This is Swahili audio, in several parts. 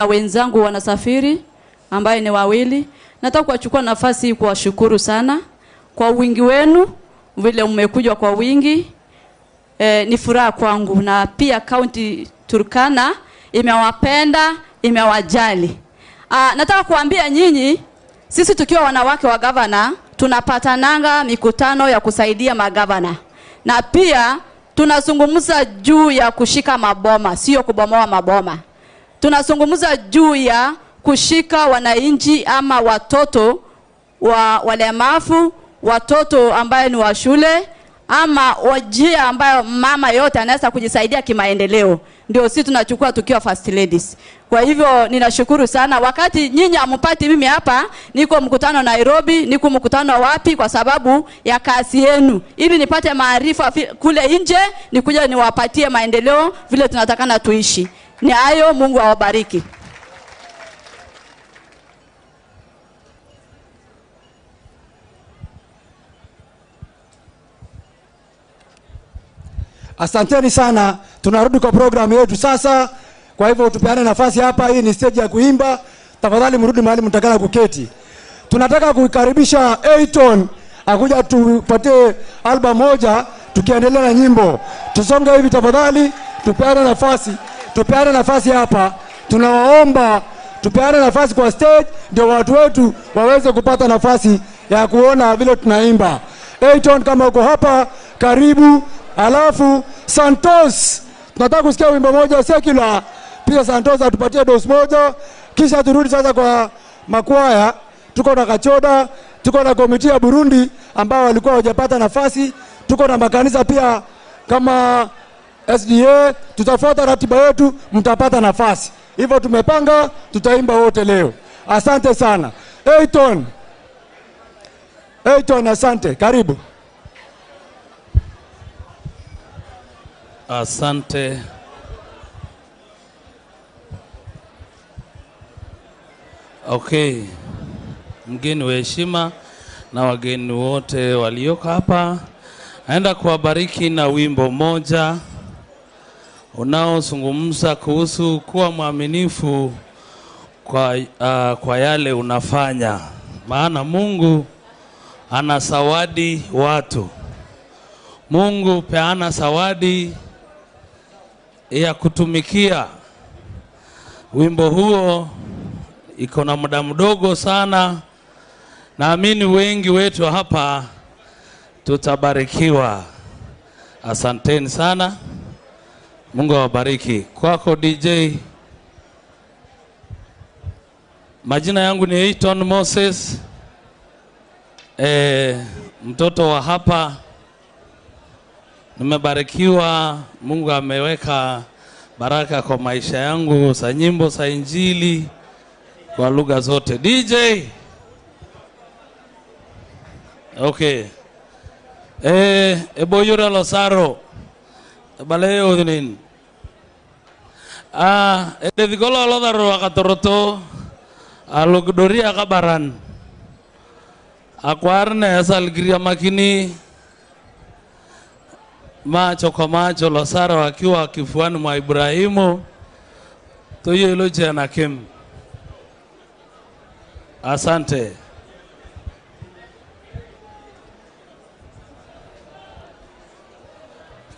Wenzangu wanasafiri ambaye ni wawili. Nataka kuwachukua nafasi hii kuwashukuru sana kwa wingi wenu, vile mmekuja kwa wingi. Ni furaha kwangu, na pia County Turkana imewapenda, imewajali. Nataka kuambia nyinyi, sisi tukiwa wanawake wa gavana tunapatananga mikutano ya kusaidia magavana, na pia tunazungumza juu ya kushika maboma, sio kubomoa maboma. Tunazungumza juu ya kushika wananchi ama watoto wa walemavu, watoto ambaye ni wa shule, ama wajia ambayo mama yote anaweza kujisaidia kimaendeleo. Ndio sisi tunachukua tukiwa first ladies. Kwa hivyo ninashukuru sana. Wakati nyinyi hamupati mimi hapa, niko mkutano Nairobi, niko mkutano wapi, kwa sababu ya kazi yenu, ili nipate maarifa kule nje, nikuja niwapatie maendeleo vile tunatakana tuishi. Ni hayo, Mungu awabariki. Asanteni sana. Tunarudi kwa programu yetu sasa. Kwa hivyo tupeane nafasi hapa. Hii ni stage ya kuimba. Tafadhali mrudi mahali mtakala kuketi. Tunataka kuikaribisha Eiton akuja tupatie album moja tukiendelea na nyimbo. Tusonge hivi tafadhali, tupeane nafasi. Tupeane nafasi hapa. Tunawaomba tupeane nafasi kwa stage ndio watu wetu waweze kupata nafasi ya kuona vile tunaimba. Eiton, kama uko hapa, karibu. Alafu Santos, tunataka kusikia wimbo moja secular. Pia Santos atupatie dose moja, kisha turudi sasa kwa makwaya. Tuko na Kachoda, tuko na komiti ya Burundi ambao walikuwa hawajapata nafasi, tuko na makanisa pia kama SDA. Tutafuata ratiba yetu, mtapata nafasi. Hivyo tumepanga, tutaimba wote leo. Asante sana. Eiton. Eiton, asante. Karibu. Asante. Okay. Mgeni wa heshima na wageni wote walioko hapa, naenda kuwabariki na wimbo moja unaozungumza kuhusu kuwa mwaminifu kwa yale unafanya. Maana Mungu anasawadi watu. Mungu peana zawadi ya kutumikia. Wimbo huo iko na muda mdogo sana. Naamini wengi wetu hapa tutabarikiwa. Asanteni sana. Mungu awabariki. Kwako DJ. Majina yangu ni Eiton Moses. Mtoto wa hapa. Nimebarikiwa, Mungu ameweka baraka kwa maisha yangu, za nyimbo za Injili kwa lugha zote. DJ. Okay. Eboyura Losaro. Bale odinin. Edikolo lodaro akatoroto alugdoria kabaran. Akwarne asalgiria makini. Macho kwa macho Losaro akiwa kifuani mwa Ibrahimu. Toyo iloje na Kim. Asante.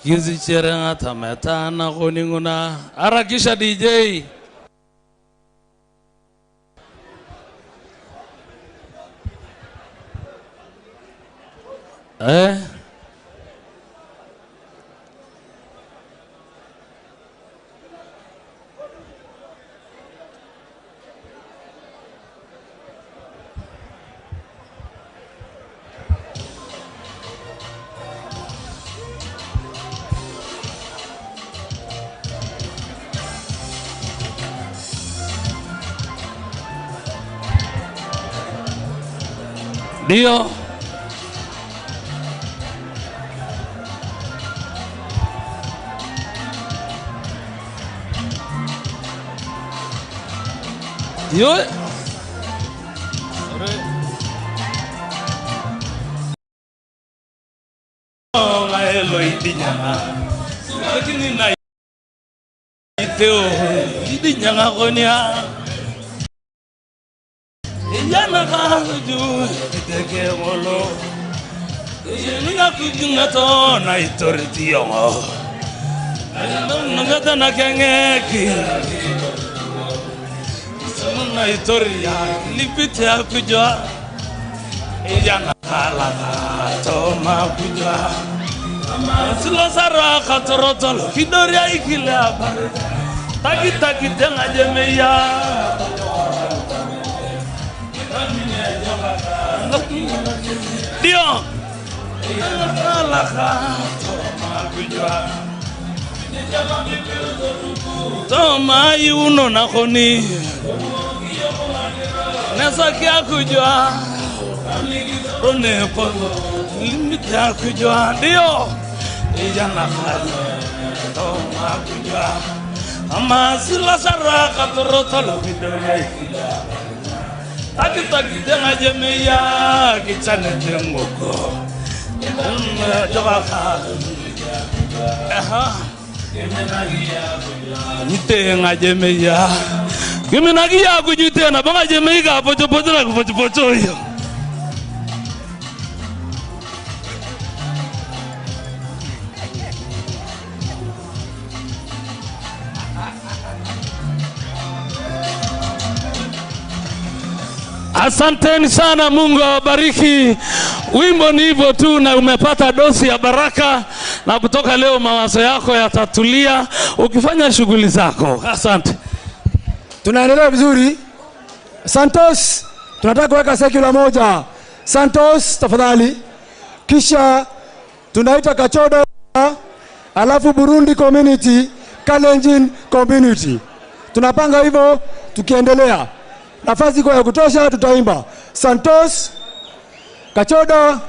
Kizi cherenga tametana koninguna. Harakisha DJ. Ndio. Yo. Lakini na iteo idinyanga konia. Yana kaju teke molo. Ninga kujinga to na itoriti yongo. Nangata na kengeki. Na itoria lipite akujwa. Yana kalaka to makujwa. Silo sara katorotolo kidoria ikile abare. Taki taki tenga jemeya. Dio. Toma yuno na koni. Nasa kujwa. Rone polo. Limit ya kujwa. Dio. Ijana khali. Toma kujwa. Ama sila sara katorotolo kidoria. Taki taki tenga jemeya kichane tengoko. Nitenga jemeya. Kiminagia kujitena banga jemeya pocho pocho na pocho pocho hiyo. Asanteni sana, Mungu awabariki. Wimbo ni hivyo tu, na umepata dosi ya baraka, na kutoka leo mawazo yako yatatulia ukifanya shughuli zako. Asante. Tunaendelea vizuri. Santos, tunataka kuweka secular moja. Santos tafadhali. Kisha tunaita Kachoda, alafu Burundi community, Kalenjin community. Tunapanga hivyo tukiendelea. Nafasi kwa ya kutosha tutaimba. Santos, Kachoda,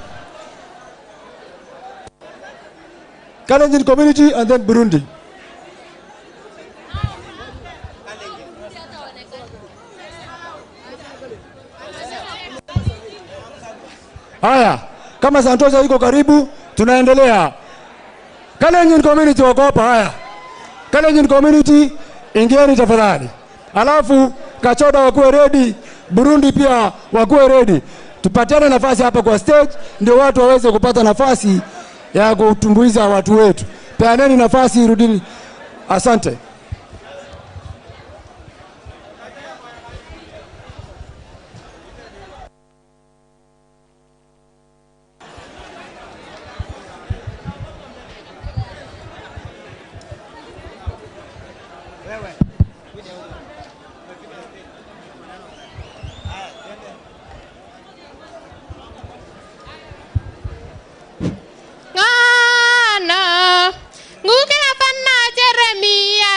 Kalenjin community and then Burundi. Haya, kama Santos yuko karibu, tunaendelea. Kalenjin community wako hapa. Haya. Kalenjin community ingieni tafadhali. Alafu Kachoda wakuwe ready, Burundi pia wakuwe ready. Tupatiane nafasi hapa kwa stage ndio watu waweze kupata nafasi ya kutumbuiza watu wetu. Peaneni nafasi, rudini. Asante. Ngana, ngukela fana Jeremia.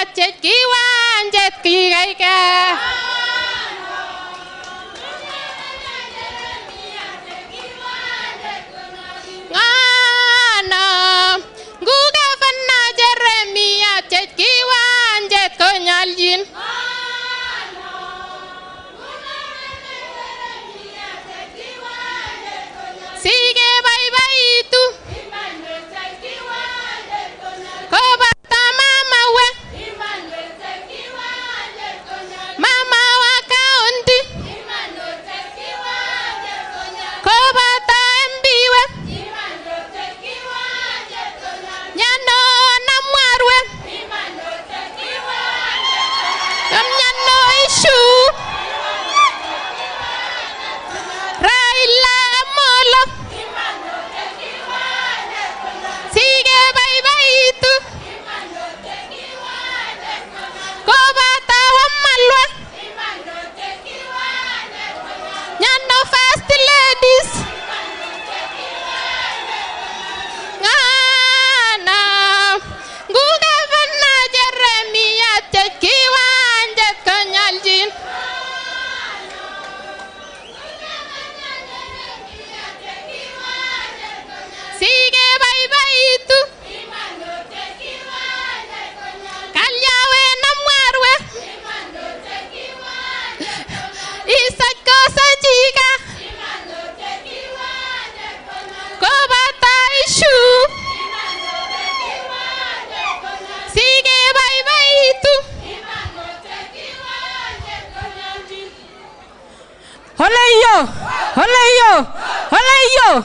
Ole hiyo. Ole hiyo.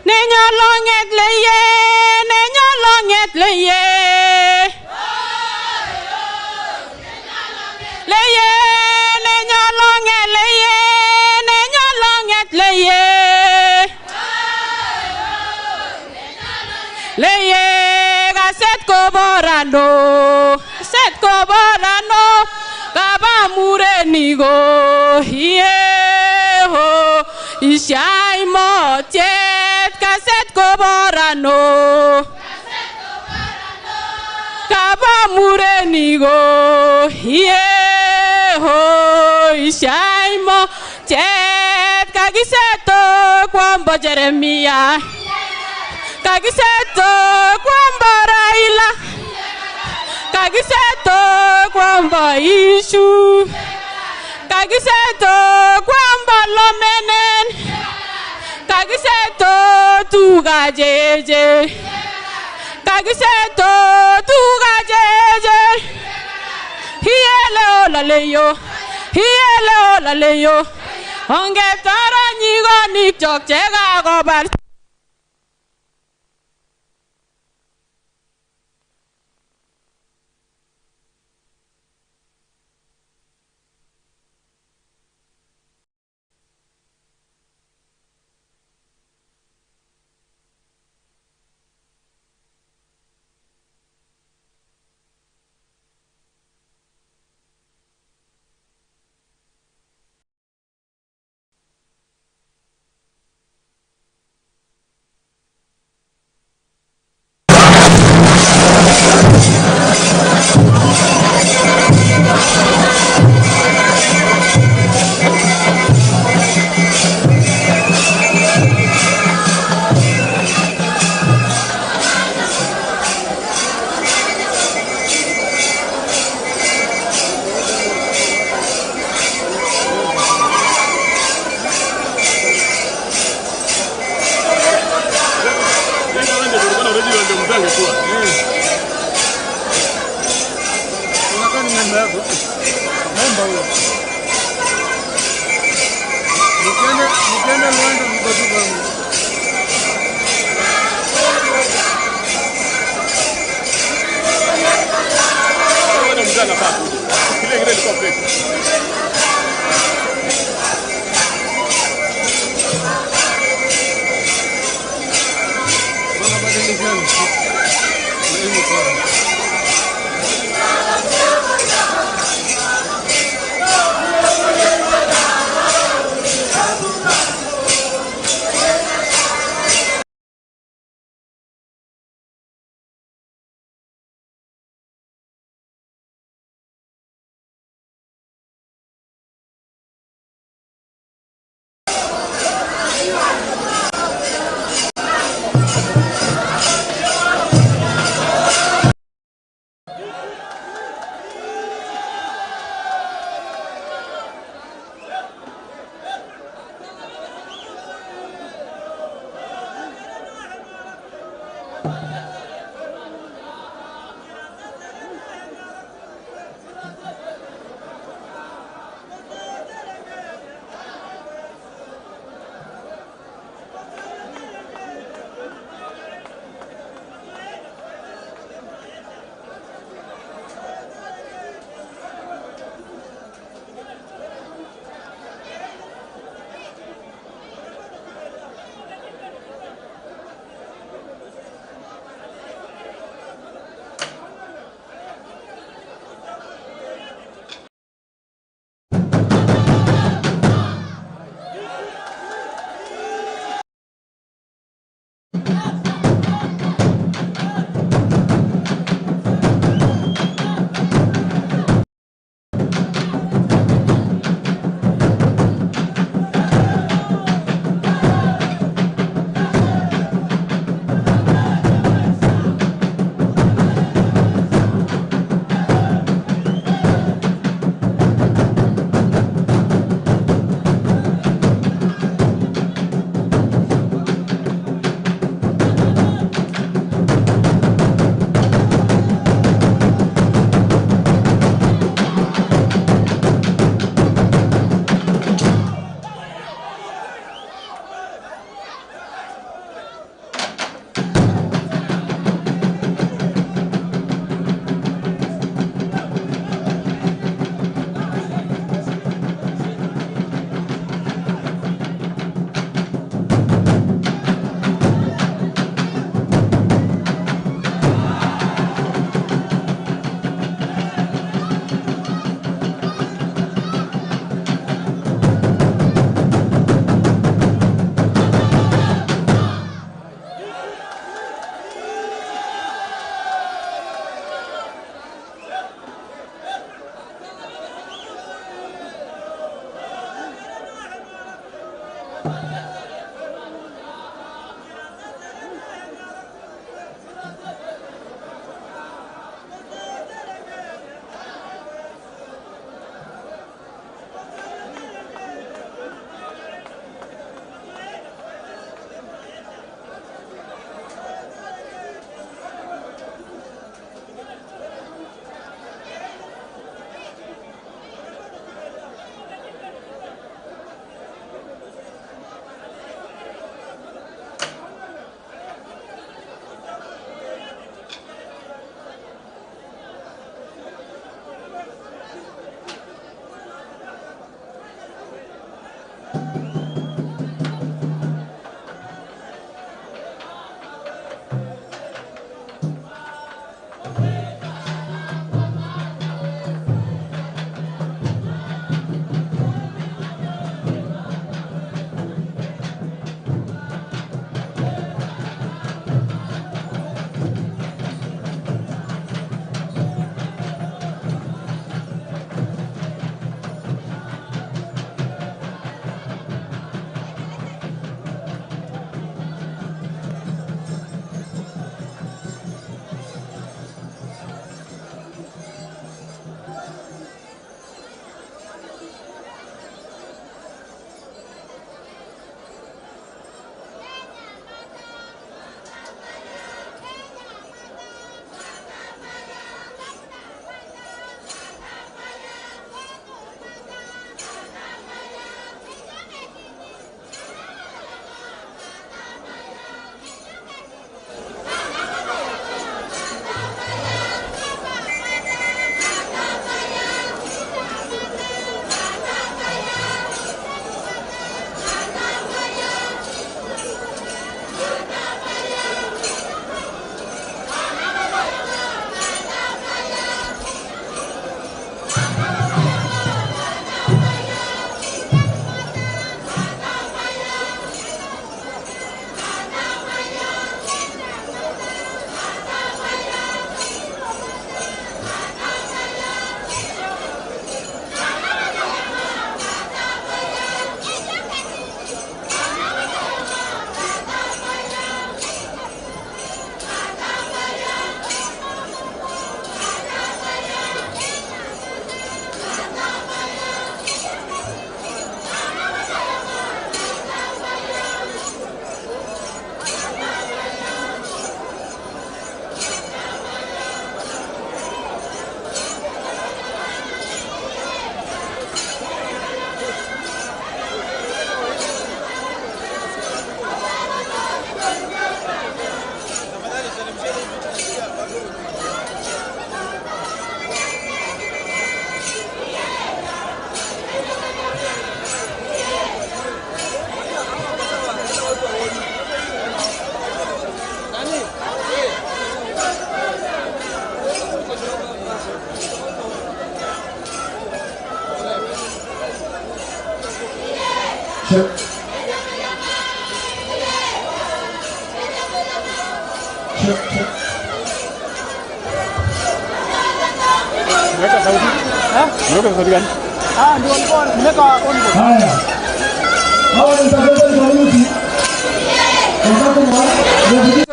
Nenyolonget leye, nenyolonget leye. Leye, nenyolonget leye, nenyolonget leye. Leye, kaset koborano, kaset koborano, kaba murenigo, iye ho, ishai motiet, kaset koborano, kaba murenigo, iye ho, ishai motiet, kakiseto kwambo Jeremia. Kakiseto kwamba Raila, kakiseto kwamba Ishu, kakiseto kwamba Lomenen, kakiseto tuga jeje, kakiseto tuga jeje. Hiele olaleyo, hiele olaleyo, ongetara nyigonik chok chekakobar. Haya. Hawa ni Intervention Community.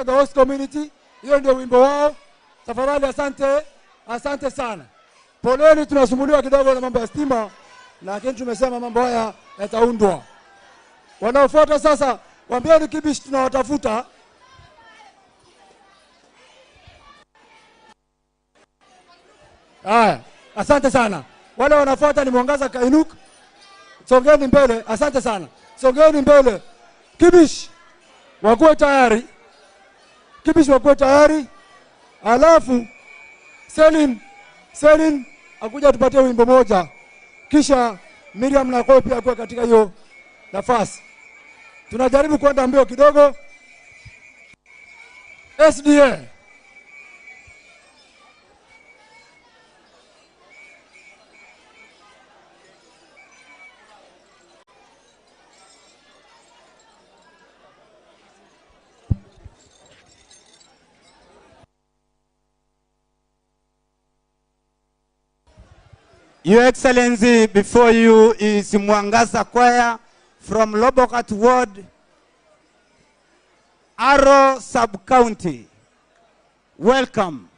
The host community, hiyo ndio wimbo wao. Tafadhali asante, asante sana. Poleni, tunasumbuliwa kidogo na mambo ya stima, lakini tumesema mambo haya yataundwa. Wanaofuata sasa, waambieni Kibish tunawatafuta. Haya, asante sana. Wale wanafuata ni Mwangaza Kainuk. Songeni mbele, asante sana. Songeni mbele. Kibish wakuwe tayari. Kibish wakuwe tayari. Alafu Selin akuja tupatie wimbo moja. Kisha Miriam na Kopi akuwe katika hiyo nafasi. Tunajaribu kwenda mbio kidogo. SDA. Your Excellency, before you is Mwangaza Choir from Lobokat Ward, Aro Sub-County. Welcome.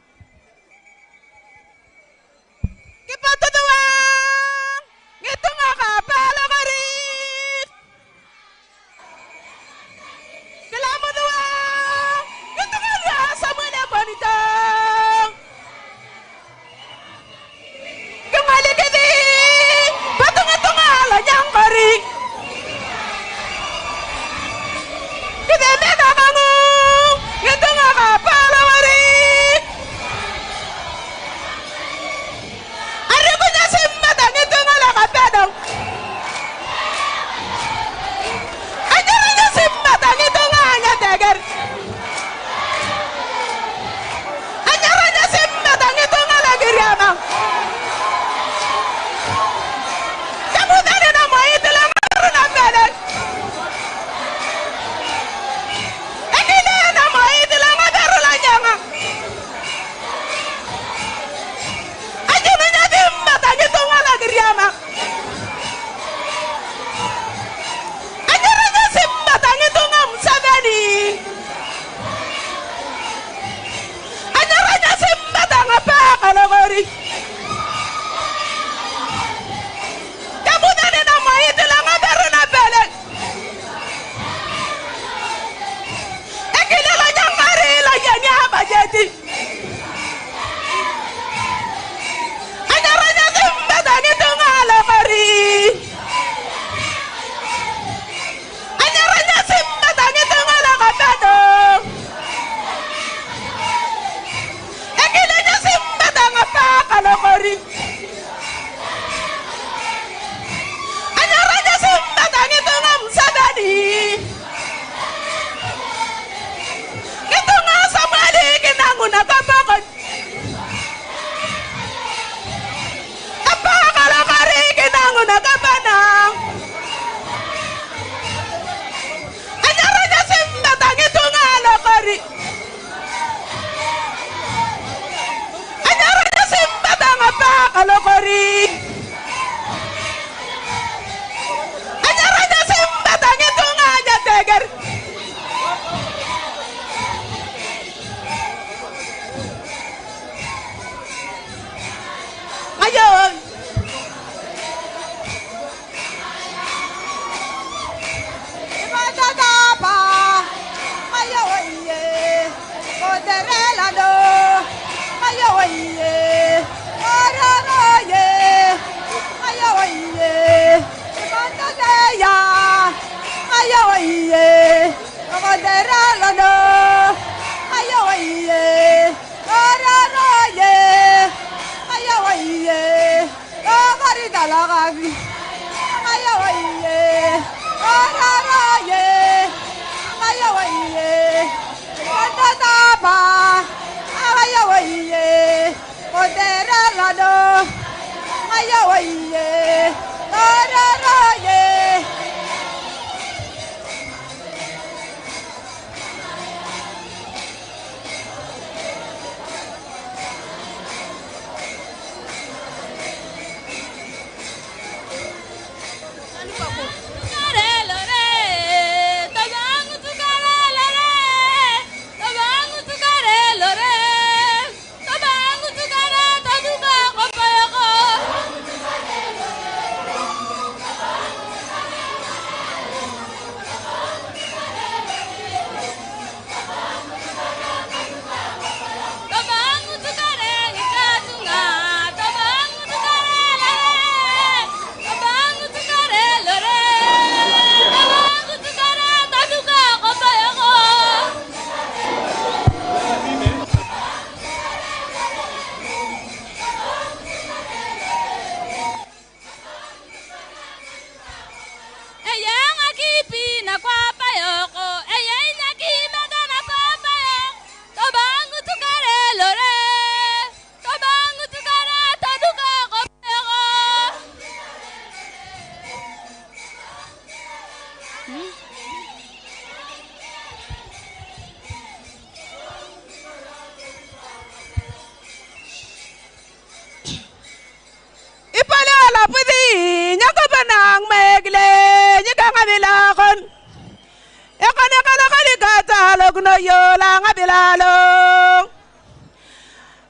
kuno yo la ngabilalo.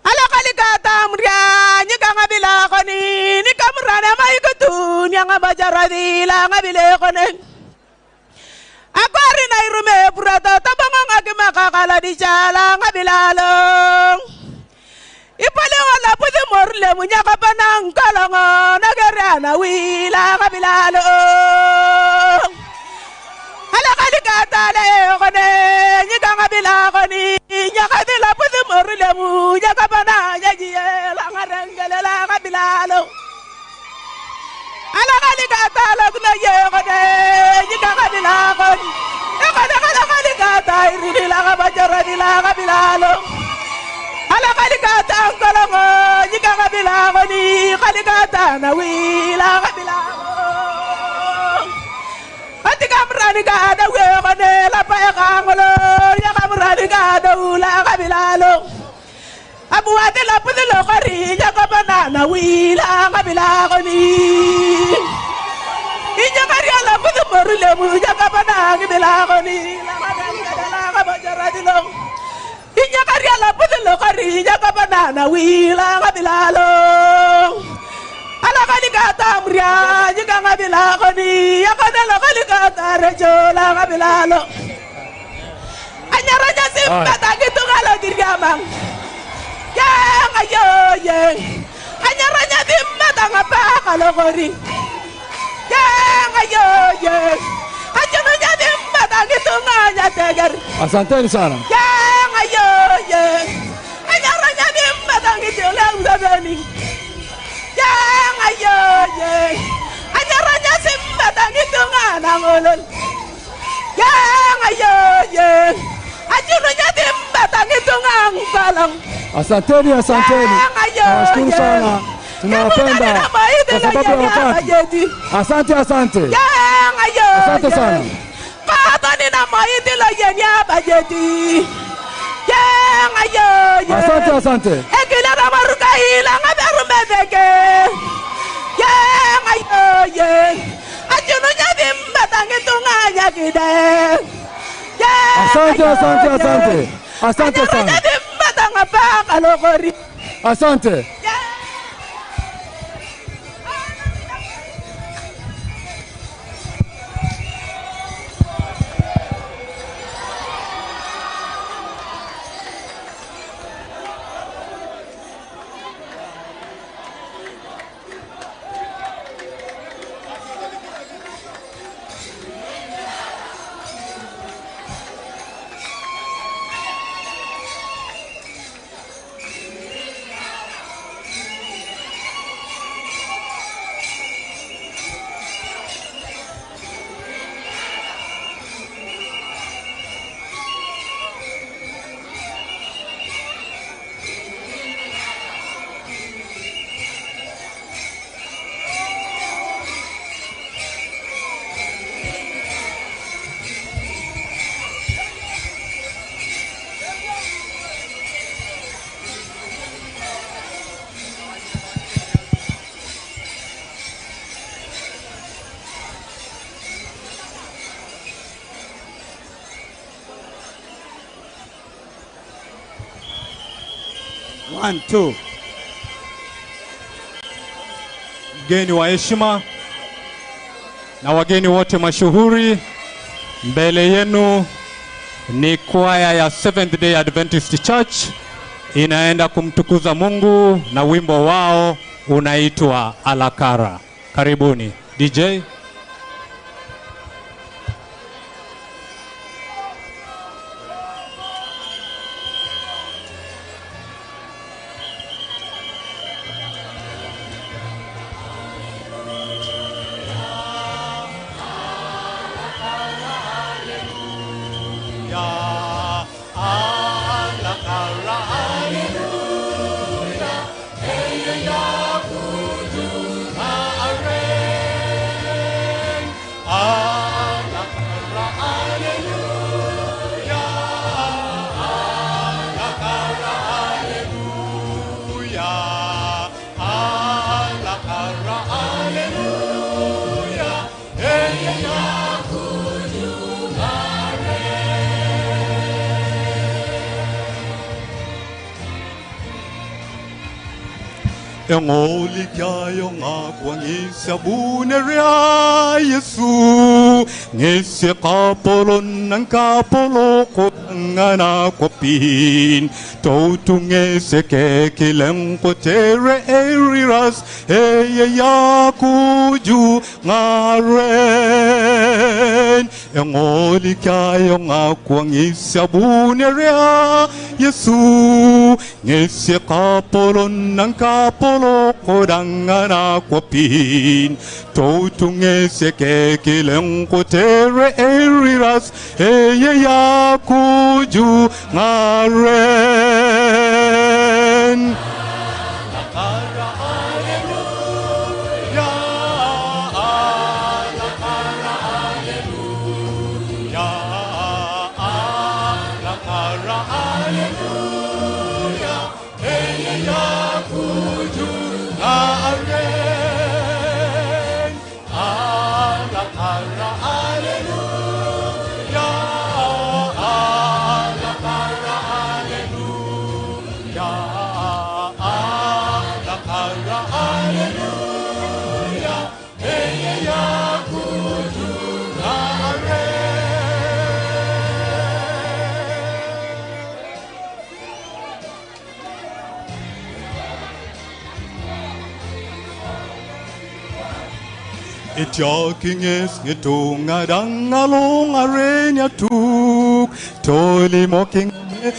Ala kalika tamria nyika ngabila koni nikamrana maikutu nyanga bajaradi la ngabile kone. Akwari na irume purata tabanga ngakimakakala di chala ngabilalo. Ipale wala puti morle munyaka panang kalongo nagerana wila ngabilalo. Ala kalika tale kone nyika ngabila koni nyaka bila puti morle munyaka panang yajiye la ngarengele la ngabilalo. Ala kalika tale kuno ye kone nyika ngabila koni. Ekone kala kalika tairi la ngabajara la ngabilalo. Ala kalika tangkolongo nyika ngabila koni kalika tana wila ngabilalo. Atika mrani ka da we kone la pa kangolo nyaka mrani ka da ula ngabilalo. Abu ate la puti lo kari nyaka banana wila ngabila koni. Inya kari ala puti morule mu nyaka banana ngabila koni la ngabila la ngabajara dilo. Inya kari ala puti lo kari nyaka banana wila ngabilalo. Ala kalika tamria nyika ngabila koni yakana la kalika tarejo la ngabilalo. Anyaraja simba gitu kalau dirgamang. Yang ayo ye. Anyaraja simba ngapa kalau kori. Yang ayo ye. Anyaraja simba gitu nganya tegar. Asanteni sana. Yang ayo ye. Anyaraja simba gitu la uzabeni. Yang ayo ye. Anyaraja simba gitu ngana ngolol. Yang ayo ye. Anyaraja simba gitu ngangkalang. Asanteni, asanteni. Nawashukuru sana. Tunawapenda kwa sababu ya wakati. Asante, asante. Asante sana. Asante, asante. Asante, asante, asante. Asante sana. Asante. One, two. Mgeni wa heshima na wageni wote mashuhuri, mbele yenu ni kwaya ya Seventh Day Adventist Church inaenda kumtukuza Mungu na wimbo wao unaitwa Alakara. Karibuni DJ. Engolikayo ngakwangisabunera Yesu ngesekapolon ng kapolo ko ngana kopin totunge sekekilang ko tere eriras eyakuju ngaren. Engolikayo ngakwangisabunera Yesu ngesekapolon ng kapolo kodangana kwapin totunge sekekilang ko tere eriras eyakuju ngaren. Ityakinges ngitunga dangalong arenya tuk toli moking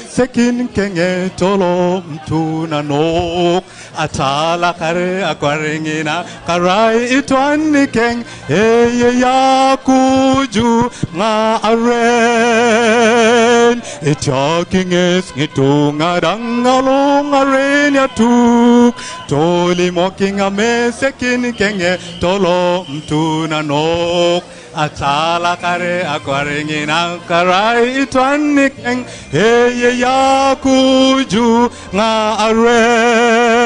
sekin kenge tolo mtuna nok atala kare akwaringina karai itwan keng eye yakuju nga aren. Ityakinges ngitunga dangalong arenya tuk toli moking ame sekin kenge tolo mtuna nok atala kare akwaringina karai itwan keng eye yakuju nga aren.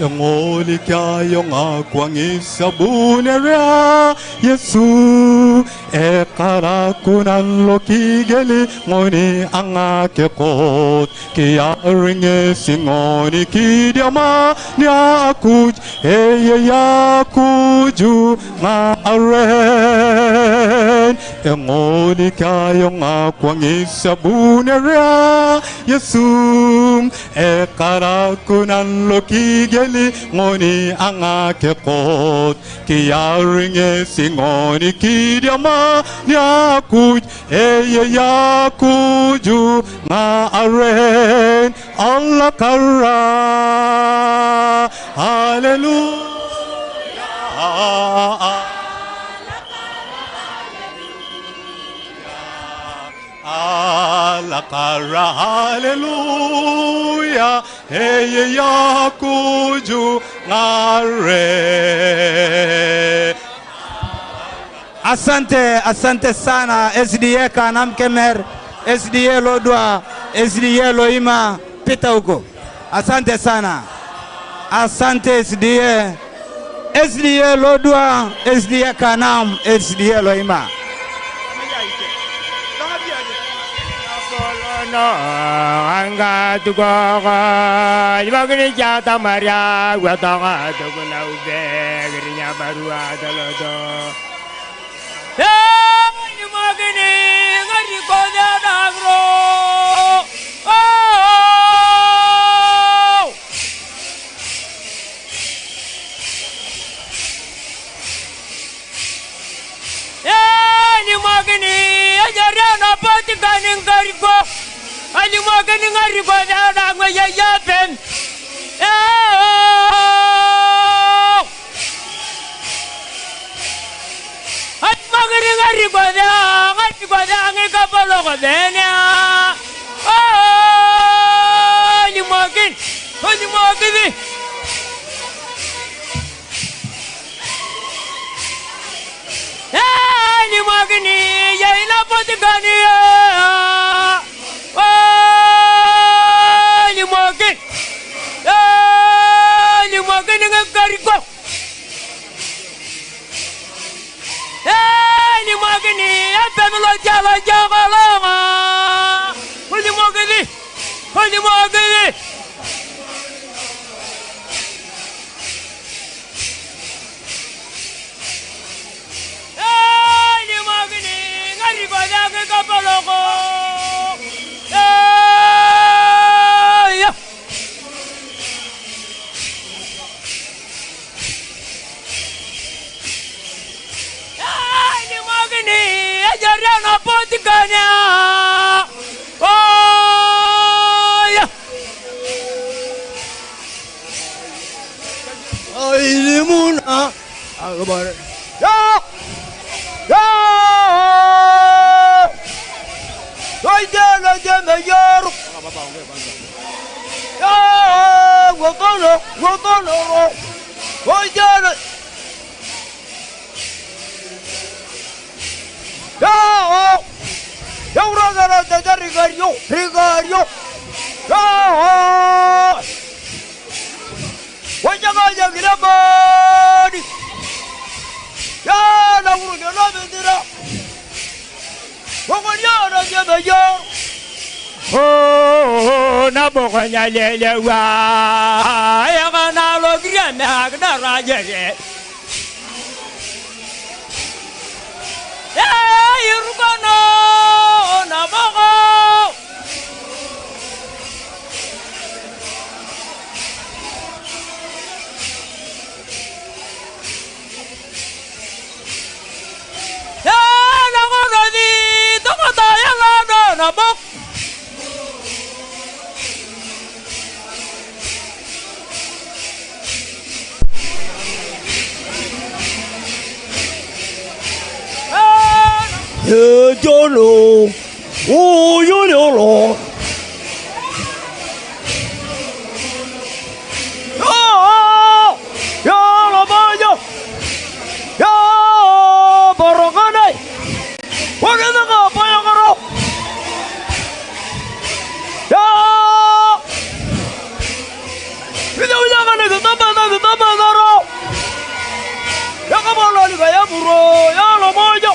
Ngolikayo ngakwangisabunera Yesu ekarakunan lokigeli ngoni angakekot kiaringe singoni kidiama nyakuj eye yakuju ngaren. Ngolikayo ngakwangisabunera Yesu ekarakunan lokigeli ngoni angakekot kiaringe singoni kidiama nyakuj eye yakuju ngaren. Allah kara hallelujah. Allah kara hallelujah eye yakuju ngare. Asante, asante sana SDA Kanamkemer, SDA Lodwa, SDA Loima, pita huko. Asante sana. Asante SDA, SDA Lodwa, SDA Kanam, SDA Loima. Anga tukoga ibagni jata maria watanga tuguna ube grinya barua dalodo eh nimagni ngari koda dagro oh eh nimagni ajarana patikan ngari. Limogini ngari ko da ngwe ya ya pen. Ay magini ngari ko da ngi ka polo ko bena. Oh, limogin. Oh, limogini. Eh, limogini ya ina potikani. Oh, limogin. Eh, limogini ngari ko. Eh, limogini apelo jala jala. Limogini. Limogini. Eh, limogini ngari ko da ngi ka polo ko. Eh, ya. Eh, limogini ajaria na potikanya. Oh, ya. Ilimuna. Ya! Ya! Oye, la mayor. Ya, gotolo, gotolo. Oye. Ya! Ya ura da rigario, rigario. Ya! Oye, vaya grabani. Ya la urga la vendera. Oye, la mayor. Oh, na bokonya lele wa. Ya na lo grema na raje. Ya irkono na boko. Ya na gono di tomata ya la na bok. Jolo, oh yo. Oh, ya lo bayo. Ya borogane. Wagana ka payo karo. Ya. Bida bida kane ka tama na tama na ro. Ya ka bolo ni ka ya buro, ya lo bayo.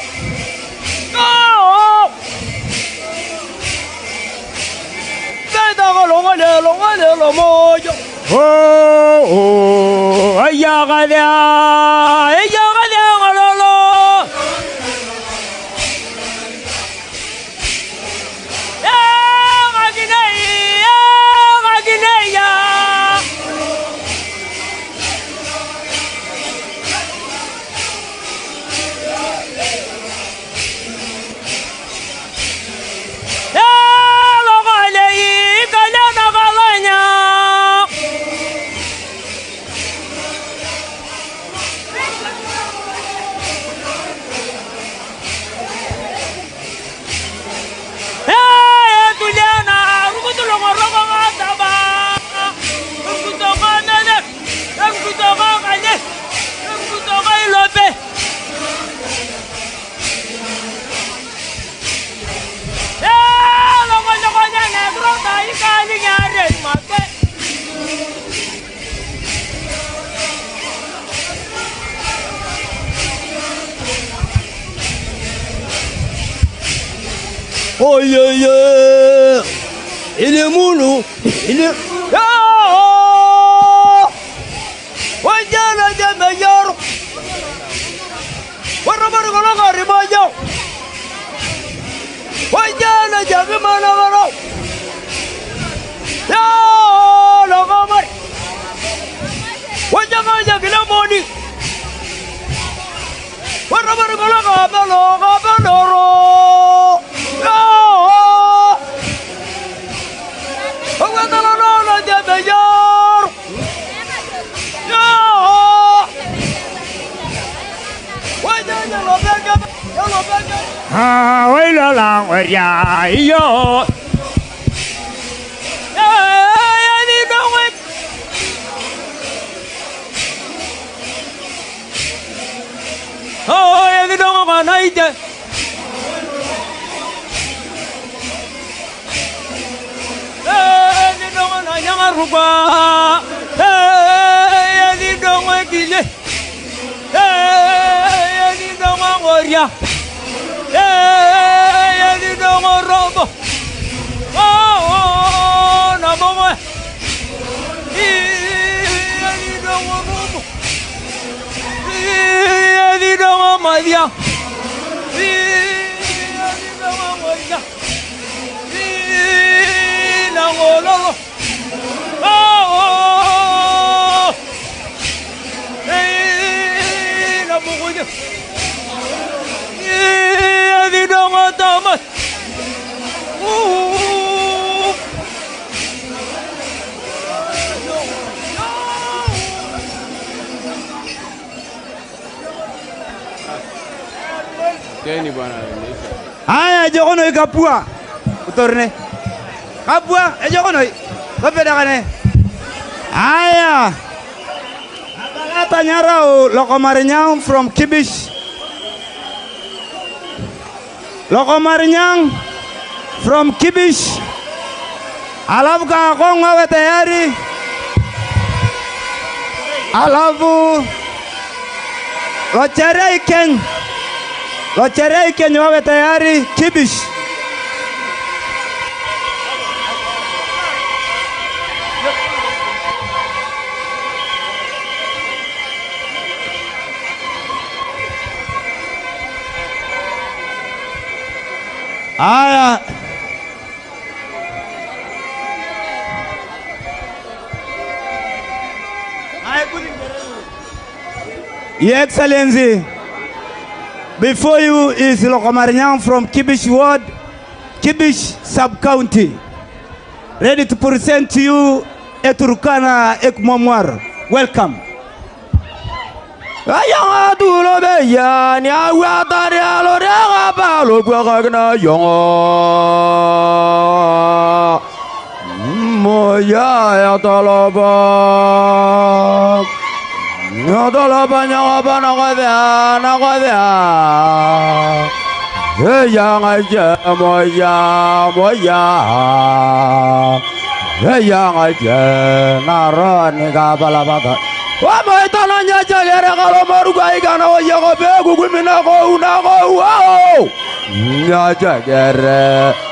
Oh, oh, ay ya ga ay ya ga lo lo. Ya ga gine, ya ga gine ya. Ya lo ga le ka le na ga la nya. Oh yeah yeah, il est moulou, il est. Oh, wajala de mayor. Warabar gologa rimayo. Wajala de managaro. Ya logomar. Wajala de glamoni. Warabar gologa baloga baloro. Oh! Ngoria iyo. Oh, ya dongo kanaija. Eh, ni dongo na nyangaruba. Eh, ya ni dongo kile. Eh, ya ni dongo ngoria. Eh, ya ni dongo robo. Oh, na bongo. Eh, ya ni dongo robo. Madia. Haya jogono ikapua utorne kapua ejogono topedakane. Haya abalata nyarao Lokomarinyang from Kibish. Lokomarinyang from Kibish. Alafu Kaakong wawe tayari. Alafu Lochere Ikeny. Lochere Ikeny wawe tayari Kibish. Aya. Your Excellency, before you is Lokomarinyang from Kibish Ward, Kibish Sub-County, ready to present to you Eturkana Ekmomwar. Welcome.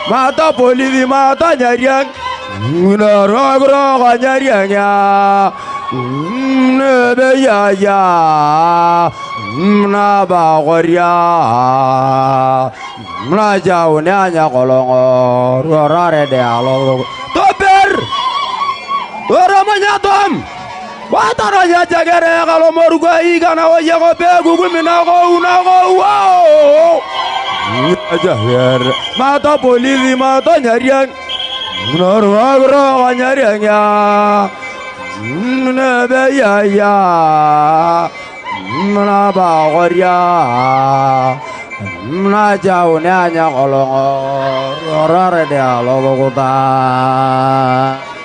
Mata polisi mata nyariang, nyariangnya. Ya ya na ba goria na jau nya nya kolongo rorare de alo toper ora tom watara nya jagere kalo moruga igana o yego be gugumina go una go wow jaher mata polisi mata nyariang norwa nyariangnya. Ya ya na ba goria na jau nya nya kolongo rorare de alo kota. Ah!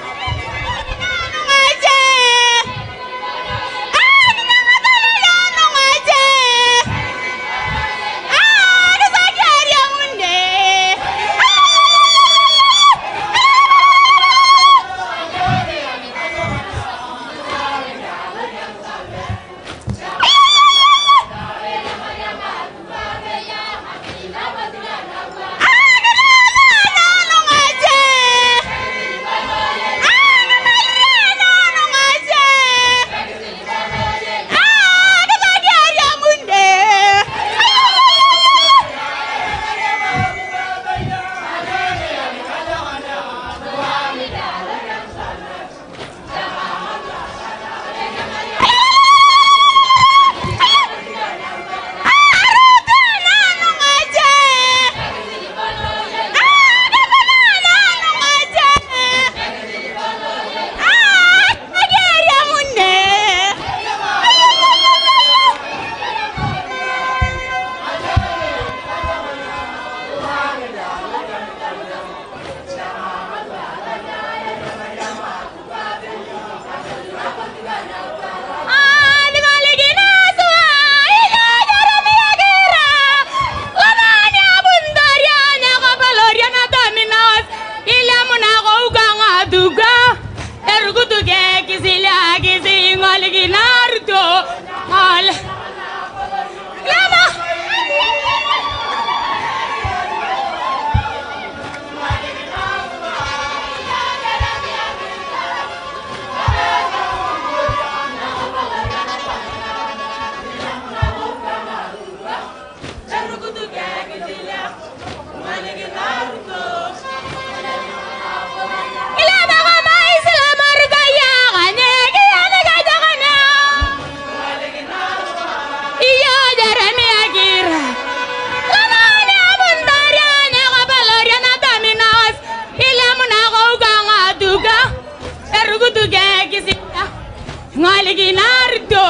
Ngaliginardo.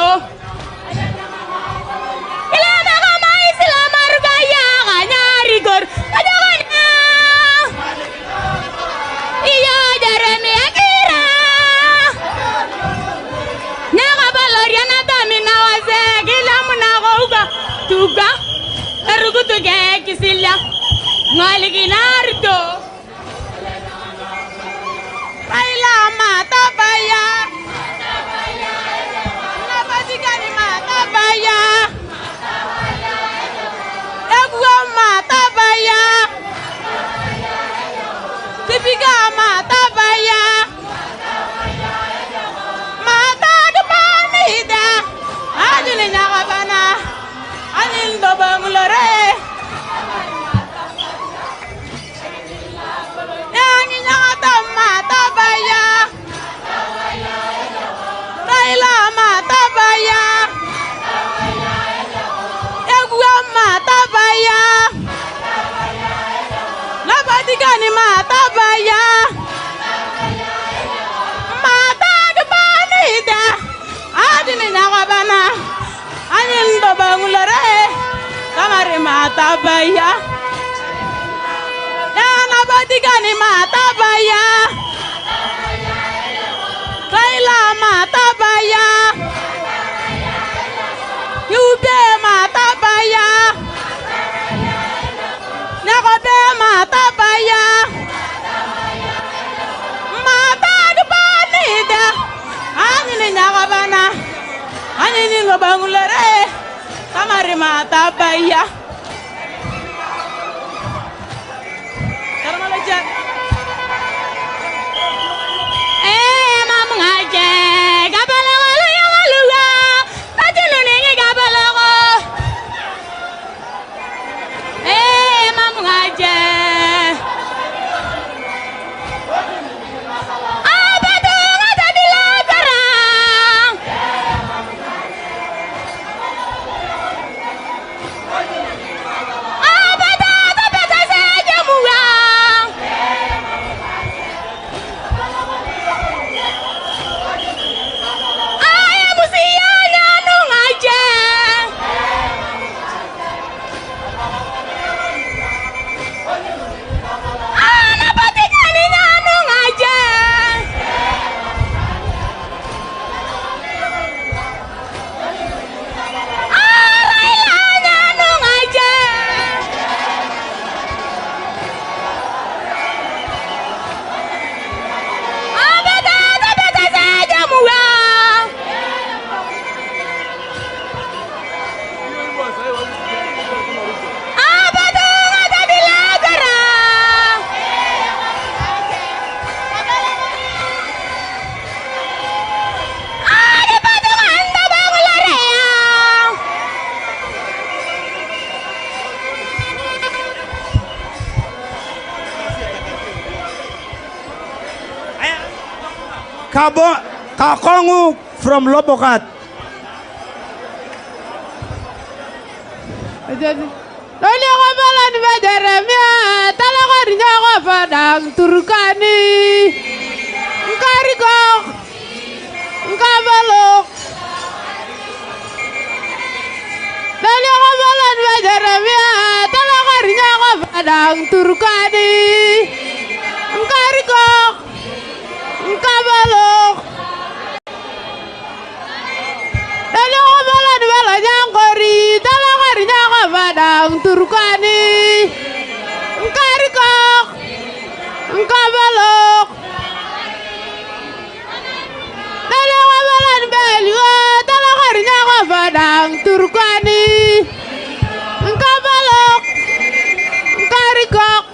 Ilama kama Islam argaya kanyarigor. Kajagana. Iya Jeremy Akira. Nyaka baloriana tamina wazee kila mnagouga tuga. Erugutuge kisilia. Ngaliginardo. Raila matabaya. Nabadigani matabaya. Egwa matabaya. Tipiga matabaya. Matagpanida. Ajili nyakabana. Anil dobangulore. Yangi nyakata matabaya. Raila matabaya. Egwa matabaya. Nabadigani matabaya. Matagpanida. Ajili nyakabana. Anil dobangulore. Kamari matabaya. Nabadigani matabaya. Raila matabaya. Yube matabaya. Nyakobe matabaya. Matagpanida. Anini nyakabana. Anini lobangulere. Kamari matabaya. Kakongu from Lobokat. Turkani, Nkarikok, Nkabalok, Dalakabalan Belio, Dalakarinyakabadang Turkani, Nkabalok, Nkarikok.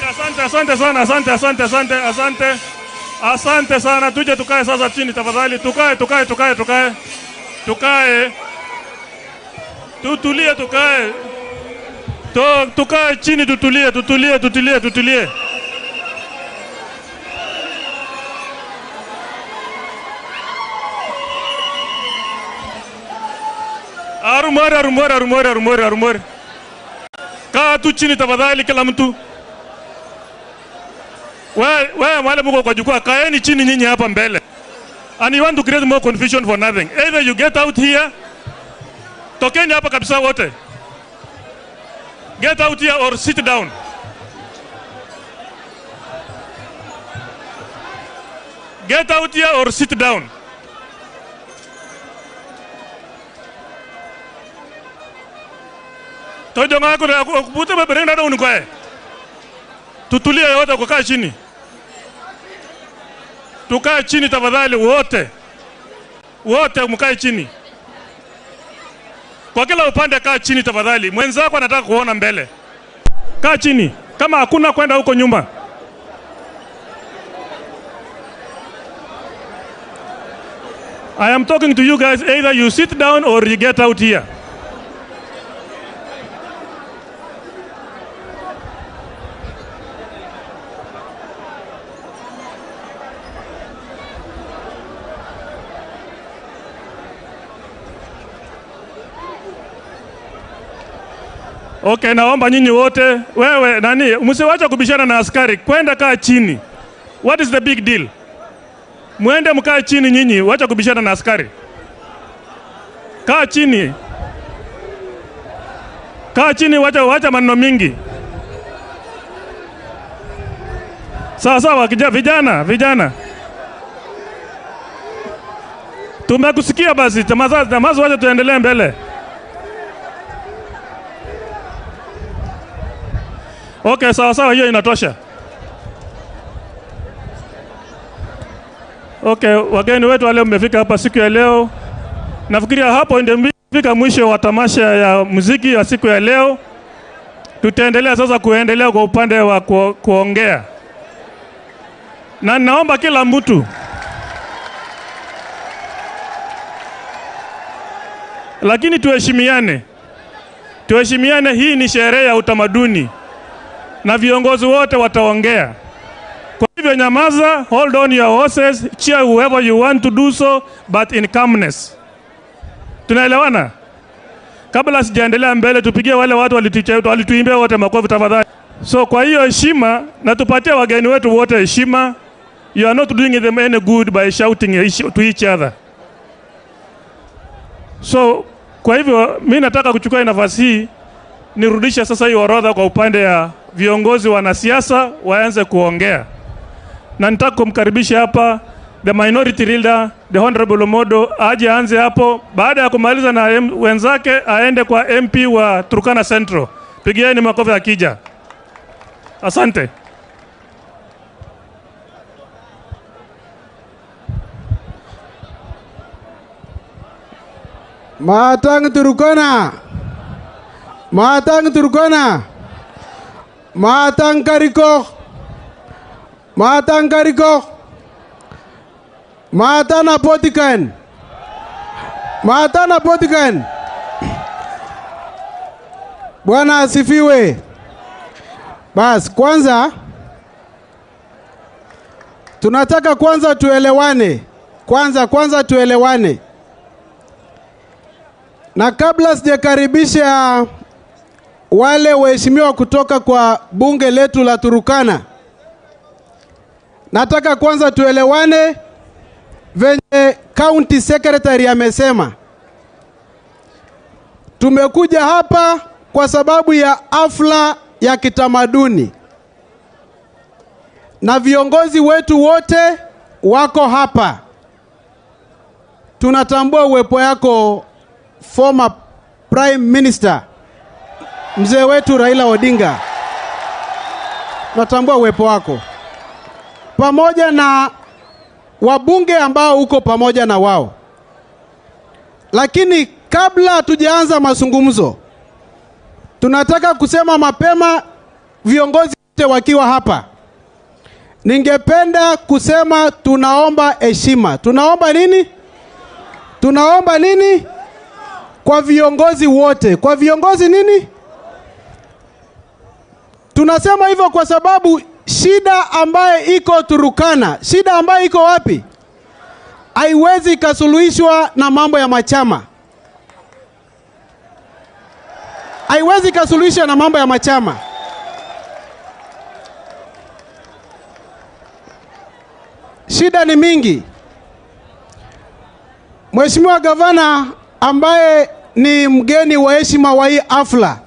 Asante, asante sana, asante, asante, asante, asante. Asante sana. Tuje tukae sasa chini tafadhali. Tukae, tukae, tukae, tukae. Tukae. Tutulie, tukae. Tukae chini, tutulie, tutulie, tutulie, tutulie. Arumori, arumori, arumori, arumori, arumori. Kaa tu chini tafadhali kila mtu. Wewe wale mko kwa jukwaa, kaeni chini nyinyi hapa mbele. And you want to create more confusion for nothing. Either you get out here, tokeni hapa kabisa wote. Get out here or sit down. Get out here or sit down. Tojo ngako na kubuta beberenda na unukae. Tutulie wote kukaa chini. Tukae chini tafadhali wote. Wote mkae chini. Kwa kila upande kaa chini tafadhali. Mwenzako anataka kuona mbele. Kaa chini. Kama hakuna kwenda huko nyuma. I am talking to you guys, either you sit down or you get out here. Okay, naomba nyinyi wote, wewe nani, msiwache kubishana na askari, kwenda kaa chini. What is the big deal? Muende mkae chini nyinyi, wacha kubishana na askari. Kaa chini. Kaa chini, wacha maneno mingi. Sawa sawa, vijana, vijana. Tumekusikia basi, tamaza wacha tuendelee mbele. Okay, sawa sawa, hiyo inatosha. Okay, wageni wetu wale mmefika hapa siku ya leo. Nafikiria hapo ndio mmefika mwisho wa tamasha ya muziki ya siku ya leo. Tutaendelea sasa kuendelea kwa upande wa kuongea. Na naomba kila mtu, lakini tuheshimiane. Tuheshimiane, hii ni sherehe ya utamaduni. Na viongozi wote wataongea. Kwa hivyo nyamaza, hold on your horses, cheer whoever you want to do so, but in calmness. Tunaelewana? Kabla sijaendelea mbele, tupigie wale watu walituimbia wote makofi tafadhali. So kwa hiyo heshima, na tupatie wageni wetu wote heshima. You are not doing them any good by shouting to each other. So kwa hivyo mimi nataka kuchukua nafasi hii nirudishe sasa hii orodha kwa upande ya viongozi wanasiasa waanze kuongea. Na nitaka kumkaribisha hapa the minority leader, the Honorable Omodo, aje aanze hapo. Baada ya kumaliza na wenzake aende kwa MP wa Turkana Central. Pigieni makofi akija. Asante. Matang Turkana. Matang Turkana. Matang Kariko. Maata nkarikok. Maata napotikan. Maata napotikan. Bwana asifiwe. Bas, kwanza tunataka kwanza tuelewane. Kwanza tuelewane. Na kabla sijakaribisha wale waheshimiwa kutoka kwa bunge letu la Turkana, nataka kwanza tuelewane venye county secretary amesema. Tumekuja hapa kwa sababu ya hafla ya kitamaduni, na viongozi wetu wote wako hapa. Tunatambua uwepo yako former Prime Minister mzee wetu Raila Odinga. Tunatambua uwepo wako pamoja na wabunge ambao uko pamoja na wao. Lakini kabla hatujaanza mazungumzo, tunataka kusema mapema, viongozi wote wakiwa hapa, ningependa kusema tunaomba heshima. Tunaomba nini? Tunaomba nini? Kwa viongozi wote. Kwa viongozi nini? Tunasema hivyo kwa sababu shida ambaye iko Turkana, shida ambaye iko wapi, haiwezi kasuluhishwa na mambo ya machama. Haiwezi kasuluhishwa na mambo ya machama. Shida ni mingi. Mheshimiwa Gavana ambaye ni mgeni wa heshima wa hii hafla,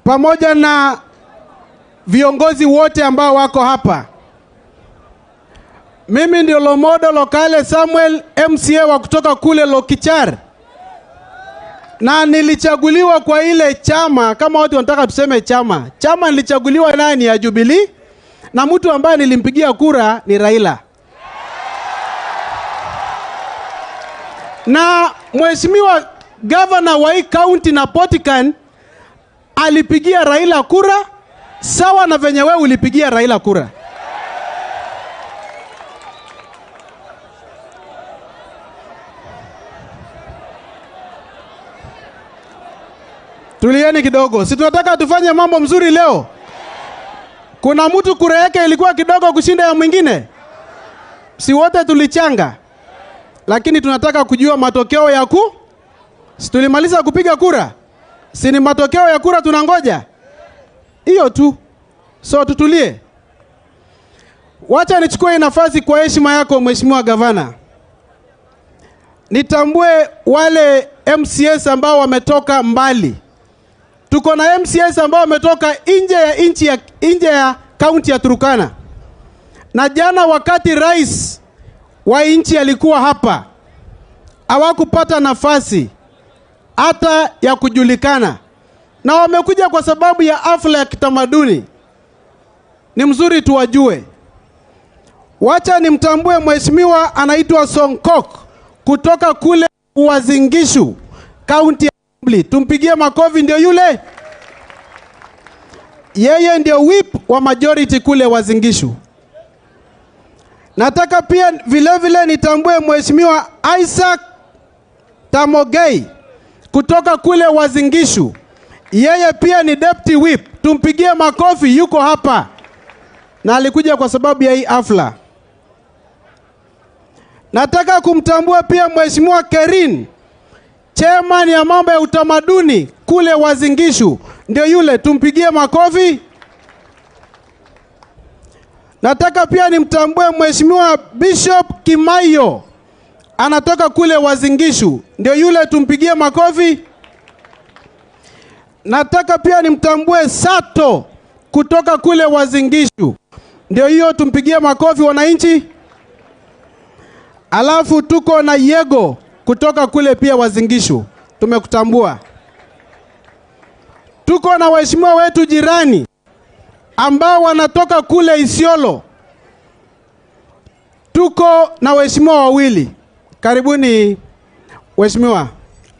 pamoja na viongozi wote ambao wako hapa, mimi ndio Lomodo Lokale Samuel, MCA wa kutoka kule Lokichar, na nilichaguliwa kwa ile chama, kama watu wanataka tuseme chama, chama nilichaguliwa nani ya Jubilee, na mtu ambaye nilimpigia kura ni Raila. Na Mheshimiwa Governor wa hii county na Potikan alipigia Raila kura sawa na venye wewe ulipigia Raila kura. Tulieni kidogo. Si tunataka tufanye mambo mzuri leo. Kuna mtu kura yake ilikuwa kidogo kushinda ya mwingine? Si wote tulichanga? Lakini tunataka kujua matokeo ya ku? Si tulimaliza kupiga kura? Si ni matokeo ya kura tunangoja? Hiyo tu. So tutulie. Wacha nichukue nafasi kwa heshima yako Mheshimiwa Gavana, nitambue wale MCS ambao wametoka mbali. Tuko na MCS ambao wametoka nje ya nchi ya nje ya kaunti ya Turkana. Na jana wakati rais wa nchi alikuwa hapa, hawakupata nafasi hata ya kujulikana, na wamekuja kwa sababu ya hafla ya kitamaduni. Ni mzuri tuwajue. Wacha nimtambue mheshimiwa anaitwa Songkok kutoka kule Uasin Gishu, kaunti ya Assembly. Tumpigie makofi, ndio yule. Yeye ndio whip wa majority kule Uasin Gishu. Nataka pia vile vile nitambue mheshimiwa Isaac Tamogei kutoka kule Uasin Gishu. Yeye pia ni deputy whip. Tumpigie makofi, yuko hapa. Na alikuja kwa sababu ya hii hafla. Nataka kumtambua pia mheshimiwa Kerin, chairman ya mambo ya utamaduni kule Uasin Gishu. Ndio yule, tumpigie makofi. Nataka pia nimtambue mheshimiwa Bishop Kimayo, anatoka kule Uasin Gishu. Ndio yule, tumpigie makofi. Nataka pia nimtambue Sato kutoka kule Uasin Gishu. Ndio hiyo, tumpigie makofi wananchi. Alafu tuko na Yego kutoka kule pia Uasin Gishu. Tumekutambua. Tuko na waheshimiwa wetu jirani ambao wanatoka kule Isiolo. Tuko na waheshimiwa wawili. Karibuni waheshimiwa.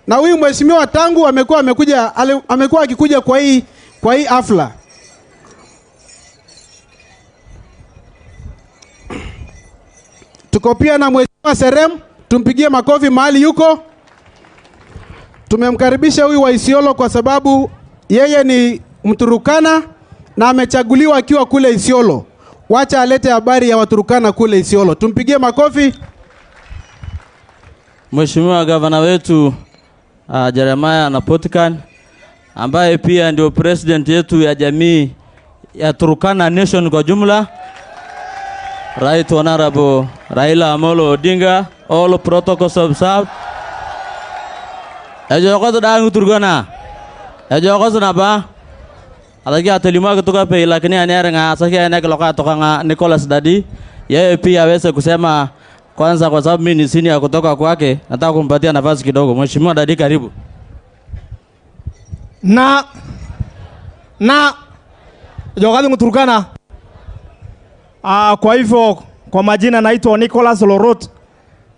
Na huyu mheshimiwa tangu amekuwa akikuja kwa hii hafla. Tuko pia na Mheshimiwa Serem, tumpigie makofi mahali yuko. Tumemkaribisha huyu wa Isiolo kwa sababu yeye ni Mturukana na amechaguliwa akiwa kule Isiolo. Wacha alete habari ya Waturukana kule Isiolo. Tumpigie makofi. Mheshimiwa gavana wetu Jeremiah Napotikan, ambaye pia ndio president yetu ya jamii ya Turkana Nation kwa jumla, Right Honorable Raila Amolo Odinga, all protocols observed. Ejo dangu Turkana. Ejo naba. Ataki atelima kutoka pe lakini anarenga asaki anake loka toka Nicholas Dadi. Yeye pia aweze kusema kwanza kwa sababu mimi ni senior kutoka kwake, nataka kumpatia nafasi kidogo. Mheshimiwa Dadi, karibu. Na Jogadhi Turkana. Kwa hivyo kwa majina naitwa Nicholas Lorot.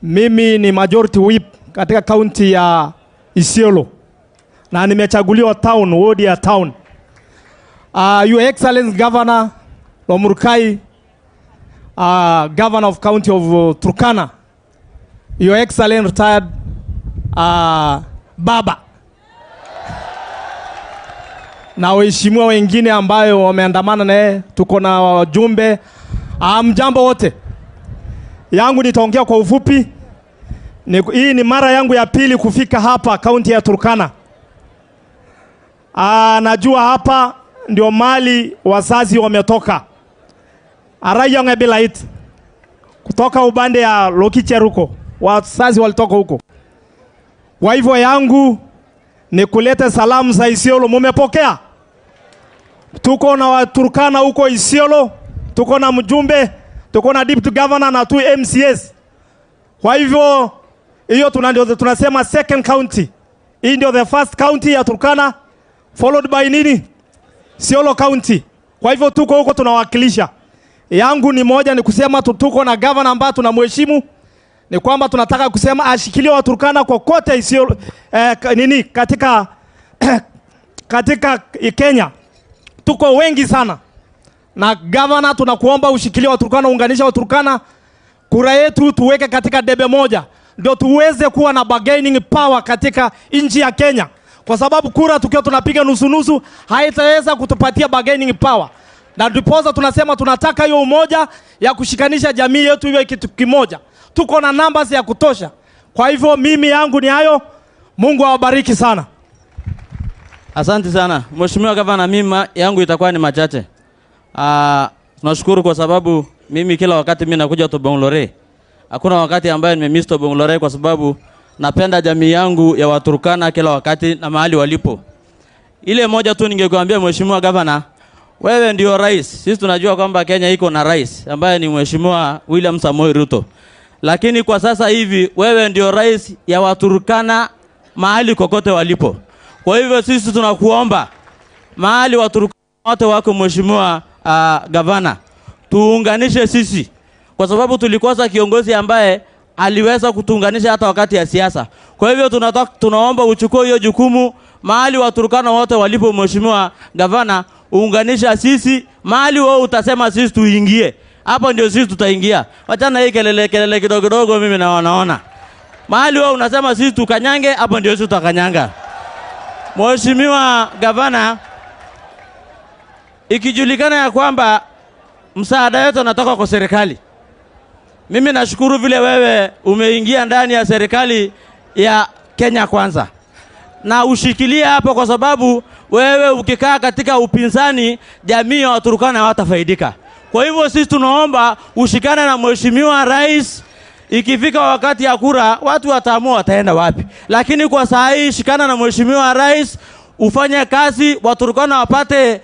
Mimi ni majority whip katika county ya Isiolo na nimechaguliwa town, ward ya town. Your Excellency Governor Lomurukai, Governor of County of Turkana, Your Excellency retired Baba, na waheshimiwa wengine ambayo wameandamana naye, tuko na wajumbe. Mjambo wote. Yangu nitaongea kwa ufupi. Hii ni mara yangu ya pili kufika hapa kaunti ya Turkana. Najua hapa ndio mali wazazi wametoka. Araya ngebilait kutoka ubande ya Lokicheruko, wazazi walitoka huko. Kwa hivyo yangu ni kuleta salamu za Isiolo. Mumepokea? Tuko na Waturkana huko Isiolo, tuko na mjumbe, tuko na deputy governor na 2 MCS. Kwa hivyo hiyo tunasema second county. Hii ndio the first county ya Turkana, followed by nini? Isiolo County. Kwa hivyo tuko huko tunawakilisha. Yangu ni moja, ni kusema tuko na governor ambaye tunamheshimu. Ni kwamba tunataka kusema ashikilie Waturkana kokote Isiolo, nini katika katika Kenya. Tuko wengi sana. Na governor tunakuomba ushikilie Waturkana, unganisha Waturkana. Kura yetu tuweke katika debe moja, ndio tuweze kuwa na bargaining power katika nchi ya Kenya. Kwa sababu kura tukiwa tunapiga nusu nusu haitaweza kutupatia bargaining power. Na ndiposa tunasema tunataka hiyo umoja ya kushikanisha jamii yetu iwe kitu kimoja. Tuko na numbers ya kutosha. Kwa hivyo mimi yangu ni hayo. Mungu awabariki sana. Asante sana. Mheshimiwa Gavana, mimi yangu itakuwa ni machache. Tunashukuru kwa sababu mimi kila wakati mimi nakuja Tobong'lore. Hakuna wakati ambaye nimemiss Tobong'lore kwa sababu napenda jamii yangu ya Waturkana kila wakati na mahali walipo. Ile moja tu ningekuambia Mheshimiwa Gavana, wewe ndio rais. Sisi tunajua kwamba Kenya iko na rais ambaye ni Mheshimiwa William Samoei Ruto. Lakini kwa sasa hivi wewe ndio rais ya Waturkana mahali kokote walipo. Kwa hivyo sisi tunakuomba mahali Waturkana wote wako Mheshimiwa Gavana, tuunganishe sisi. Kwa sababu tulikosa kiongozi ambaye aliweza kutuunganisha hata wakati ya siasa. Kwa hivyo tunaomba uchukue hiyo jukumu mahali Waturkana wote walipo Mheshimiwa Gavana, uunganisha sisi mahali wewe utasema sisi tuingie. Hapo ndio sisi tutaingia. Wachana hii kelele kelele kidogo kidogo mimi naona. Mahali wewe unasema sisi tukanyange, hapo ndio sisi tutakanyanga. Mheshimiwa Gavana, ikijulikana ya kwamba msaada wetu unatoka kwa serikali, mimi nashukuru vile wewe umeingia ndani ya serikali ya Kenya Kwanza. Na ushikilie hapo kwa sababu wewe ukikaa katika upinzani, jamii ya Waturkana hawatafaidika. Kwa hivyo sisi tunaomba ushikane na Mheshimiwa Rais. Ikifika wakati ya kura, watu wataamua wataenda wapi. Lakini kwa saa hii shikana na Mheshimiwa Rais, ufanye kazi, Waturkana wapate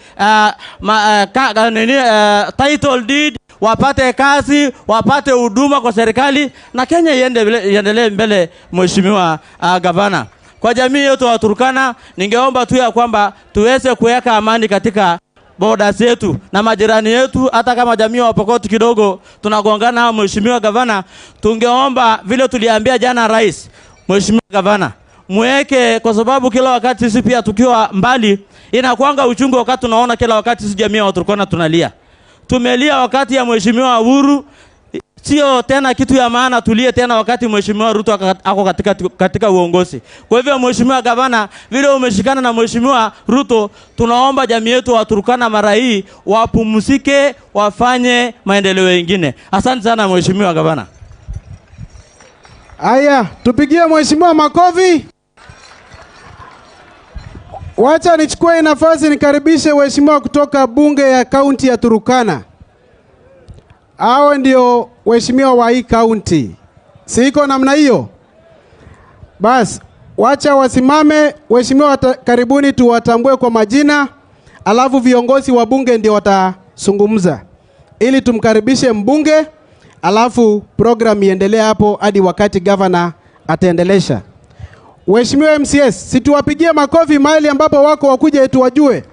title deed, wapate kazi, wapate huduma kwa serikali, na Kenya iendelee mbele Mheshimiwa Gavana. Kwa jamii yetu wa Turkana, ningeomba tu ya kwamba tuweze kuweka amani katika boda zetu na majirani yetu. Hata kama jamii wa Pokot kidogo tunagongana na Mheshimiwa Gavana, tungeomba vile tuliambia jana rais, Mheshimiwa Gavana, muweke, kwa sababu kila wakati sisi pia tukiwa mbali inakuanga uchungu wakati tunaona kila wakati sisi jamii wa Turkana tunalia. Tumelia wakati ya Mheshimiwa Uhuru, Sio tena kitu ya maana tulie tena wakati Mheshimiwa Ruto ako katika uongozi. Kwa hivyo Mheshimiwa Gavana, vile umeshikana na Mheshimiwa Ruto, tunaomba jamii yetu wa Turkana mara hii wapumzike, wafanye maendeleo mengine. Asante sana Mheshimiwa Gavana. Aya, tupigie Mheshimiwa makofi. Wacha nichukue nafasi nikaribishe waheshimiwa kutoka bunge ya kaunti ya Turkana. Hao ndio waheshimiwa wa hii kaunti. Si iko namna hiyo? Bas, wacha wasimame waheshimiwa, karibuni tuwatambue kwa majina, alafu viongozi wa bunge ndio watazungumza. Ili tumkaribishe mbunge, alafu program iendelee hapo hadi wakati governor ataendelesha. Waheshimiwa MCS, situwapigie makofi mahali ambapo wako wakuje tuwajue.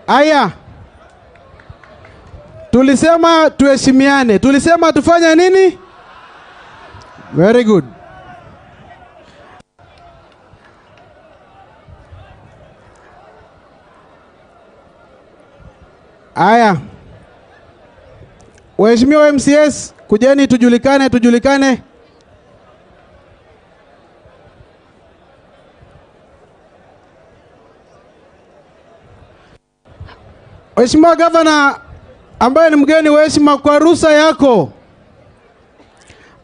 Aya, tulisema tuheshimiane. Tulisema tufanye nini? Very good. Aya, waheshimiwa MCS, kujeni tujulikane, tujulikane. Mheshimiwa Governor ambaye ni mgeni wa heshima, kwa ruhusa yako,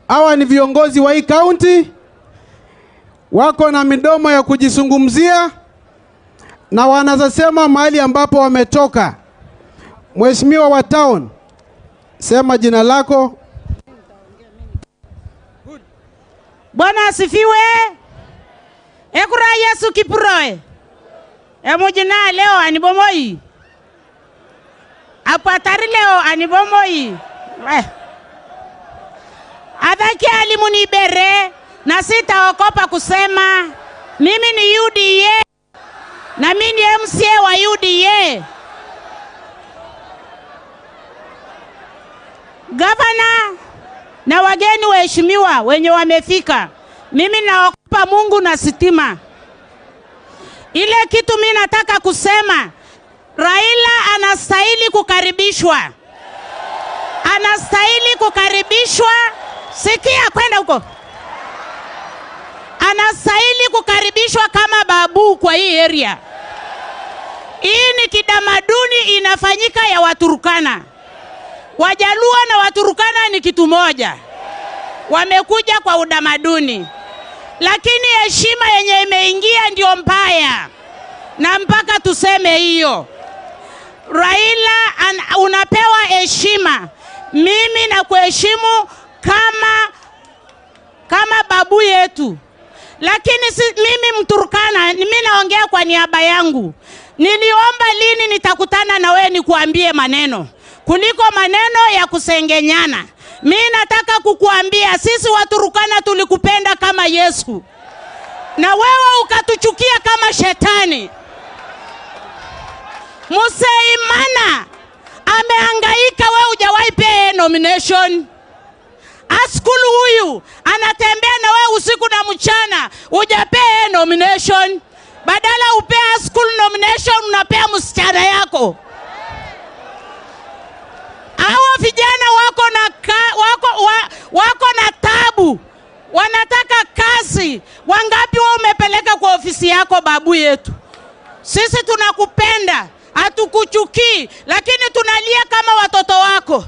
hawa ni viongozi wa hii county, wako na midomo ya kujizungumzia na wanazasema mahali ambapo wametoka. Mheshimiwa wa town, sema jina lako. Bwana asifiwe. Ekura Yesu Kipuroe. Emujina leo anibomoi. Apatari leo anibomoi. Adhaki alimunibere na sitaokopa kusema mimi ni UDA na mimi ni MCA wa UDA. Governor na wageni waheshimiwa wenye wamefika, mimi naokopa Mungu na sitima. Ile kitu mimi nataka kusema, Raila anastahili kukaribishwa. Anastahili kukaribishwa. Sikia kwenda huko. Anastahili kukaribishwa kama babu kwa hii area. Hii ni kitamaduni inafanyika ya Waturkana. Wajaluo na Waturkana ni kitu moja. Wamekuja kwa utamaduni. Lakini heshima yenye imeingia ndio mbaya. Na mpaka tuseme hiyo. Raila unapewa heshima. Mimi na kuheshimu kama babu yetu. Lakini mimi Mturkana, mimi naongea kwa niaba yangu. Niliomba lini nitakutana na wewe nikuambie maneno, kuliko maneno ya kusengenyana. Mimi nataka kukuambia sisi Waturkana tulikupenda kama Yesu, na wewe ukatuchukia kama shetani. Museimana amehangaika, wewe hujawahi pay nomination. Askulu huyu anatembea na wewe usiku na mchana, hujapea nomination. Badala upea school nomination, unapea msichana yako. Hawa vijana wako na tabu, wanataka kazi. Wangapi wewe umepeleka kwa ofisi yako babu yetu? Sisi tunakupenda, hatukuchukii, lakini tunalia kama watoto wako.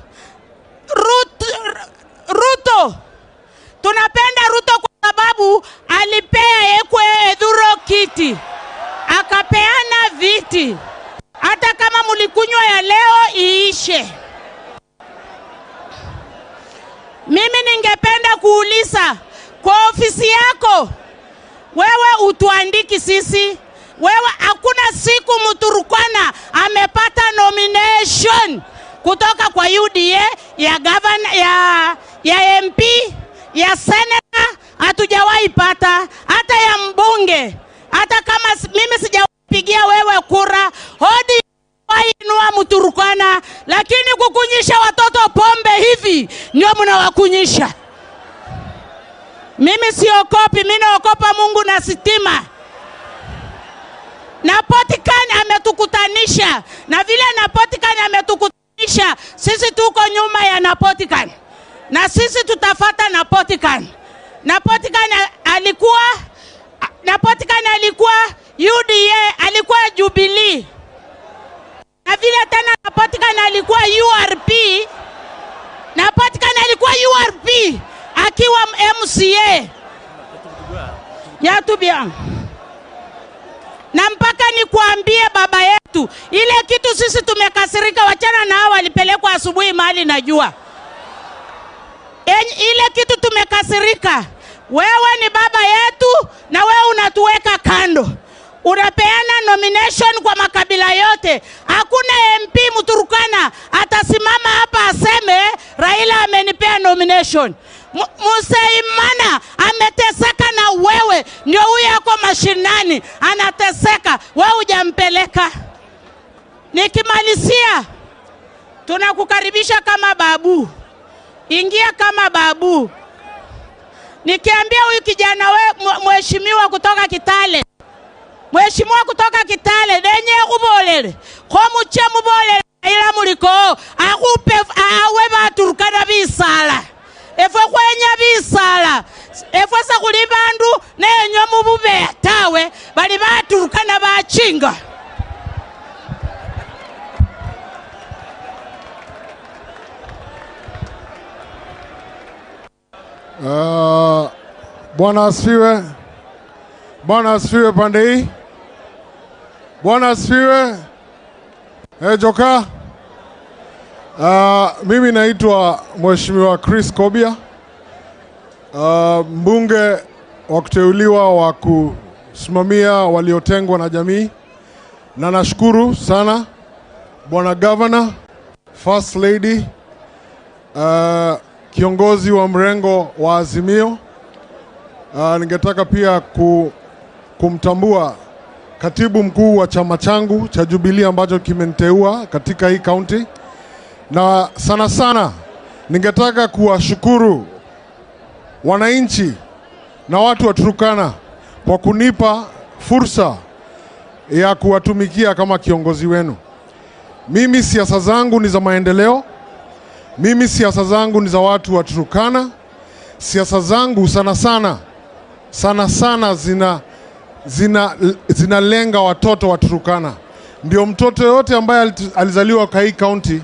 Ruto, tunapenda Ruto kwa sababu alipea Ekwe Edhuro kiti, akapeana viti. Hata kama mulikunywa ya leo iishe. Mimi ningependa kuuliza kwa ofisi yako, wewe utuandiki sisi? Wewe hakuna siku Mturkana amepata nomination kutoka kwa UDA, ya governor, ya MP, ya senator, hatujawahi pata, hata ya mbunge. Hata kama mimi sijapigia wewe kura, hodi inua Mturkana, lakini kukunyisha watoto pombe hivi ndio mnawakunyisha. Mimi siokopi, mimi naokopa Mungu na sitima. Napotikani ametukutanisha, na vile Napotikani ametukutanisha, sisi tuko nyuma ya Napotikani. Na sisi tutafata Napotikani. Napotikani alikuwa UDA, alikuwa Jubilee. Na vile tena Napotikani alikuwa URP. Napotikani alikuwa URP akiwa MCA. Nyatubia. Na mpaka nikuambie baba yetu, ile kitu sisi tumekasirika, wachana na hao walipelekwa asubuhi mahali najua. Ile kitu tumekasirika, wewe ni baba yetu na wewe unatuweka kando. Unapeana nomination kwa makabila yote. Hakuna MP Mturukana atasimama hapa aseme Raila amenipea nomination. Musaimana ameteseka na wewe, ndio huyu yako mashinani anateseka, wewe hujampeleka. Nikimalizia, tunakukaribisha kama babu. Ingia kama babu. Nikiambia huyu kijana we mheshimiwa kutoka Kitale. Mheshimiwa kutoka Kitale denye kubolele. Kwa muche mubolele ila muliko akupe awe baturukana bisala. Efwe kwenya bisala. Efwe sakuli bandu nenyo mubube tawe bali baturukana bachinga. Bwana asifiwe. Bwana asifiwe pande hii. Bwana asifiwe. Joka. Mimi naitwa Mheshimiwa Chris Kobia. Mbunge wa kuteuliwa wa kusimamia waliotengwa na jamii. Na nashukuru sana Bwana Governor, First Lady, kiongozi wa mrengo wa Azimio. Ningetaka pia kumtambua katibu mkuu wa chama changu cha Jubilee ambacho kimeniteua katika hii county. Na sana sana ningetaka kuwashukuru wananchi na watu wa Turkana kwa kunipa fursa ya kuwatumikia kama kiongozi wenu. Mimi siasa zangu ni za maendeleo. Mimi siasa zangu ni za watu wa Turkana. Siasa zangu sana sana sana sana zinalenga watoto wa Turkana. Ndio mtoto yote ambaye alizaliwa kwa hii county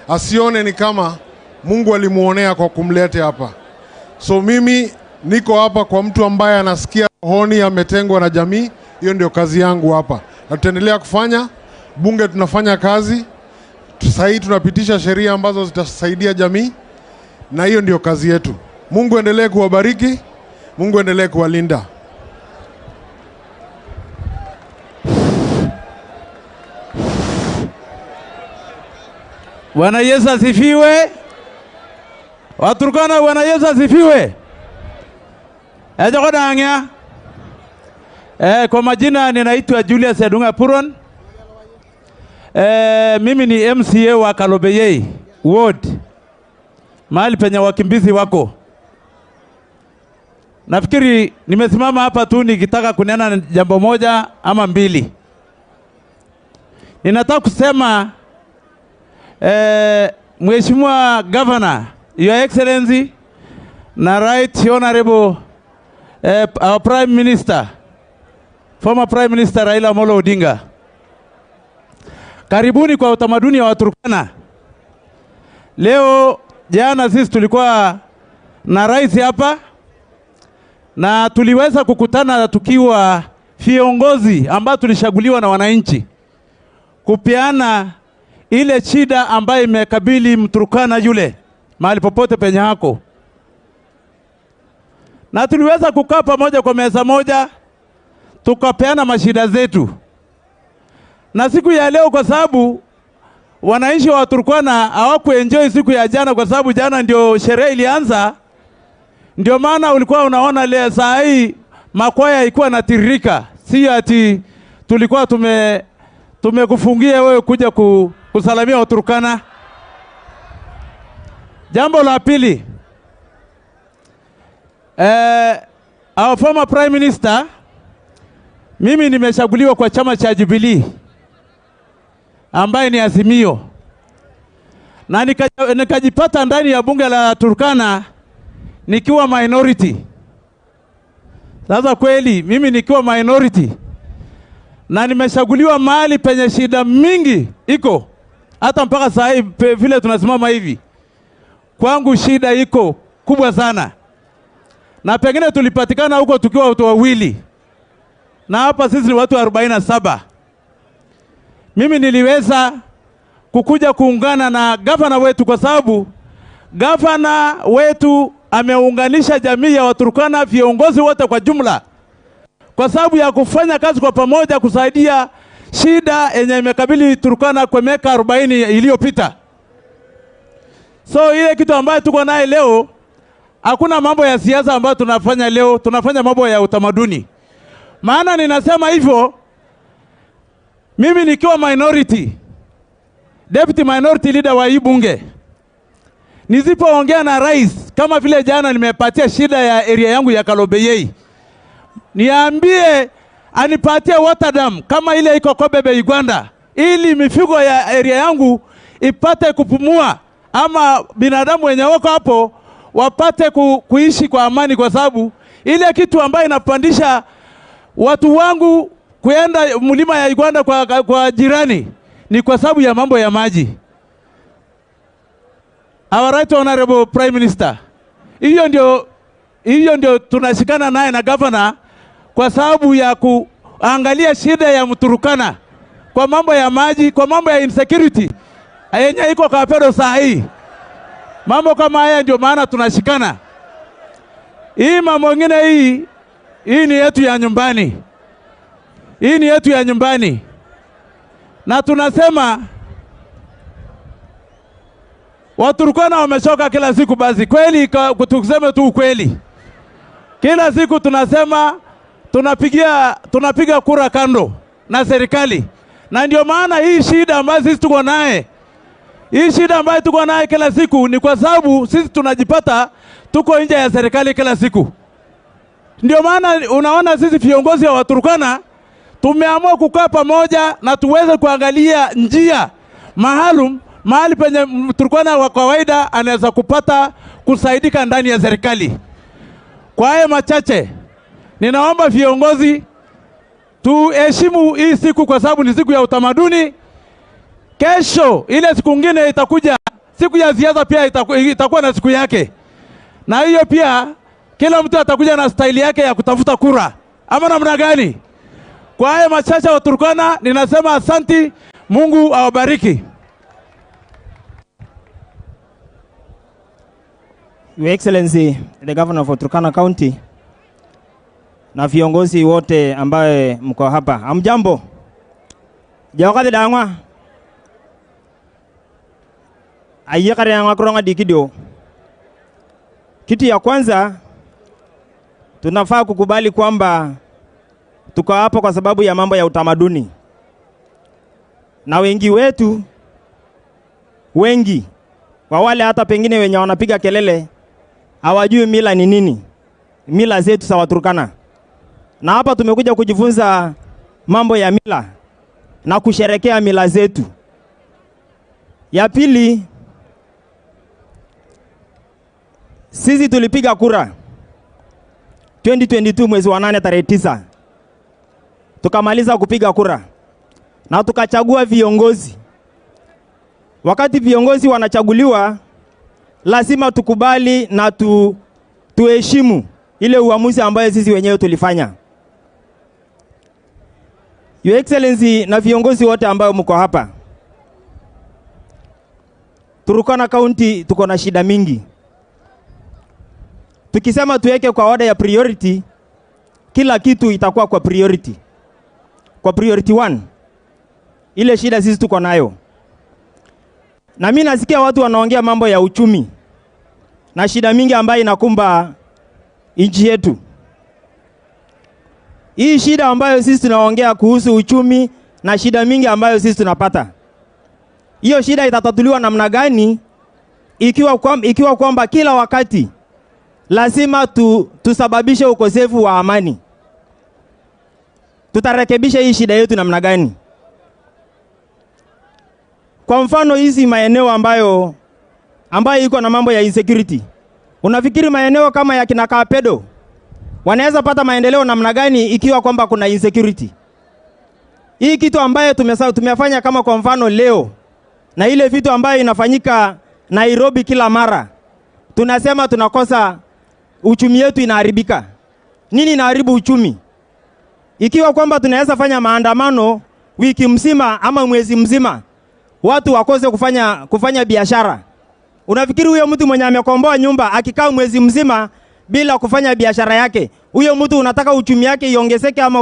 asione ni kama Mungu alimuonea kwa kumleta hapa. So mimi niko hapa kwa mtu ambaye anasikia honi ametengwa na jamii. Hiyo ndio kazi yangu hapa. Na tutaendelea kufanya. Bunge tunafanya kazi. Sasa hii tunapitisha sheria ambazo zitasaidia jamii, na hiyo ndio kazi yetu. Mungu endelee kuwabariki, Mungu endelee kuwalinda. Bwana Yesu asifiwe. Waturkana, Bwana Yesu asifiwe. Ejokodanga. Kwa majina ninaitwa Julius Edunga Puron. Mimi ni MCA wa Kalobeyei Ward, mahali penye wakimbizi wako. Nafikiri nimesimama hapa tu nikitaka kunena jambo moja ama mbili. Ninataka kusema Mheshimiwa Governor, Your Excellency, na Right Honorable our Prime Minister, former Prime Minister Raila Amolo Odinga. Karibuni kwa utamaduni wa Waturkana. Leo jana sisi tulikuwa na rais hapa na tuliweza kukutana tukiwa viongozi ambao tulishaguliwa na wananchi kupeana ile shida ambayo imekabili Mturkana yule mahali popote penye hako. Na tuliweza kukaa pamoja kwa meza moja tukapeana mashida zetu. Na siku ya leo kwa sababu wananchi wa Turkana hawakuenjoy siku ya jana, kwa sababu jana ndio sherehe ilianza, ndio maana ulikuwa unaona leo saa hii makwaya ilikuwa inatiririka. Si ati tulikuwa tumekufungia wewe kuja kusalamia Waturkana. Jambo la pili, our former Prime Minister, mimi nimechaguliwa kwa chama cha Jubilee ambaye ni Azimio, na nikajipata ndani ya bunge la Turkana nikiwa minority. Sasa kweli mimi nikiwa minority na nimechaguliwa mahali penye shida mingi iko, hata mpaka saa hii vile tunasimama hivi, kwangu shida iko kubwa sana. Na pengine tulipatikana huko tukiwa watu wawili, na hapa sisi ni watu 47. Mimi niliweza kukuja kuungana na gavana wetu kwa sababu gavana wetu ameunganisha jamii ya Waturkana, viongozi wote kwa jumla, kwa sababu ya kufanya kazi kwa pamoja kusaidia shida yenye imekabili Turkana kwa miaka 40 iliyopita. So ile kitu ambayo tuko naye leo, hakuna mambo ya siasa ambayo tunafanya leo, tunafanya mambo ya utamaduni. Maana ninasema hivyo, mimi nikiwa minority, deputy minority leader wa hii bunge, nisipoongea na rais, kama vile jana nimepatia shida ya area yangu ya Kalobeyei, niambie anipatie water dam kama ile iko Kobebe Uganda, ili mifugo ya area yangu ipate kupumua, ama binadamu wenye wako hapo wapate kuishi kwa amani, kwa sababu ile kitu ambayo inapandisha watu wangu kuenda mlima ya Uganda kwa jirani ni kwa sababu ya mambo ya maji. Our Right Honorable Prime Minister, hiyo ndio tunashikana naye na governor kwa sababu ya kuangalia shida ya Mturukana kwa mambo ya maji, kwa mambo ya insecurity yenye iko Kapedo saa hii. Mambo kama haya ndio maana tunashikana. Hii mambo nyingine hii ni yetu ya nyumbani. Hii ni yetu ya nyumbani. Na tunasema Waturkana wamechoka kila siku. Basi kweli, tuseme tu ukweli. Kila siku tunasema tunapiga kura kando na serikali. Na ndio maana hii shida ambayo sisi tuko naye, hii shida ambayo tuko naye kila siku ni kwa sababu sisi tunajipata tuko nje ya serikali kila siku. Ndio maana unaona sisi viongozi wa Waturkana tumeamua kukaa pamoja na tuweze kuangalia njia maalum mahali penye Mturkana wa kawaida anaweza kupata kusaidika ndani ya serikali. Kwa haya machache, ninaomba viongozi tuheshimu hii siku kwa sababu ni siku ya utamaduni. Kesho ile siku nyingine itakuja, siku ya ziada pia itakuwa na siku yake. Na hiyo pia kila mtu atakuja na staili yake ya kutafuta kura, ama namna gani? Kwa haya machache wa Turkana ninasema asanti, Mungu awabariki. Your Excellency, the Governor of Turkana County, na viongozi wote ambaye mko hapa. Hamjambo? Jawakati dangwa. Aiyekare angwa kuronga dikidio. Kitu ya kwanza tunafaa kukubali kwamba tuko hapa kwa sababu ya mambo ya utamaduni. Na wengi wetu, wengi kwa wale hata pengine wenye wanapiga kelele hawajui mila ni nini, mila zetu za Waturkana. Na hapa tumekuja kujifunza mambo ya mila na kusherekea mila zetu. Ya pili, sisi tulipiga kura 2022 mwezi wa 8 tarehe 9. Tukamaliza kupiga kura na tukachagua viongozi. Wakati viongozi wanachaguliwa, lazima tukubali na tuheshimu ile uamuzi ambayo sisi wenyewe tulifanya. Your Excellency na viongozi wote ambao mko hapa, Turkana County tuko na shida mingi. Tukisema tuweke kwa order ya priority, kila kitu itakuwa kwa priority. Kwa priority 1, ile shida sisi tuko nayo. Na mimi nasikia watu wanaongea mambo ya uchumi na shida mingi ambayo inakumba nchi yetu. Hii shida ambayo sisi tunaongea kuhusu uchumi na shida mingi ambayo sisi tunapata, hiyo shida itatatuliwa namna gani ikiwa kwamba kila wakati lazima tusababishe ukosefu wa amani, tutarekebisha hii shida yetu namna gani? Kwa mfano hizi maeneo ambayo iko na mambo ya insecurity, unafikiri maeneo kama ya kina Kapedo wanaweza pata maendeleo namna gani ikiwa kwamba kuna insecurity? Hii kitu ambayo tumefanya kama kwa mfano leo, na ile vitu ambayo inafanyika Nairobi kila mara, tunasema tunakosa, uchumi yetu inaharibika. Nini inaharibu uchumi? Ikiwa kwamba tunaweza fanya maandamano wiki mzima ama mwezi mzima, watu wakose kufanya biashara. Unafikiri huyo mtu mwenye amekomboa nyumba akikaa mwezi mzima bila kufanya biashara yake, huyo mtu unataka uchumi yake iongezeke ama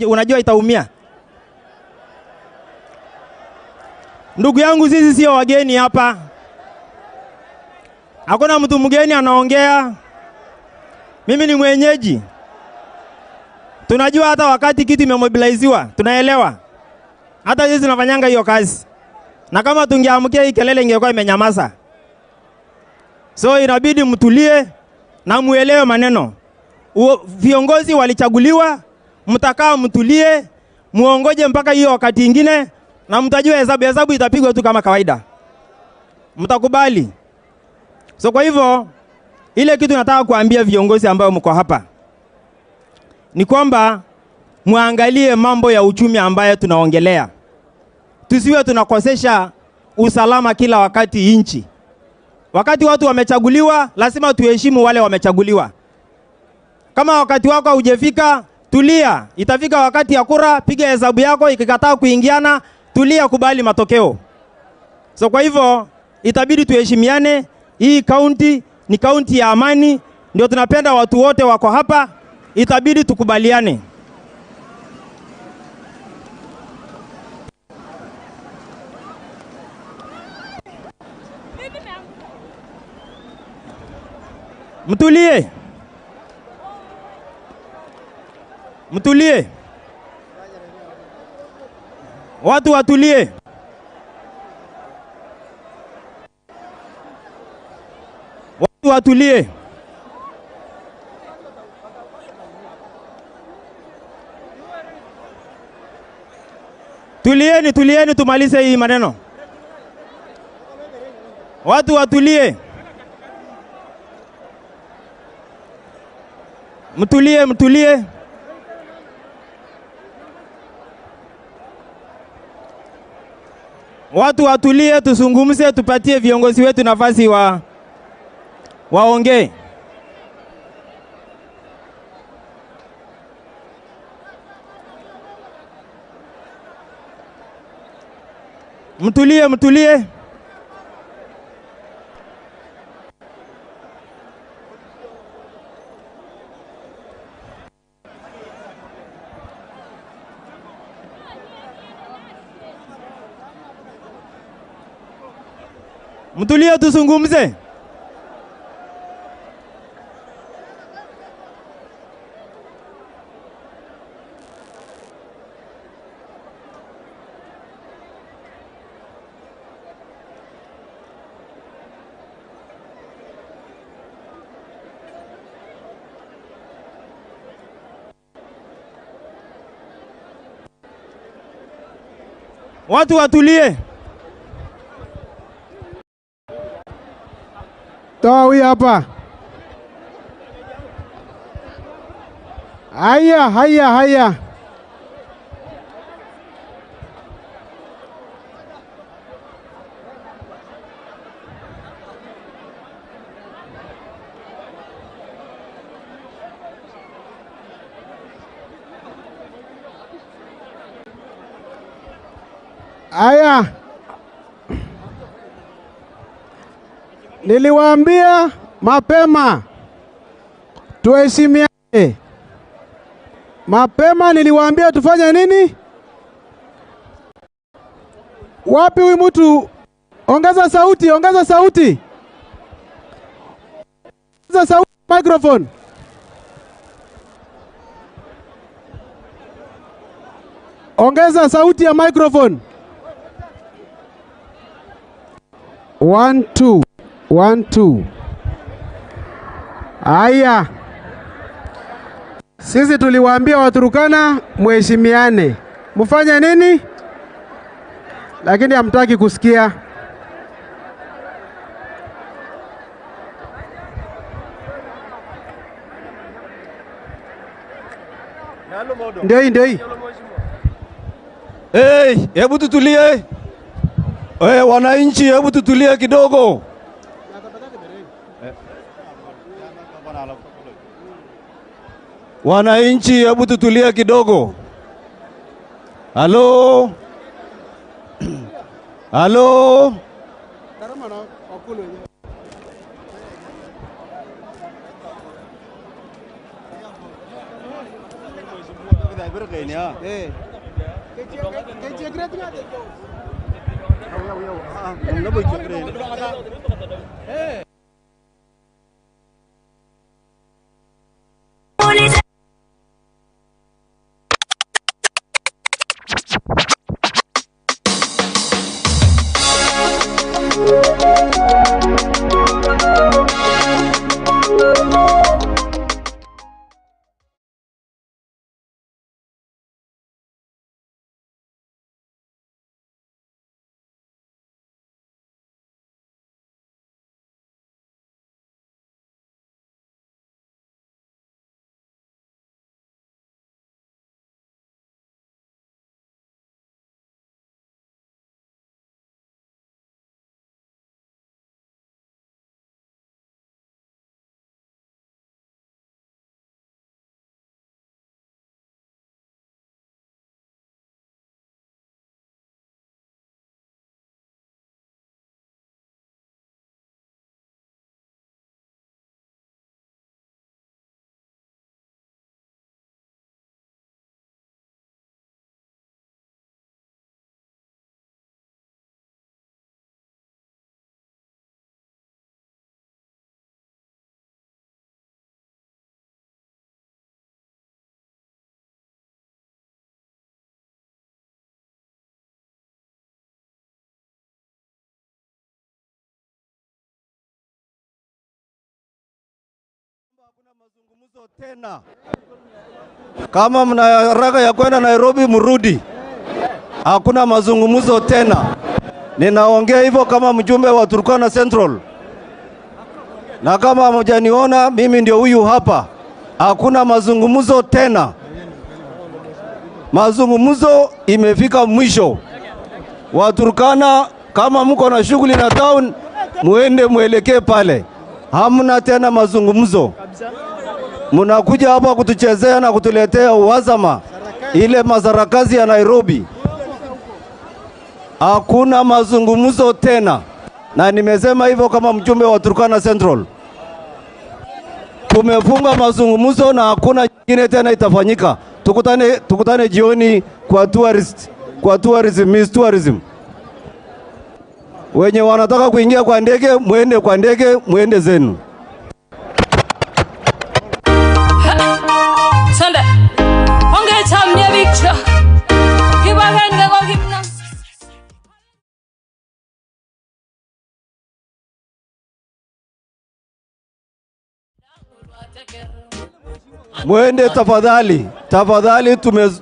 unajua itaumia? Ndugu yangu, sisi sio wageni hapa. Hakuna mtu mgeni anaongea. Mimi ni mwenyeji. Tunajua hata wakati kitu imemobiliziwa, tunaelewa. Hata sisi tunafanyanga hiyo kazi. Na kama tungeamkia hii kelele ingekuwa imenyamaza. So inabidi mtulie na muelewe maneno. Viongozi walichaguliwa, mtakaa mtulie, muongoje mpaka hiyo wakati ingine, na mtajua hesabu itapigwa tu kama kawaida. Mtakubali. So kwa hivyo ile kitu nataka kuambia viongozi ambao mko hapa ni kwamba muangalie mambo ya uchumi ambayo tunaongelea. Tusiwe tunakosesha usalama kila wakati inchi. Wakati watu wamechaguliwa, lazima tuheshimu wale wamechaguliwa. Kama wakati wako hujafika, tulia. Itafika wakati ya kura, piga hesabu yako, ikikataa kuingiana, tulia, kubali matokeo. So kwa hivyo itabidi tuheshimiane. Hii kaunti ni kaunti ya amani, ndio tunapenda watu wote wako hapa. Itabidi tukubaliane. Mtulie. Mtulie. Watu watulie. Watu watulie. Tulieni, tulieni tumalize hii maneno. Watu watulie. Mtulie, mtulie. Watu watulie, tuzungumze, tupatie viongozi wetu nafasi waongee. Mtulie, mtulie. Mtulie tuzungumze. Watu watulie. Toa huyu hapa. Haya, haya, haya. Haya. Niliwaambia mapema tuheshimiane. Mapema niliwaambia tufanye nini? Wapi huyu mtu? Ongeza sauti, ongeza sauti. Ongeza sauti microphone. Ongeza sauti ya microphone. 1 2 1 2. Aya, sisi tuliwaambia Waturukana mheshimiane, mfanye nini, lakini hamtaki kusikia. Ndio hii, ndio hii. Hey, hebu tutulie. Hey, wananchi hebu tutulie kidogo. Wananchi hebu tutulie kidogo. Halo? Halo? Mazungumzo tena. Kama mna haraka ya kwenda Nairobi mrudi. Hakuna mazungumzo tena. Ninaongea hivyo kama mjumbe wa Turkana Central. Na kama hamjaniona mimi ndio huyu hapa. Hakuna mazungumzo tena. Mazungumzo imefika mwisho. Wa Turkana kama mko na shughuli na town muende muelekee pale. Hamna tena mazungumzo. Mnakuja hapa kutuchezea na kutuletea uhasama ile mazarakazi ya Nairobi. Hakuna mazungumzo tena. Na nimesema hivyo kama mjumbe wa Turkana Central. Tumefunga mazungumzo na hakuna nyingine tena itafanyika. Tukutane jioni kwa tourist, kwa tourism, Miss Tourism. Wenye wanataka kuingia kwa ndege, muende kwa ndege, muende zenu. Muende tafadhali, tafadhali,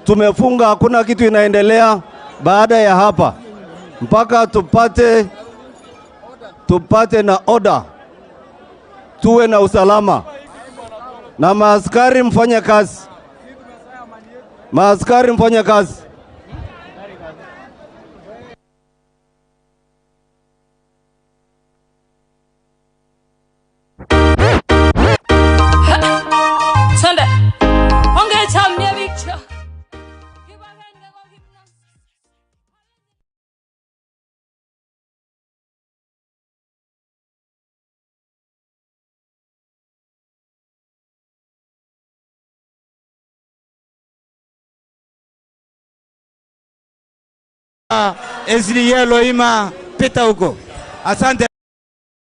tumefunga, hakuna kitu inaendelea baada ya hapa mpaka tupate na order, tuwe na usalama na maaskari mfanye kazi, maaskari mfanye kazi. SDA Loima pita huko. Asante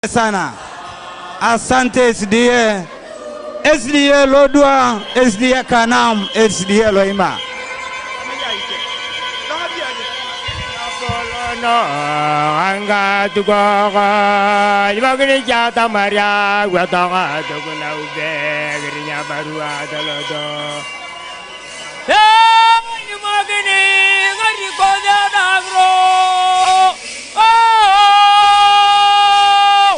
sana. Asante SDA. SDA Lodwa, SDA Kanam, SDA Loima. No anga tugogo ibagini jata maria watonga tuguna ube girinya barua tolodo eh nimagini ngari koda dagro oh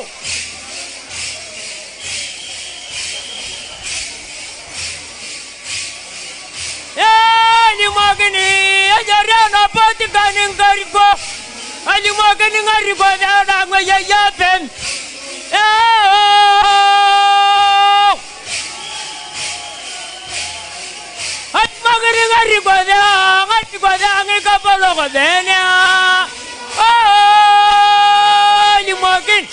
eh nimagini ajariana patikani ngariko alimwageni ngariko dada ngwe yapen eh alimwageni ngariko dada ngariko dada ngikapolo kodena oh alimwageni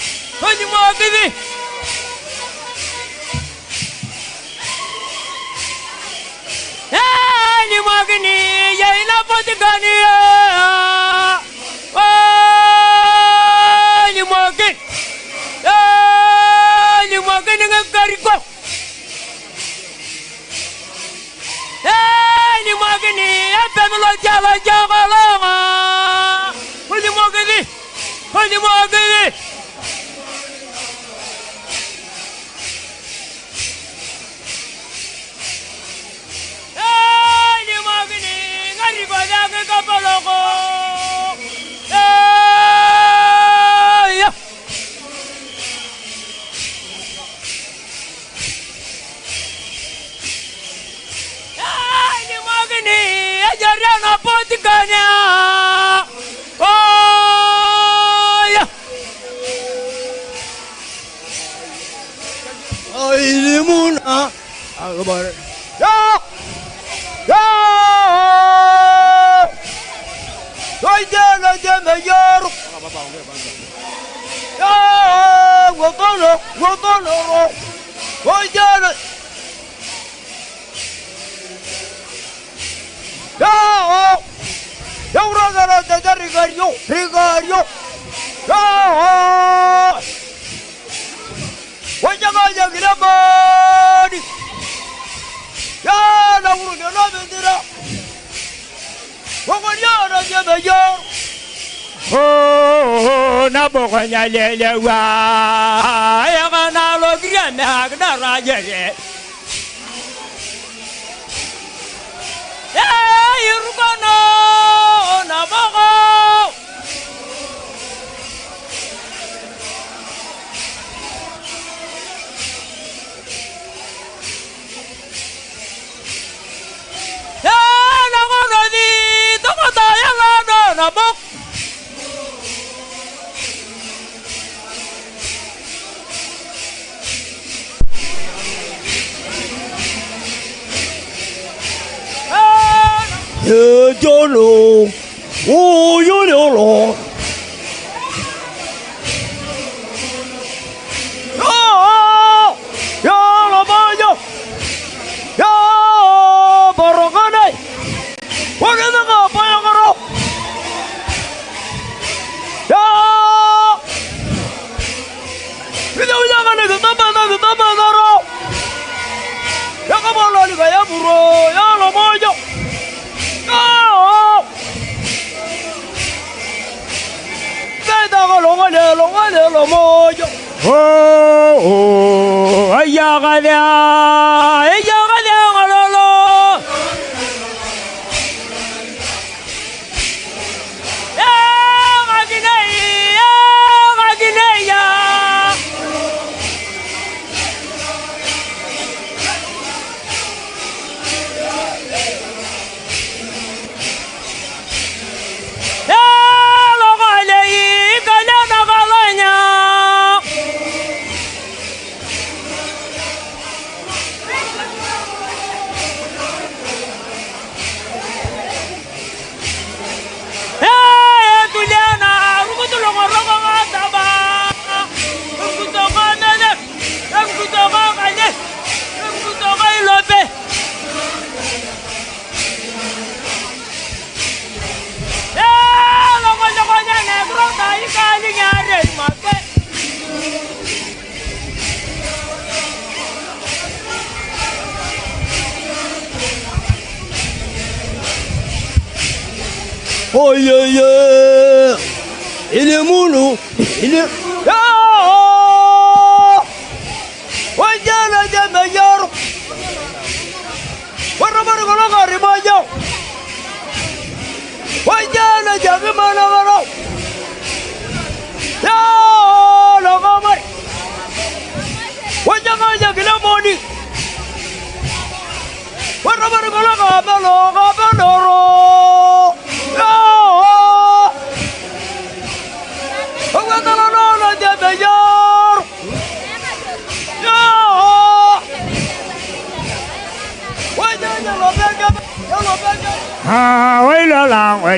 alimwageni eh alimwageni yaina patikani Oh yeah yeah. Ilimunu ili wajana jamayar warabar gologa rimajo wajana jamana golo ya logomar wajana jagilamoni warabar gologa baloga baloro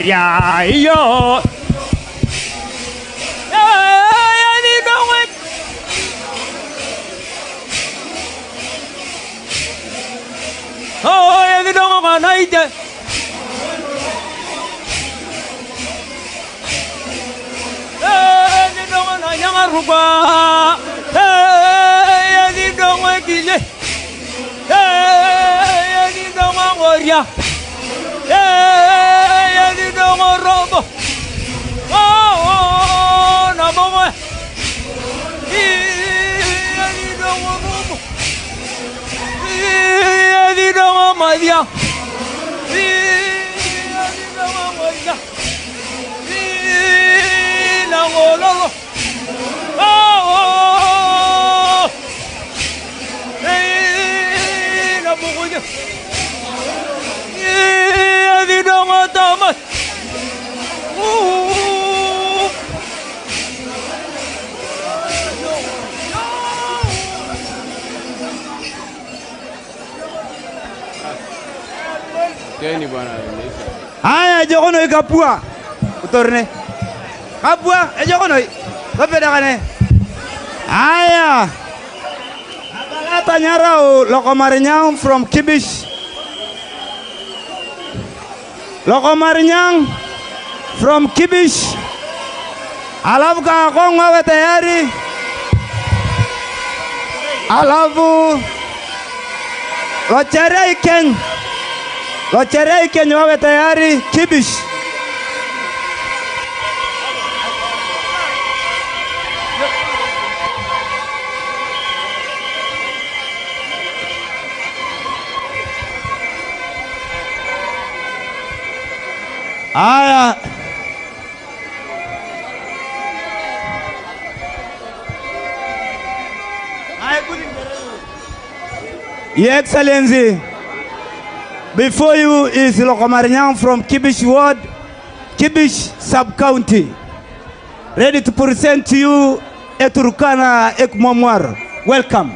ya Haya jogono ikapua utorne kapua jogono kapedakane. Haya abalata nyarao Lokomarinyang from Kibish. Lokomarinyang from Kibish. Alafu Kaakong wawe tayari. Alafu Lochere Ikeny. Lochere Ikeny wawe tayari Kibish. Aya. Your Excellency, before you is Lokomarinyang from Kibish Ward, Kibish Sub-County, ready to present to you Eturkana Ekmomwar. Welcome.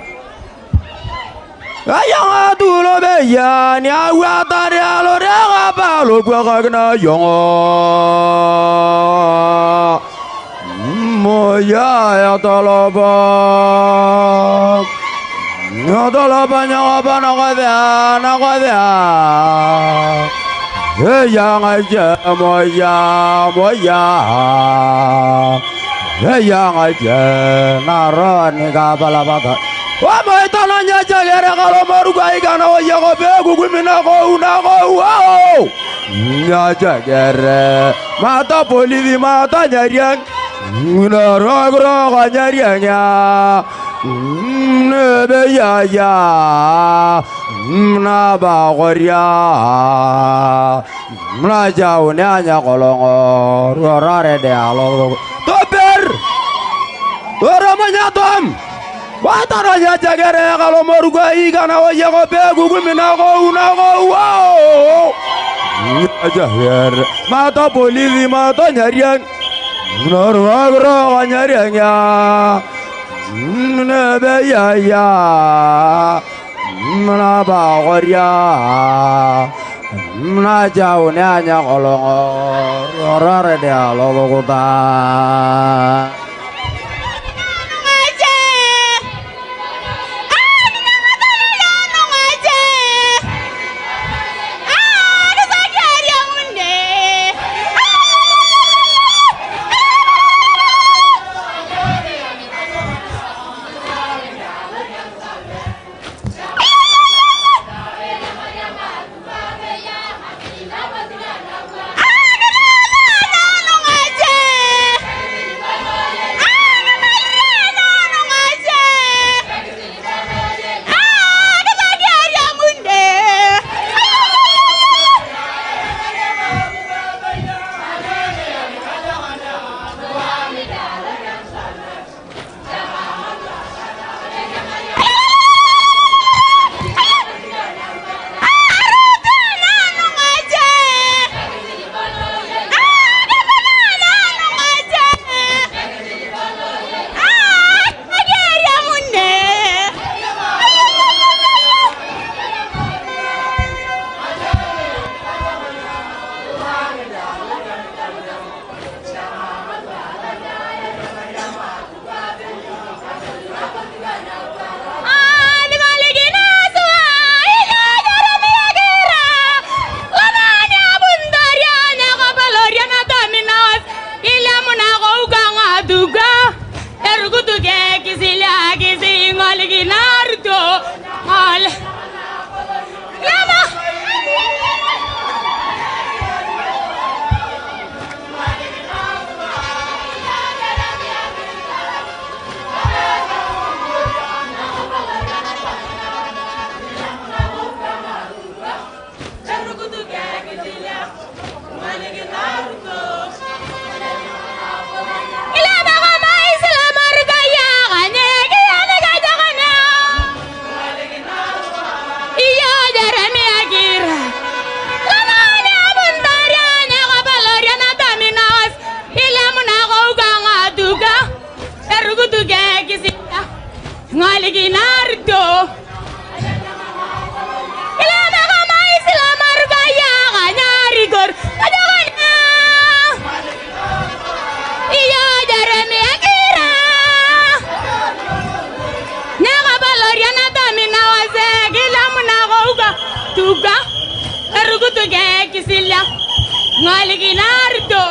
Ngalikinardo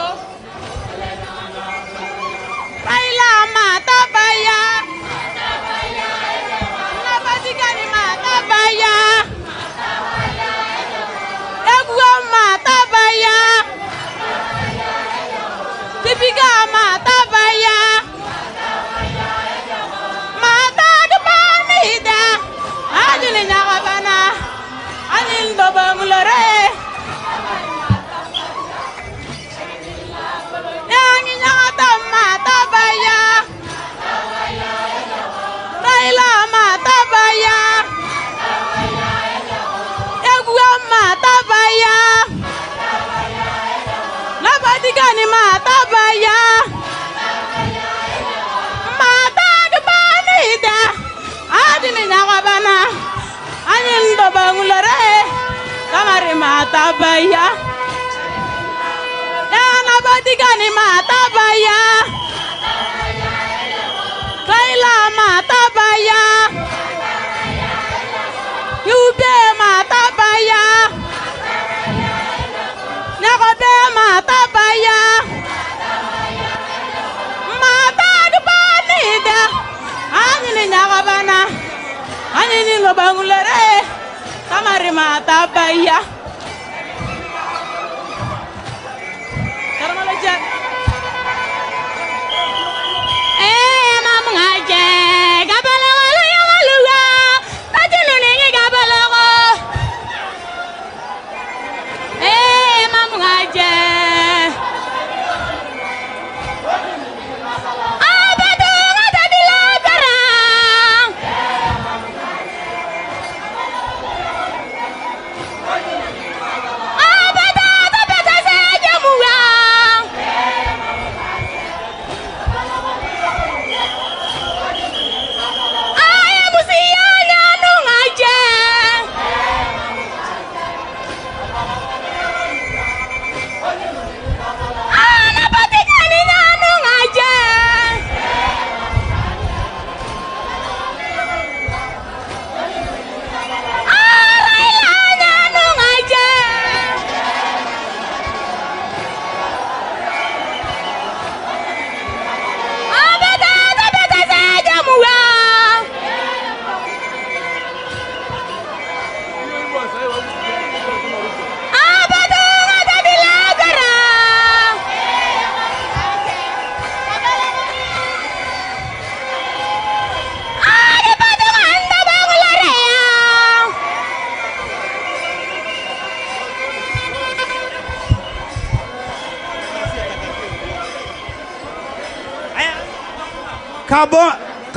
Raila matabaya Napatikani matabaya Egwa matabaya Tipika matabaya Matagpanida Ajili nyakabana Anil dobangulore Yangi nyakata matabaya Raila matabaya Egwa matabaya Napatikani matabaya Matagpanida Ajili nyakabana Anil dobangulore Kamari matabaya Napatikani matabaya Raila matabaya Yube matabaya Nyakobe matabaya Matagpanida Anini nyakabana Anini lobangulere Kamari matabaya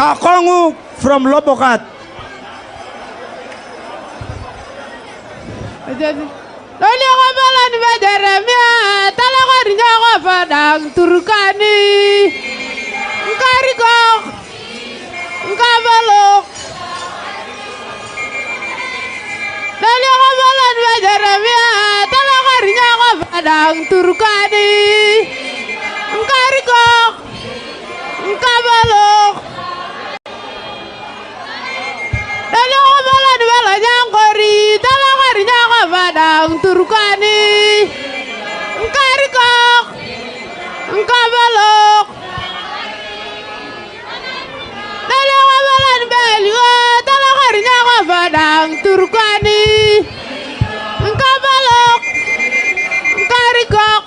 Kakongu from Lobokat. Turkani Nkarikok Nkabalok Dalakabalan Belio Talakarinya Fadang Turkani Nkabalok Nkarikok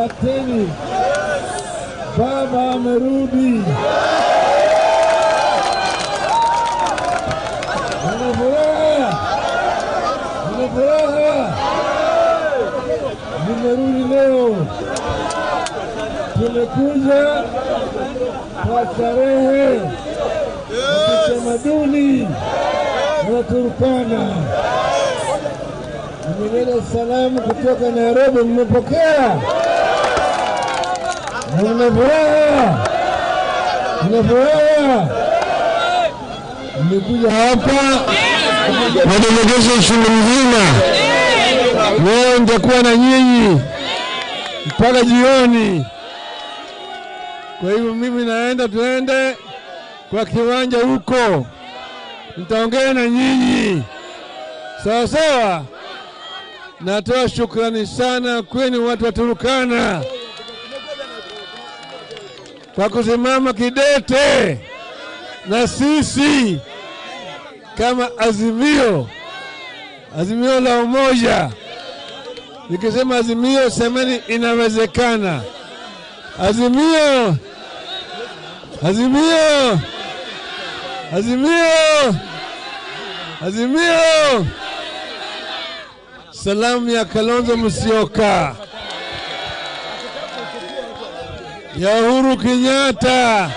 Asanteni. Baba amerudi. Nina furaha. Nina furaha. Nimerudi leo. Tumekuja kwa starehe ya kitamaduni na Turkana. Nimeleta salamu kutoka Nairobi, mmepokea? Mna furaha? Mna furaha? Nimekuja hapa na delegation shule mzima. Leo nitakuwa na nyinyi mpaka jioni. Kwa hivyo mimi naenda, tuende kwa kiwanja huko, nitaongea na nyinyi sawa sawa. Natoa shukrani sana kwenu watu wa Turkana kwa kusimama kidete na sisi kama Azimio, Azimio la Umoja. Nikisema Azimio, semeni inawezekana. Azimio, Azimio, Azimio, Azimio. Salamu ya Kalonzo Musyoka, ya Uhuru Kenyatta,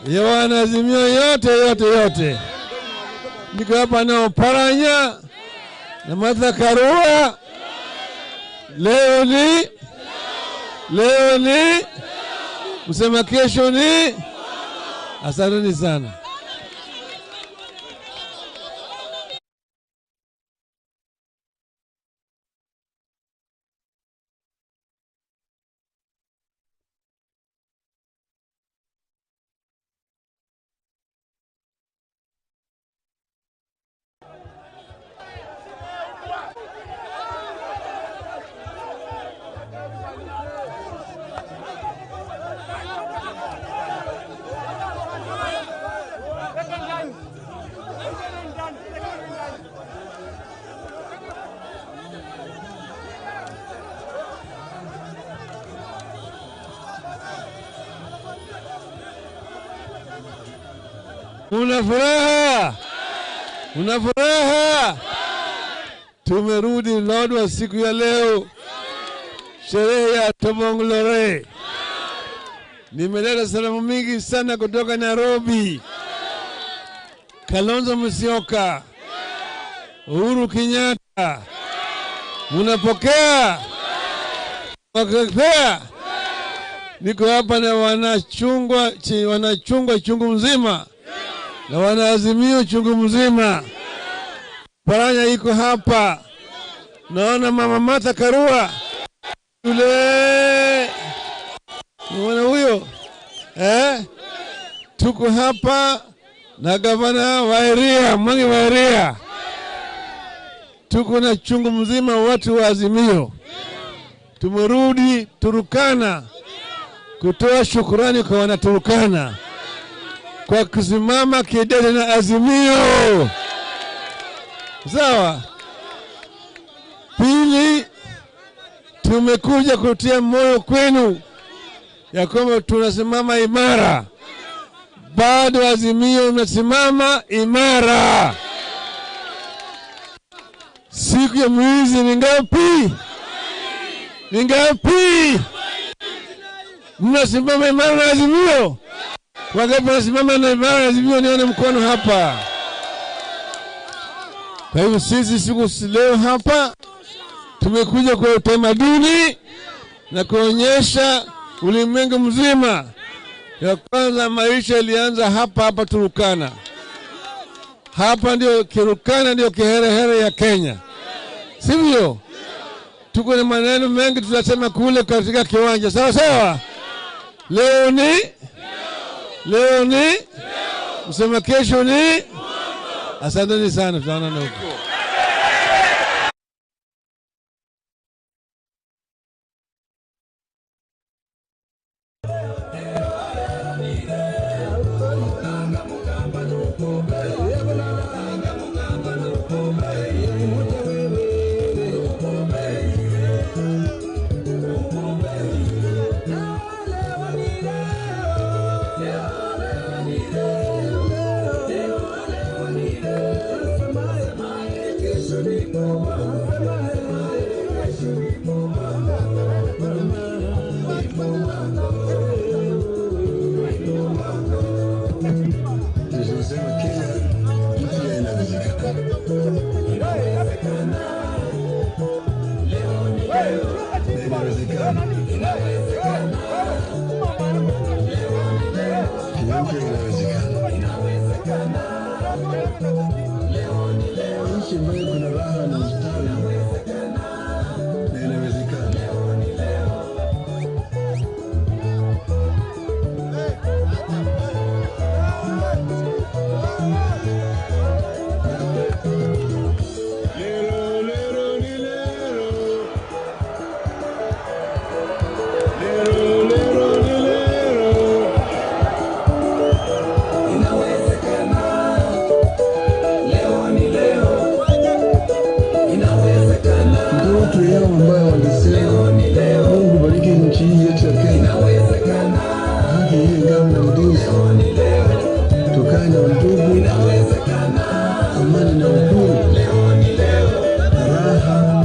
ya wanaazimio yote yote yote. Niko hapa na Oparanya na Martha Karua. Leo ni msema kesho ni. Asanteni sana. Una furaha? Una furaha? Tumerudi Lodwar siku ya leo, sherehe ya Tobong'lore. Nimeleta salamu mingi sana kutoka Nairobi. Kalonzo Musyoka, Uhuru Kenyatta, munapokea? Wakipea? Niko hapa na wanachungwa chungu mzima na wanaazimio chungu mzima. Paranya iko hapa. Naona mama Martha Karua yule, unaona huyo? Tuko hapa na gavana wa area, Mwangi wa area. Tuko na chungu mzima watu wa Azimio. Tumerudi Turkana kutoa shukurani kwa wanaturkana kwa kusimama kidete na Azimio. Sawa. Pili, tumekuja kutia moyo kwenu ya kwamba tunasimama imara. Bado Azimio inasimama imara. Siku ya mwizi ni ngapi? Ni ngapi? Mnasimama imara na Azimio? Wangapi wanasimama na imara na Azimio? Nione mkono hapa. Kwa hivyo sisi siku leo hapa tumekuja kwa utamaduni na kuonyesha ulimwengu mzima ya kwanza maisha ilianza hapa hapa Turkana. Hapa ndio Turkana, ndio kiherehere ya Kenya, sivyo? Tuko na maneno mengi tutasema kule katika kiwanja, sawa sawa. Leo ni msema kesho ni. Asanteni sana, tutaonana huko. Kenya mpya inawezekana. Nchi ambayo kuna raha na ustawi, na inawezekana. Ndoto yao ambayo walisema Mungu bariki nchi hii yetu ya Kenya, haki iwe ngao na mlinzi, tukae na undugu, amani na uhuru, raha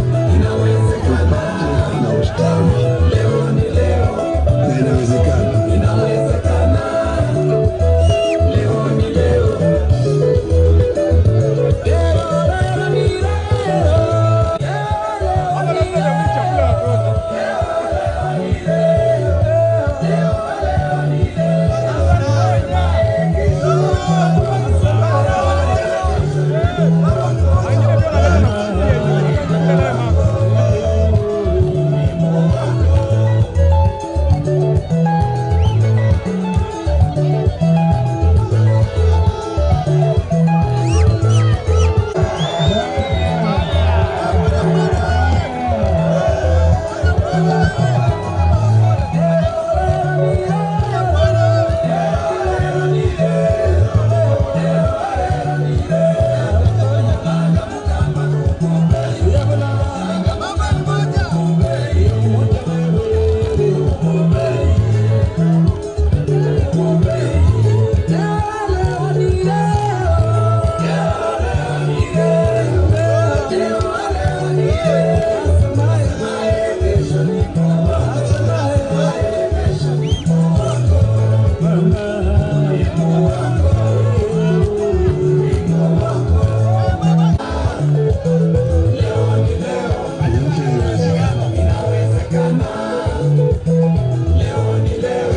tupate na ustawi, na inawezekana.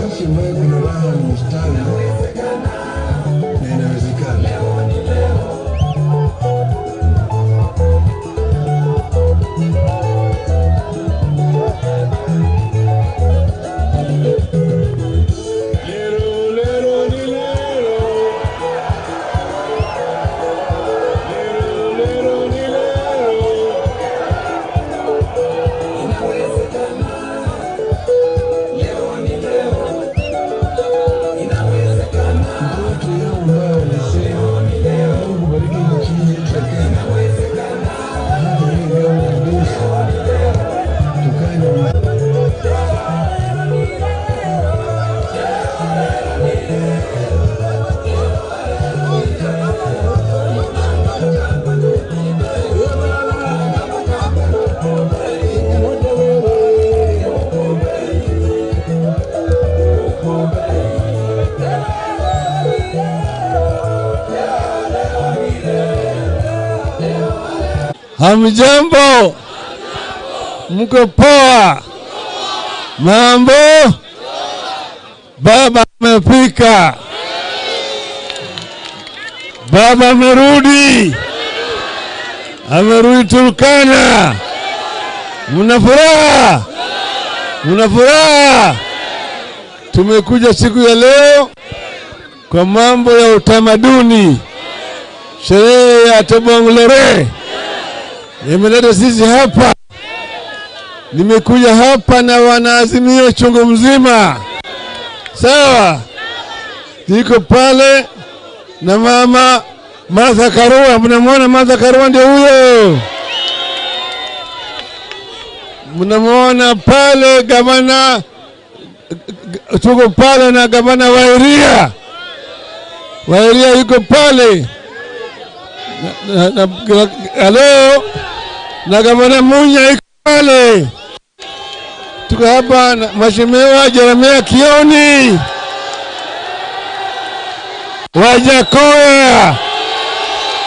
Nchi ambayo kuna raha na ustawi, na inawezekana. Ndoto yao ambayo walisema Mungu bariki nchi hii yetu ya Kenya, haki iwe ngao na mlinzi, tukae na Hamjambo, mko poa? Mambo? Baba amefika, baba amerudi, amerudi Turkana. Mna furaha? Mna furaha? Tumekuja siku ya leo kwa mambo ya utamaduni, sherehe ya Tobong Lore imeleta sisi hapa. Nimekuja hapa na wanaazimio chungu mzima, sawa? Niko pale na mama Martha Karua. Mnamwona Martha Karua? Ndio huyo. Mnamwona pale gavana, tuko pale na gavana Wairia. Wairia yuko pale halo, na gavana Munya yuko pale. Tuko hapa na Mheshimiwa Jeremia Kioni Wajakoya,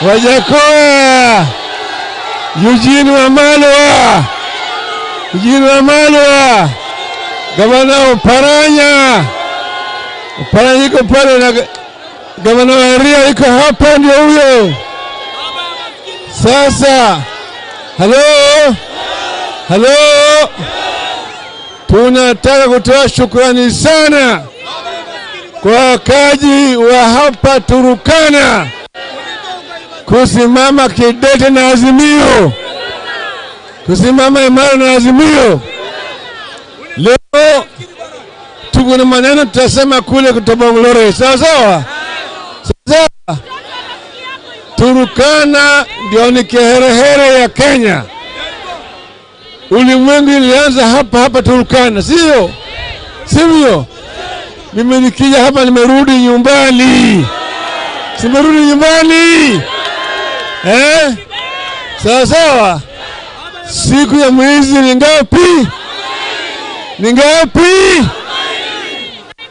Wajakoya, Eugene Wamalwa, Eugene Wamalwa, Gavana Oparanya. Oparanya iko pale na gavana wa Eria iko hapa, ndio huyo. Sasa hello, hello, tunataka kutoa shukrani sana kwa wakaji wa hapa Turkana kusimama kidete na Azimio, kusimama imara na Azimio. Leo tuko na maneno tutasema kule Tobong'lore, sawa sawa? Sawa. Turkana ndio ni kiherehere ya Kenya. Ulimwengu ilianza hapa hapa Turkana, sio? Sivyo? Mimi nikija hapa nimerudi nyumbani. Simerudi nyumbani. Eh? Sawa sawa. Siku ya mwizi ni ngapi? Ni ngapi?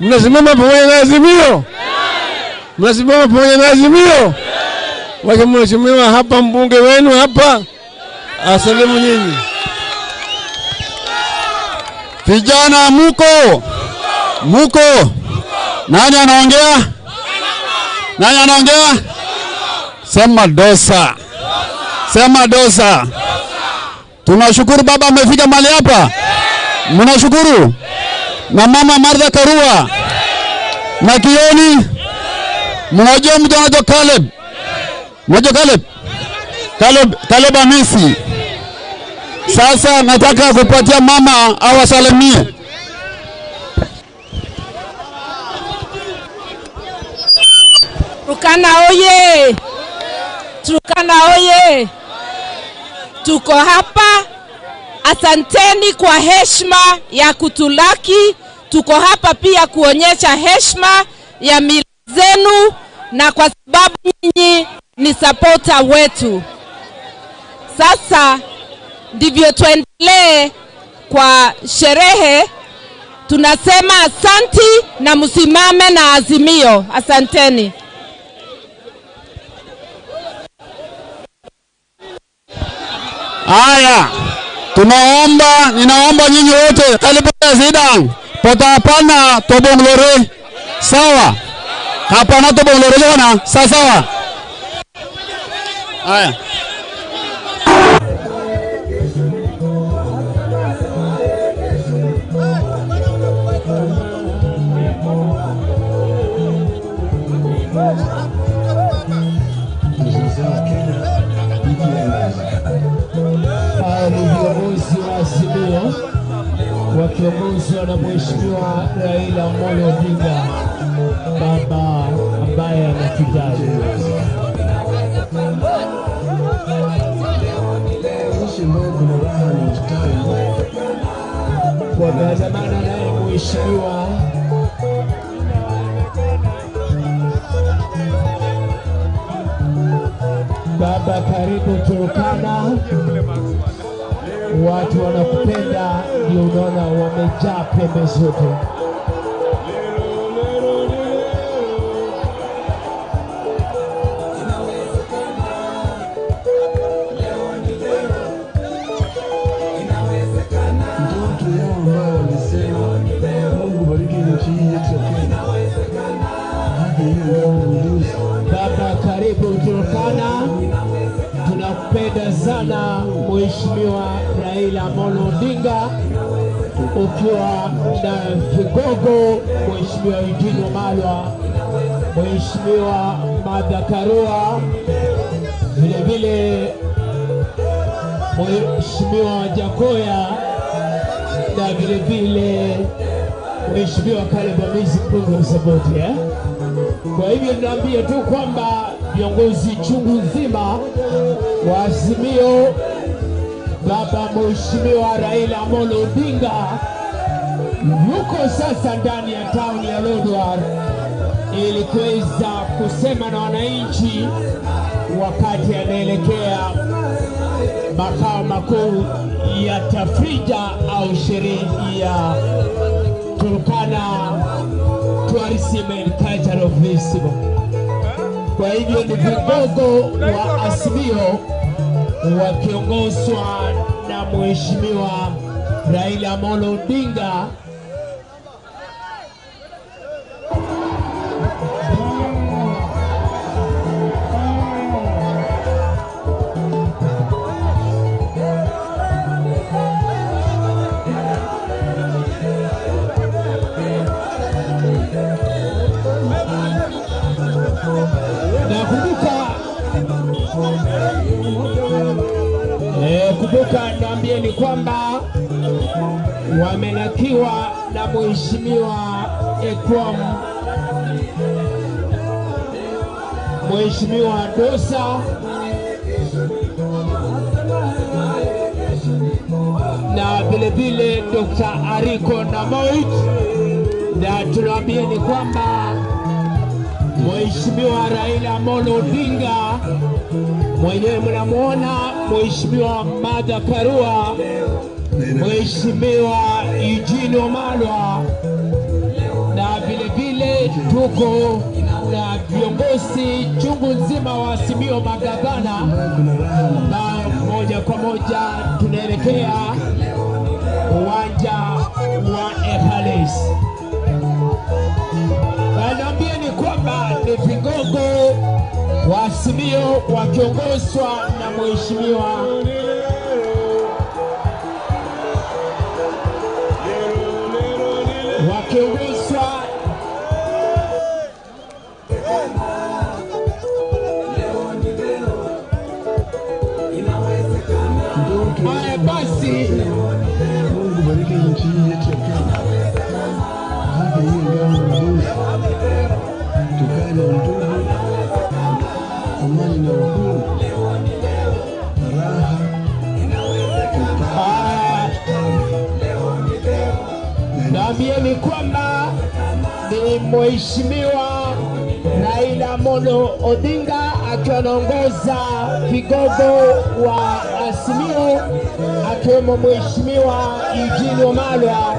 Mnasimama pamoja na Azimio? Mnasimama pamoja na Azimio? Wacha mheshimiwa hapa, mbunge wenu hapa asalimu nyinyi. Vijana muko? Muko? Nani anaongea? Nani anaongea? Sema dosa. Sema dosa. Tunashukuru baba amefika mahali hapa. Mnashukuru? Na mama Martha Karua. Na Kioni. Mnajua mtu anaitwa Caleb? Mnajua Caleb? Caleb Amisi. Sasa nataka kupatia mama awasalimie. Turkana oye! Turkana oye! Tuko hapa. Asanteni kwa heshima ya kutulaki. Tuko hapa pia kuonyesha heshima ya mila zenu, na kwa sababu nyinyi ni supporter wetu. Sasa ndivyo tuendelee kwa sherehe. Tunasema asanti na msimame na Azimio. Asanteni. Haya, tunaomba, ninaomba nyinyi wote karibu Zidane, pota hapana Tobong'lore. Sawa? Hapana Tobong'lore bwana, sawa sawa. Haya. Wakiongozwa na Mheshimiwa Raila Amolo Odinga, baba ambaye anatujali. Wameandamana naye Mheshimiwa Baba, karibu Turkana. Watu wanakupenda, ndio unaona wamejaa pembe zote. Baba, karibu Turkana. Tunakupenda sana Mheshimiwa Raila Amolo Odinga, ukiwa na vigogo Mheshimiwa Eugene Wamalwa, Mheshimiwa Martha Karua, vile vile Mheshimiwa Jakoya, na vile vile Mheshimiwa Caleb Amisi mbunge wa Saboti, eh? Kwa hivyo tunaambia tu kwamba viongozi chungu nzima wa Azimio, baba Mheshimiwa Raila Amolo Odinga yuko sasa ndani ya town ya Lodwar ili kuweza kusema na wananchi wakati anaelekea makao makuu ya tafrija au sherehe ya Turkana Tourism and Cultural Festival. Kwa hivyo ni vigogo wa Azimio wakiongozwa na Mheshimiwa Raila Amolo Odinga. Kumbuka niambieni kwamba wamelakiwa na Mheshimiwa Ekwam, Mheshimiwa Dosa na vile vile Dr. Ariko Namoit, na tunaambieni kwamba Mheshimiwa Raila Amolo Odinga mwenyewe mnamuona, Mheshimiwa Martha Karua, Mheshimiwa Eugene Wamalwa, na vile vile tuko na viongozi chungu nzima wa Azimio, magavana, na moja kwa moja tunaelekea uwanja wa Epales. Naambieni kwamba ni vigogo wa Azimio wakiongozwa na Mheshimiwa wakiongozwa haya basi. Mungu bariki nchi hii yetu ya Kenya. Haki hii ngao na ndugu. Tukae na undugu, amani na uhuru, raha. Naambieni kwamba ni Mheshimiwa Raila Amolo Odinga akiwa anaongoza vigogo wa Azimio, akiwemo Mheshimiwa Eugene Wamalwa,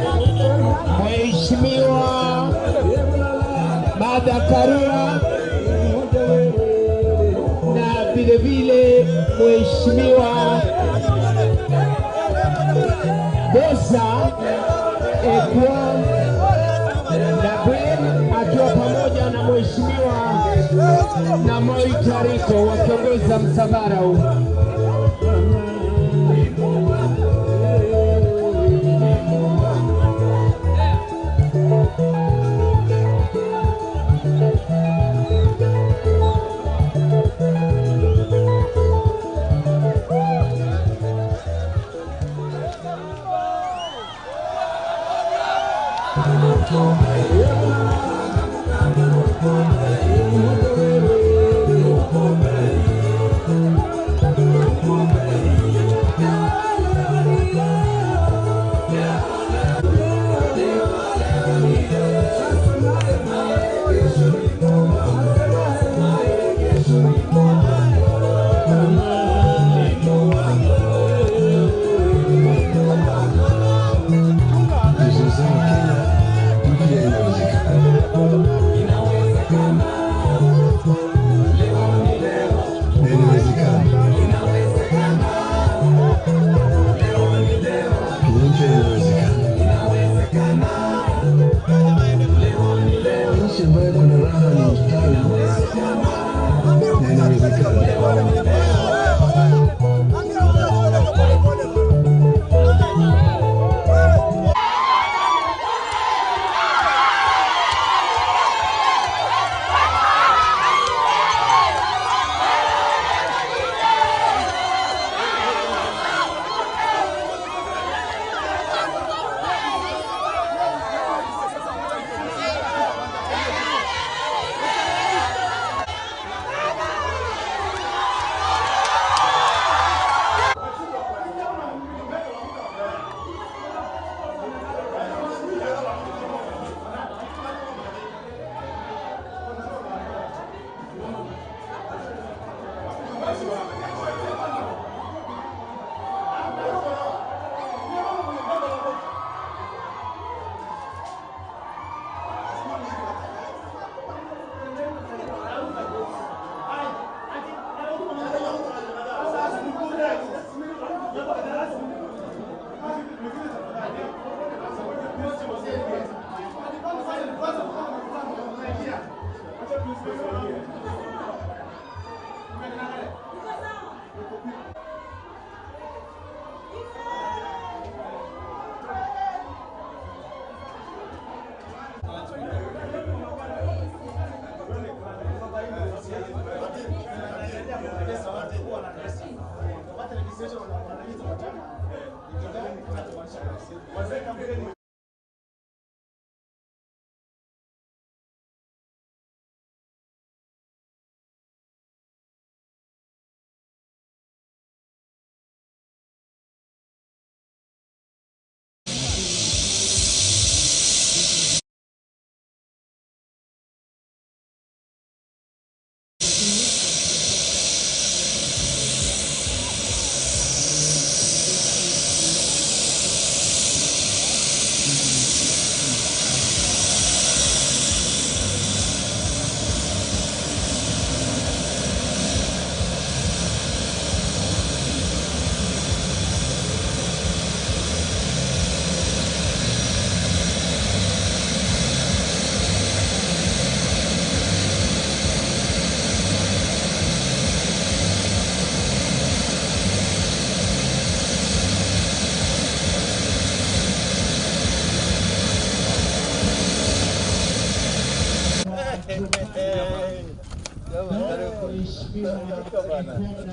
Mheshimiwa Martha Karua na vile vile Mheshimiwa Bosa Ekwam na Gwen akiwa pamoja na Mheshimiwa Namoi Tariko wakiongoza msafara huu. Inawezekana.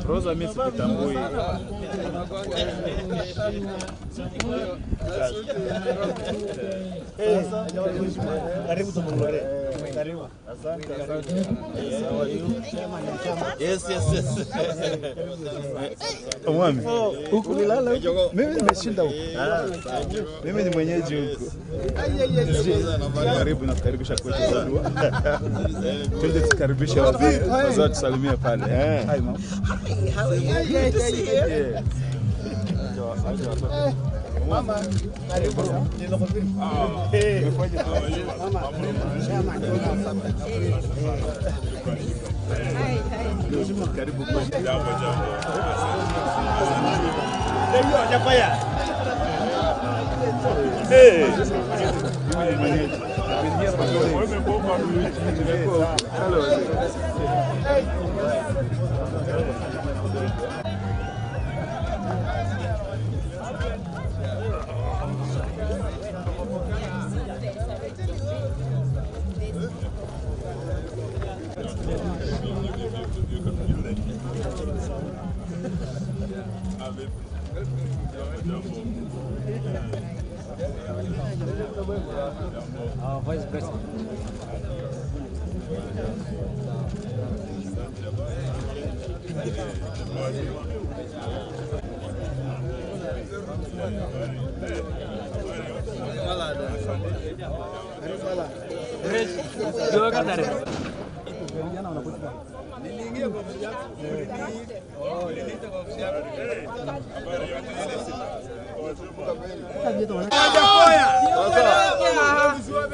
Rosa, mimi sikutambui. Karibu Tobong'lore. Karibu. Asante, asante. Yes, yes, yes. Mwami. Huku nilala huku. Mimi nimeshinda huku. Mimi ni mwenyeji huku. Karibu na kukaribisha kwetu Zadua. Twende tukaribishe wazee. Wazee tusalimie pale. Hi mom. Hi, how are you? Good to see you. Yeah. Mama, karibu. Karibu kwetu. Jambo, jambo. Hey. Mimi ni mwenyeji. Hello. Our Vice President.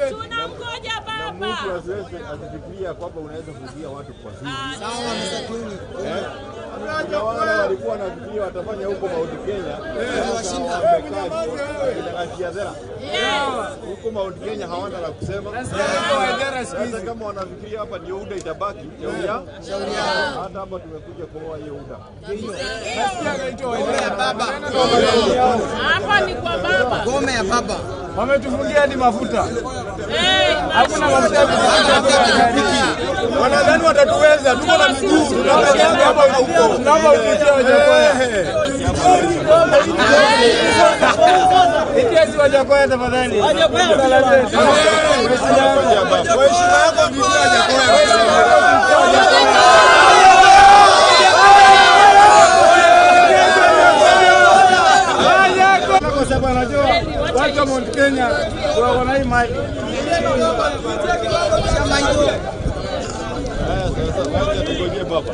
Tunamgoja baba. Mtu asiweze asifikiria kwamba unaweza kuzuia watu kwa siri. Sawa Mr. Kiuni. Kuna wale walikuwa wanafikiria watafanya huko Mount Kenya. Washinda. Huko Mount Kenya hawana la kusema. Sasa kama wanafikiria hapa ndio UDA itabaki, shauri yao. Hata hapa tumekuja kuoa hiyo UDA. Hapa ni kwa baba. Gome ya baba. Wametufungia hadi mafuta. Hakuna mafuta ya pikipiki. Wanadhani watatuweza, tuko na miguu. Tunaomba hapa huko. Tunaomba upitie Wajackoya. Itiasi Wajackoya tafadhali. Kwa heshima yako pitia Wajackoya. Kwa sababu anajua watu wa Mount Kenya wako na hii mali. Sasa wacha tungojee baba.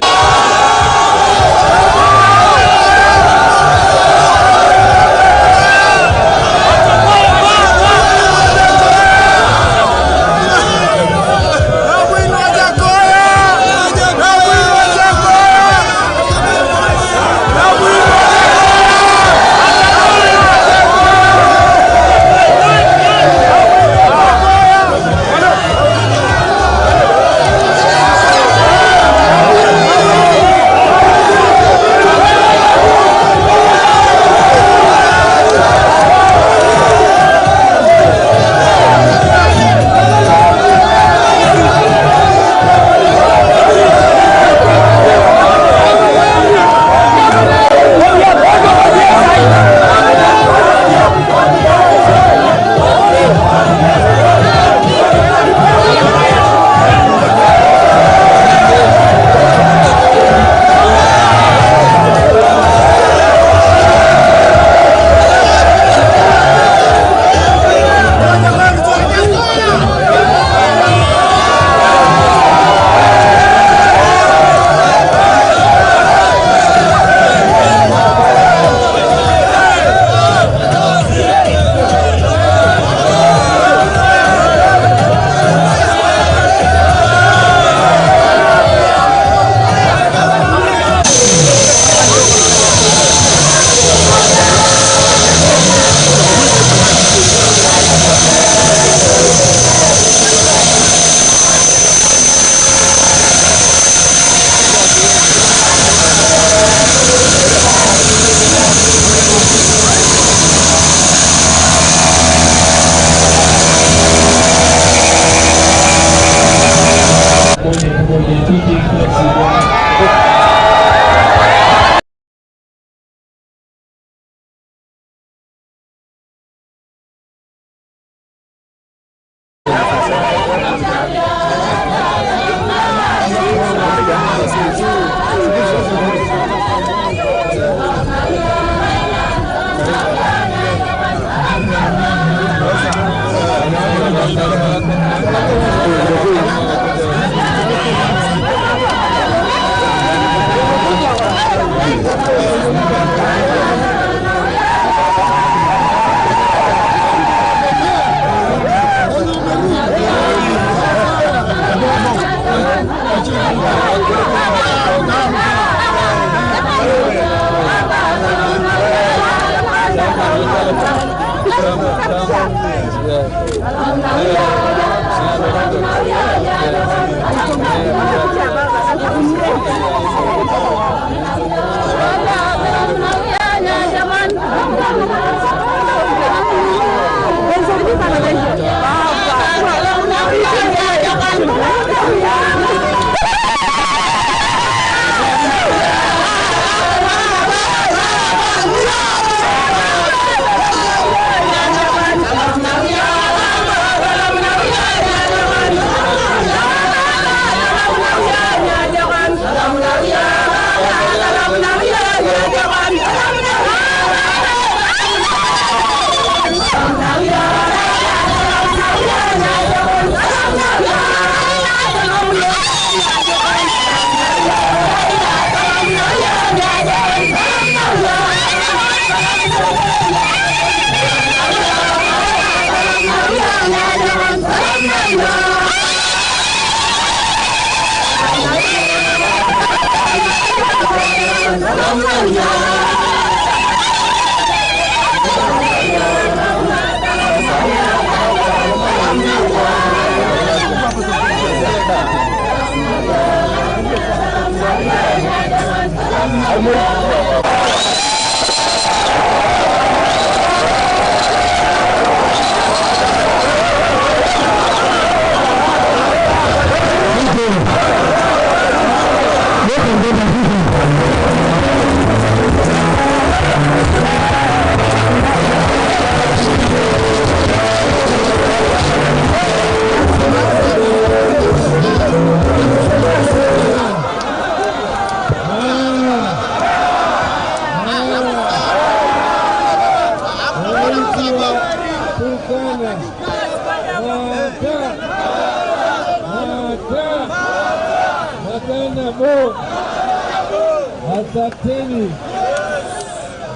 Asanteni,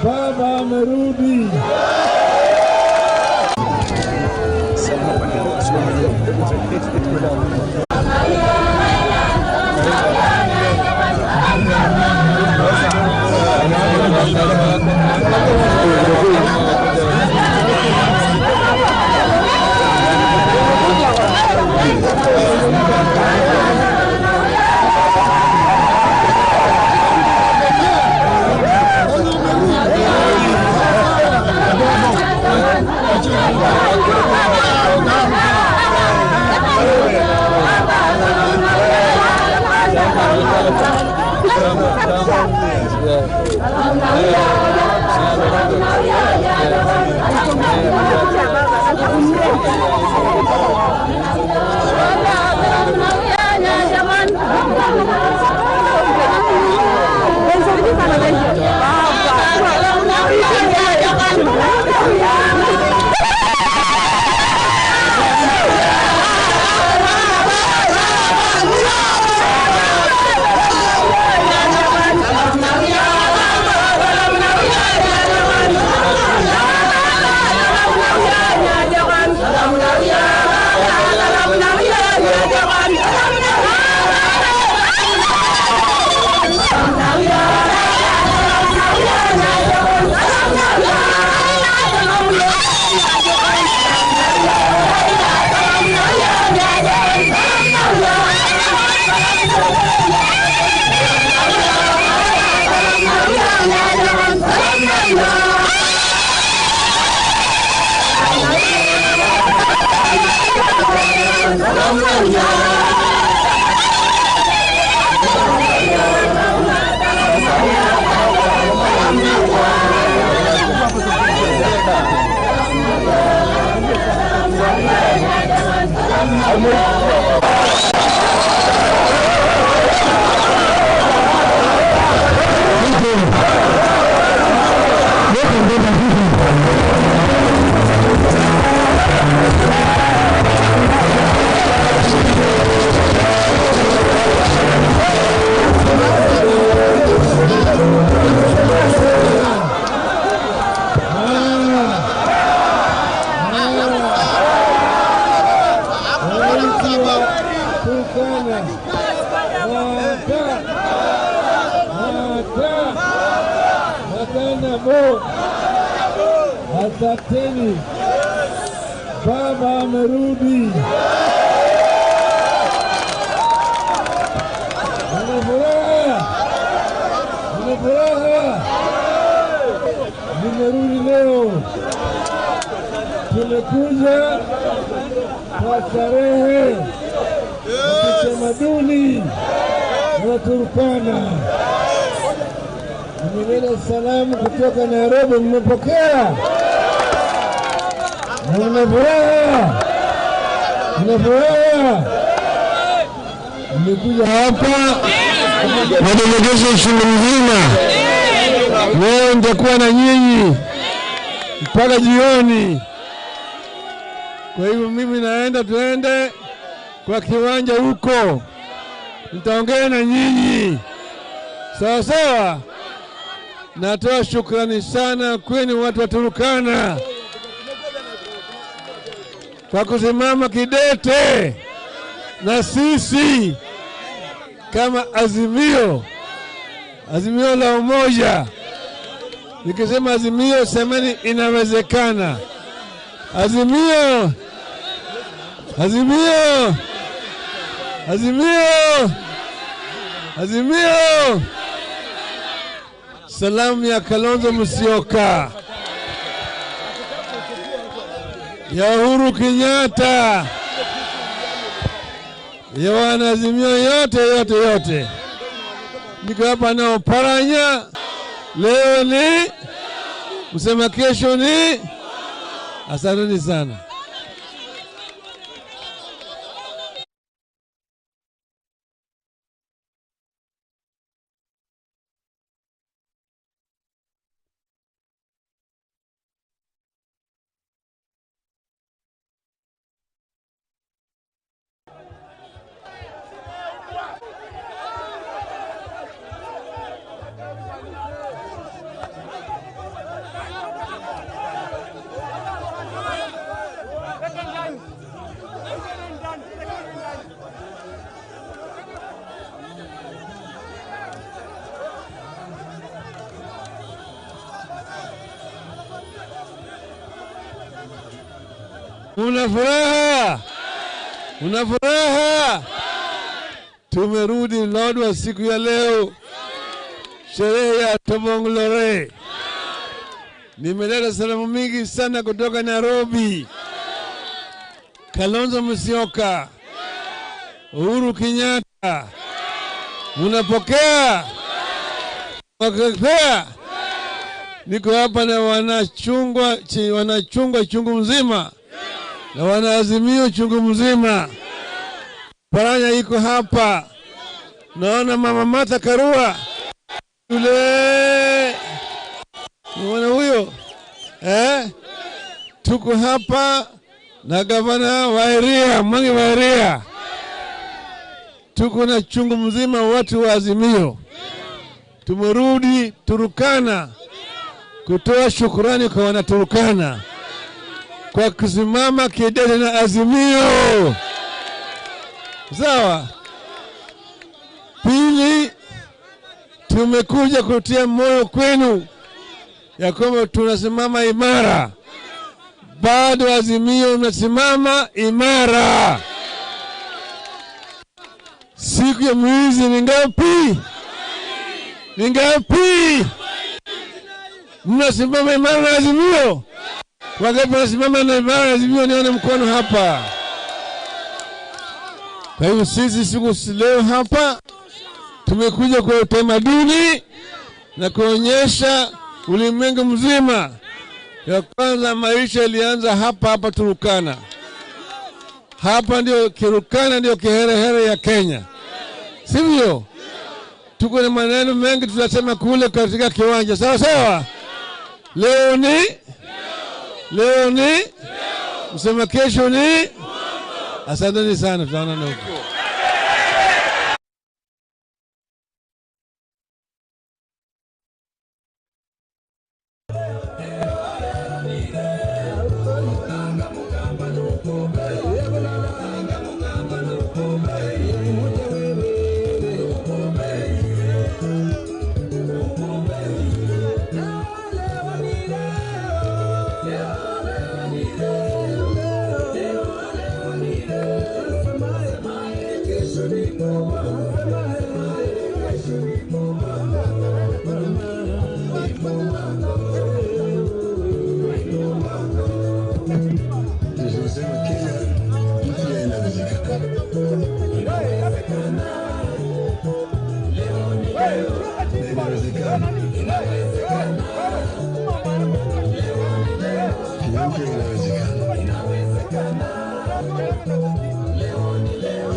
baba amerudi. Asanteni, Baba amerudi. Nina furaha, nina furaha, nimerudi leo. Tumekuja kwa starehe ya kitamaduni na Turkana. Nimeleta salamu kutoka Nairobi, mmepokea? Nina furaha, nina furaha. Nimekuja hapa na shule mzima. Leo nitakuwa na nyinyi mpaka jioni. Kwa hivyo mimi naenda, tuende kwa kiwanja huko, nitaongea na nyinyi sawa sawa. Natoa shukrani sana kwenu watu wa Turkana kwa kusimama kidete na sisi kama Azimio, Azimio la Umoja. Nikisema Azimio, semeni inawezekana. Azimio, Azimio, Azimio, Azimio. Salamu ya Kalonzo Musyoka, ya Uhuru Kenyatta, ya wanaazimio yote yote yote. Niko hapa na Oparanya. Leo ni msema, kesho ni. Asanteni sana. Una furaha, una furaha. Tumerudi Lodwar siku ya leo, sherehe ya Tobong'lore. Nimeleta salamu mingi sana kutoka Nairobi. Kalonzo Musyoka, Uhuru Kenyatta, munapokea? Wakapea? Niko hapa na wanachungwa, wanachungwa chungu mzima na wanaazimio chungu mzima. Paranya iko hapa. Naona mama Martha Karua yule, unaona huyo eh? Tuko hapa na gavana wa area, Mwangi wa area. Tuko na chungu mzima watu wa Azimio. Tumerudi Turkana kutoa shukurani kwa wanaturkana kwa kusimama kidete na Azimio. Sawa. Pili, tumekuja kutia moyo kwenu ya kwamba tunasimama imara. Bado Azimio unasimama imara. Siku ya mwizi ni ngapi? Ni ngapi? Mnasimama imara na Azimio? Wangapi wanasimama na imara na Azimio? Nione mkono hapa. Kwa hivyo sisi siku leo hapa tumekuja kwa utamaduni na kuonyesha ulimwengu mzima ya kwanza maisha ilianza hapa hapa Turkana. Hapa ndio Turkana, ndio kiherehere ya Kenya, sivyo? Tuko na maneno mengi tutasema kule katika kiwanja, sawa sawa. Leo ni leo ni msema, kesho ni. Asanteni sana, tutaonana huko.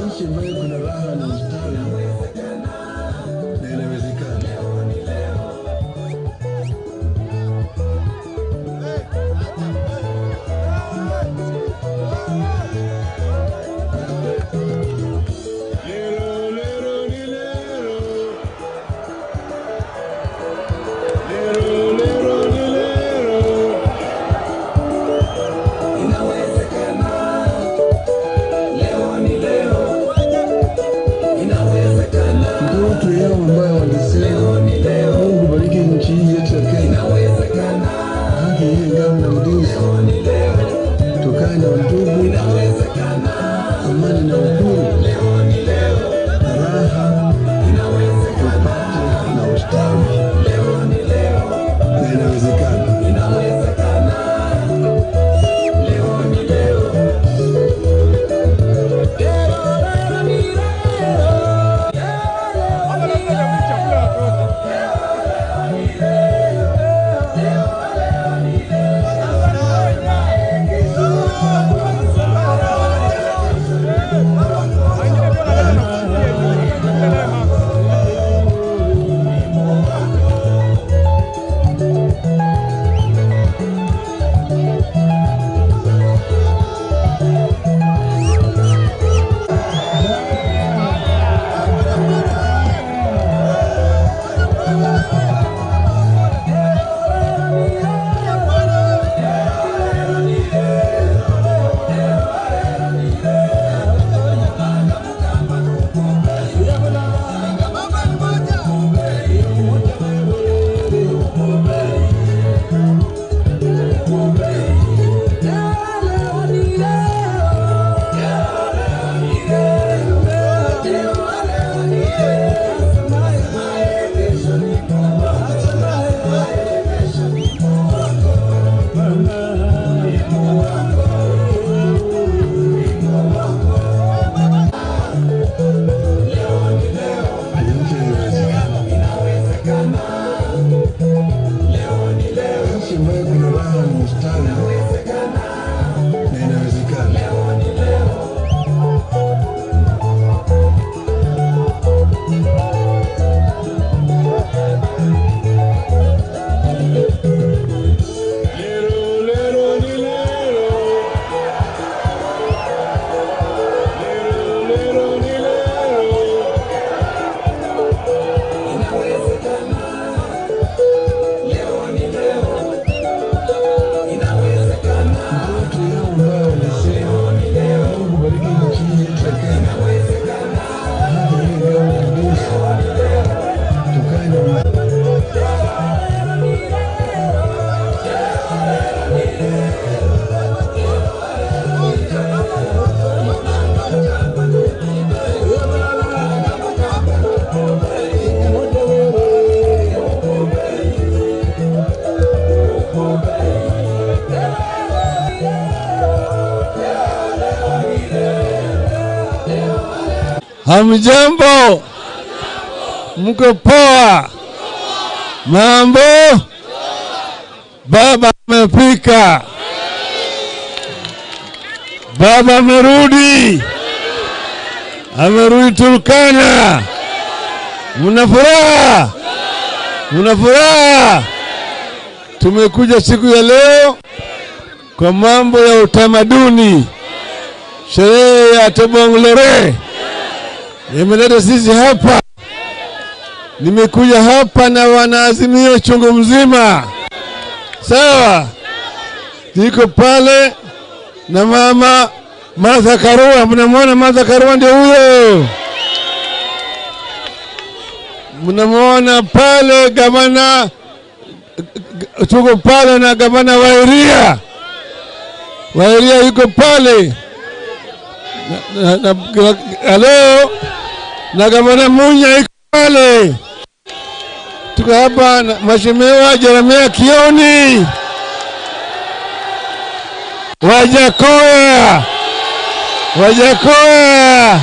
Nchi ambayo kuna raha na ustawi, na inawezekana. Ndoto yao ambayo walisema Mungu bariki nchi hii yetu ya Kenya, haki iwe ngao na mlinzi, tukae na undugu, amani na uhuru, raha tupate na ustawi, na inawezekana. Nchi ambayo kuna raha na ustawi, na inawezekana. Ndoto yao ambayo walisema Mungu bariki nchi hii yetu ya Kenya, haki iwe ngao na mlinzi, tukae na Hamjambo, mko poa? Mambo? Baba amefika, baba amerudi, amerudi Turkana. Mna furaha? Mna furaha? Tumekuja siku ya leo kwa mambo ya utamaduni, sherehe ya Tobong'lore imeleta sisi hapa. Nimekuja hapa na wanaazimio chungu mzima, sawa? Niko pale na mama Martha Karua. Mnamwona Martha Karua? Ndio huyo. Mnamwona pale gavana, tuko pale na gavana Wairia. Wairia yuko pale halo, na gavana Munya yuko pale. Tuko hapa na Mheshimiwa Jeremia Kioni Wajakoya, Wajakoya,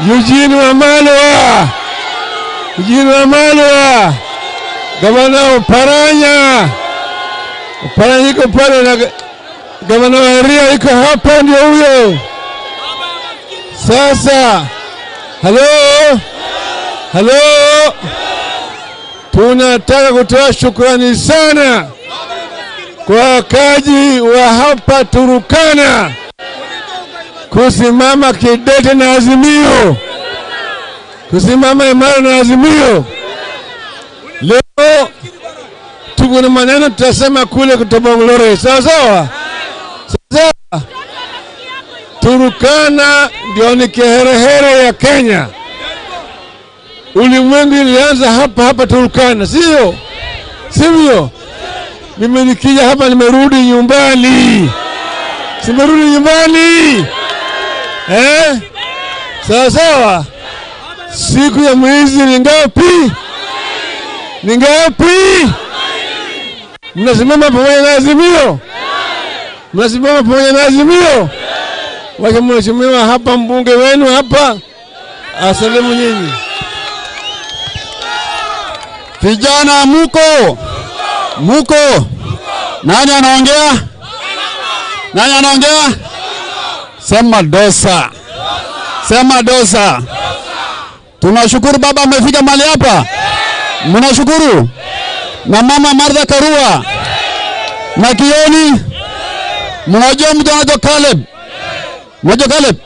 Eugene Wamalwa, Eugene Wamalwa, gavana Oparanya, Oparanya iko pale na gavana wa Ria iko hapa, ndio huyo. Sasa halo halo, tunataka kutoa shukrani sana kwa wakaji wa hapa Turkana kusimama kidete na Azimio, kusimama imara na Azimio. Leo tuko na maneno tutasema kule Tobong'lore, sawa sawa? Sawa. Turkana ndio ni kiherehere ya Kenya. Ulimwengu ilianza hapa hapa Turkana, sio? Sivyo? Mimi nikija hapa nimerudi nyumbani. Simerudi nyumbani. Eh? Sawa sawa. Siku ya mwizi ni ngapi? Ni ngapi? Mnasimama pamoja na Azimio? Mnasimama pamoja na Azimio? Wacha mheshimiwa hapa, mbunge wenu hapa asalimu nyinyi. Vijana muko? Muko? Nani anaongea? Nani anaongea? Sema dosa. Sema dosa. Tunashukuru baba amefika mahali hapa. Mnashukuru? Na mama Martha Karua. Na Kioni. Mnajua mtu anaitwa Caleb? Mnajua Caleb?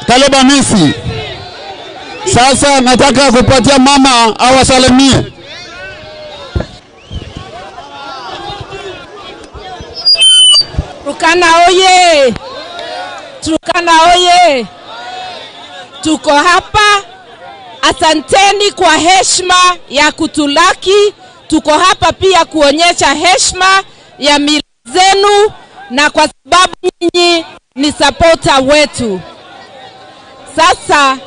Caleb Amisi. Sasa nataka kupatia mama awasalimie. Turkana oye! Turkana oye! Tuko hapa, asanteni kwa heshima ya kutulaki. Tuko hapa pia kuonyesha heshima ya mila zenu, na kwa sababu nyinyi ni supporter wetu. Sasa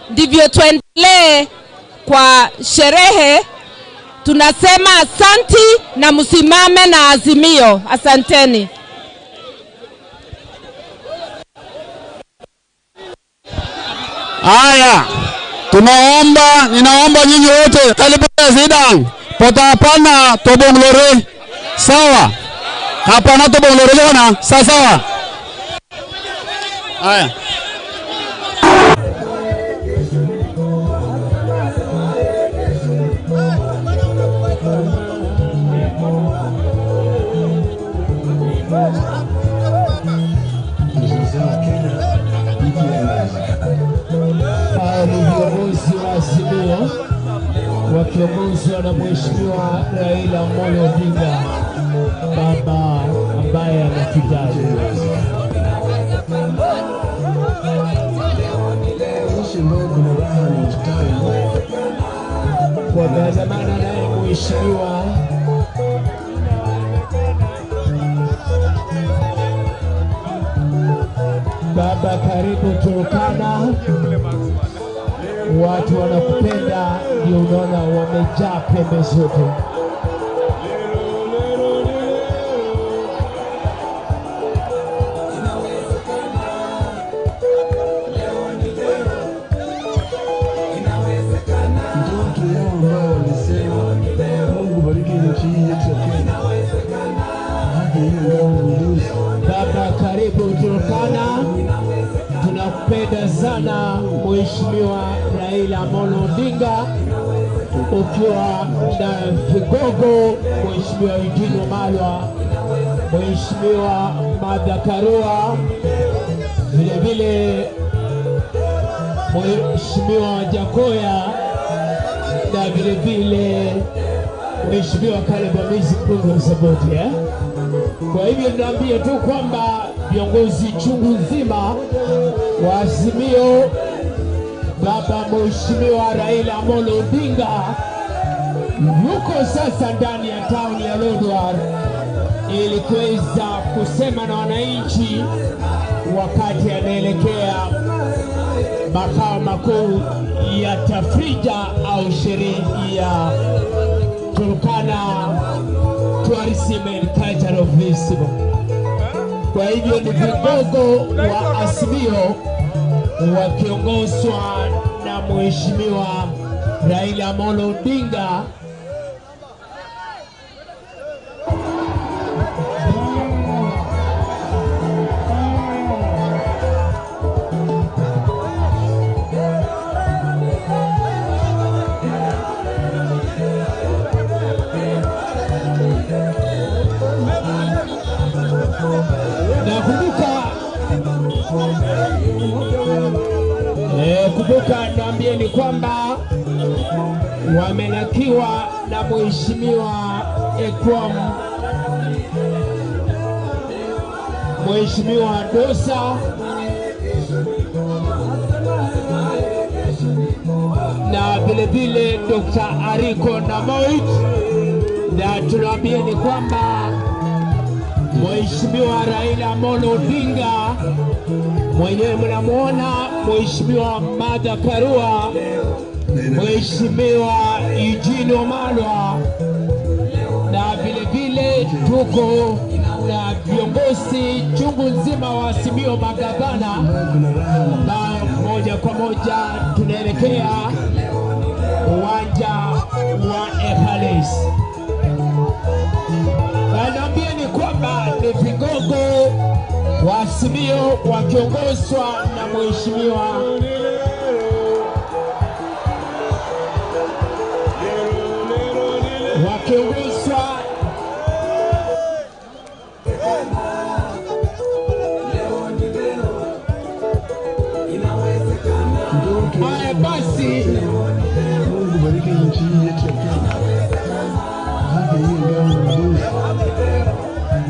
ndivyo tuendelee kwa sherehe. Tunasema asanti na msimame na Azimio. Asanteni. Haya, tunaomba, ninaomba nyinyi wote karibu Zidane, pota hapana Tobong'lore. Sawa? Hapana Tobong'lore lona, sawa sawa. Haya. Ni viongozi wa Azimio wakiongozwa na Mheshimiwa Raila Amolo Odinga, baba ambaye anatujali. Wameandamana naye Mheshimiwa Baba, karibu Turkana. Watu wanakupenda, ndio unaona wamejaa pembe zote. Ndoto yao ambayo walisema Mungu bariki nchi hii yetu ya Kenya. Haki hiyo ngao na ulinzi. Baba, karibu Turkana. Tunakupenda sana Mheshimiwa Raila Amolo Odinga, ukiwa na vigogo Mheshimiwa Eugene Wamalwa, Mheshimiwa Martha Karua, vile vile Mheshimiwa Jakoya na vile vile Mheshimiwa Caleb Amisi mbunge wa Saboti, eh? Kwa hivyo tunaambia tu kwamba viongozi chungu nzima wa Azimio, baba Mheshimiwa Raila Amolo Odinga yuko sasa ndani ya town ya Lodwar ili kuweza kusema na wananchi wakati anaelekea makao makuu ya tafrija au sherehe ya Turkana Tourism and Cultural Festival. Kwa hivyo ni vigogo wa Azimio wakiongozwa na Mheshimiwa Raila Amolo Odinga. Kumbuka niambie ni kwamba wamelakiwa na Mheshimiwa Ekwam, Mheshimiwa Dosa na vile vile Dr. Ariko Namoit, na tunaambia ni kwamba Mheshimiwa Raila Amolo Odinga mwenyewe mnamuona, Mheshimiwa Martha Karua, Mheshimiwa Eugene Wamalwa, na vile vile tuko na viongozi chungu nzima wa Azimio, magavana, na moja kwa moja tunaelekea uwanja wa Epales. Naambia ni kwamba ni vigogo wa Azimio wakiongozwa na Mheshimiwa wakiongozwa haya basi. Mungu bariki nchi hii yetu ya Kenya. Haki hii ngao na ulinzi.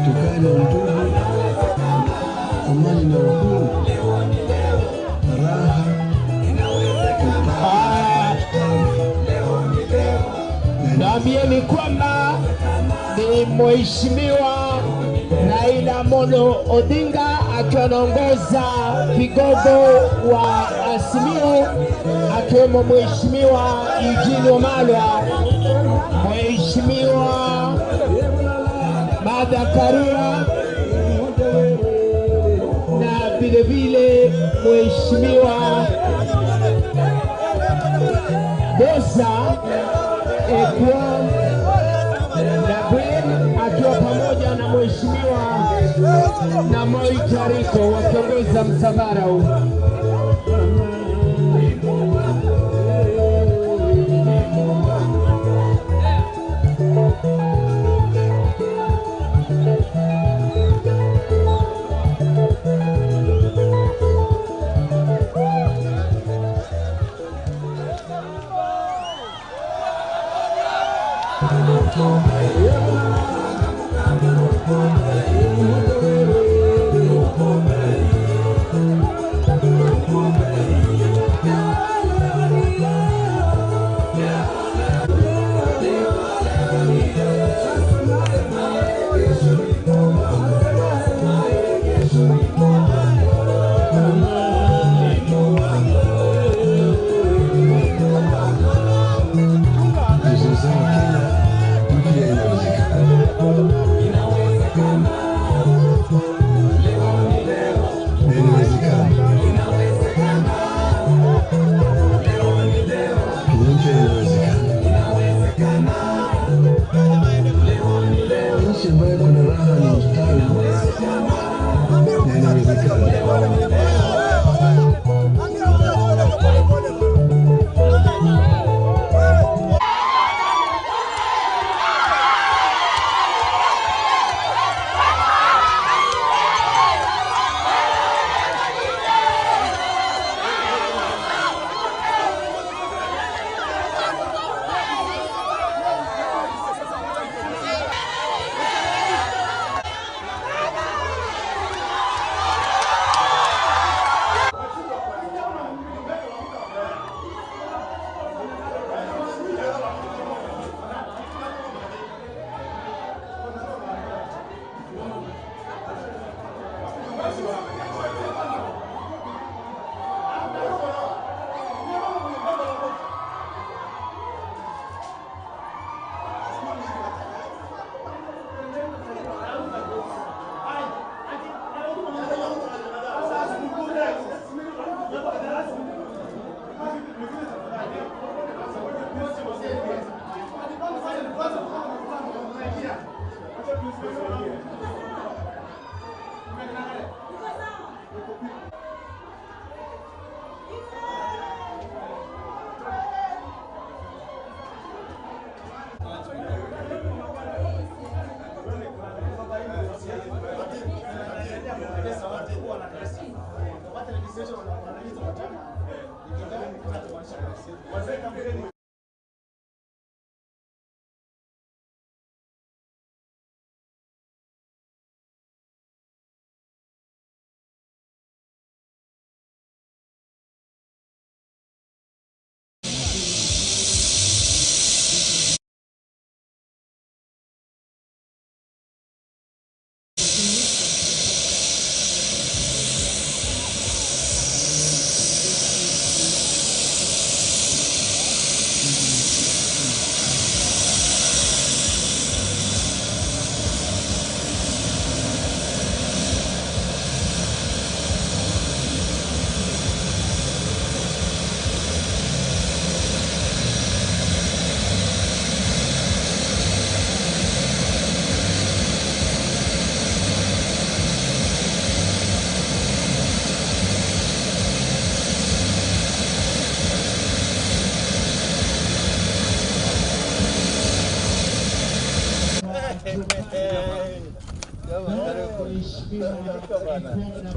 Tukae na utulivu, amani na uhuru, raha. Naambieni kwamba ni Mheshimiwa Raila Amolo Odinga akiwa anaongoza vigogo wa Azimio, akiwemo Mheshimiwa Eugene Wamalwa, Mheshimiwa Martha Karua na vile vile Mheshimiwa Dosa Ekwam na Gwen akiwa pamoja na Mheshimiwa na Moi Tariko wakiongoza msafara huu.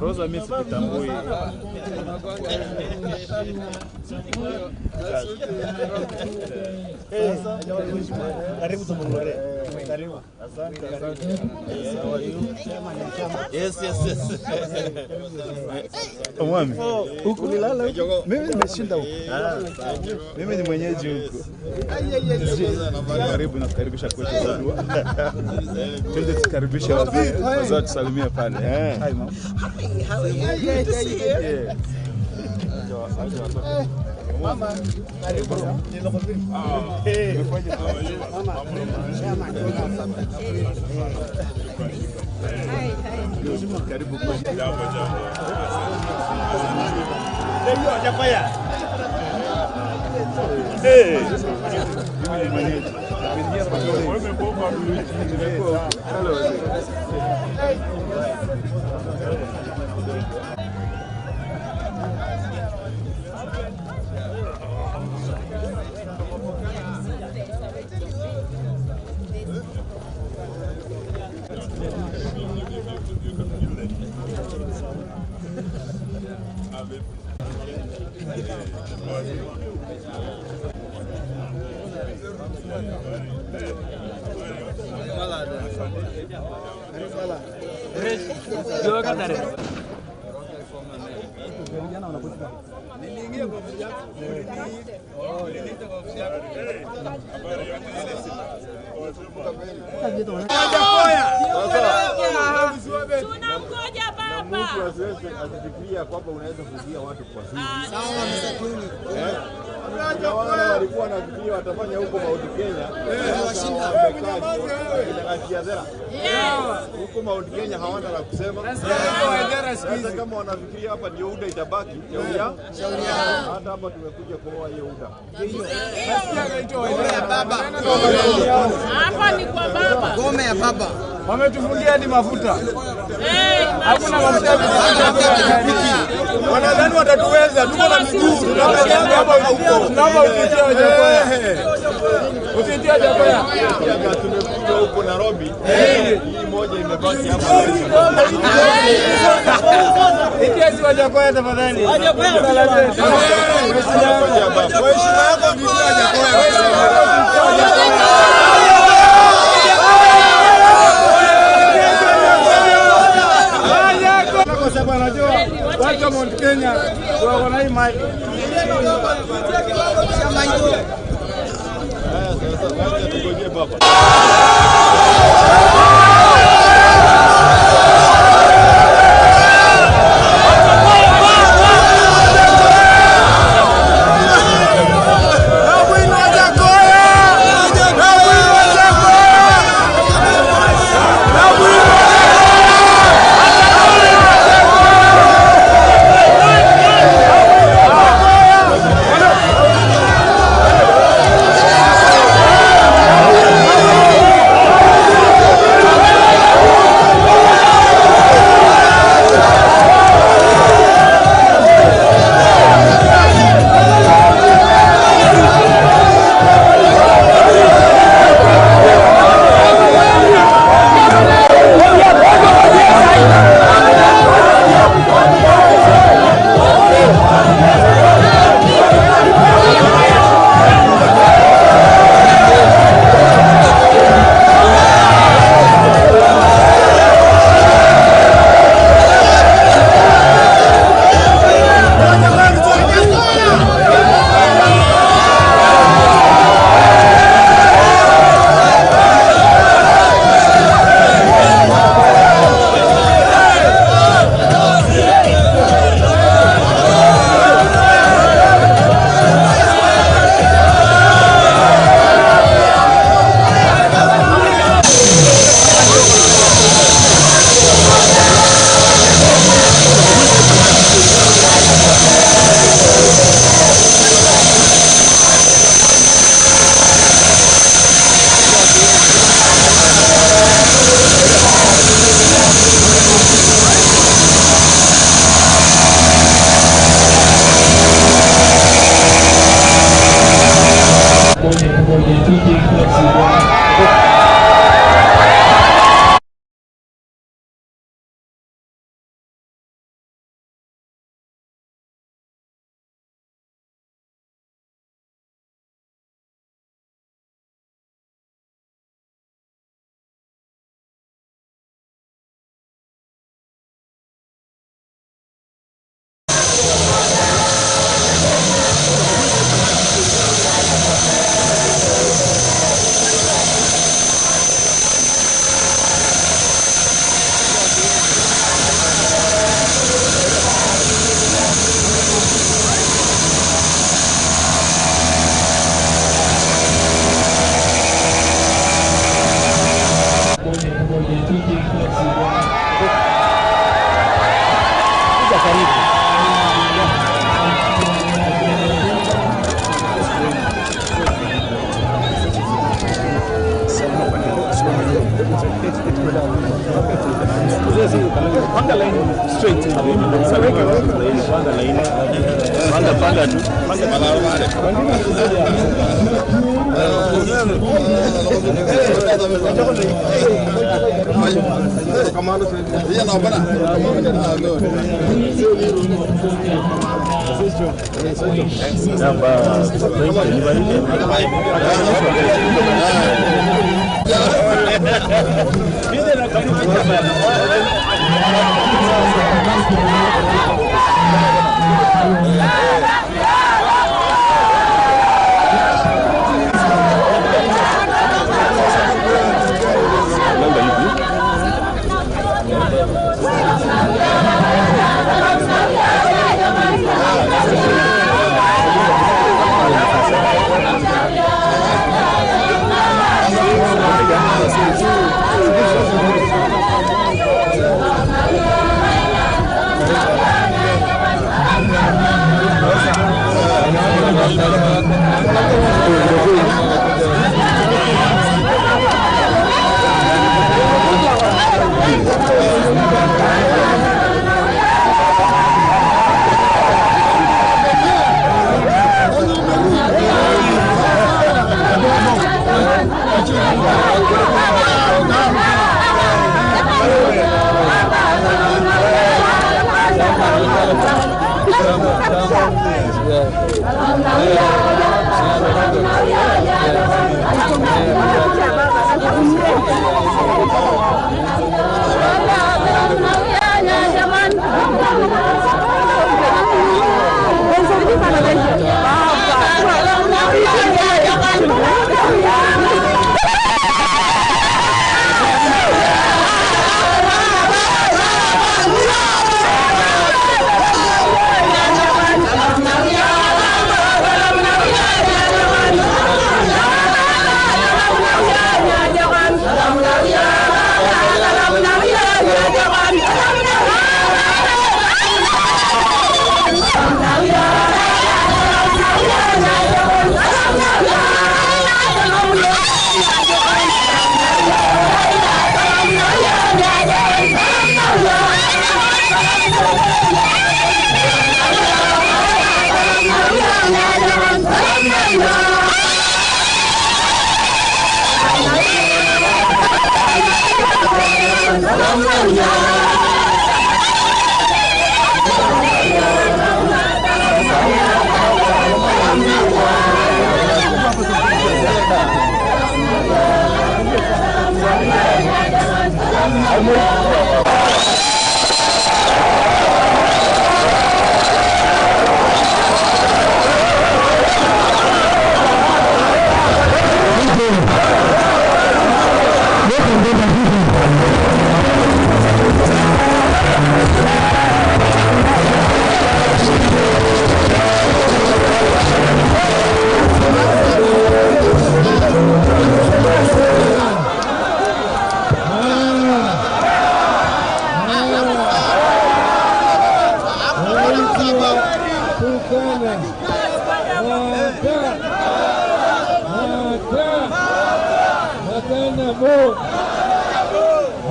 Rosa mimi sikutambui. Karibu Tobong'lore. Karibu. Asante, asante. Yes, yes, yes. Mwami. Huku ulilala huku? Mimi nimeshinda huku. Mimi ni mwenyeji huku. Karibu na kukaribisha kwetu. Twende tukaribishe wazee. Wazee watusalimie pale. Hi mom. Hi, how are you? Good to see you. Yeah. Mama, karibu. Karibu. Tunamgoja baba. Mtu asiweze asifikiria kwamba unaweza kuzuia watu kwa siri. Sawa, wale walikuwa wanafikiria watafanya huko Mount Kenya. Huko Mount Kenya hawana la kusema. Sasa kama wanafikiria hapa ndio UDA itabaki, shauri yao. Hata hapa tumekuja kuoa hiyo UDA. Hapa ni kwa baba. Gome ya baba. Wametufungia hadi mafuta. Hakuna mafuta. Wanadhani watatuweza, tuko na miguu, tunakanyaga hapa huko. Tunaomba upitie Wajakoya. Upitie Wajakoya. Tumekuja huko Nairobi. Hii moja imebaki hapa. Itie si Wajakoya tafadhali. Wajakoya. Kwa heshima yako tuitie Wajakoya. Kwa sababu anajua watu wa Mount Kenya wako na hii mali. Sasa wacha tugojee baba. Hey! Karibu. Panga line straight. Panga line. Panga panga tu.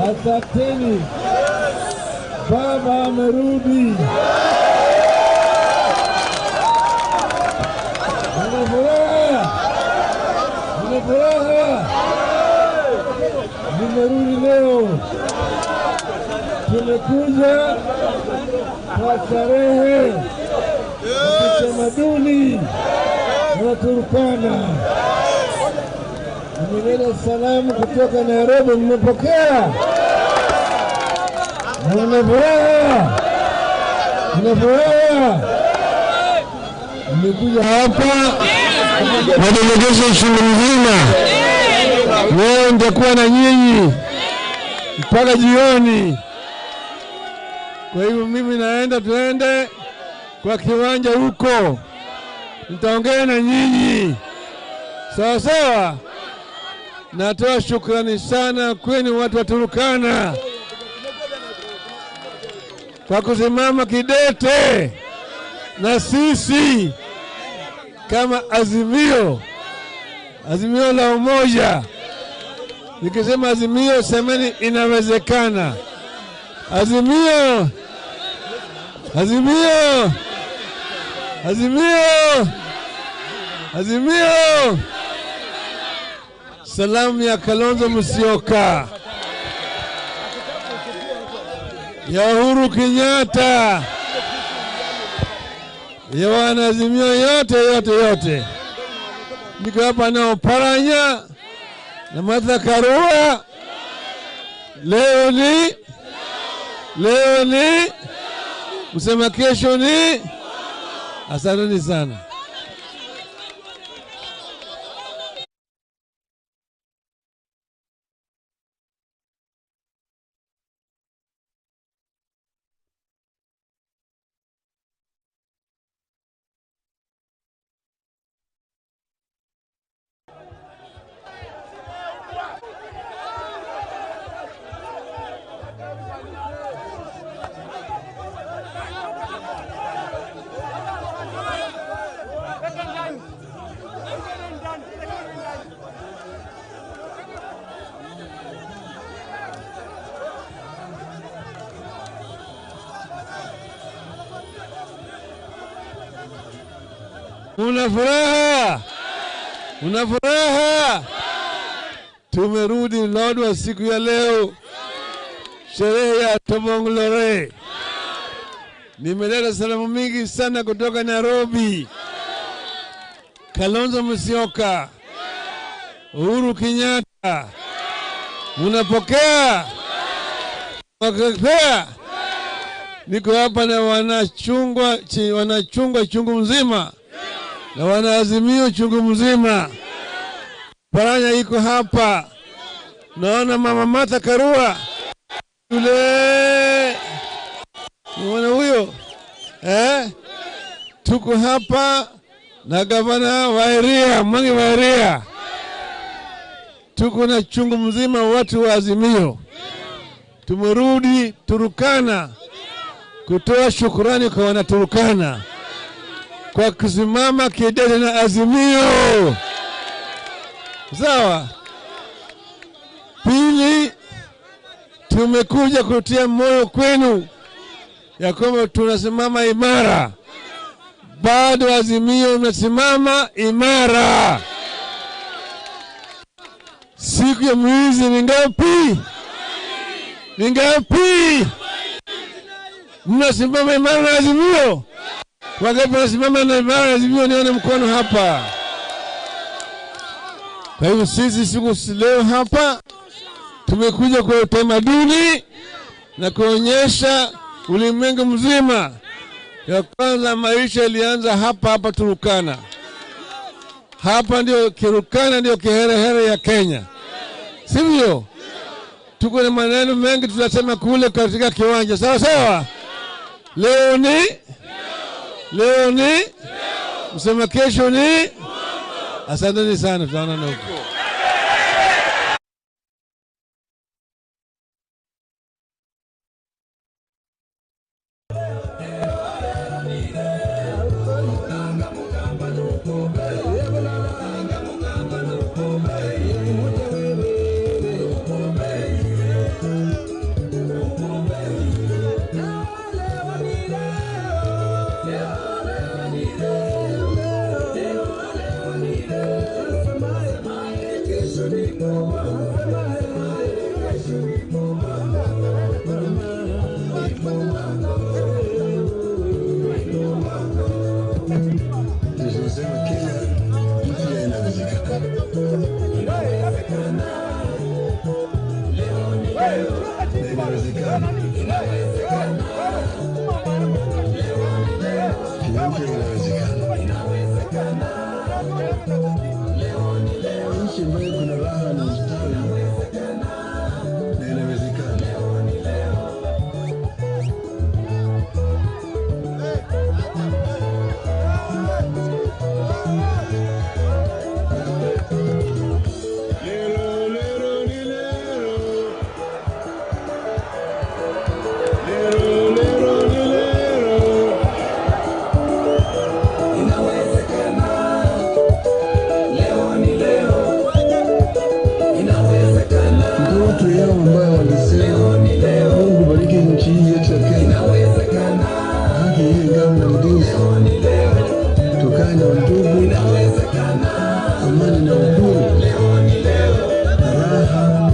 Asanteni, baba amerudi. Nina furaha, nina furaha, nimerudi leo. Tumekuja kwa starehe ya kitamaduni na Turkana. Nimeleta salamu kutoka Nairobi, nimepokea. Nina furaha, nina furaha. Nimekuja hapa na delegation mzima. Leo nitakuwa na nyinyi mpaka jioni. Kwa hivyo mimi naenda, tuende kwa kiwanja huko, nitaongea na nyinyi sawa sawa. Natoa shukrani sana kwenu watu wa Turkana. kwa kusimama kidete na sisi kama Azimio, Azimio la Umoja. Nikisema Azimio, semeni inawezekana. Azimio, Azimio, Azimio, Azimio. Salamu ya Kalonzo Musyoka, ya Uhuru Kenyatta, ya wanaazimio yote yote yote. Niko hapa na Oparanya na Martha Karua. Leo ni msema kesho ni. Asanteni sana. Una furaha, una furaha. Tumerudi Lodwar siku ya leo, sherehe ya Tobong'lore. Nimeleta salamu mingi sana kutoka Nairobi. Kalonzo Musyoka, Uhuru Kenyatta, munapokea? Mnapokea? Niko hapa na wanachungwa chungu mzima na wanaazimio chungu mzima. Paranya iko hapa. Naona mama Martha Karua yule, unaona huyo Tuko hapa na gavana wa area, Mwangi wa area. Tuko na chungu mzima watu wa Azimio. Tumerudi Turukana kutoa shukurani kwa wanaturukana kwa kusimama kidete na Azimio. Sawa. Pili, tumekuja kutia moyo kwenu ya kwamba tunasimama imara. Bado Azimio imesimama imara. Siku ya mwizi ni ngapi? Ni ngapi? Mnasimama imara na Azimio? Wangapi wanasimama na imara na Azimio? Nione mkono hapa. Kwa hivyo sisi siku leo hapa tumekuja kwa utamaduni na kuonyesha ulimwengu mzima ya kwanza maisha ilianza hapa hapa Turukana. Hapa ndio Turukana, ndio kiherehere ya Kenya, sivyo? Tuko na maneno mengi tunasema kule katika kiwanja. Sawa sawa. Leo ni msema kesho ni. Asanteni sana, tutaonana huko. Leo ni leo. na mdini, tukae na undugu, amani na uhuru, raha,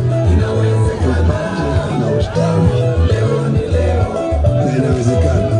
tupate na ustawi, na inawezekana.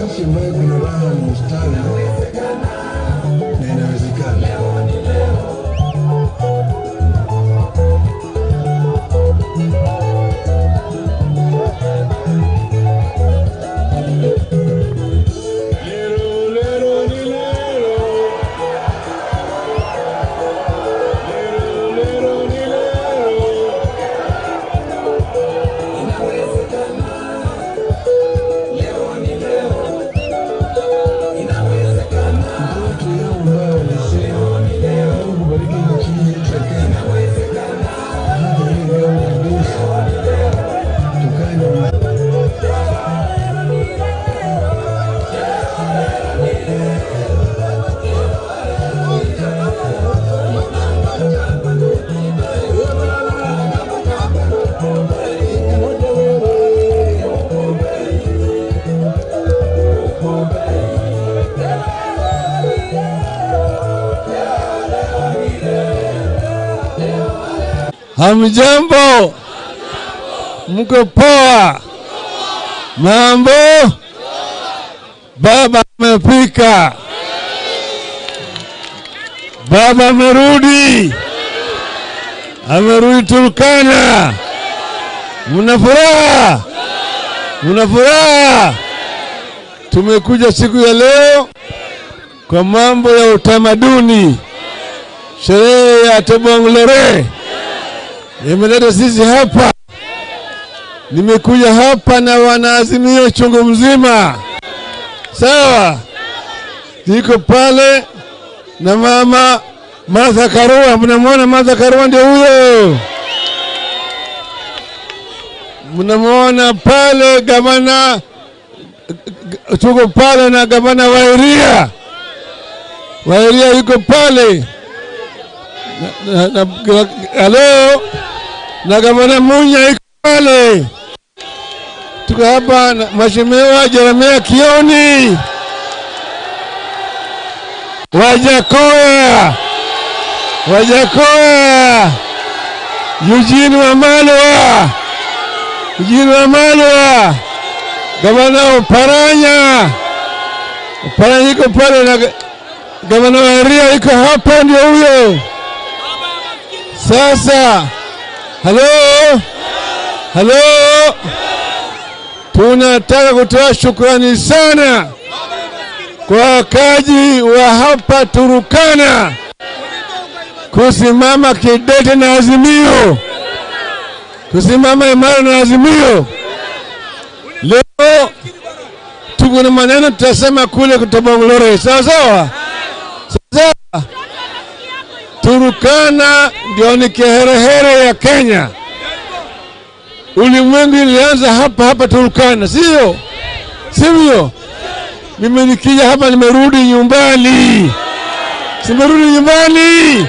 Nchi ambayo kuna raha na ustawi, na inawezekana. Ndoto yao ambayo walisema, Mungu bariki nchi hii yetu ya Kenya, haki hii ngao na mdini, tukae na Hamjambo, mko poa? Mambo? Baba amefika, baba amerudi, amerudi Turkana. Mna furaha? Mna furaha? Tumekuja siku ya leo kwa mambo ya utamaduni, sherehe ya Tobong'lore imeleta sisi hapa. Nimekuja hapa na wanaazimio chungu mzima, sawa? Niko pale na mama Martha Karua. Mnamwona Martha Karua? Ndio huyo. Mnamwona pale gavana, tuko pale na gavana Wairia. Wairia yuko pale halo, na gavana Munya yuko pale. Tuko hapa na Mheshimiwa Jeremia Kioni, Wajakoya, Wajakoya, Eugene Wamalwa, Eugene Wamalwa, gavana Oparanya, Oparanya yuko pale na gavana Wairia yuko hapa, ndio huyo. Sasa, halo, halo, tunataka kutoa shukrani sana kwa wakazi wa hapa Turkana kusimama kidete na Azimio, kusimama imara na Azimio. Leo tuko na maneno tutasema kule Tobong'lore, sawa sawa? Sawa. Turkana ndio ni kiherehere ya Kenya. Ulimwengu ilianza hapa hapa Turkana, sio? Sivyo? Mimi nikija hapa nimerudi nyumbani. Simerudi nyumbani.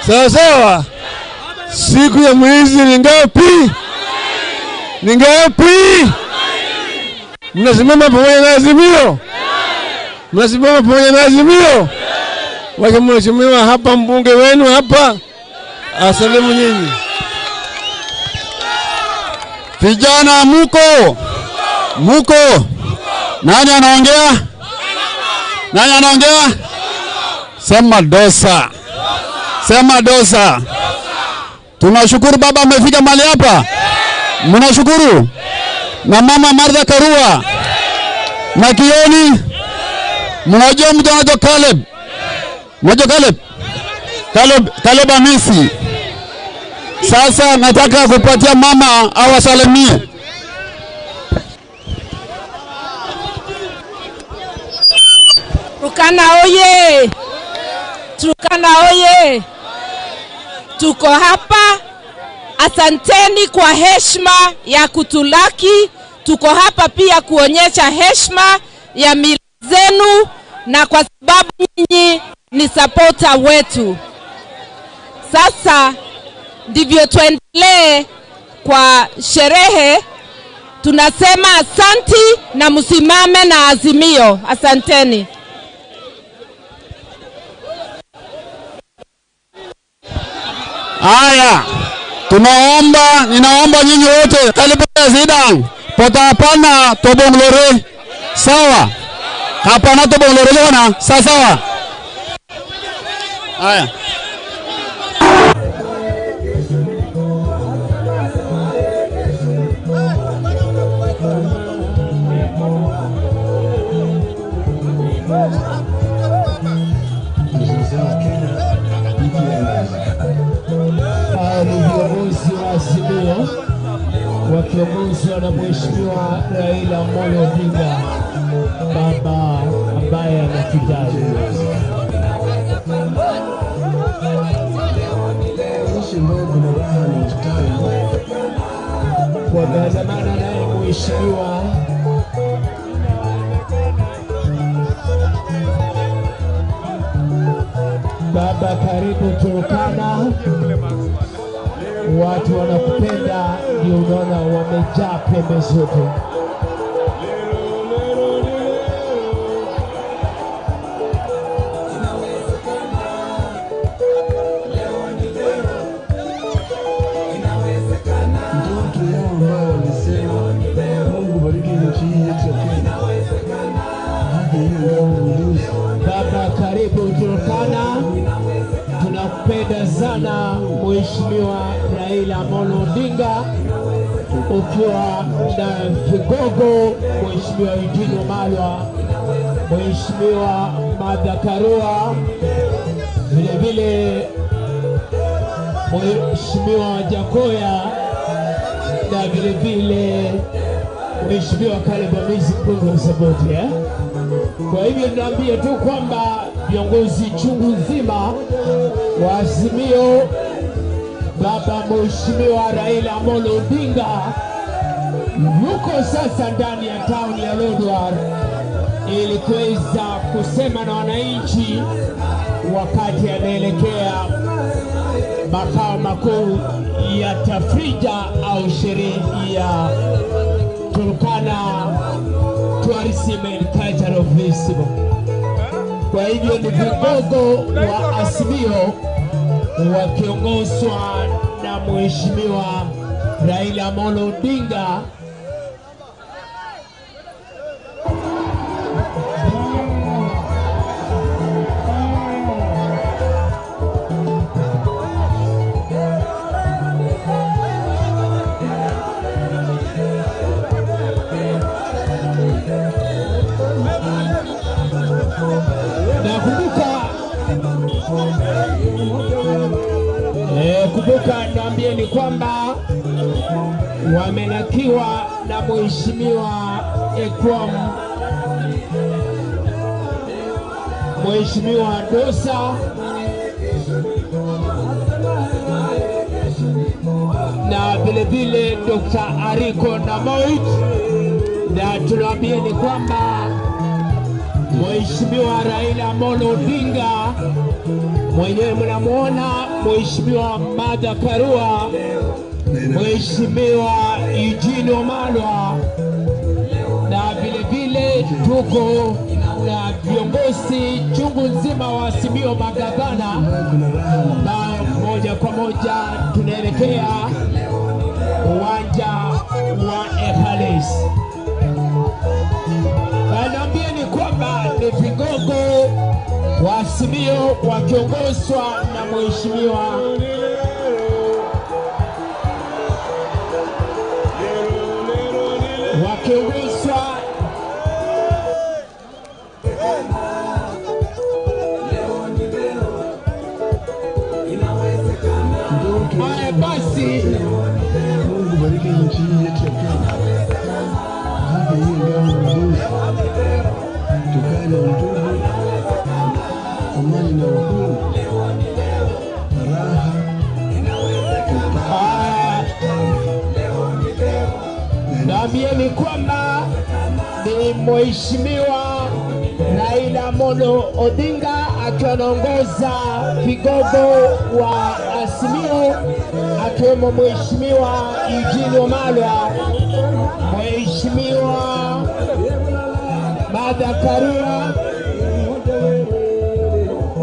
Sawa sawa. Siku ya mwezi ni ngapi? Ni ngapi? Mnasimama pamoja na Azimio? Mnasimama pamoja na Azimio? Wacha mheshimiwa hapa, mbunge wenu hapa, asalimu nyinyi. Vijana muko? Muko? Nani anaongea? Nani anaongea? Sema dosa. Sema dosa. Tunashukuru baba amefika mahali hapa. Mnashukuru? Na mama Martha Karua. Na Kioni. Mnajua mtu anaitwa Caleb? Mnajua Caleb? Caleb Amisi. Sasa nataka kupatia mama awasalimie. Turkana oye! Turkana oye! Tuko hapa. Asanteni kwa heshima ya kutulaki. Tuko hapa pia kuonyesha heshima ya mila zenu, na kwa sababu nyinyi ni supporter wetu. Sasa ndivyo tuendelee kwa sherehe. Tunasema asanti na msimame na Azimio. Asanteni. Haya, tunaomba, ninaomba nyinyi wote karibu Zidane, potapana tobonglore. Sawa? Hapana tobonglore lona, sawa sawa. Haya. Ni viongozi wa Azimio wakiongozwa na Mheshimiwa Raila Amolo Odinga, baba ambaye anatujali. Wameandamana naye Mheshimiwa Baba, karibu Turkana. Watu wanakupenda, ndio unaona wamejaa pembe zote. Ndoto yao ambayo walisema Mungu bariki nchi hii yetu ya Kenya. Haki hiyo ngao na ulinzi. Baba, karibu Turkana. Tunakupenda sana Mheshimiwa Raila Amolo Odinga, ukiwa na kigogo Mheshimiwa Eugene Wamalwa, Mheshimiwa Martha Karua, vile vile Mheshimiwa Jakoya na vile vile Mheshimiwa Caleb Amisi mbunge wa Saboti, Kwa hivyo tunaambia tu kwamba viongozi chungu nzima wa Azimio, baba Mheshimiwa Raila Amolo Odinga yuko sasa ndani ya town ya Lodwar ili kuweza kusema na wananchi wakati anaelekea makao makuu ya tafrija au sherehe ya Turkana Tourism and Cultural Festival. Kwa hivyo ni vigogo wa Azimio wakiongozwa na Mheshimiwa Raila Amolo Odinga. Kumbuka niambie ni kwamba wamelakiwa na Mheshimiwa Ekwam, Mheshimiwa Dosa na vile vile Dr. Ariko Namoit Na tunawaambia ni kwamba Mheshimiwa Raila Amolo Odinga mwenyewe mnamuona, Mheshimiwa Martha Karua, Mheshimiwa Eugene Wamalwa, na vile vile tuko na viongozi chungu nzima wa Azimio, magavana, na moja kwa moja tunaelekea uwanja wa Ehalis. Naambia ni kwamba ni vigogo wa Azimio wakiongozwa na Mheshimiwa wakiongozwa Haya basi, Mungu bariki nchi hii yetu ya Kenya. Haki hii ngao na ulinzi. Tukae na utubu, amani na uhuru, raha. Naambieni kwamba ni Mheshimiwa Raila Amolo Odinga akiwa anaongoza vigogo wa Azimio, akiwemo Mheshimiwa Eugene Wamalwa, Mheshimiwa Martha Karua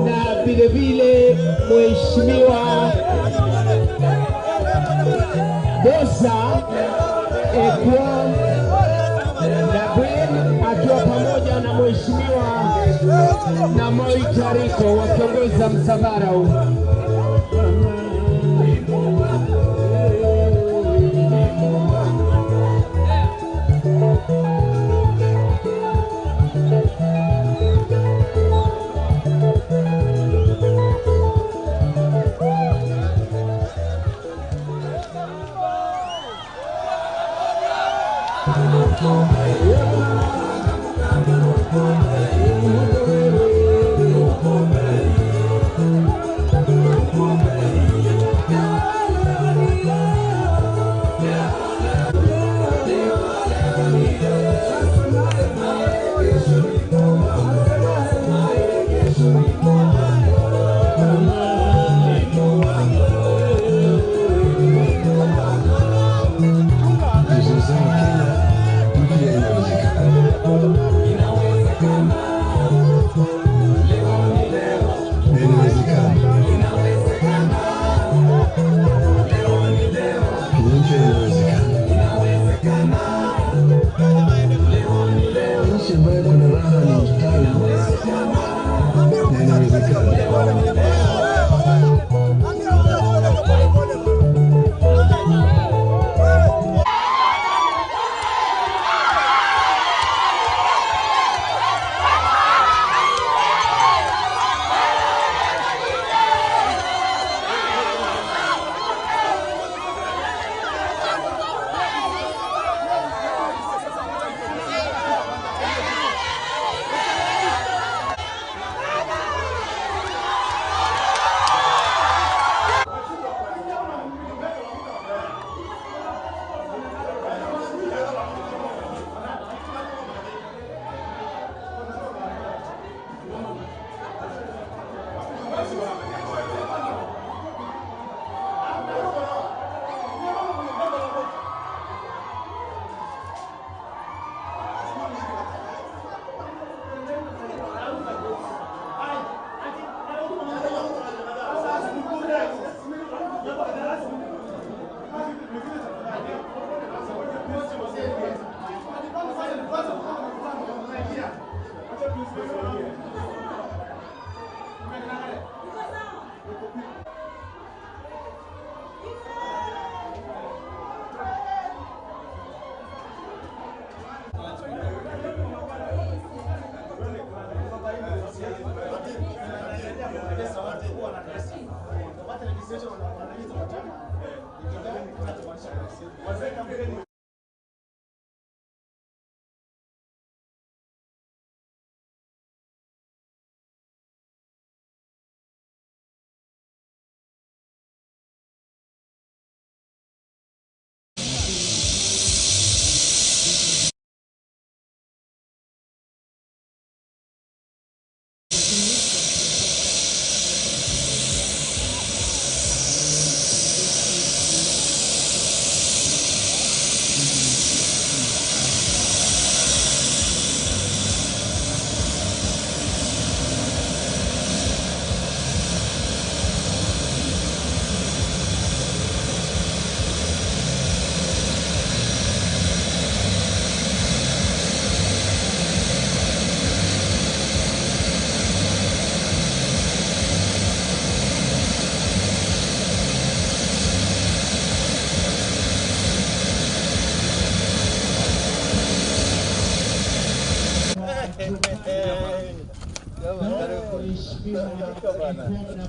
na vile vile Mheshimiwa Bosa Ekwan na Gwen akiwa pamoja na Mheshimiwa na Moi Tariko wakiongoza msafara huu. Nchi ambayo kuna raha na ustawi na inawezekana.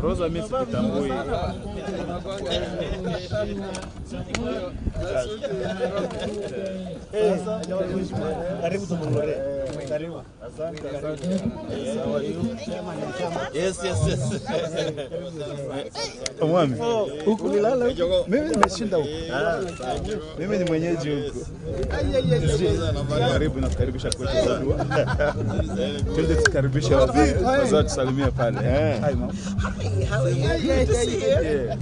Rosa mimi sikutambui. Karibu Tobong'lore. Karibu. Asante, asante. How are you? Yes, yes, yes. Mwami, huku ulilala huku? Mimi nimeshinda huku. Mimi ni mwenyeji huku. Karibu na kukaribisha kwetu. Twende tukaribishe wazee. Wazee tusalimie pale. Hi mom. Hi, how are you? Good to see you. Yeah.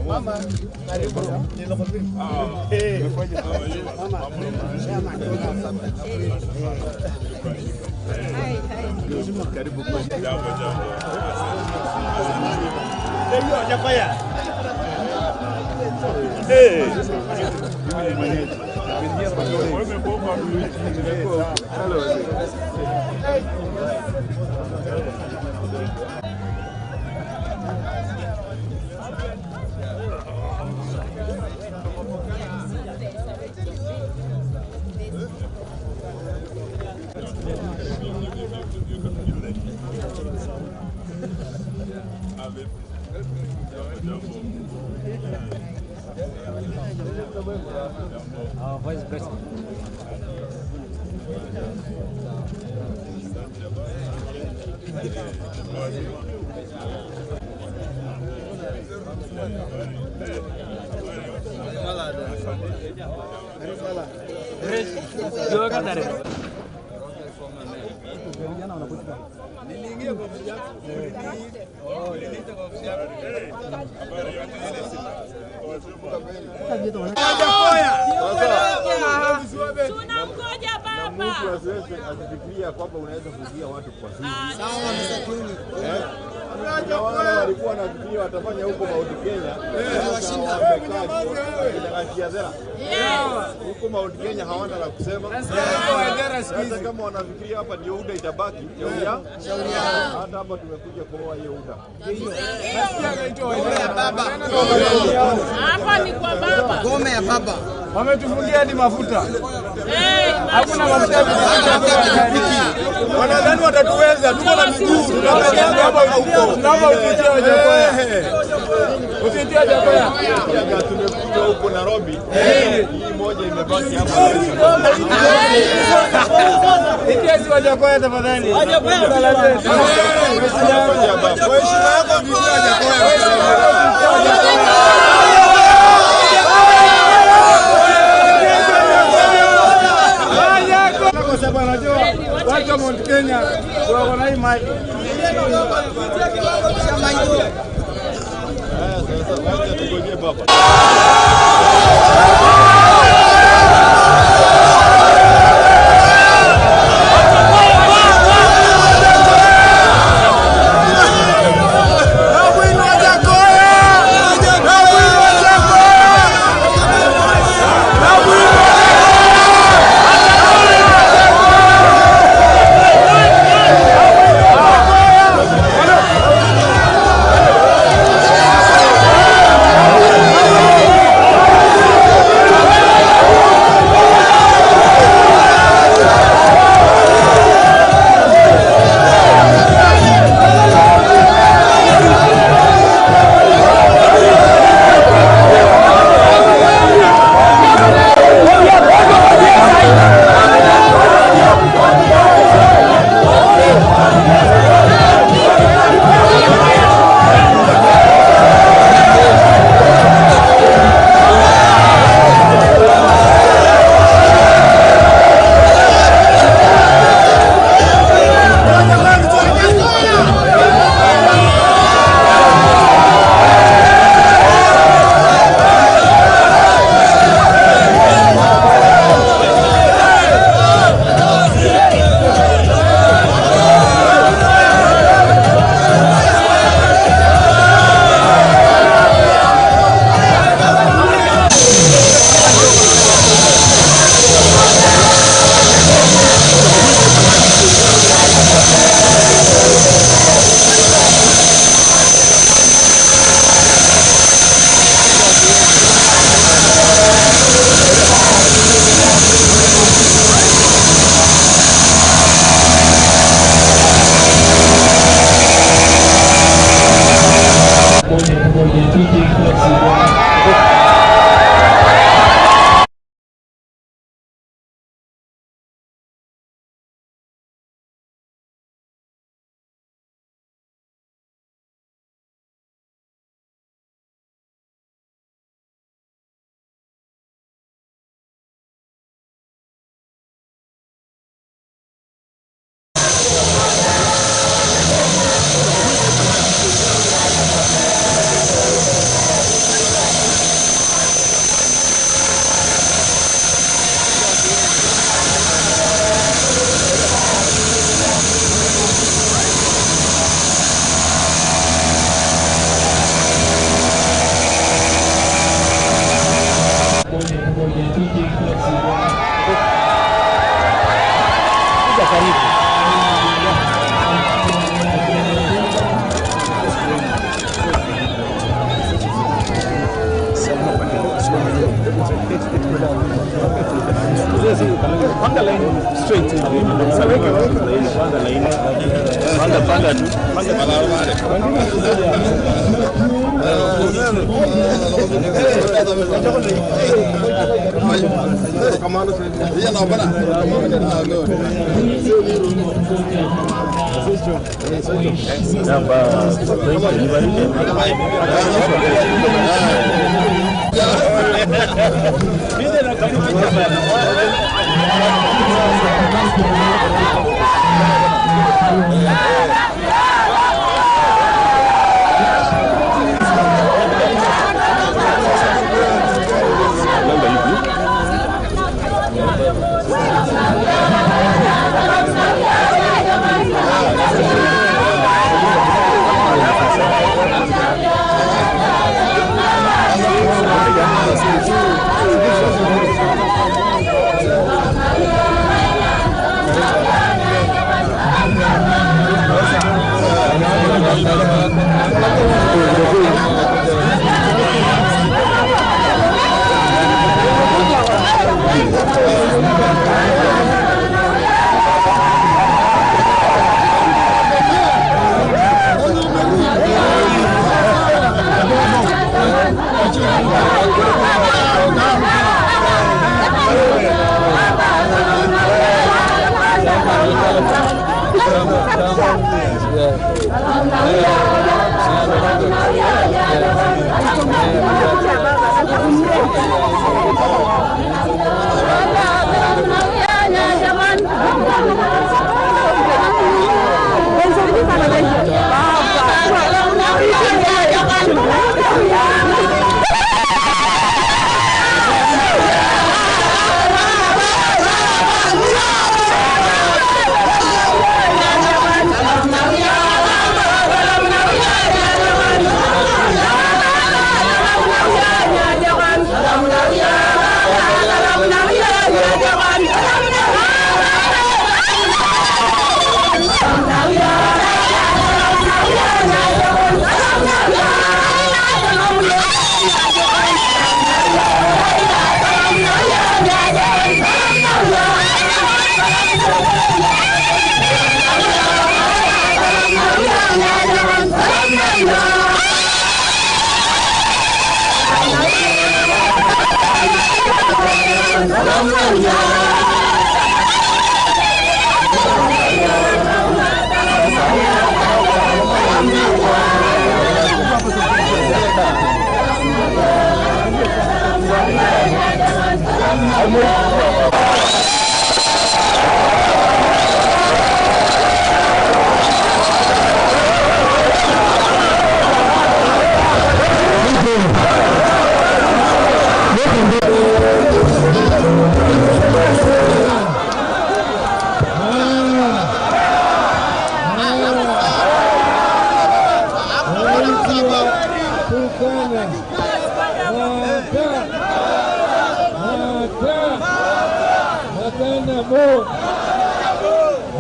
Mama, karibu. Karibu kwetu. Jambo, jambo. Mimi ni mwenyeji. Our Vice President. Tunamgoja baba. Mtu asiweze asifikiria kwamba unaweza kuzuia watu kwa simu. Sawa Mr. Kiuni. Kuna wale walikuwa wanafikiria watafanya huko Mount Kenya. Washinda. Huko Mount Kenya hawana la kusema. Sasa kama wanafikiria hapa ndio UDA itabaki, shauri yao. Hata hapa tumekuja kuoa hiyo UDA. Hapa ni kwa baba. Gome ya baba. Wametufungia hadi mafuta. Hakuna mafuta. Wanadhani watatuweza, tuko na miguu, tunakanyaga hapa huko. Tunaomba ututie Wajakoya. Ututie Wajakoya. Tumekuja huko Nairobi. Hii moja imebaki hapa. Itia si Wajakoya tafadhali. Wajakoya. Kwa heshima yako tutie Wajakoya. Kwa sababu anajua watu wa Mount Kenya wako na hii mali. Sasa wacha tugojee baba. Kuja karibu. Panga line straight. Panga line. Panga panga tu.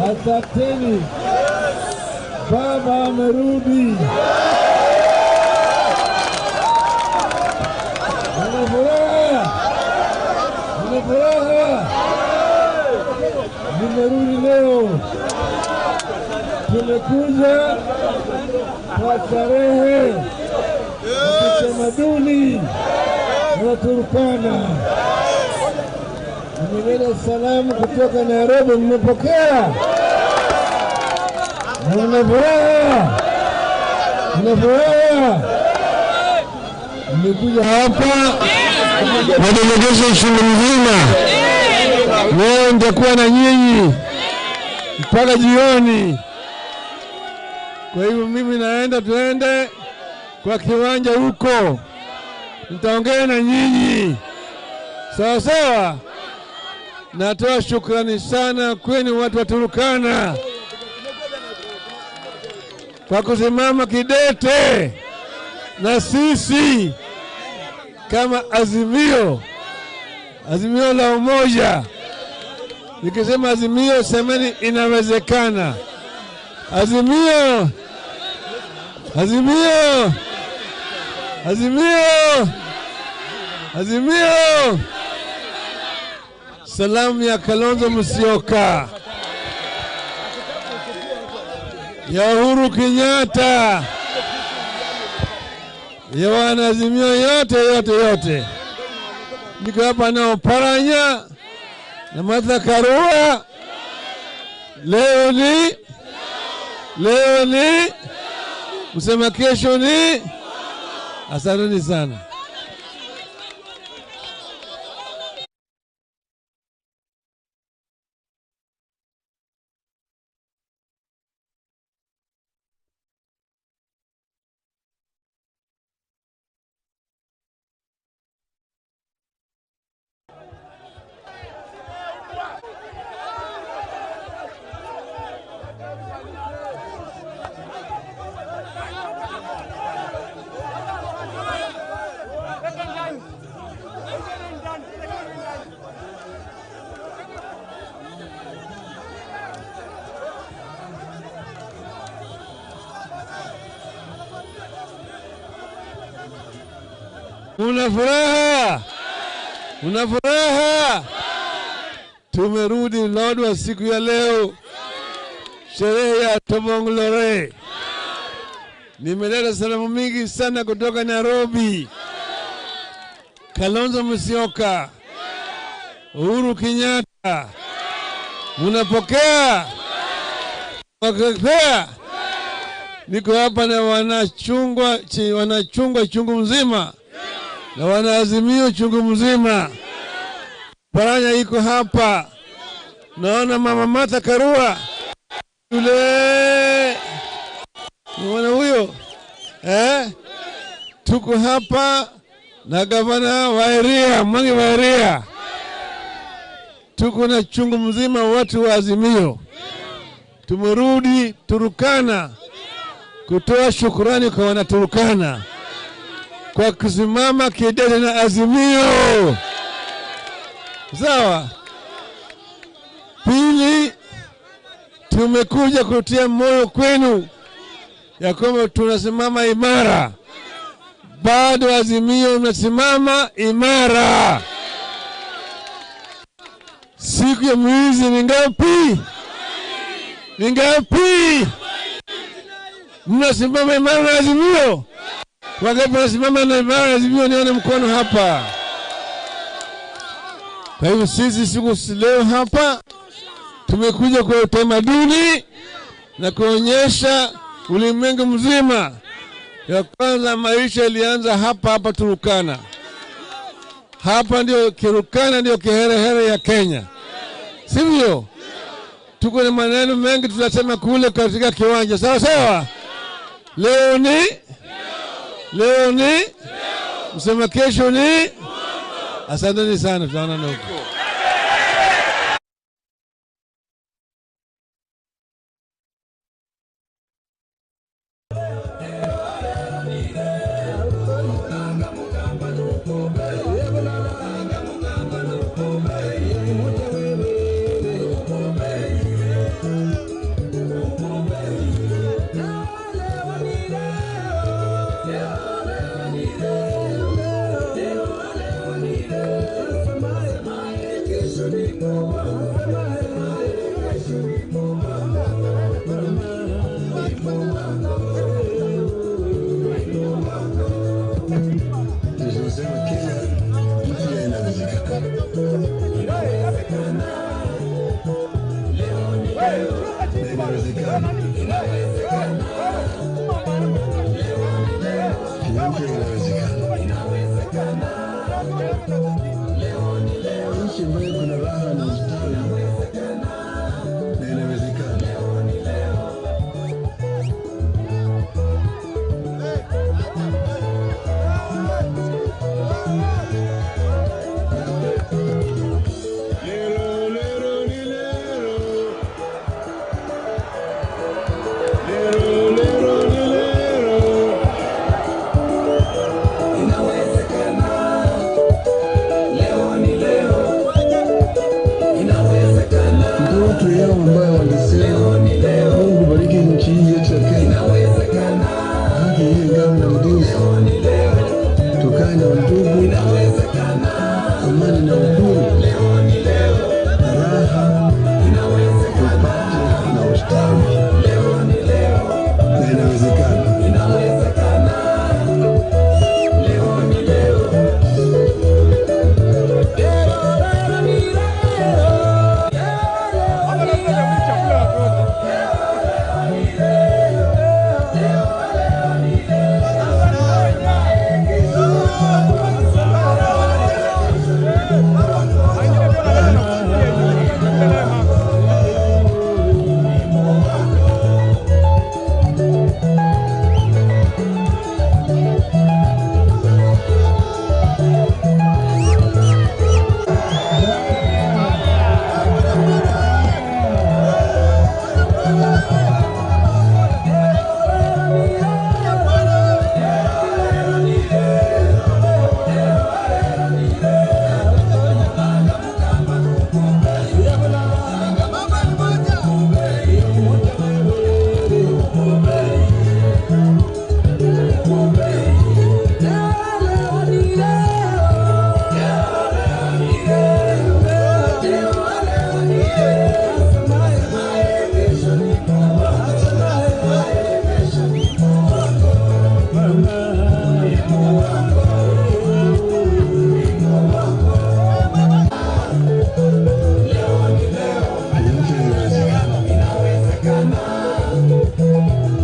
Asanteni. Baba amerudi. Nina furaha. Nina furaha. Nimerudi leo. Tumekuja kwa starehe ya kitamaduni na Turkana. Nimeleta salamu kutoka Nairobi, mmepokea? Nina furaha. Nina furaha. Nimekuja hapa na delegation nzima. Leo nitakuwa na nyinyi mpaka jioni. Kwa hivyo mimi naenda, tuende kwa kiwanja huko. Nitaongea na nyinyi. Sawa sawa. Natoa shukrani sana kwenu watu wa Turkana kwa kusimama kidete na sisi kama Azimio, Azimio la Umoja. Nikisema Azimio semeni inawezekana. Azimio! Azimio! Azimio! Azimio! Salamu ya Kalonzo Musyoka, ya Uhuru Kenyatta, ya wanaazimio yote yote yote. Niko hapa na Oparanya na Martha Karua. Leo ni msema kesho ni. Asanteni sana. Una furaha? Una furaha? Tumerudi Lodwar siku ya leo, sherehe ya Tobong'lore. Nimeleta salamu mingi sana kutoka Nairobi. Kalonzo Musyoka, Uhuru Kenyatta, munapokea? Mnapokea? Niko hapa na wanachungwa chungu mzima na wanaazimio chungu mzima. Paranya iko hapa. Naona mama Martha Karua yule, unaona huyo? Tuko hapa na gavana wa area, Mwangi wa area. Tuko na chungu mzima watu wa Azimio. Tumerudi Turukana kutoa shukurani kwa wanaturukana kwa kusimama kidete na Azimio. Sawa. Pili, tumekuja kutia moyo kwenu ya kwamba tunasimama imara. Bado Azimio mnasimama imara. Siku ya mwizi ni ngapi? Ni ngapi? Mnasimama imara na Azimio? Wangapi wanasimama na imara na Azimio? Nione mkono hapa. Kwa hivyo sisi siku leo hapa tumekuja kwa utamaduni na kuonyesha ulimwengu mzima ya kwanza maisha ilianza hapa hapa Turukana. Hapa ndio Turukana, ndio kiherehere ya Kenya, sivyo? Tuko na maneno mengi tunasema kule katika kiwanja. Sawa sawa. Leo ni msema kesho ni. Asanteni sana, tutaonana huko. Nchi ambayo kuna raha na ustawi na inawezekana. Inawezekana. Leo ni leo. Inawezekana. Ndoto yao ambayo walisema, Mungu bariki nchi hii yetu ya Kenya, haki iwe ngao na mlinzi, tukae na undugu, amani na uhuru, raha tupate na ustawi, na inawezekana.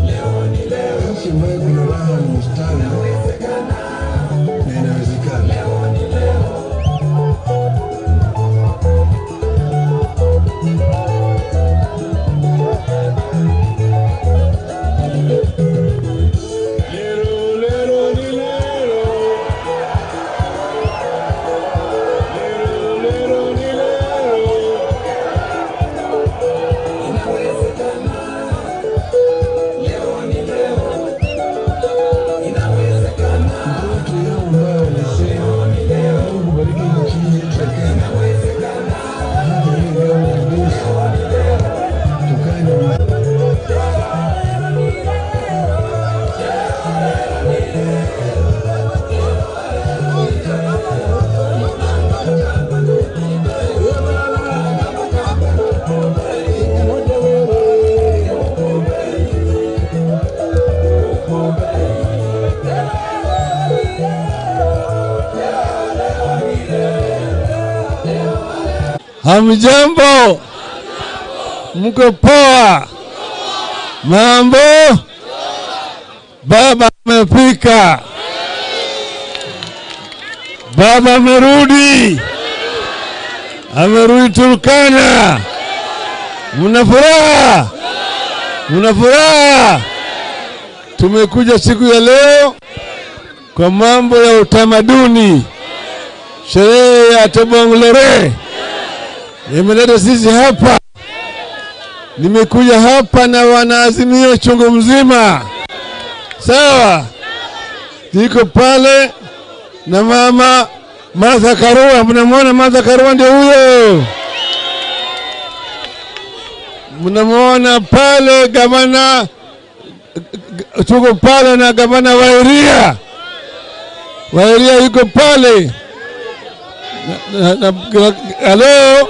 Nchi ambayo kuna raha na ustawi, na inawezekana. Ndoto yao ambayo walisema, Mungu bariki nchi hii yetu ya Kenya, haki iwe ngao na mlinzi, tukae na Hamjambo, mko poa? Mambo? Baba amefika, baba amerudi, amerudi Turkana. Mna furaha? Mna furaha? Tumekuja siku ya leo kwa mambo ya utamaduni, sherehe ya Tobong'lore imeleta sisi hapa. Nimekuja hapa na wanaazimio chungu mzima, sawa? Niko pale na mama Martha Karua. Mnamwona Martha Karua? Ndio huyo. Mnamwona pale gavana, tuko pale na gavana Wairia. Wairia yuko pale halo,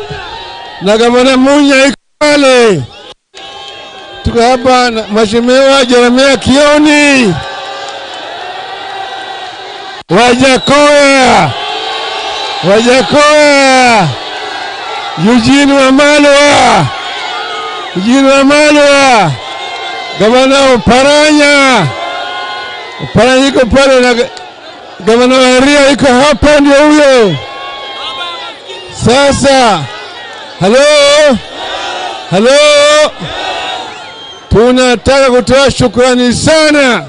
na gavana Munya yuko pale. Tuko hapa na Mheshimiwa Jeremia Kioni Wajakoya, Wajakoya, Eugene Wamalwa, Eugene Wamalwa, gavana Oparanya, Oparanya yuko pale na gavana Wairia yuko hapa, ndio huyo. Sasa, halo, halo, tunataka kutoa shukrani sana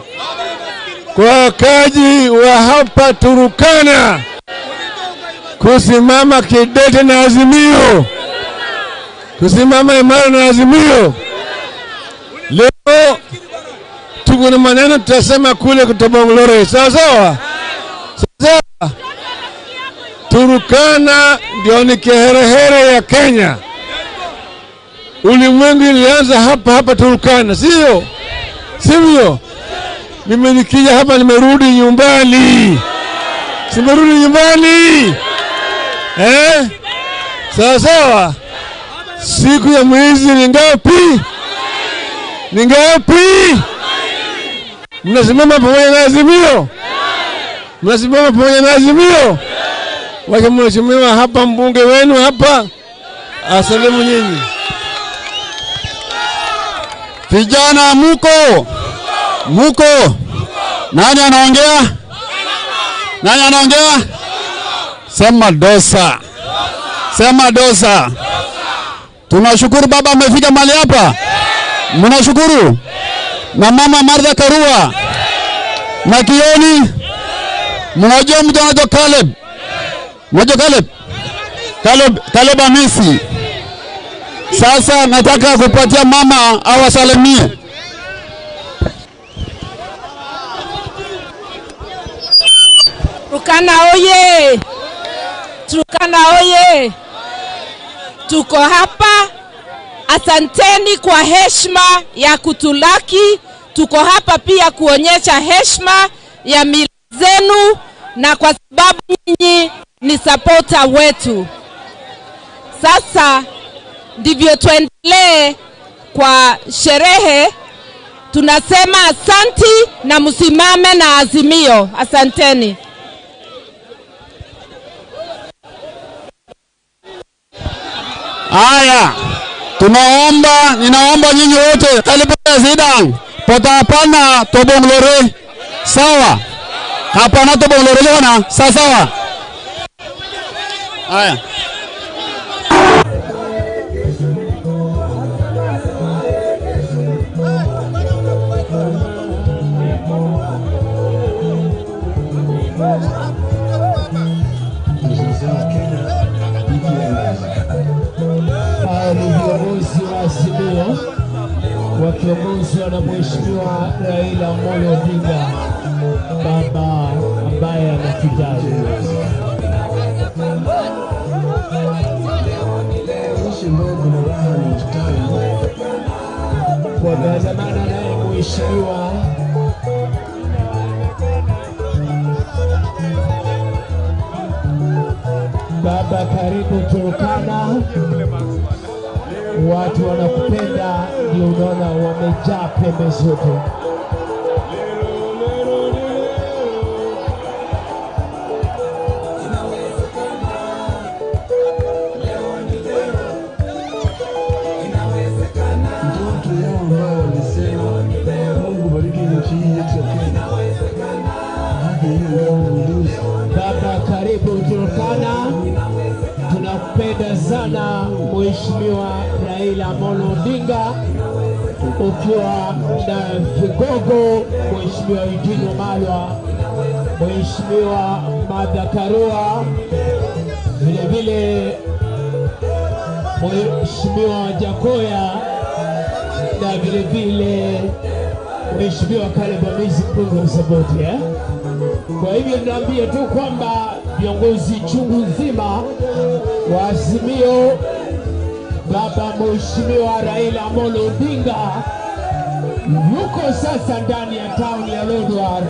kwa wakaji wa hapa Turkana kusimama kidete na Azimio, kusimama imara na Azimio. Leo tuko na maneno tutasema kule Tobong'lore, sawa sawa? Sawa. Turkana ndio ni kiherehere ya Kenya. Ulimwengu ilianza hapa hapa Turkana, sio? Sivyo? Mimi nikija hapa nimerudi nyumbani. Simerudi nyumbani. Eh? Sawa sawa. Siku ya mwezi ni ngapi? Ni ngapi? Mnasimama pamoja na Azimio? Mnasimama pamoja na Azimio? Wacha mheshimiwa hapa, mbunge wenu hapa asalimu nyinyi. Vijana muko? Muko? Nani anaongea? Nani anaongea? Sema dosa. Sema dosa. Tunashukuru baba amefika mahali hapa. Mnashukuru? Na mama Martha Karua. Na Kioni. Mnajua mtu anaitwa Caleb? Mnajua Caleb? Caleb Amisi. Sasa nataka kupatia mama awasalimie. Turkana oye! Turkana oye! Tuko hapa. Asanteni kwa heshima ya kutulaki. Tuko hapa pia kuonyesha heshima ya mila zenu, na kwa sababu nyinyi ni supporter wetu. Sasa ndivyo tuendelee kwa sherehe. Tunasema asanti na msimame na Azimio. Asanteni. Haya, tunaomba, ninaomba nyinyi wote karibu zidang potapana tobonglore. Sawa? Hapana tobonglore lona. Sawa sawa. Haya. Ni viongozi wa Azimio wakiongozwa na Mheshimiwa Raila Amolo Odinga, baba ambaye anatujali. Wameandamana naye Mheshimiwa Baba, karibu Turkana. Watu wanakupenda, ndio unaona wamejaa pembe zote. Ndoto yao ambayo walisema Mungu bariki nchi hii yetu ya Kenya. Haki hiyo ngao na ulinzi. Baba, karibu Turkana. Tunakupenda sana Mheshimiwa Raila Amolo Odinga, ukiwa na vigogo Mheshimiwa Eugene Wamalwa, Mheshimiwa Martha Karua, vile vile Mheshimiwa Jakoya na vile vile Mheshimiwa Caleb Amisi mbunge wa Saboti, eh? Kwa hivyo naambia tu kwamba viongozi chungu nzima wa Azimio, baba Mheshimiwa Raila Amolo Odinga yuko sasa ndani ya town ya Lodwar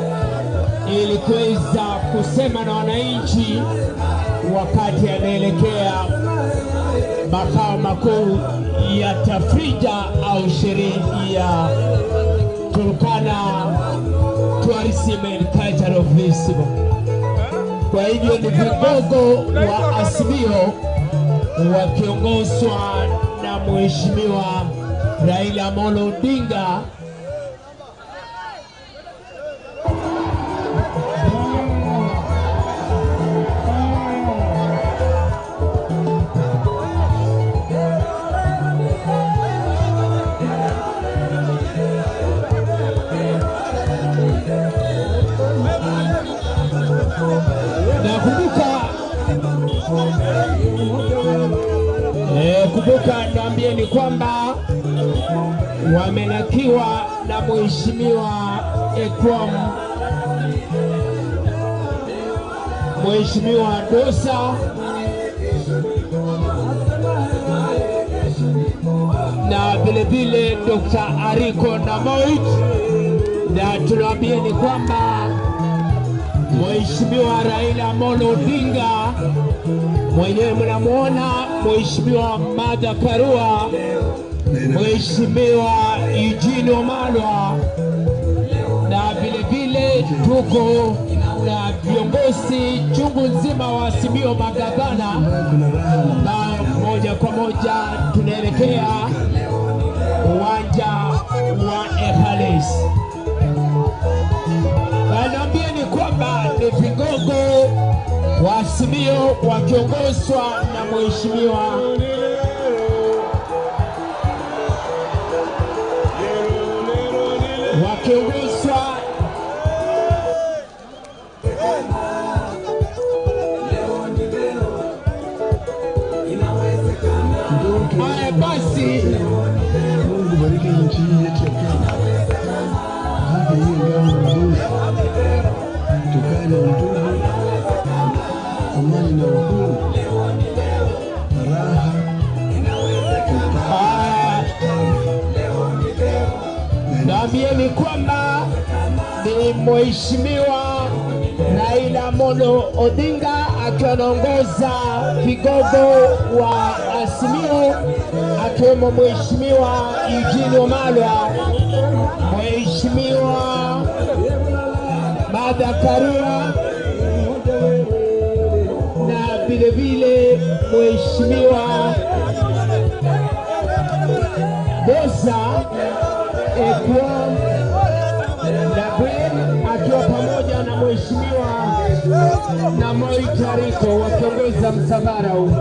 ili kuweza kusema na wananchi wakati anaelekea makao makuu ya tafrija au sherehe ya Turkana Tourism and Cultural Festival. Kwa hivyo ni vigogo wa Azimio wakiongozwa na Mheshimiwa Raila Amolo Odinga. Kumbuka niambie ni kwamba wamelakiwa na Mheshimiwa Ekwam, Mheshimiwa Dosa, na vile vile Dr. Ariko Namoit, na tunawaambia ni kwamba Mheshimiwa Raila Amolo Odinga mwenyewe mnamuona, Mheshimiwa Martha Karua, Mheshimiwa Eugene Wamalwa, na vile vile tuko na viongozi chungu nzima wa Azimio, magavana, na moja kwa moja tunaelekea uwanja wa Ehales. Naambia ni kwamba ni vigogo wa Azimio wakiongozwa na Mheshimiwa wakiongozwa haya basi. Mungu bariki nchi hii yetu ya Kenya. Haki hii ngao na ulinzi. Tukae na utulivu, amani na uhuru, raha. Naambieni kwamba ni Mheshimiwa Raila Amolo Odinga akiwa anaongoza vigogo wa Azimio, akiwemo Mheshimiwa Eugene Wamalwa, Mheshimiwa Martha Karua na vile vile Mheshimiwa Bosa Ekwam na Gwen akiwa pamoja na Mheshimiwa Namoi Tariko wakiongoza msafara huu.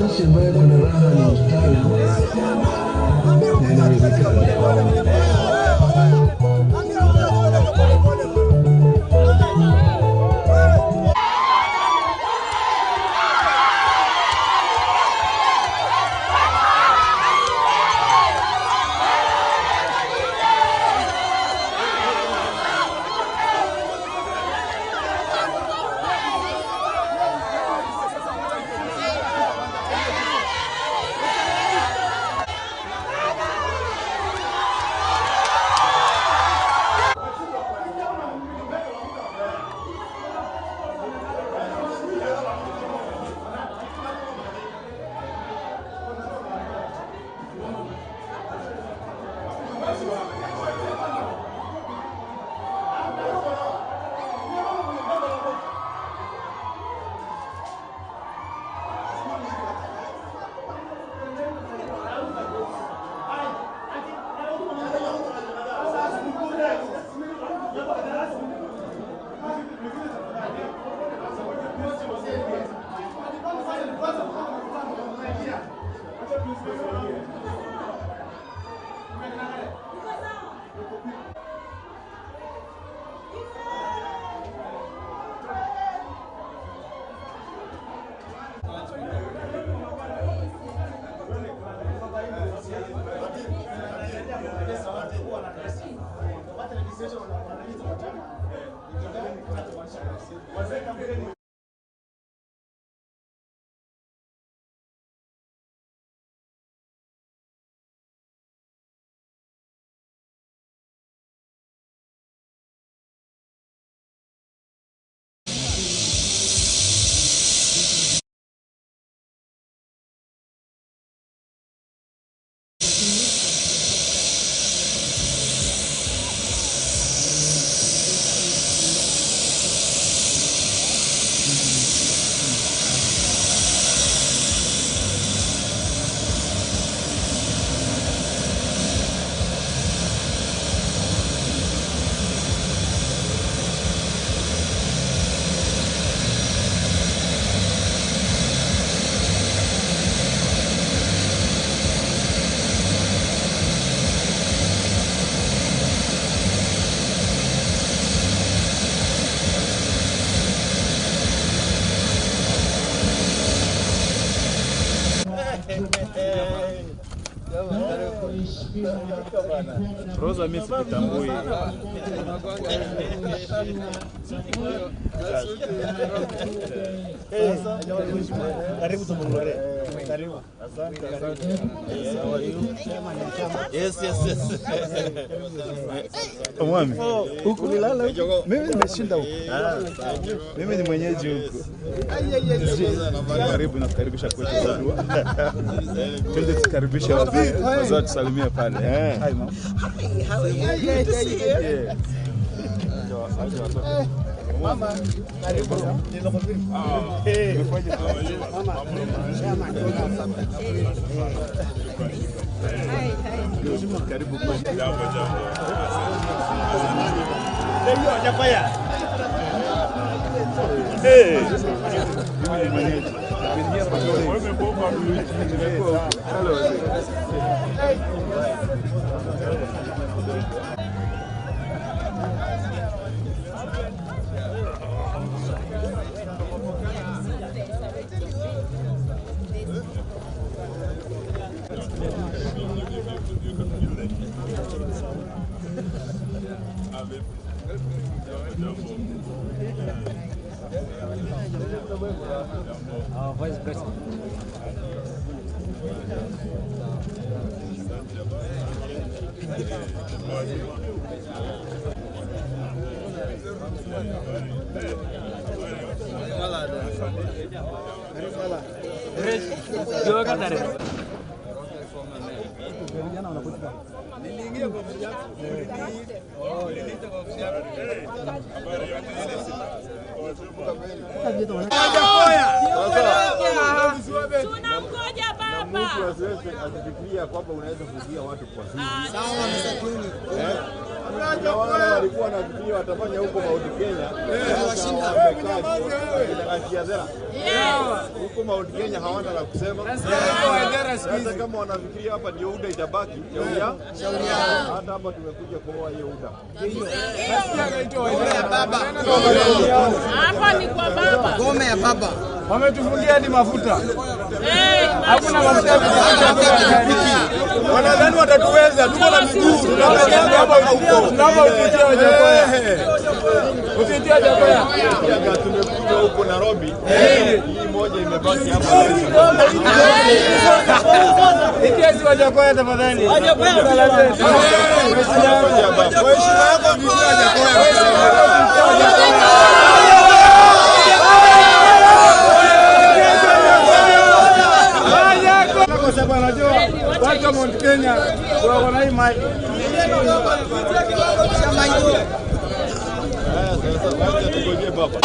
Nchi ambayo kuna raha na ustawi na inawezekana. Rosa, mimi sikutambui. Karibu Tobong'lore. Karibu. Asante, asante. How are you? Yes, yes, yes. Mwami, huku ulilala huku? Mimi nimeshinda huku. Mimi ni mwenyeji huku. Karibu na kukaribisha kwetu. Twende tukaribishe wazee. Wazee tusalimie pale. Hi mama. Hi, how are you? Good to see you. Yeah. Mama, karibu. Karibu kwetu. Jambo, jambo. Mimi ni mwenyeji. Hello. Our Vice President. Tunamgoja baba. Mtu asiweze akifikiria kwamba unaweza kuzuia watu kwa siri. Sawa msatuni. Wale walikuwa wanafikiria watafanya huko Mount Kenya. Huko Mount Kenya hawana la kusema. Sasa kama wanafikiria hapa ndio UDA itabaki, shauri yao. Hata hapa tumekuja kuoa hiyo UDA. Hapa ni kwa baba. Gome ya baba. Wametufungia hadi mafuta. Hakuna mafuta. Wanadhani watatuweza, tuko na miguu, tunakanyaga hapa huko. Tunaomba ututie Wajackoyah. Ututie Wajackoyah. Tumekuja huko Nairobi. Hii moja imebaki hapa. Itia si Wajackoyah tafadhali. Wajackoyah. Kwa heshima yako tutie Wajackoyah. Kwa sababu anajua watu wa Mount Kenya wana hii mali. Sasa wacha tugojee baba.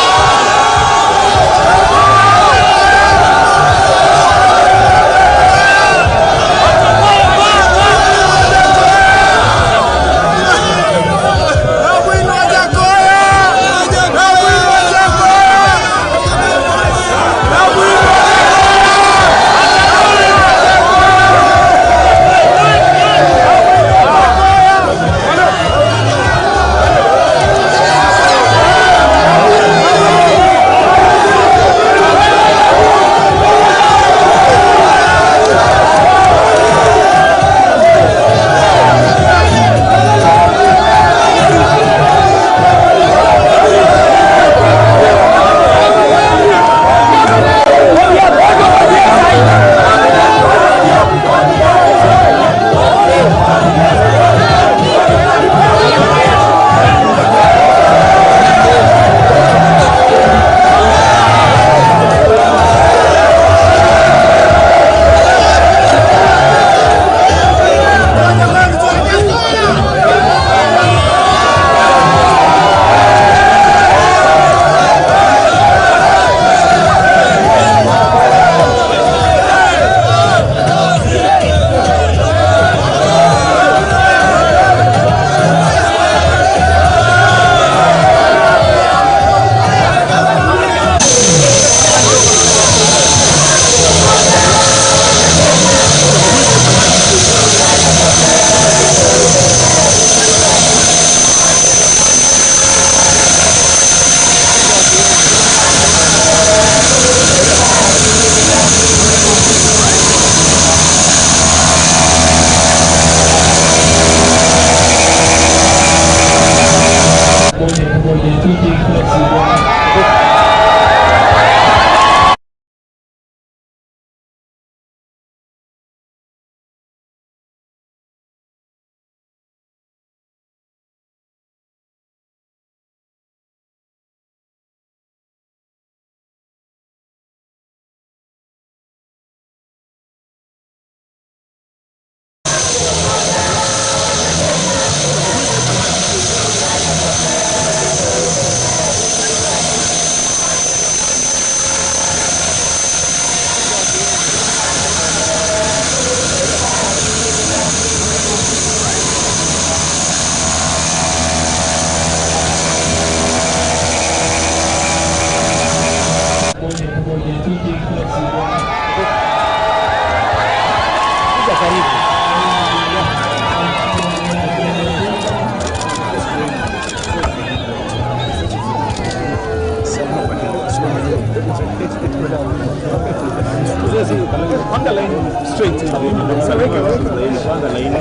Panga line straight. Panga line.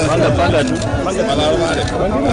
Panga panga tu. Panga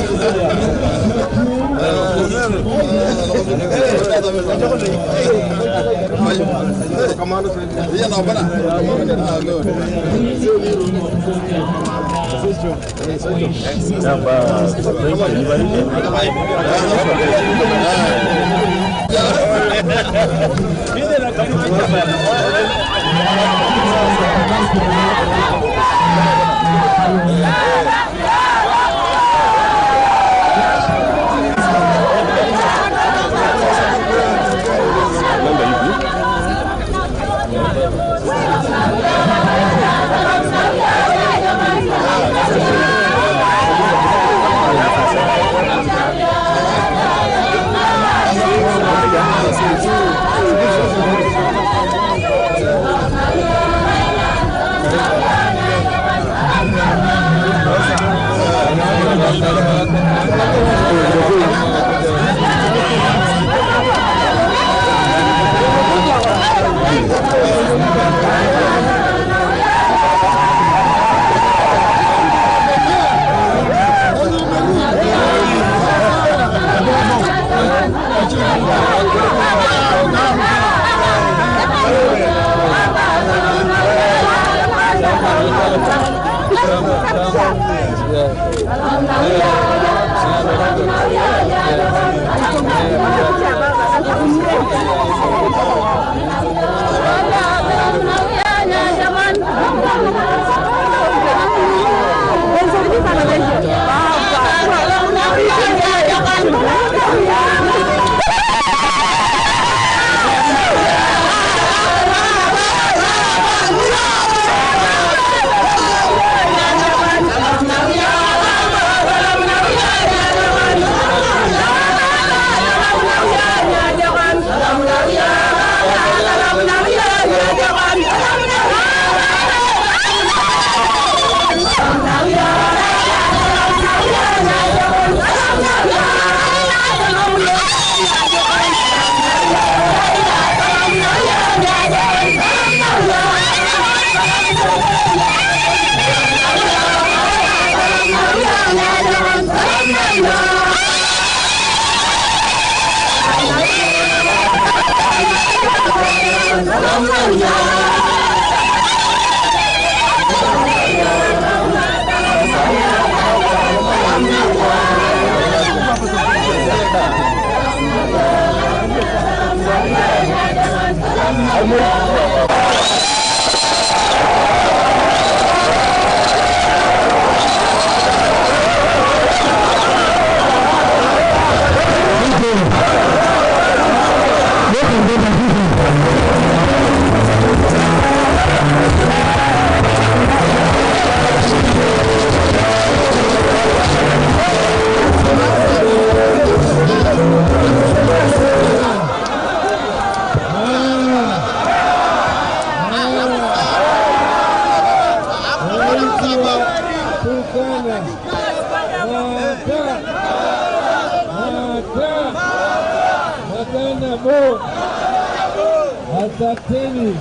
Asanteni,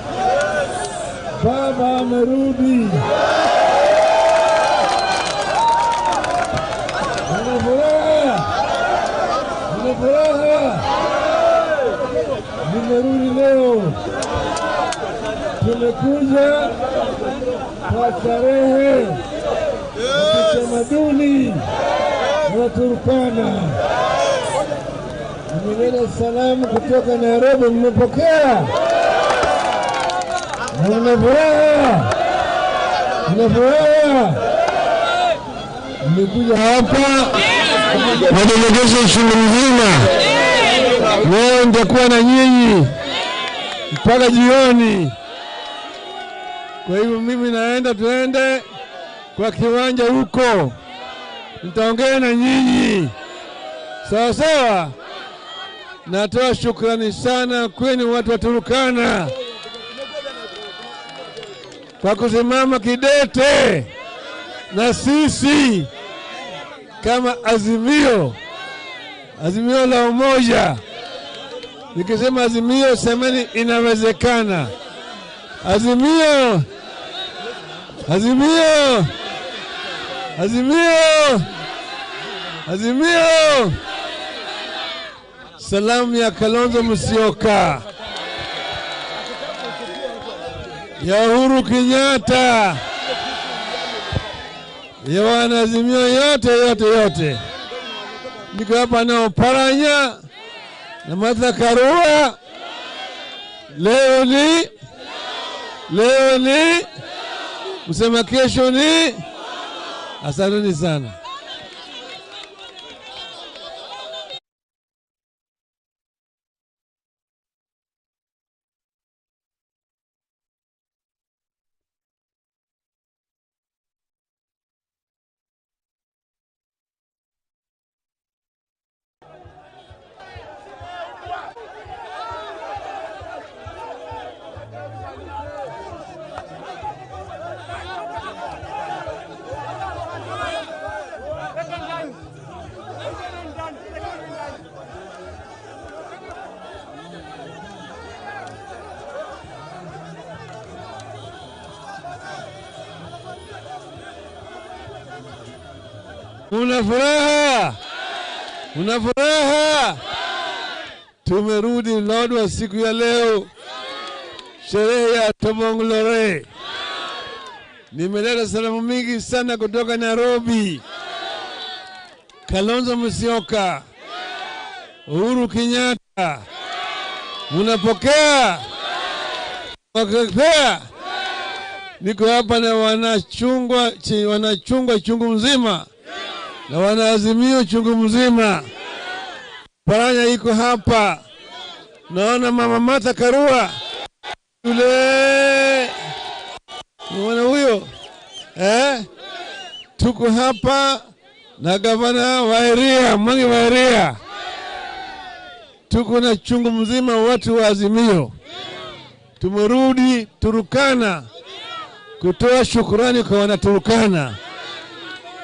baba amerudi. Nina furaha, nina furaha, nimerudi leo. Tumekuja kwa starehe ya kitamaduni ya Turkana. Nimeleta salamu kutoka Nairobi, mmepokea? Nina furaha, nina furaha. Nimekuja hapa na delegation mzima. Leo nitakuwa na nyinyi mpaka jioni. Kwa hivyo mimi naenda, tuende kwa kiwanja huko, nitaongea na nyinyi sawa sawa. Natoa shukrani sana kwenu watu wa Turkana kwa kusimama kidete na sisi kama Azimio, Azimio la Umoja. Nikisema Azimio semeni inawezekana. Azimio! Azimio! Azimio! Azimio! Salamu ya Kalonzo Musyoka, ya Uhuru Kenyatta, ya wanaazimio yote yote yote. Niko hapa na Oparanya na Martha Karua. Leo ni msema kesho ni. Asanteni sana. Una furaha? Una furaha? Tumerudi Lodwar siku ya leo, sherehe ya Tobong'lore. Nimeleta salamu mingi sana kutoka Nairobi. Kalonzo Musyoka, Uhuru Kenyatta, munapokea? Wakipea? Niko hapa na wanachungwa chungu mzima na wanaazimio chungu mzima. Paranya iko hapa. Naona mama Martha Karua yule, mwana huyo, Tuko hapa na gavana wa area, Mwangi wa area. Tuko na chungu mzima watu wa Azimio. Tumerudi Turkana kutoa shukurani kwa wanaturkana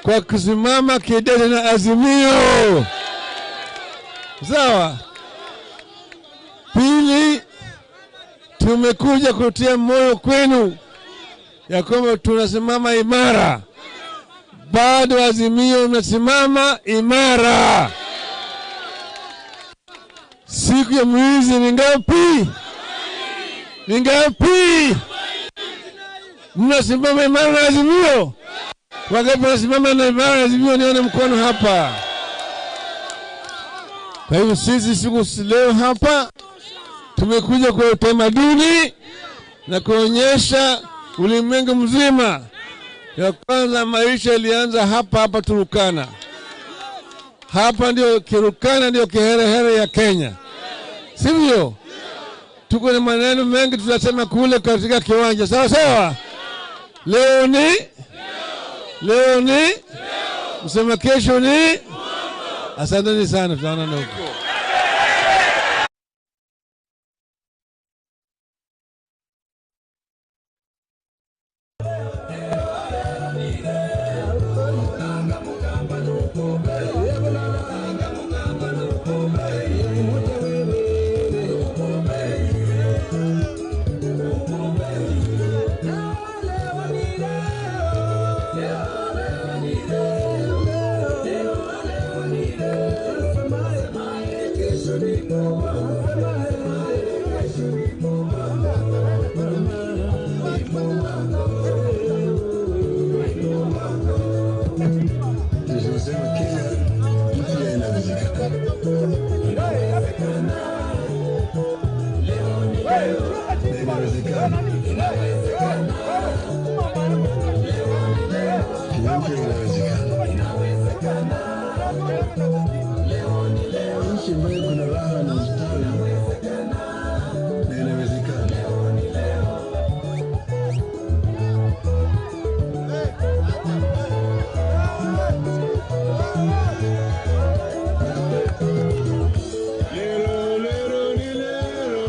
kwa kusimama kidete na Azimio. Sawa. Pili, tumekuja kutia moyo kwenu ya kwamba tunasimama imara. Bado Azimio unasimama imara. Siku ya mwizi ni ngapi? Ni ngapi? Mnasimama imara na Azimio? Wangapi wanasimama na imara na Azimio? Nione mkono hapa. Kwa hivyo sisi siku leo hapa tumekuja kwa utamaduni na kuonyesha ulimwengu mzima ya kwanza maisha ilianza hapa hapa Turkana. Hapa ndio Turkana, ndio kiherehere ya Kenya, sivyo? Tuko na maneno mengi tutasema kule katika kiwanja. Sawa sawa. Leo ni msema kesho ni. Asanteni sana, tutaonana huko. Nchi ambayo kuna raha na ustawi na inawezekana. Lero, lero, ni lero.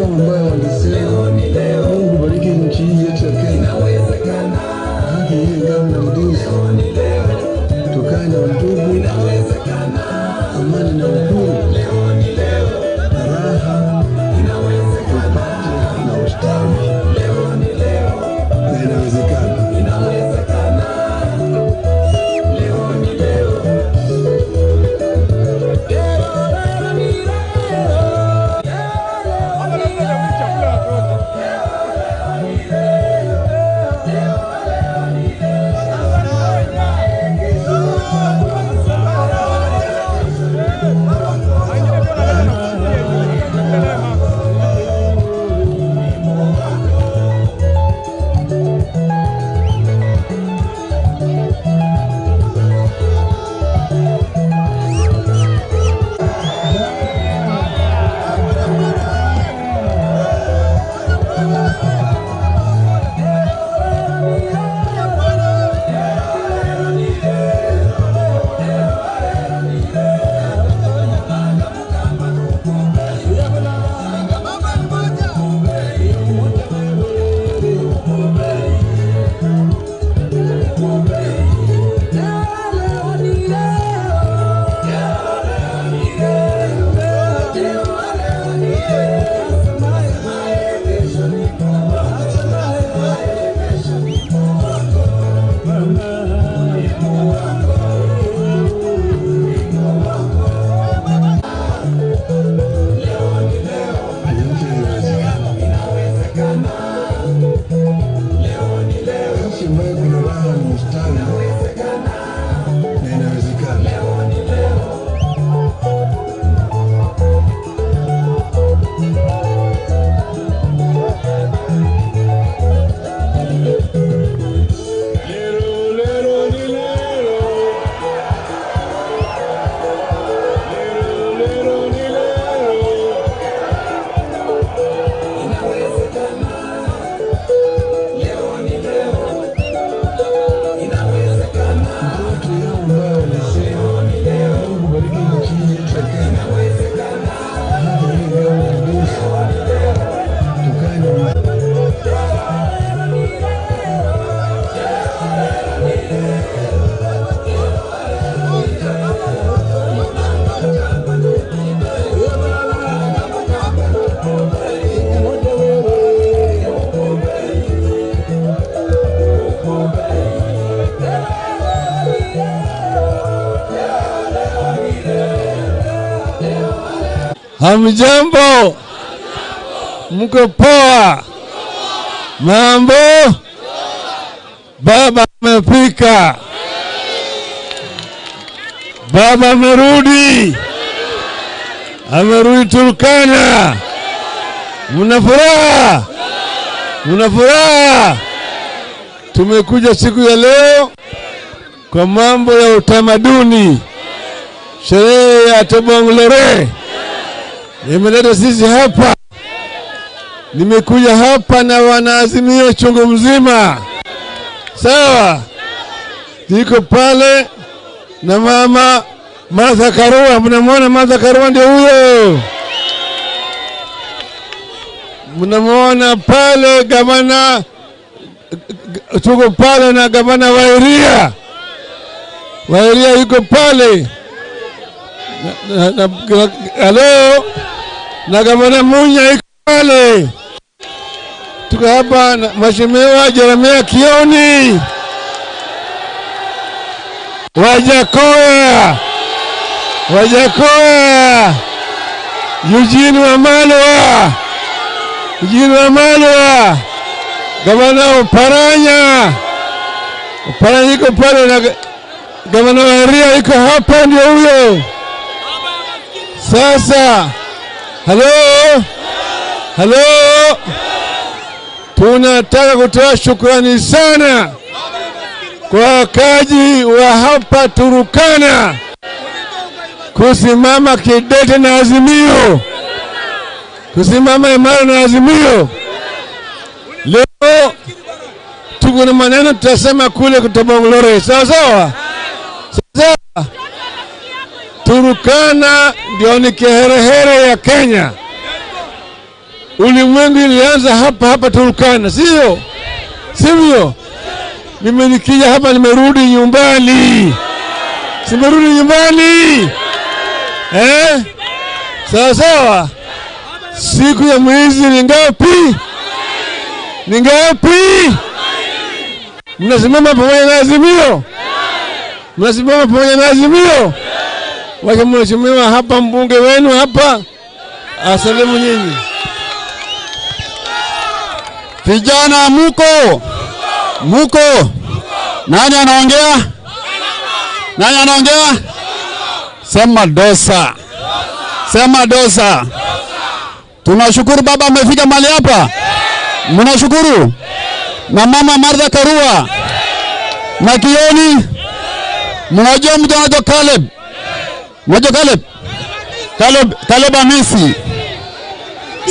yao ambayo walisema Mungu bariki nchi hii yetu ya Kenya. Haki iwe ngao na mlinzi. Tukae na undugu, amani na uhuru, raha, tupate na ustawi. Na inawezekana. Nchi ambayo kuna raha na ustawi, na inawezekana. Ndoto yao ambayo walisema Mungu bariki nchi hii yetu ya Kenya. Haki iwe ngao na mlinzi. Tukae na Hamjambo, mko poa? Mambo? Baba amefika, baba amerudi, amerudi Turkana. Mna furaha? Mna furaha? Tumekuja siku ya leo kwa mambo ya utamaduni, sherehe ya Tobong'lore imeleta sisi hapa. Nimekuja hapa na wanaazimio chungu mzima, sawa? Niko pale na mama Martha Karua. Mnamwona Martha Karua? Ndio huyo. Mnamwona pale gavana, tuko pale na gavana Wairia. Wairia yuko pale halo, na gavana Munya yuko pale. Tuko hapa na Mheshimiwa Jeremia Kioni Wajakoya, Wajakoya, Eugene Wamalwa, Eugene Wamalwa, gavana Oparanya, Oparanya yuko pale na gavana Wairia yuko hapa, ndio huyo. Sasa, halo, halo, tunataka kutoa shukrani sana kwa wakazi wa hapa Turkana kusimama kidete na Azimio, kusimama imara na Azimio. Leo tuko na maneno tutasema kule Tobong'lore, sawa sawa? Sawa. Turkana ndio ni kiherehere ya Kenya. Ulimwengu ilianza hapa hapa Turkana, sio? Sivyo? Mimi nikija hapa nimerudi nyumbani. Simerudi nyumbani. Eh? Sawa sawa. Siku ya mwezi ni ngapi? Ni ngapi? Mnasimama pamoja na Azimio? Mnasimama pamoja na Azimio? Wacha mheshimiwa hapa, mbunge wenu hapa asalimu nyinyi. Vijana muko? Muko? Nani anaongea? Nani anaongea? Sema dosa. Sema dosa. Tunashukuru baba amefika mahali hapa. Mnashukuru? Na mama Martha Karua. Na Kioni. Mnajua mtu anaitwa Caleb? Mnajua Caleb? Caleb Amisi.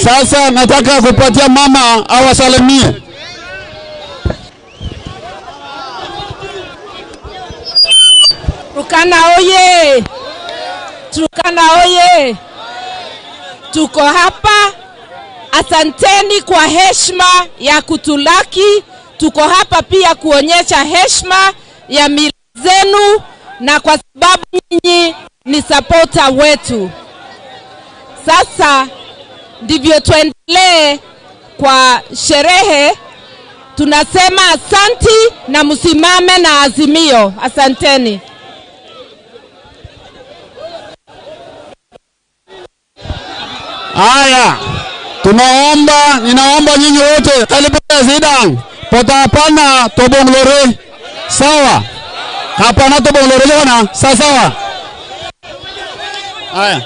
Sasa nataka kupatia mama awasalimie. Turkana oye! Turkana oye! Tuko hapa. Asanteni kwa heshima ya kutulaki. Tuko hapa pia kuonyesha heshima ya mila zenu, na kwa sababu nyinyi ni supporter wetu. Sasa ndivyo tuendelee kwa sherehe. Tunasema asanti na msimame na Azimio. Asanteni. Haya, tunaomba, ninaomba nyinyi wote karibu Zidane, potapana tobonglore. Sawa? Hapana tobonglore bwana, sawa sawa. Haya.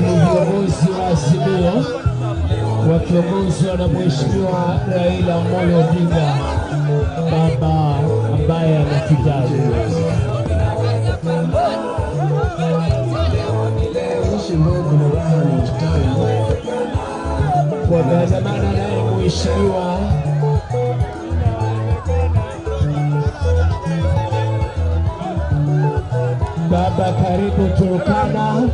Ni viongozi wa Azimio wakiongozwa na Mheshimiwa Raila Amolo Odinga, baba ambaye anatujali. Wameandamana naye Mheshimiwa Baba, karibu Turkana.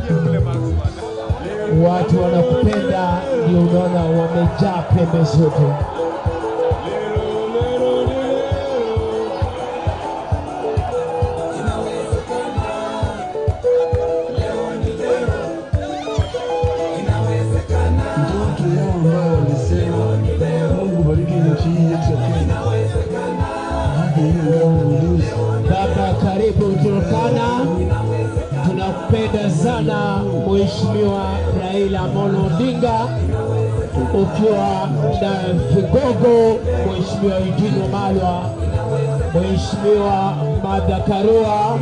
Watu wanakupenda, ndio unaona wamejaa pembe zote. Ndoto yao ambayo walisema Mungu bariki nchi hii yetu ya Kenya. Haki hiyo ngao na ulinzi. Baba, karibu Turkana. Tunakupenda sana Mheshimiwa Raila Amolo Odinga, ukiwa na vigogo Mheshimiwa Eugene Wamalwa, Mheshimiwa Martha Karua,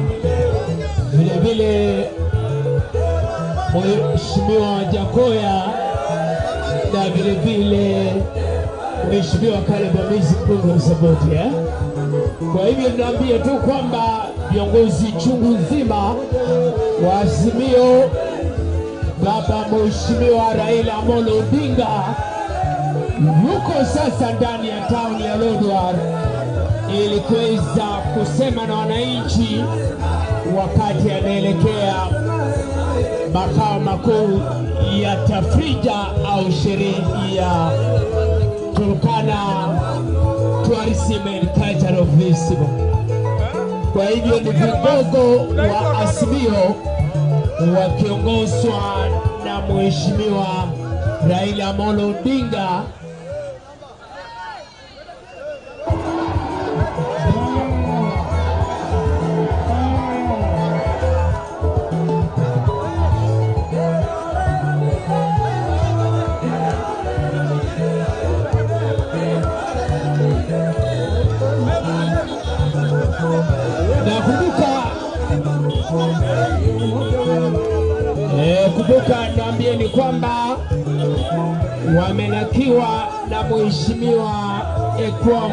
vile vile Mheshimiwa Jakoya na vile vile Mheshimiwa Caleb Amisi mbunge wa Saboti, eh? Kwa hivyo tunaambia tu kwamba viongozi chungu nzima wa Azimio, baba Mheshimiwa Raila Amolo Odinga yuko sasa ndani ya town ya Lodwar ili kuweza kusema na wananchi wakati anaelekea makao makuu ya tafrija au sherehe ya Turkana Tourism and Cultural Festival. Kwa hivyo ni vigogo wa Azimio wakiongozwa na Mheshimiwa Raila Amolo Odinga. Kumbuka niambie ni kwamba wamelakiwa na Mheshimiwa Ekwam,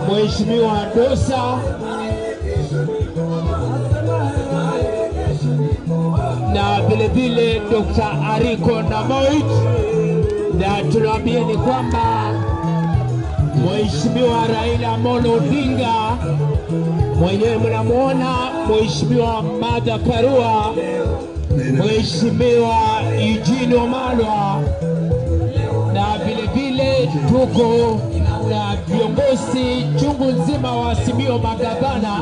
Mheshimiwa Dosa vile vile Dr. Ariko Namoit, na tunawaambia ni kwamba Mheshimiwa Raila Amolo Odinga mwenyewe mnamuona, Mheshimiwa Martha Karua, Mheshimiwa Eugene Wamalwa, na vile vile tuko na viongozi chungu nzima wa Azimio, magavana,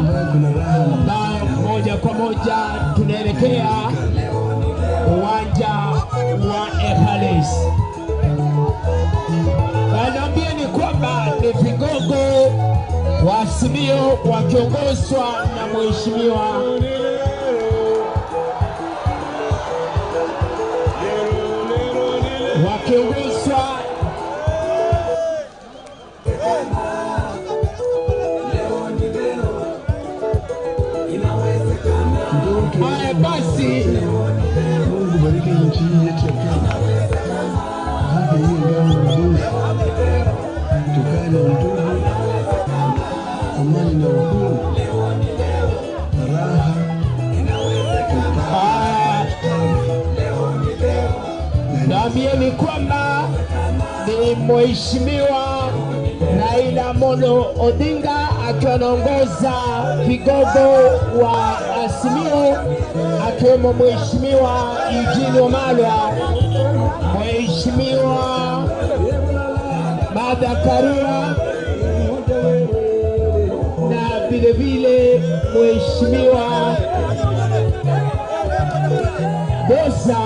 na moja kwa moja tunaelekea uwanja wa Epales. Naambia ni kwamba ni vigogo wa Azimio wakiongozwa na Mheshimiwa wakiongozwa haya basi. Mungu bariki nchi hii yetu ya Kenya. Haki hii ngao na ulinzi. Tukae na utubu, amani na uhuru, raha. Naambieni kwamba ni Mheshimiwa Raila Amolo Odinga akiwa anaongoza vigogo wa Azimio, akiwemo Mheshimiwa Eugene Wamalwa, Mheshimiwa Martha Karua na vile vile Mheshimiwa Bosa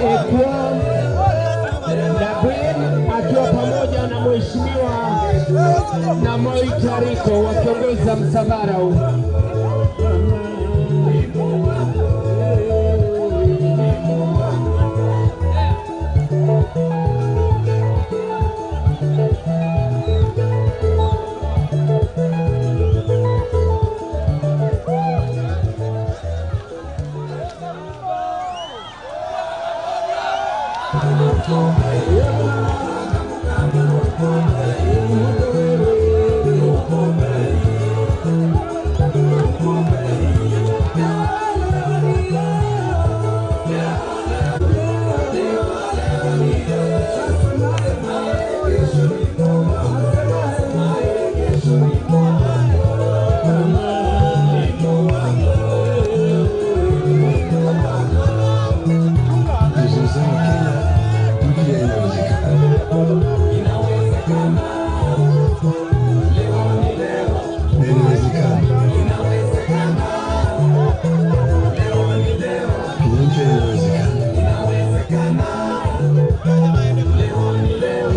Ekwa na Gwen akiwa pamoja na Mheshimiwa Namoi Tariko wakiongoza msafara huu.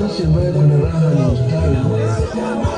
Nchi ambayo kuna raha na ustawi na inawezekana.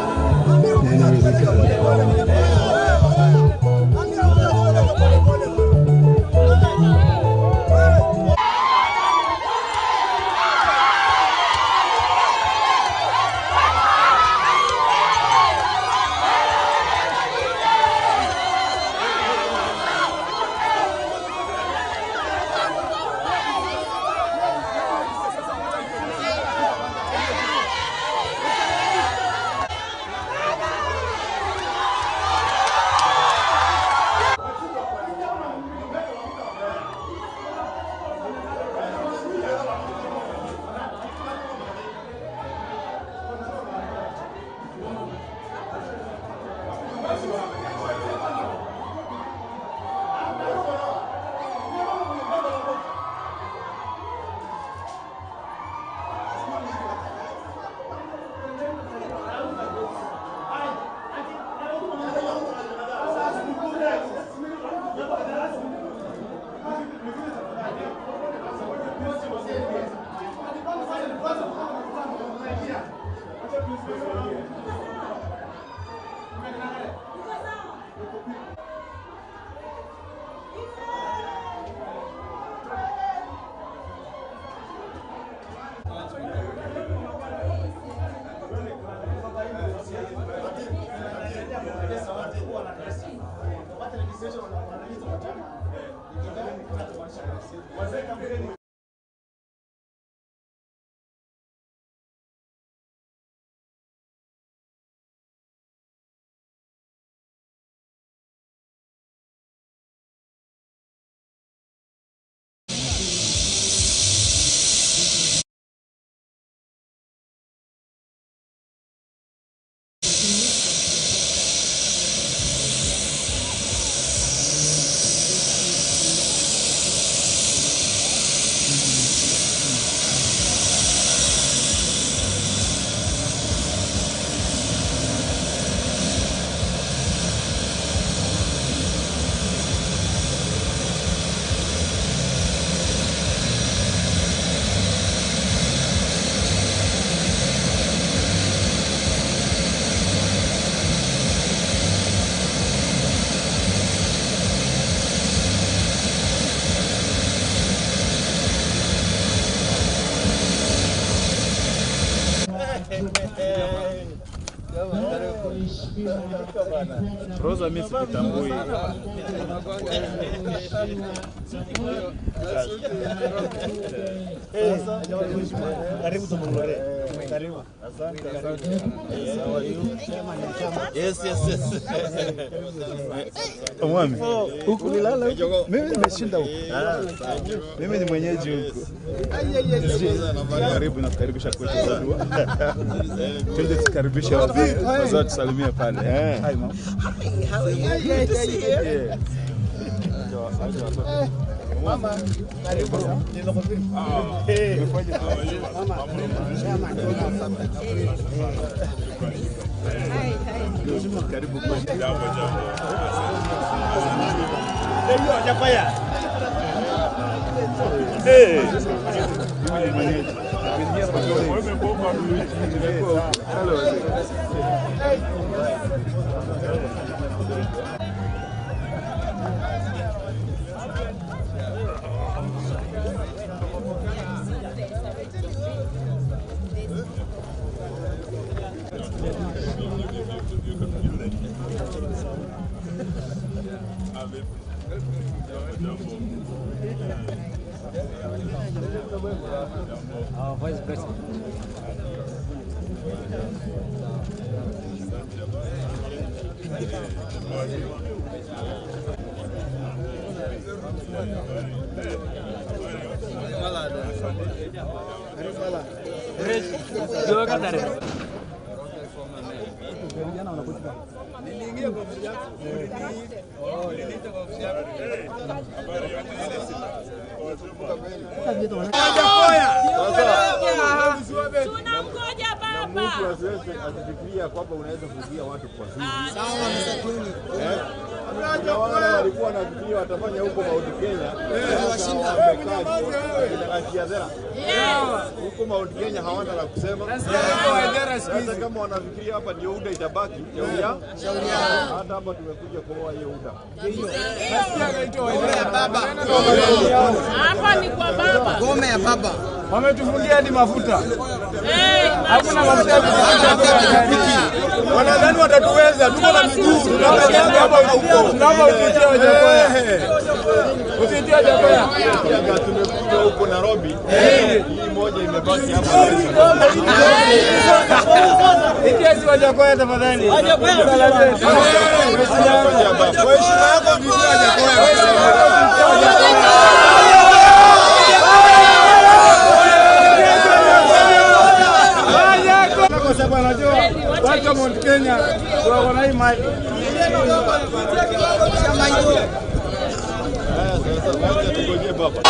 Rosa, mimi sikutambui. Karibu Tobong'lore. Karibu. Asante, asante. How are you? Yes, yes, yes. Mwami, huku ulilala huku? Mimi nimeshinda huku. Mimi ni mwenyeji huku. Karibu na kukaribisha kwetu. Twende tukaribishe wazee. Wazee tusalimie pale. Hi mom. Hi, how are you? Good to see you. Yeah. Mama, karibu. Karibu kwetu. Jambo, jambo. Mimi ni mwenyeji. Our Vice President. Tunamgoja baba. Mtu asiweze asifikiria kwamba unaweza kuzuia watu kwa siri. Sawa msatuni. Kuna wale walikuwa wanafikiria watafanya huko Mount Kenya. Washinda. Huko Mount Kenya hawana la kusema. Sasa kama wanafikiria hapa ndio UDA itabaki, shauri yao. Hata hapa tumekuja kuoa hiyo UDA. Hapa ni kwa baba. Gome ya baba. Wametufungia hadi mafuta. Hakuna mafuta ya pikipiki. Wanadhani watatuweza, tuko na miguu. Tunakanyaga hapa huko. Tunaomba ututie Wajackoyah. Ututie Wajackoyah. Tumekuja huko Nairobi. Hii moja imebaki hapa. Itia si Wajackoyah tafadhali. Kwa heshima yako tutie Wajackoyah. Kwa sababu anajua watu wa Mount Kenya wako na hii mali. Sasa wacha tugojee baba.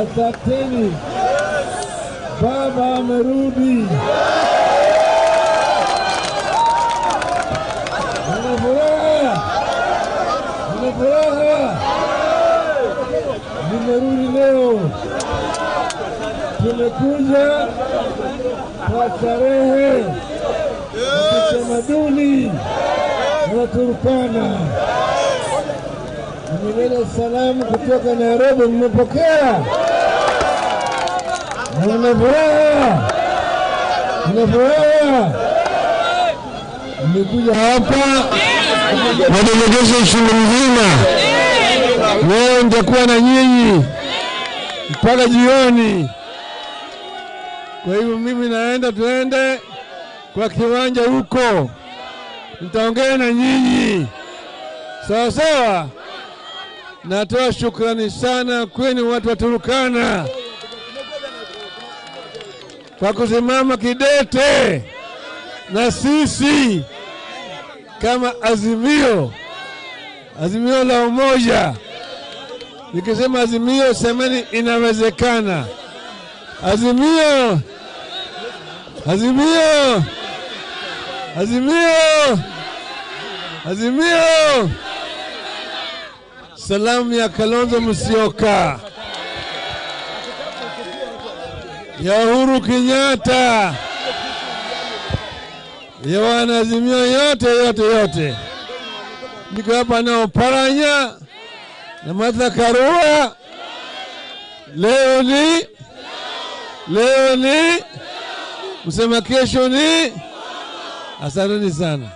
Asanteni. Baba amerudi. Nina furaha. Nina furaha. Nimerudi leo. Tumekuja kwa starehe ya kitamaduni na Turkana. Nimeleta salamu kutoka Nairobi, mmepokea? Mna furaha? Mna furaha? Nimekuja hapa na shule mzima. Leo nitakuwa na nyinyi mpaka jioni. Kwa hivyo mimi naenda, tuende kwa kiwanja huko, nitaongea na nyinyi sawa sawa. Natoa shukrani sana kwenu watu wa Turkana kwa kusimama kidete na sisi kama Azimio, Azimio la Umoja. Nikisema Azimio, semeni inawezekana. Azimio, Azimio, Azimio, Azimio. Salamu ya Kalonzo Musyoka, ya Uhuru Kenyatta, ya wanaazimio yote yote yote. Niko hapa na Oparanya na Martha Karua. Leo ni msema kesho ni. Asanteni sana.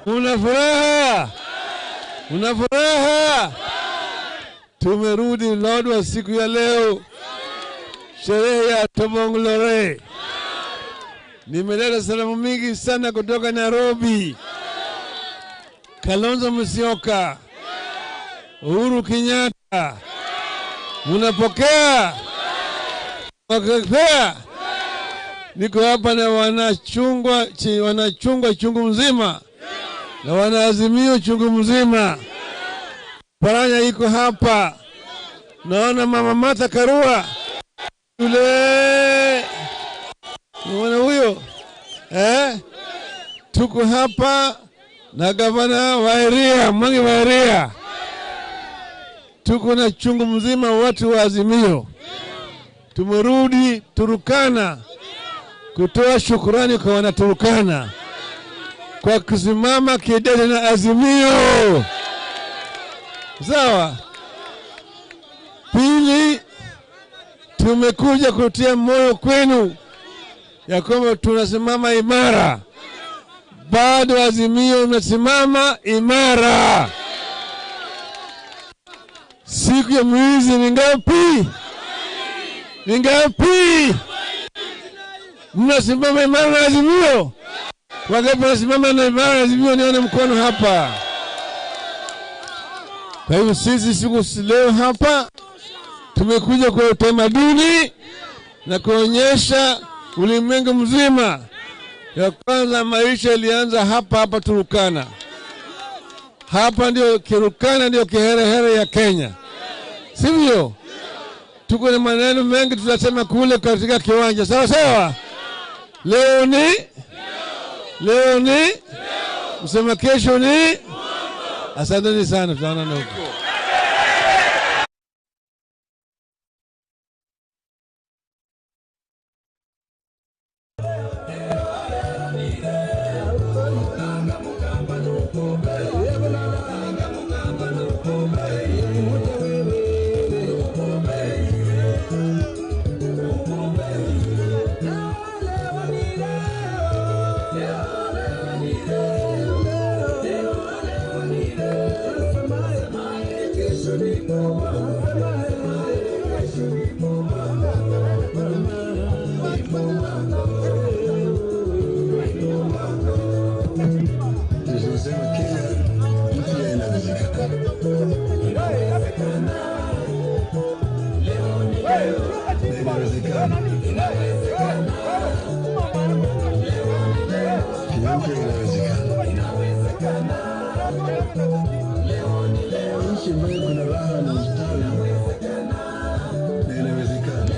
Una furaha? Una furaha? Tumerudi Lodwar siku ya leo, sherehe ya Tobong'lore. Nimeleta salamu mingi sana kutoka Nairobi. Kalonzo Musyoka, Uhuru Kenyatta, munapokea? Mnapokea? Niko hapa na wanachungwa chungu mzima na wanaazimio chungu mzima. Paranya iko hapa. Naona mama Martha Karua yule, unaona huyo Tuko hapa na gavana wa area, Mwangi wa area. Tuko na chungu mzima watu wa Azimio. Tumerudi Turkana kutoa shukurani kwa wanaturkana kwa kusimama kidete na Azimio. Sawa. Pili, tumekuja kutia moyo kwenu ya kwamba tunasimama imara. Bado Azimio imesimama imara. Siku ya mwizi ni ngapi? Ni ngapi? Mnasimama imara na Azimio? Wangapi wanasimama na imara na Azimio? Nione mkono hapa. Kwa hivyo sisi siku leo hapa tumekuja kwa utamaduni na kuonyesha ulimwengu mzima ya kwanza maisha ilianza hapa hapa Turkana. Hapa ndio Turkana, ndio kiherehere ya Kenya, sivyo? Tuko na maneno mengi tutasema kule katika kiwanja, sawa sawa. Leo ni msema kesho ni. Asanteni sana, tutaonana huko. Yeah. Inawezekana. Kenya mpya inawezekana. Nchi ambayo kuna raha na ustawi, na inawezekana.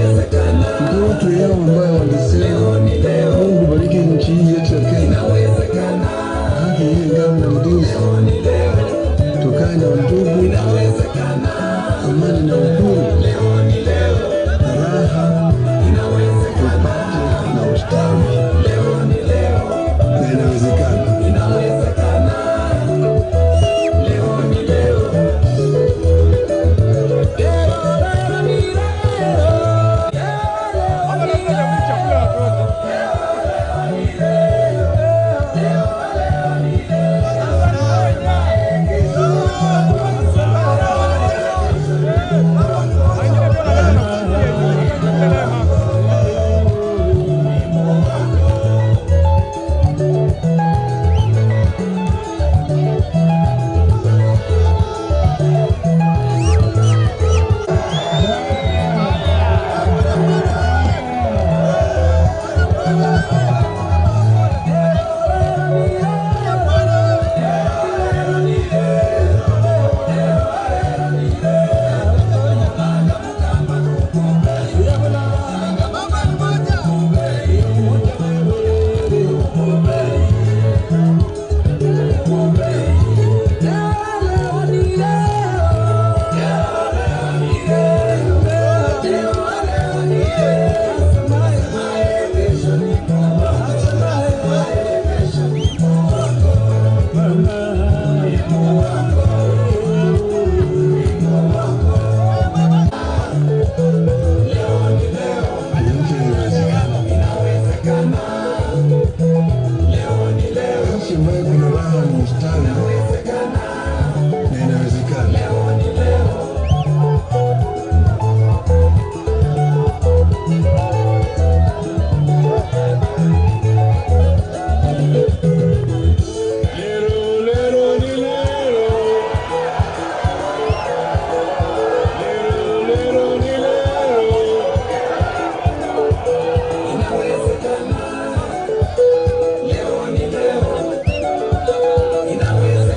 Ndoto yao ambayo walisema Mungu bariki nchi hii yetu ya Kenya, haki iwe ngao na mlinzi, tukae na undugu, amani na uhuru, raha tupate na ustawi, na inawezekana. Nchi ambayo kuna raha na ustawi, na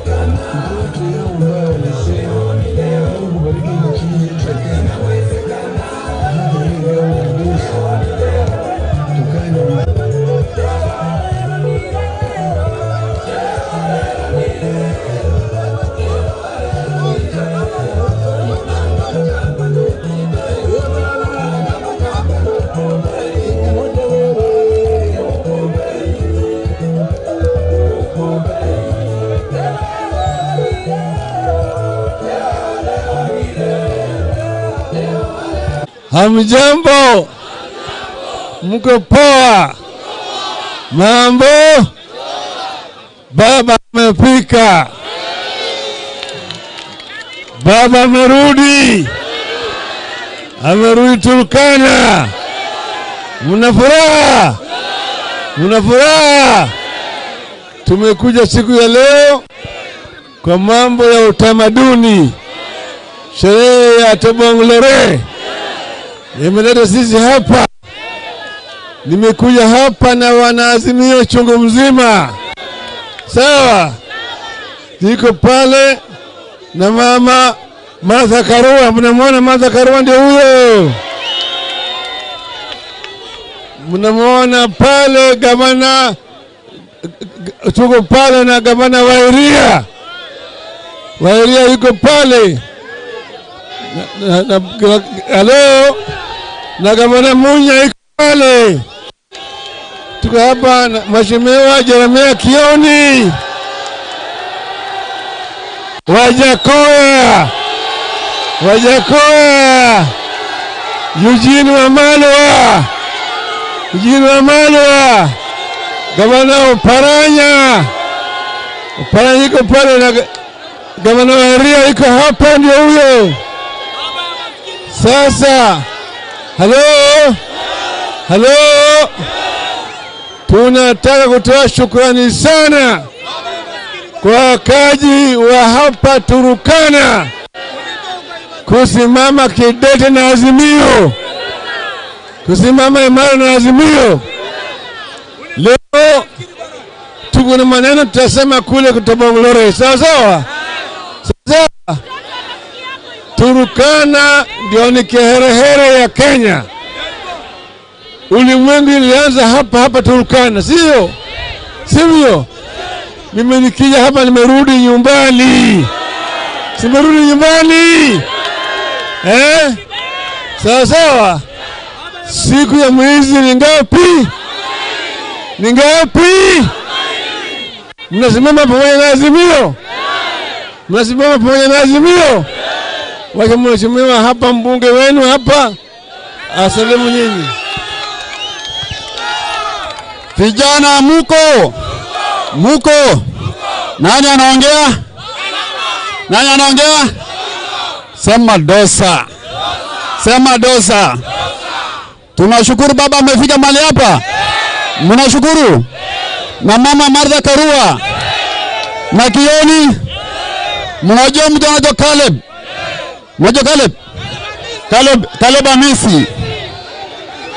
inawezekana. Ndoto yao ambayo walisema Mungu bariki nchi hii yetu ya Kenya, haki iwe ngao na mlinzi, tukae na Hamjambo, mko poa? Mambo? Baba amefika, baba amerudi, amerudi Turkana. Mna furaha? Mna furaha? Tumekuja siku ya leo kwa mambo ya utamaduni, sherehe ya Tobong'lore imeleta sisi hapa. Nimekuja hapa na wanaazimio chungu mzima, sawa? Niko pale na mama Martha Karua. Mnamwona Martha Karua? Ndio huyo. Mnamwona pale gavana, tuko pale na gavana Wairia. Wairia yuko pale halo, na gavana Munya yuko pale. Tuko hapa na Mheshimiwa Jeremia Kioni Wajakoya, Wajakoya, Eugene Wamalwa, Eugene Wamalwa, gavana Oparanya. Oparanya iko pale na gavana wa Rio iko hapa, ndio huyo. Sasa halo, halo, tunataka kutoa shukrani sana kwa wakaji wa hapa Turkana kusimama kidete na Azimio, kusimama imara na Azimio. Leo tuko na maneno tutasema kule Kotobong'lore, sawa sawa? Sawa. Turkana ndio ni kiherehere ya Kenya. Ulimwengu ilianza hapa hapa Turkana, sio? Sivyo? Mimi nikija hapa nimerudi nyumbani. Simerudi nyumbani. Sawa sawa. Siku ya mwezi ni ngapi? Ni ngapi? Mnasimama pamoja na Azimio? Mnasimama pamoja na Azimio? Wacha mheshimiwa hapa, mbunge wenu hapa asalimu nyinyi. Vijana muko? Muko? Nani anaongea? Nani anaongea? Sema dosa. Sema dosa. Tunashukuru baba amefika mahali hapa. Mnashukuru? Na mama Martha Karua. Na Kioni. Mnajua mtu anaitwa Caleb? Mnajua Caleb? Caleb Amisi.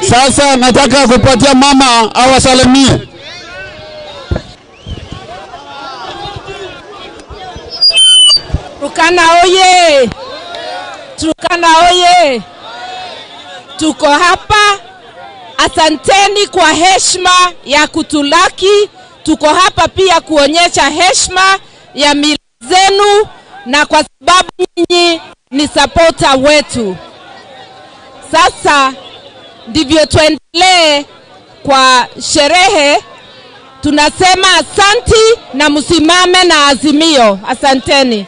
Sasa nataka kupatia mama awasalimie. Turkana oye! Turkana oye! Tuko hapa. Asanteni kwa heshima ya kutulaki. Tuko hapa pia kuonyesha heshima ya mila zenu, na kwa sababu nyinyi ni supporter wetu. Sasa ndivyo tuendelee kwa sherehe. Tunasema asanti na msimame na Azimio. Asanteni.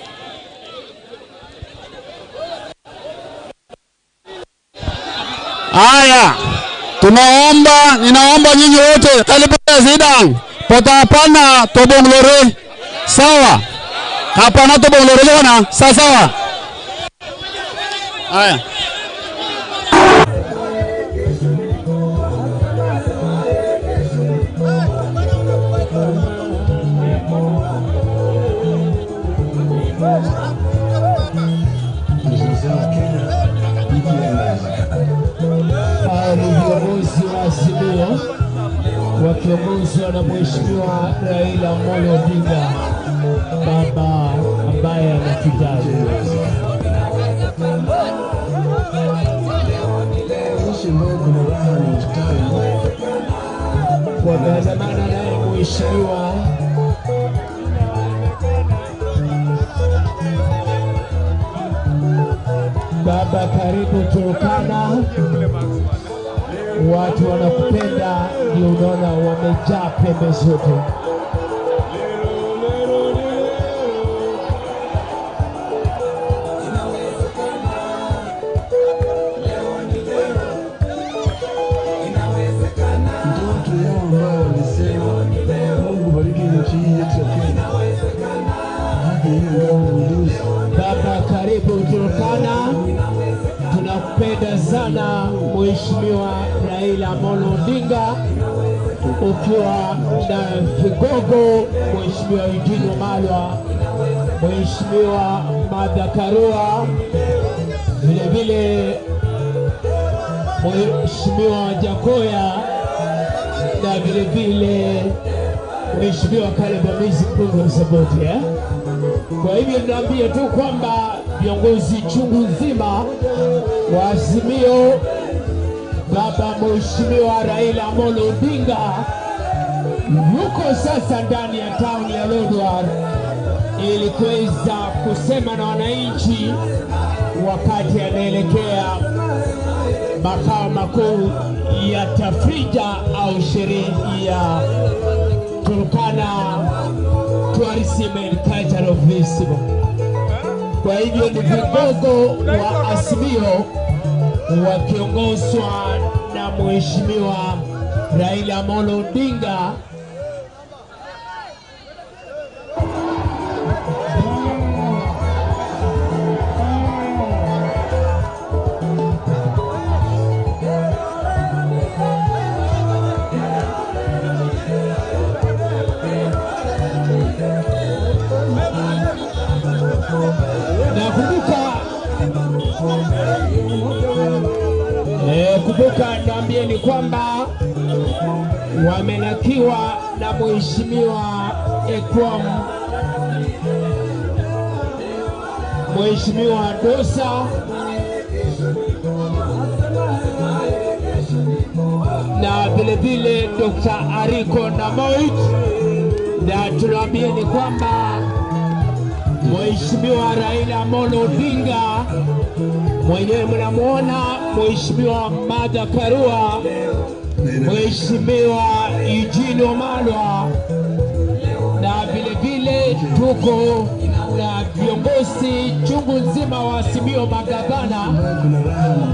Haya, tunaomba, ninaomba nyinyi wote karibu Zidane, potapana Tobong'lore. Sawa? Hapana Tobong'lore lona, sawa sawa. Haya. Ni viongozi wa Azimio wakiongozwa na Mheshimiwa Raila Amolo Odinga, baba ambaye anatujali. Wameandamana naye Mheshimiwa Baba, karibu Turkana. Watu wanakupenda, ndio unaona wamejaa pembe zote. Ndoto yao ambayo walisema Mungu bariki nchi hii yetu ya Kenya. Haki hiyo ngao na ulinzi. Baba, karibu Turkana. Tunakupenda sana Mheshimiwa Raila Amolo Odinga, ukiwa na kigogo Mheshimiwa Eugene Wamalwa, Mheshimiwa Martha Karua, vile vile Mheshimiwa Jakoya, na vile vile Mheshimiwa Caleb Amisi mbunge wa Saboti, Kwa hivyo tunaambia tu kwamba viongozi chungu nzima wa Azimio, baba Mheshimiwa Raila Amolo Odinga yuko sasa ndani ya town ya Lodwar ili kuweza kusema na wananchi wakati anaelekea makao makuu ya tafrija au sherehe ya Turkana Tourism and Cultural Festival. Kwa hivyo ni vigogo wa Azimio wakiongozwa na Mheshimiwa Raila Amolo Odinga. Kumbuka niambie ni kwamba wamelakiwa na Mheshimiwa Ekwam, Mheshimiwa Dosa na vile vile Dr. Ariko Namoit, na tunaambia ni kwamba Mheshimiwa Raila Amolo Odinga mwenyewe mnamuona, Mheshimiwa Martha Karua, Mheshimiwa Eugene Wamalwa, na vile vile tuko na viongozi chungu nzima wa Azimio, magavana,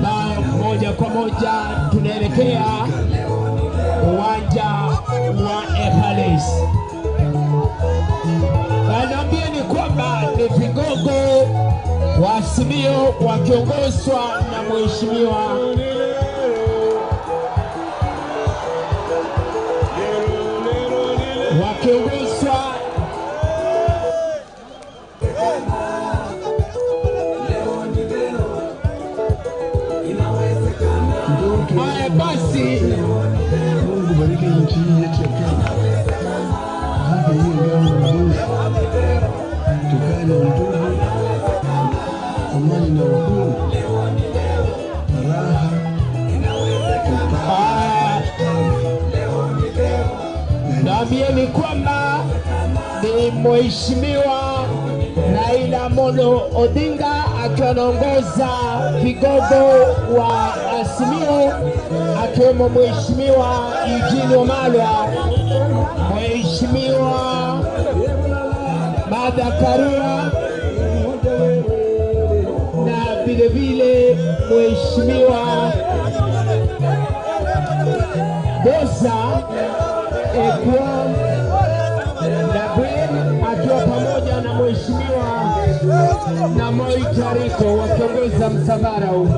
na moja kwa moja tunaelekea uwanja wa Epales. Naambia ni kwamba ni vigogo wa Azimio wakiongozwa na Mheshimiwa wakiongozwa haya basi. Mungu bariki nchi hii yetu ya Kenya. Haki hii ngao na mlinzi. Tukae na undugu, amani na uhuru, raha. Naambieni kwamba ni Mheshimiwa Raila Amolo Odinga akiwa anaongoza vigogo wa Azimio, akiwemo Mheshimiwa Eugene Wamalwa, Mheshimiwa Martha Karua na vile vile Mheshimiwa Dosa Ekwam na Gwen akiwa pamoja na Mheshimiwa Namoi Tariko wakiongoza msafara huu.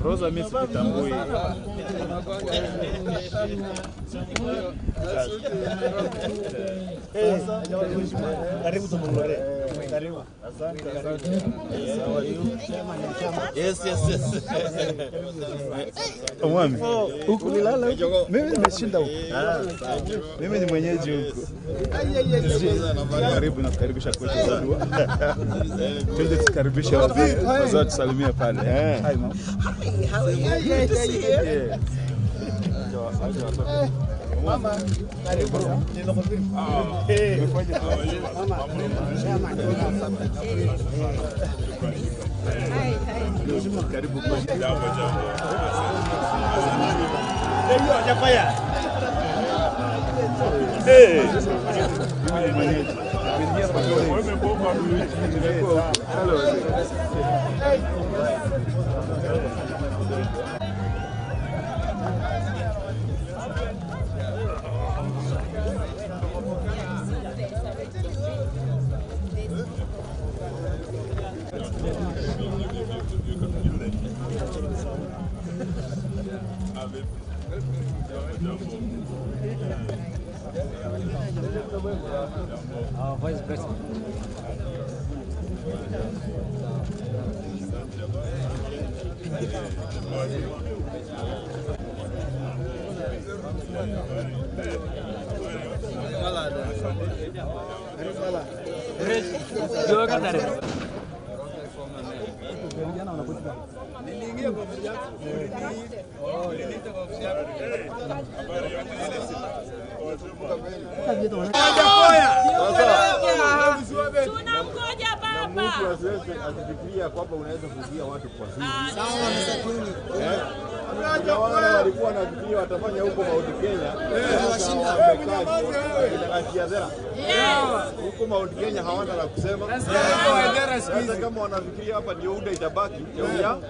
Rosa mimi sikutambui. Karibu Tobong'lore. Karibu. Asante, asante. How are you? Yes, yes, yes. Mwami, huku ulilala huku? Mimi nimeshinda huku. Mimi ni mwenyeji huku. Karibu na kukaribisha kwetu. Twende tukaribishe wazee. Wazee tusalimie pale. Hi mama. Hi, how are you? Good to see you. Yeah. Mama, karibu. Karibu kwetu. Jambo, jambo. Mimi ni mwenyeji. Our Vice President. Tunamgoja baba. Mtu asiweze asifikiria kwamba unaweza kuzuia watu kwa siri. Sawa msatuni. Wale walikuwa wanafikiria watafanya huko Mount Kenya. Huko Mount Kenya hawana la kusema. Sasa kama wanafikiria hapa ndio UDA itabaki, shauri yao.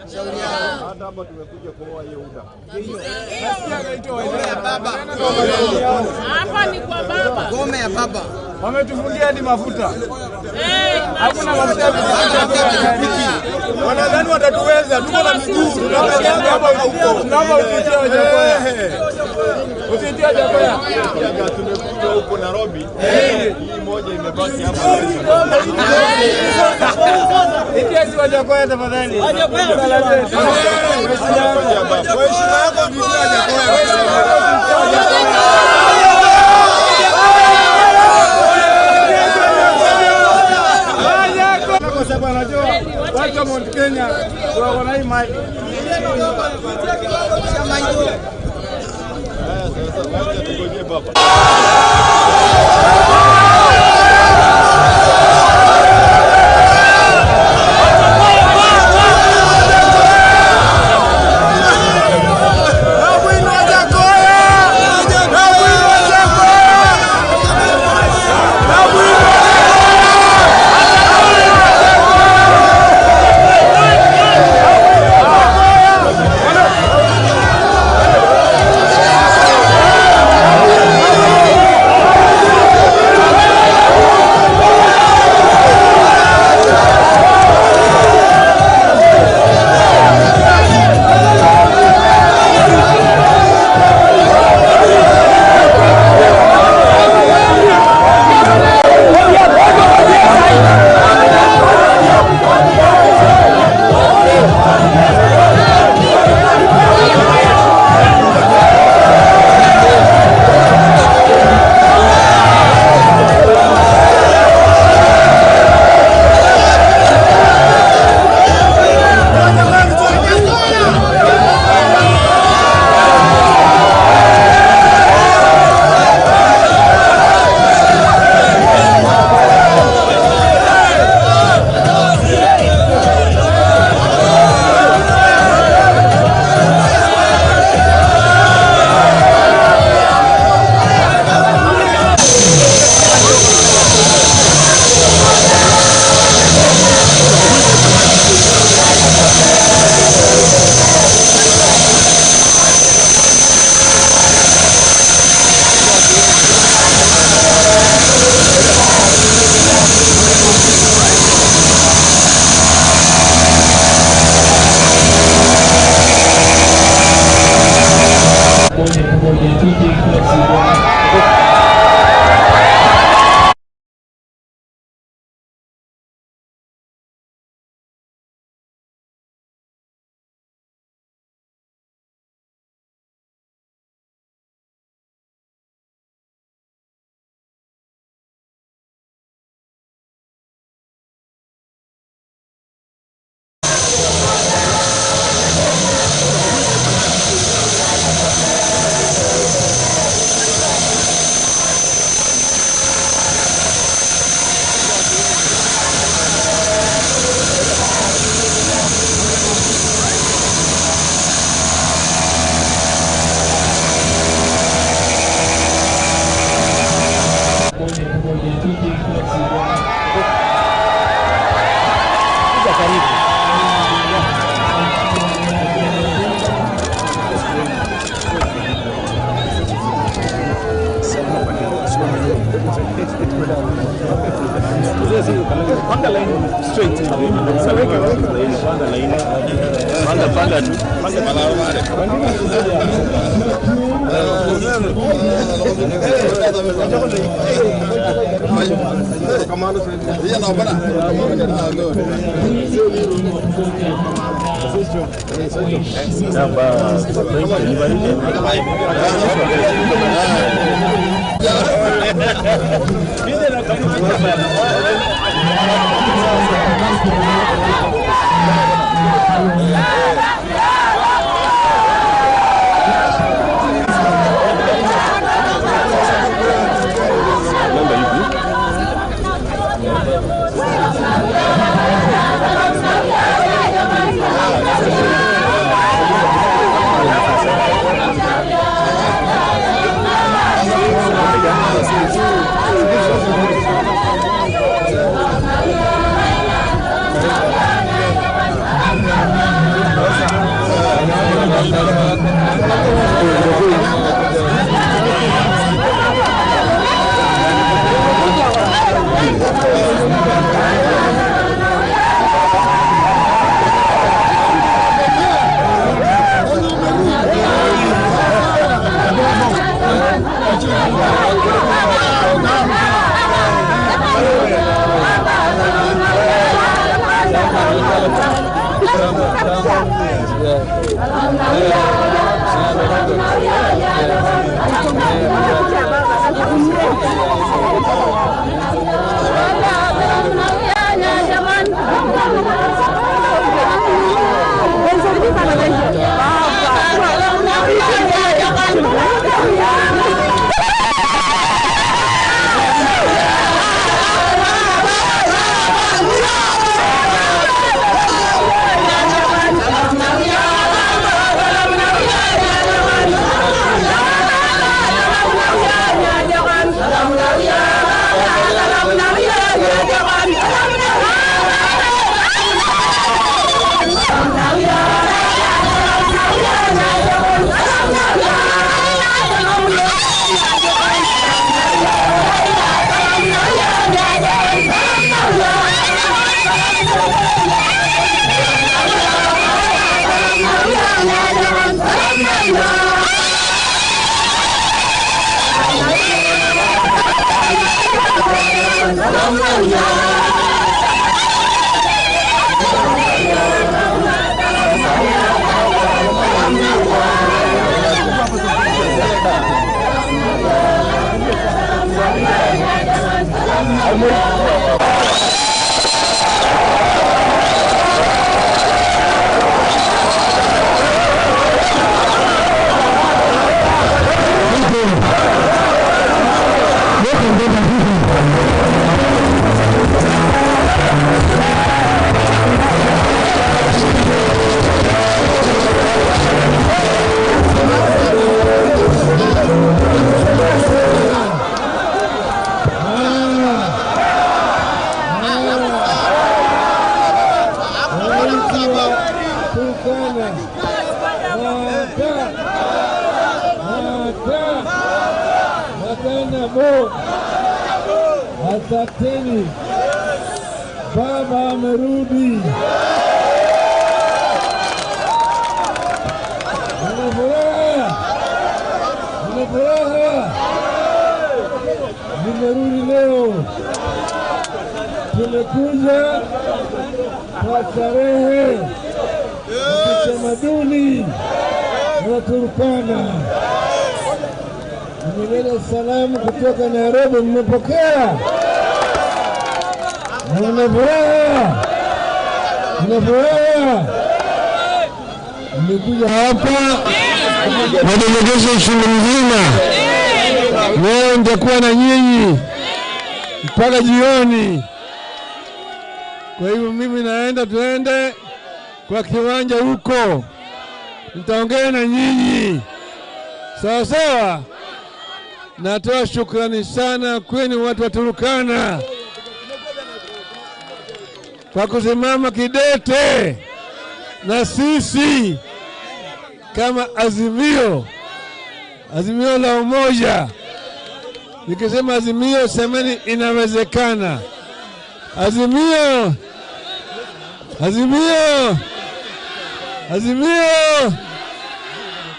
Hata hapa tumekuja kuoa hiyo UDA. Hapa ni kwa baba. Gome ya baba. Wametufungia hadi mafuta. Hakuna mafuta ya pikipiki. Wanadhani watatuweza, tuko na miguu. Tunakanyaga hapa huko. Tunaomba ututie Wajackoya. Ututie Wajackoya. Tumekuja huko Nairobi. Hii moja imebaki hapa. Itia si Wajackoya tafadhali. Kwa heshima yako tutie Wajackoya. Kwa sababu anajua watu wa Mount Kenya wako na hii mali. Sasa wacha tungojee baba. Wajackoya. Panga line straight. Panga line. Panga panga tu. Asanteni, baba amerudi. Nina furaha, nina furaha, nimerudi leo. Tumekuja kwa starehe ya kitamaduni na Turkana. Nimeleta salamu kutoka Nairobi, mmepokea? Nina furaha, nina furaha. Nimekuja hapa na shughuli nzima. Leo nitakuwa na nyinyi mpaka jioni. Kwa hivyo mimi naenda, tuende kwa kiwanja huko, nitaongea na nyinyi sawa sawa. Natoa shukrani sana kwenu watu wa Turkana kwa kusimama kidete na sisi kama Azimio, Azimio la Umoja. Nikisema Azimio, semeni inawezekana. Azimio, Azimio, Azimio,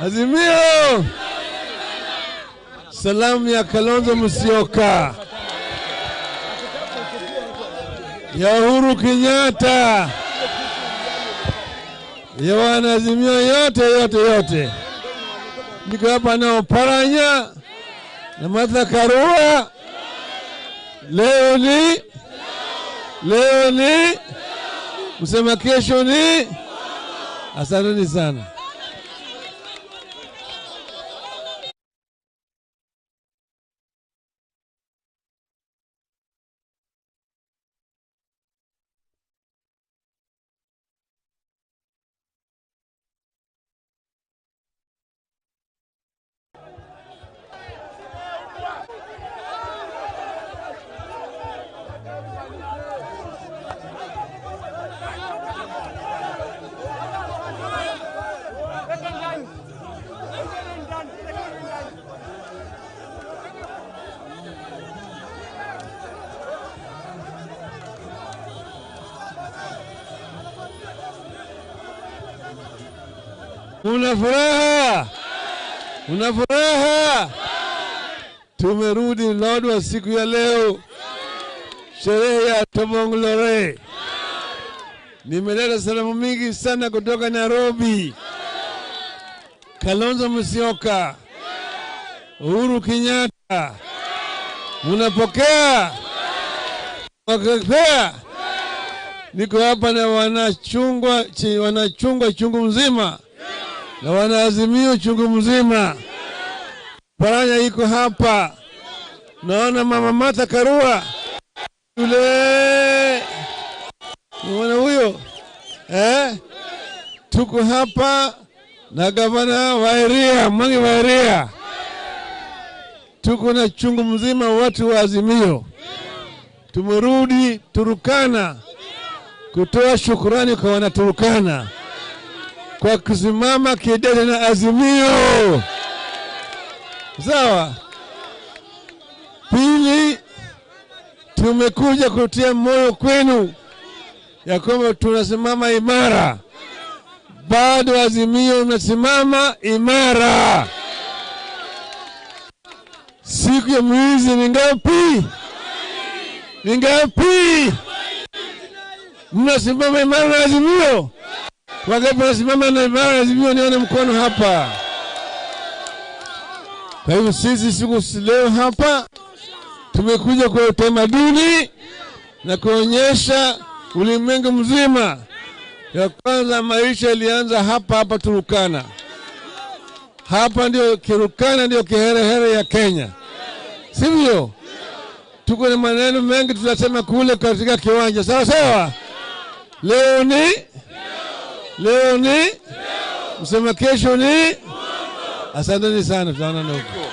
Azimio. Salamu ya Kalonzo Musyoka, ya Uhuru Kenyatta, ya wanaazimio yote yote yote. Niko hapa na Oparanya na Martha Karua. Leo ni msema kesho ni. Asanteni sana. Una furaha, una furaha. Tumerudi Lodwar siku ya leo, sherehe ya Tobong'lore. Nimeleta salamu mingi sana kutoka Nairobi. Kalonzo Musyoka, Uhuru Kenyatta, munapokea? Wakapea? Niko hapa na wanachungwa chungu mzima na wanaazimio chungu mzima. Paranya iko hapa. Naona mama Martha Karua yule, mwana huyo, Tuko hapa na gavana wa area, Mwangi wa area. Tuko na chungu mzima watu wa Azimio. Tumerudi Turkana kutoa shukrani kwa wanaturkana kwa kusimama kidete na Azimio. Sawa. Pili, tumekuja kutia moyo kwenu ya kwamba tunasimama imara. Bado Azimio unasimama imara. Siku ya mwizi ni ngapi? Ni ngapi? Mnasimama imara na Azimio? Wangapi wanasimama na imara na Azimio? Nione mkono hapa. Kwa hivyo sisi siku leo hapa tumekuja kwa utamaduni na kuonyesha ulimwengu mzima ya kwanza maisha ilianza hapa hapa Turkana. Hapa ndio Turkana, ndio kiherehere ya Kenya, sivyo? Tuko na maneno mengi tutasema kule katika kiwanja. Sawa sawa. Leo ni msema kesho ni. Asanteni sana, tutaonana huko.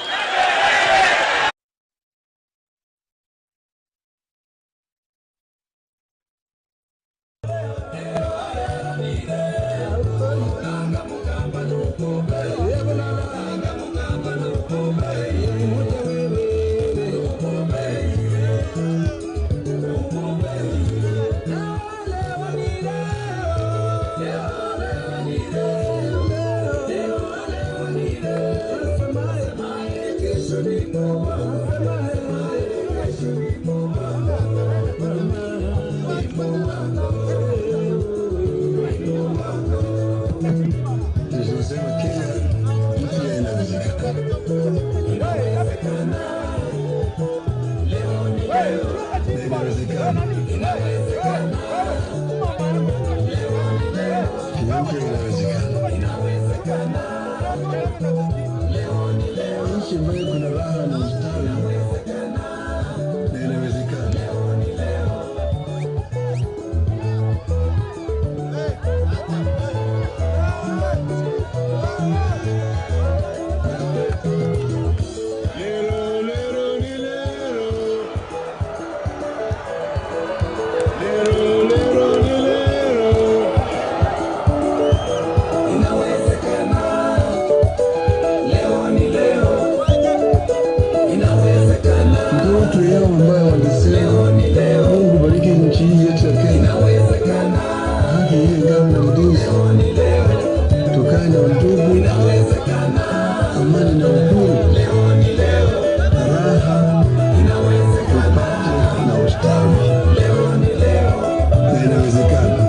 Nchi ambayo kuna raha na ustawi na inawezekana. walisema Mungu bariki nchi hii yetu ya Kenya. Haki iwe ngao na mlinzi, tukae na undugu, amani na uhuru, raha tupate na ustawi, na inawezekana.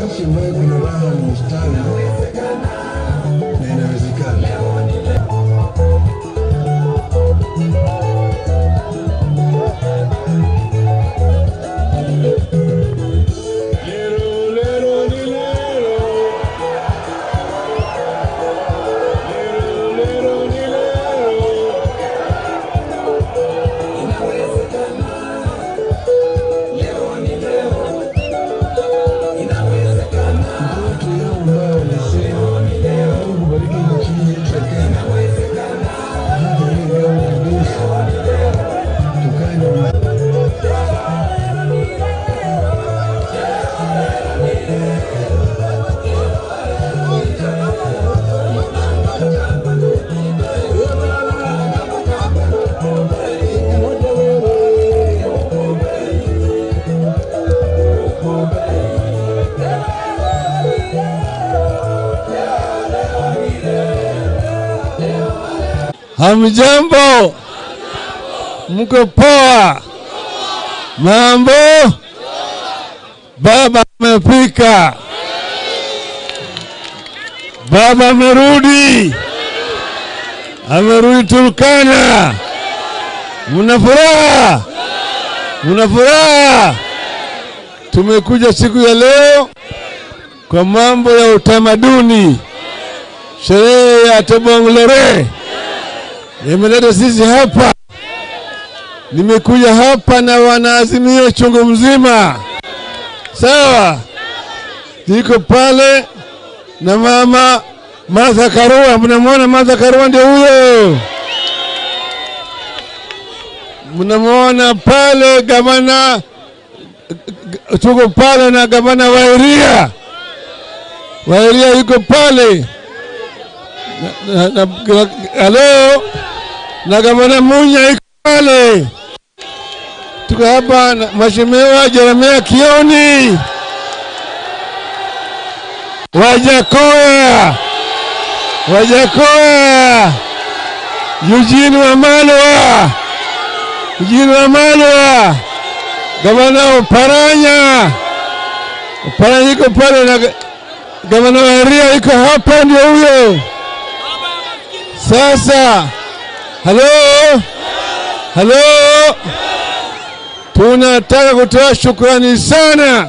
Nchi ambayo kuna raha na ustawi, na inawezekana. Ndoto yao ambayo walisema Mungu bariki nchi hii yetu ya Kenya. Haki iwe ngao na mlinzi, tukae na Hamjambo, mko poa? Mambo? Baba amefika, baba amerudi, amerudi Turkana. Mna furaha? Mna furaha? Tumekuja siku ya leo kwa mambo ya utamaduni, sherehe ya Tobong'lore imeleta sisi hapa. Nimekuja hapa na wanaazimio chungu mzima, sawa? Niko pale na mama Martha Karua. Mnamwona Martha Karua? Ndio huyo. Mnamwona pale gavana, tuko pale na gavana Wairia. Wairia yuko pale halo, na gavana Munya yuko pale. Tuko hapa na Mheshimiwa Jeremia Kioni, Wajakoya, Wajakoya, Eugene Wamalwa, Eugene Wamalwa, gavana Oparanya, Oparanya yuko pale na gavana Wairia yuko hapa, ndio huyo. Sasa, halo, halo, tunataka kutoa shukrani sana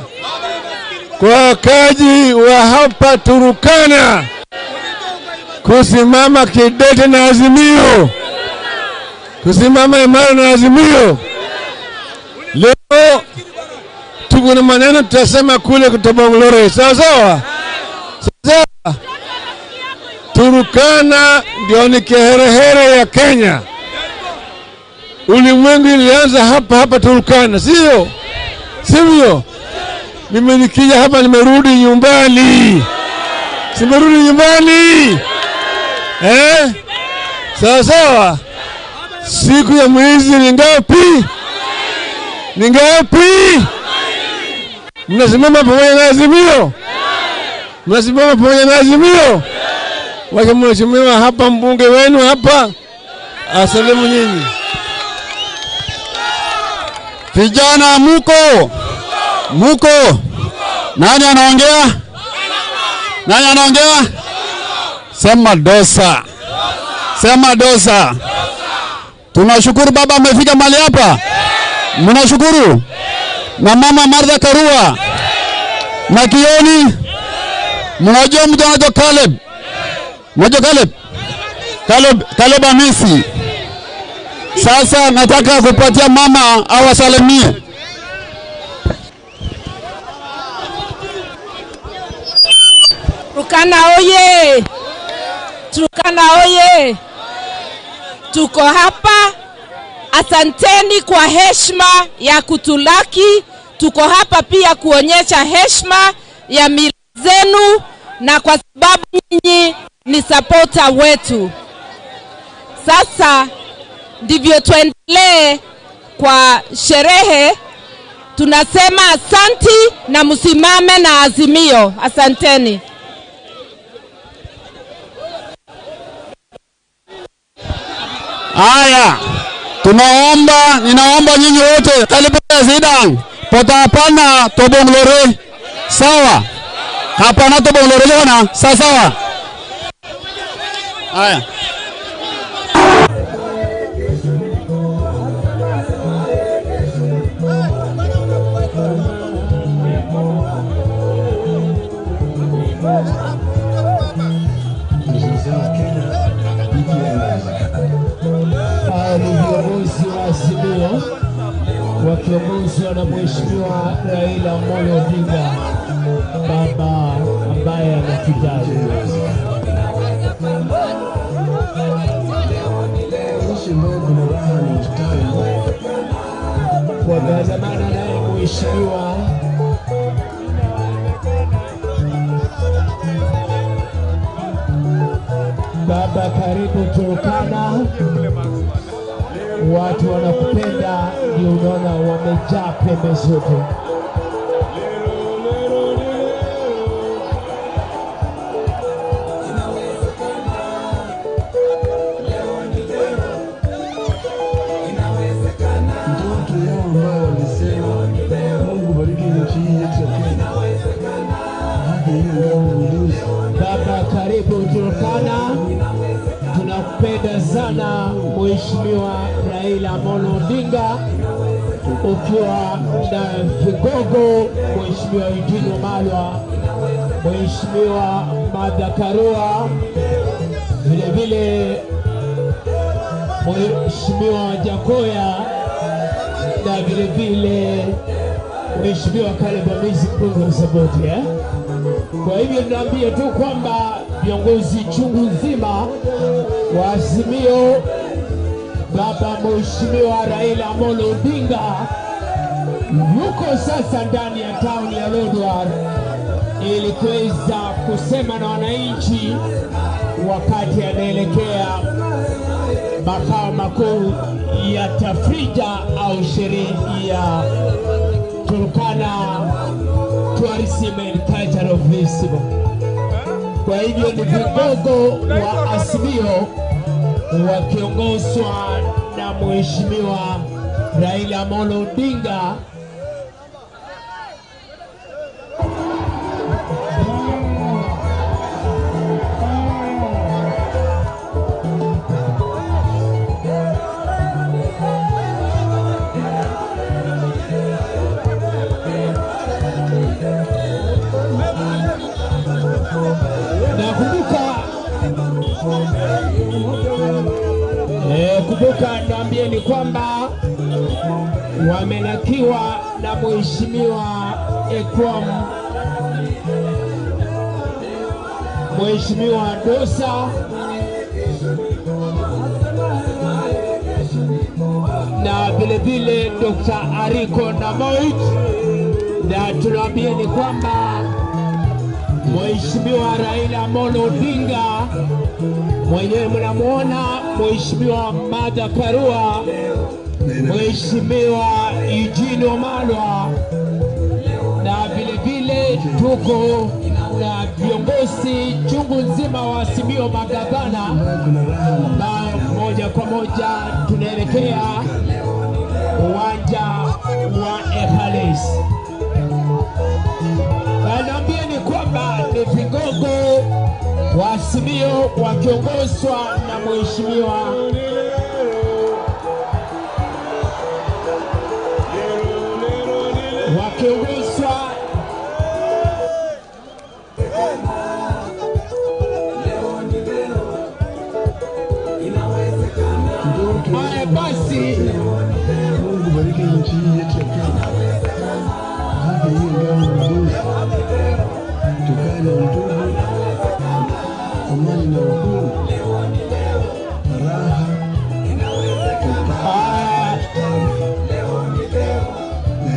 kwa wakazi wa hapa Turkana kusimama kidete na Azimio, kusimama imara na Azimio. Leo tuko na maneno tutasema kule Tobong'lore, sawa sawa? Sawa. Turkana ndio ni kiherehere ya Kenya. Ulimwengu ilianza hapa hapa Turkana, sio? Sivyo? Mimi nikija hapa nimerudi nyumbani. Simerudi nyumbani. Eh? Sawa sawa. Siku ya mwezi ni ngapi? Ni ngapi? Mnasimama pamoja na Azimio? Mnasimama pamoja na Azimio? Wacha mheshimiwa hapa, mbunge wenu hapa asalimu nyinyi. Vijana muko? Muko? Nani anaongea? Nani anaongea? Sema dosa. Sema dosa. Tunashukuru baba amefika mahali hapa. Mnashukuru? Na mama Martha Karua. Na Kioni. Mnajua mtu anaitwa Caleb? Mnajua Caleb? Caleb Amisi. Sasa nataka kupatia mama awasalimie. Turkana oye! Turkana oye! Tuko hapa. Asanteni kwa heshima ya kutulaki. Tuko hapa pia kuonyesha heshima ya mila zenu, na kwa sababu nyinyi ni supporter wetu. Sasa ndivyo tuendelee kwa sherehe. Tunasema asanti na msimame na Azimio. Asanteni. Haya, tunaomba, ninaomba nyinyi wote karibu Zidane, pota hapana tobonglore. Sawa? Hapana tobonglore bwana, sawa sawa. Haya. Ni viongozi wa Azimio wakiongozwa na Mheshimiwa Raila Amolo Odinga, baba ambaye anatujali. Wameandamana naye Mheshimiwa Baba, karibu Turkana. Watu wanakupenda, ndio unaona wamejaa pembe zote. Ndoto yao ambayo walisema Mungu bariki nchi hii yetu ya Kenya. Haki hiyo ngao na ulinzi. Baba, karibu Turkana. Tunakupenda sana Mheshimiwa Raila Amolo Odinga, ukiwa na vigogo Mheshimiwa Eugene Wamalwa, Mheshimiwa Martha Karua, vile vile Mheshimiwa Jakoya na vile vile Mheshimiwa Caleb Amisi mbunge wa Saboti, eh? Kwa hivyo tunaambia tu kwamba viongozi chungu nzima wa Azimio, baba Mheshimiwa Raila Amolo Odinga yuko sasa ndani ya town ya Lodwar ili kuweza kusema na wananchi wakati anaelekea makao makuu ya tafrija au sherehe ya Turkana Tourism and Cultural Festival. Kwa hivyo ni vigogo wa Azimio wakiongozwa na Mheshimiwa Raila Amolo Odinga. Kumbuka niambie ni kwamba wamelakiwa na Mheshimiwa Ekwam, Mheshimiwa Dosa vile vile Dr. Ariko Namoit, na tunaambia ni kwamba Mheshimiwa Raila Amolo Odinga mwenyewe mnamuona, Mheshimiwa Martha Karua, Mheshimiwa Eugene Wamalwa, na vile vile tuko na viongozi chungu nzima wa Azimio, magavana, na moja kwa moja tunaelekea uwanja wa Epales. Naambia ni kwamba ni vigogo wa Azimio wakiongozwa na Mheshimiwa wakiongozwa haya basi. Mungu bariki nchi hii yetu ya Kenya. Haki hii ngao na ulinzi. Tukae na undugu, amani na uhuru, raha.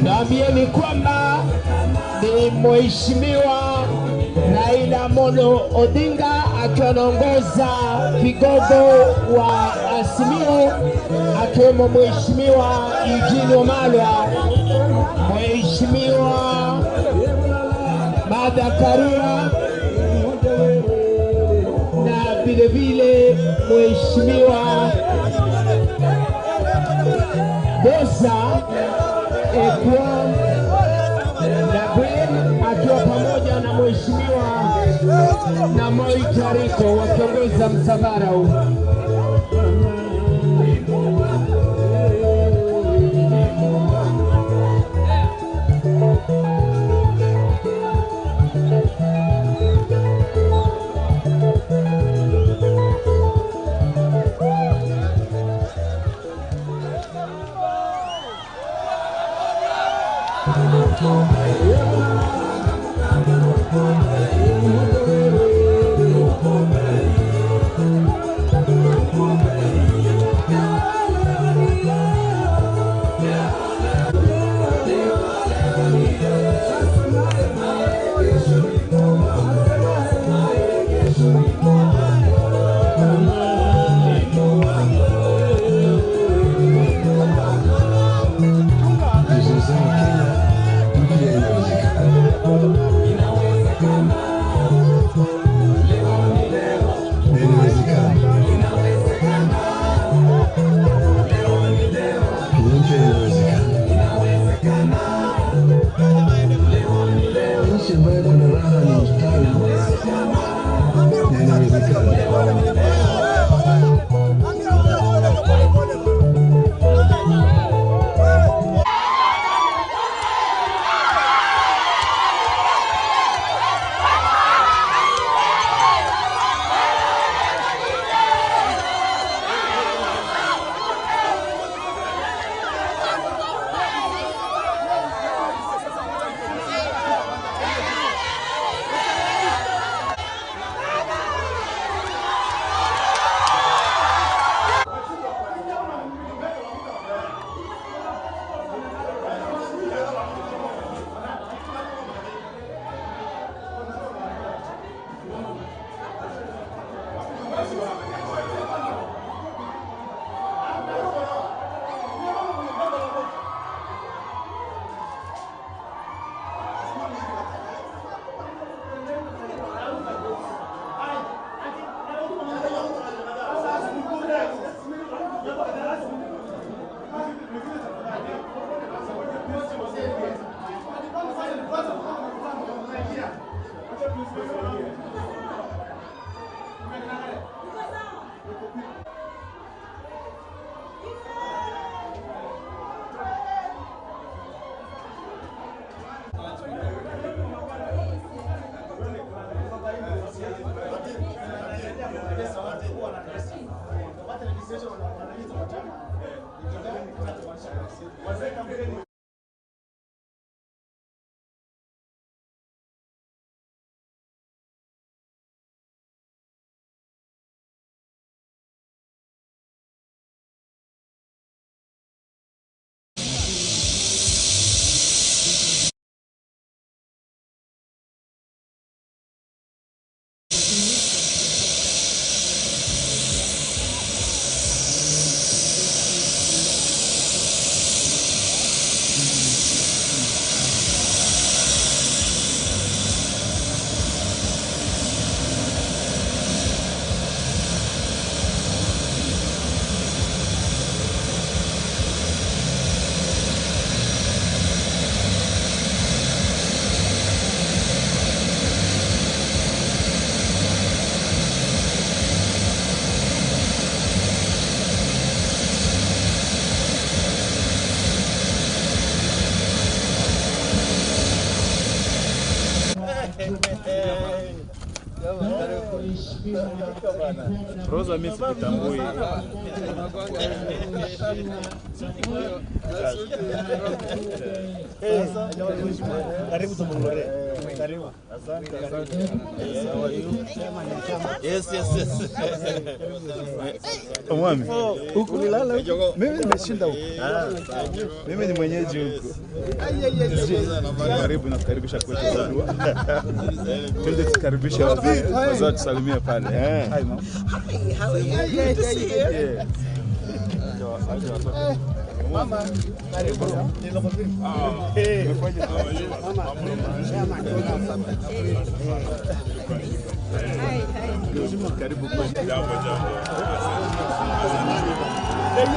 Naambieni kwamba ni Mheshimiwa Raila Amolo Odinga akiwa anaongoza vigogo wa Azimio, akiwemo Mheshimiwa Eugene Wamalwa, Mheshimiwa Martha Karua na vile vile Mheshimiwa Bosa Ekwa Gabriel akiwa pamoja na Mheshimiwa Namoi Tariko wakiongoza msafara huu. Nchi ambayo kuna raha na ustawi na inawezekana. Rosa mimi sikutambui. Karibu Tobong'lore. Karibu. Asante, asante. How are you? Yes, yes, yes. Mwami, huku ulilala huku? Mimi nimeshinda huku. Mimi ni mwenyeji huku. Karibu na kukaribisha kwetu. Twende tukaribishe wazee. Wazee tusalimie pale. Hi mom. Hi, how are you? Good to see you. Yeah. Mama, karibu. Karibu kwetu. Jambo jambo. Mimi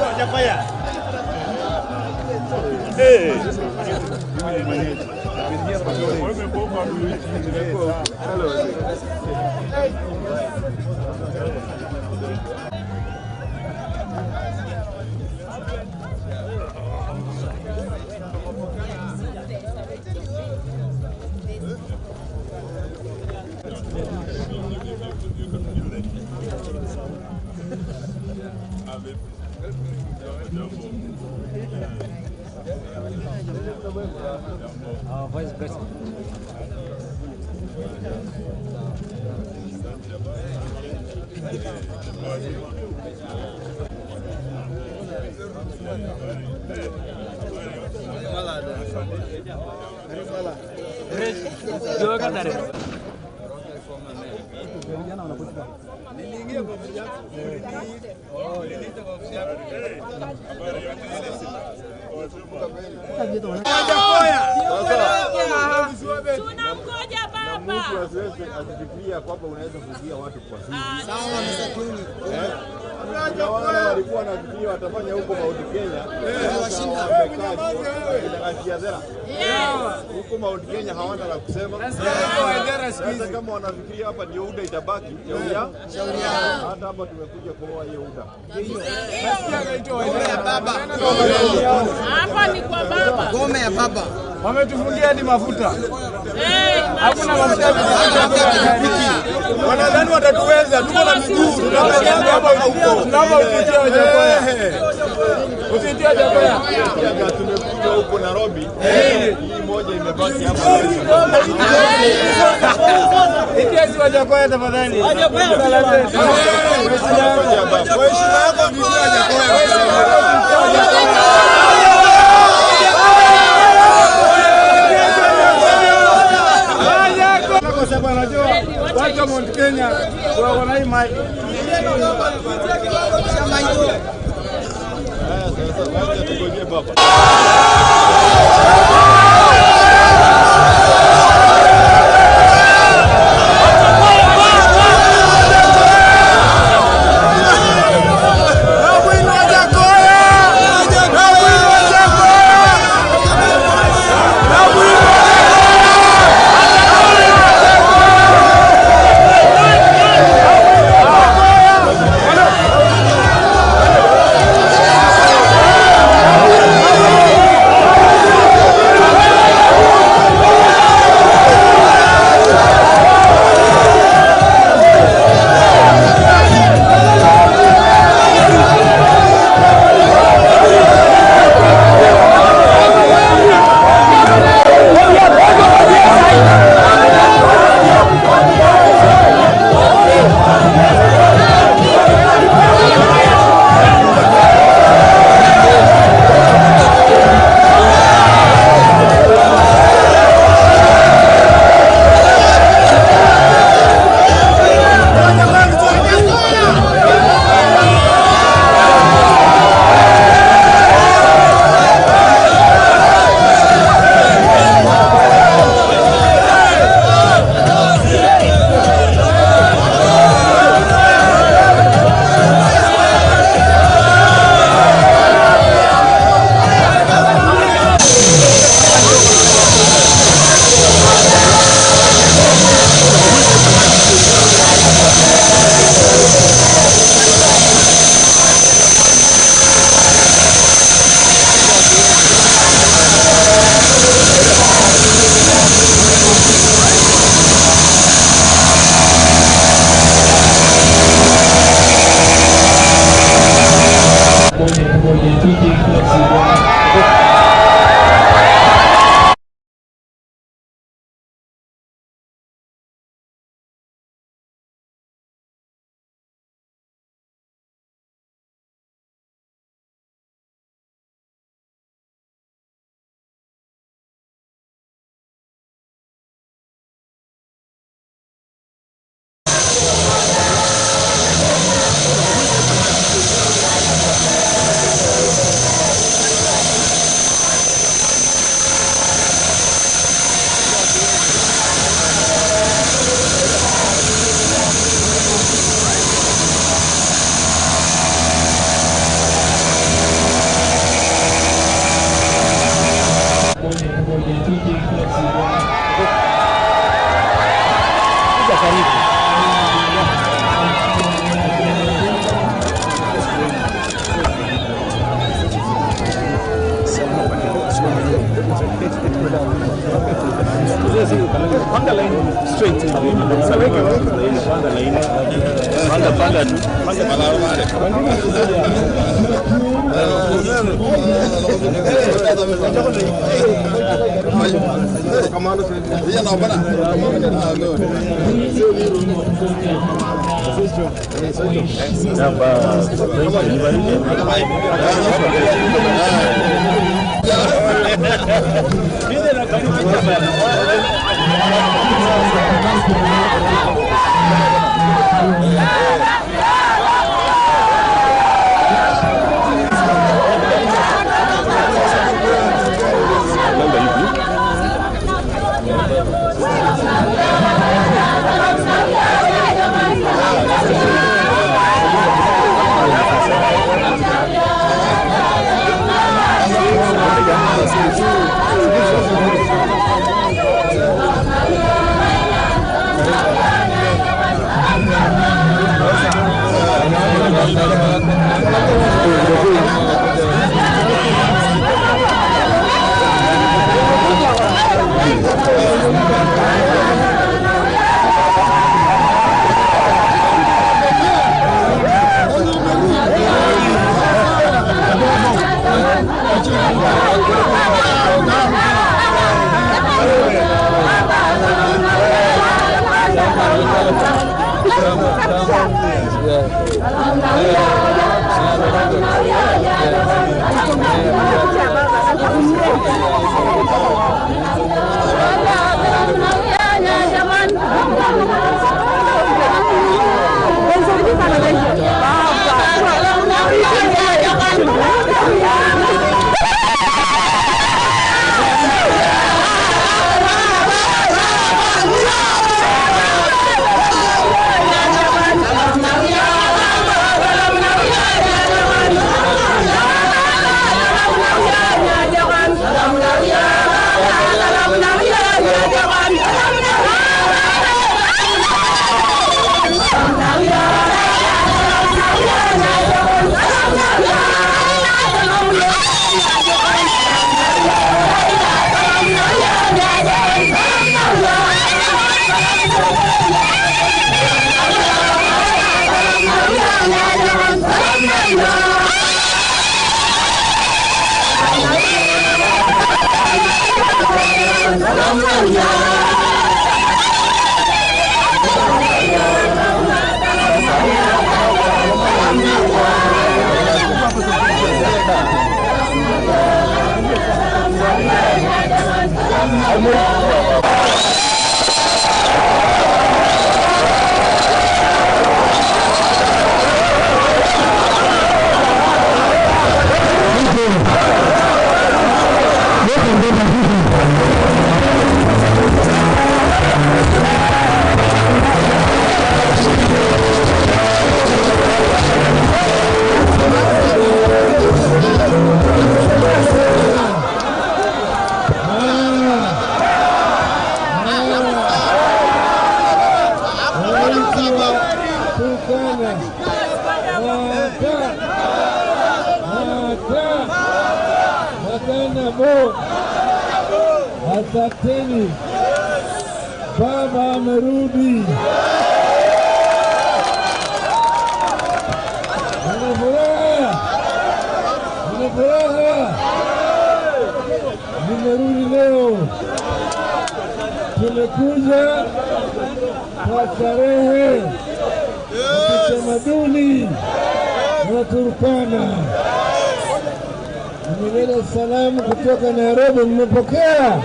ni mwenyeji. Our Vice President. Tunamgoja baba. Mtu asiweze asifikiria kwamba unaweza kuzuia watu kwa siri. Sawa Mr. Clooney. Kuna wale walikuwa wanafikiria watafanya huko Mount Kenya. Huko Mount Kenya hawana la kusema. Sasa kama wanafikiria hapa ndio UDA itabaki, shauri yao. Hata hapa tumekuja kuoa hiyo UDA. Hapa ni kwa baba. Gome ya baba. Wametufungia hadi mafuta. Hakuna mafuta ya pikipiki. Wanadhani watatuweza, tuko na miguu, tunakanyaga hapa huko. Tunaomba ututie Wajackoyah. Ututie Wajackoyah. Tumekuja huko Nairobi. Hii moja imebaki hapa. Itia si Wajackoyah tafadhali. Kwa heshima yako tutie Wajackoyah. Watu wa Mount Kenya wana hii mali. Sasa wacha tugojee baba. Karibu. Panga line straight. Panga line. Panga panga tu. Asanteni, baba amerudi. Nina furaha, nina furaha, nimerudi leo. Tumekuja kwa starehe ya kitamaduni na Turkana. Nimeleta salamu kutoka Nairobi, mmepokea?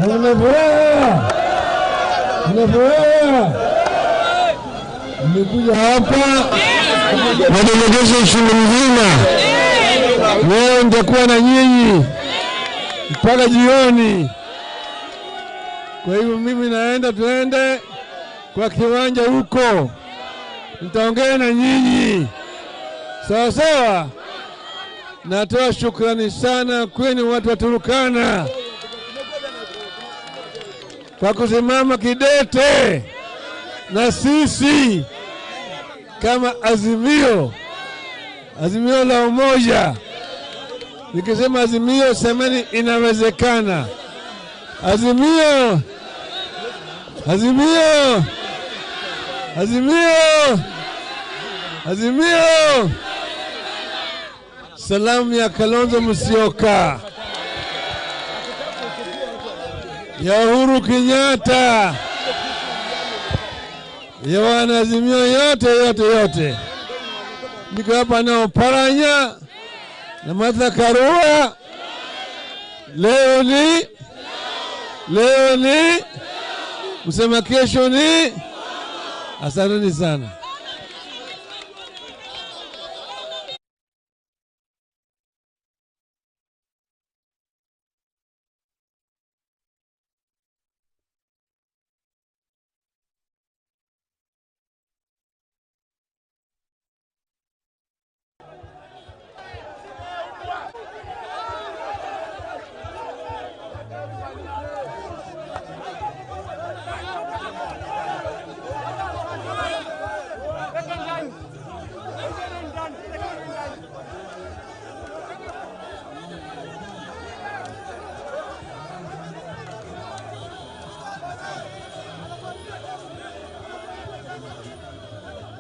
Nina furaha, nina furaha. Nimekuja hapa na delegation mzima. Leo nitakuwa na nyinyi mpaka jioni. Kwa hivyo mimi naenda, tuende kwa kiwanja huko, nitaongea na nyinyi sawa sawa. Natoa shukrani sana kwenu watu wa Turkana kwa kusimama kidete na sisi kama Azimio, Azimio la Umoja. Nikisema Azimio, semeni inawezekana. Azimio, Azimio, Azimio, Azimio. Salamu ya Kalonzo Musyoka, ya Uhuru Kenyatta, ya wanaazimio yote yote yote. Niko hapa na Oparanya na Martha Karua. Leo ni msema kesho ni. Asanteni sana.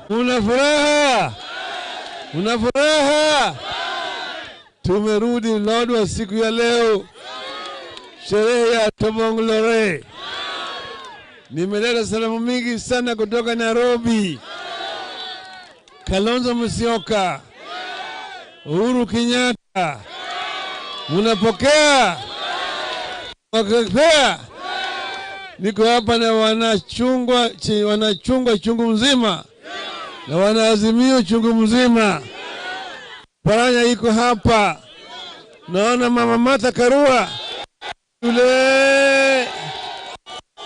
Una furaha, una furaha. Tumerudi Lodwar siku ya leo, sherehe ya Tobong'lore. Nimeleta salamu mingi sana kutoka Nairobi. Kalonzo Musyoka, Uhuru Kenyatta, munapokea? Wakipea? Niko hapa na wanachungwa chungu mzima na wanaazimio chungu mzima. Paranya iko hapa. Naona mama Martha Karua yule,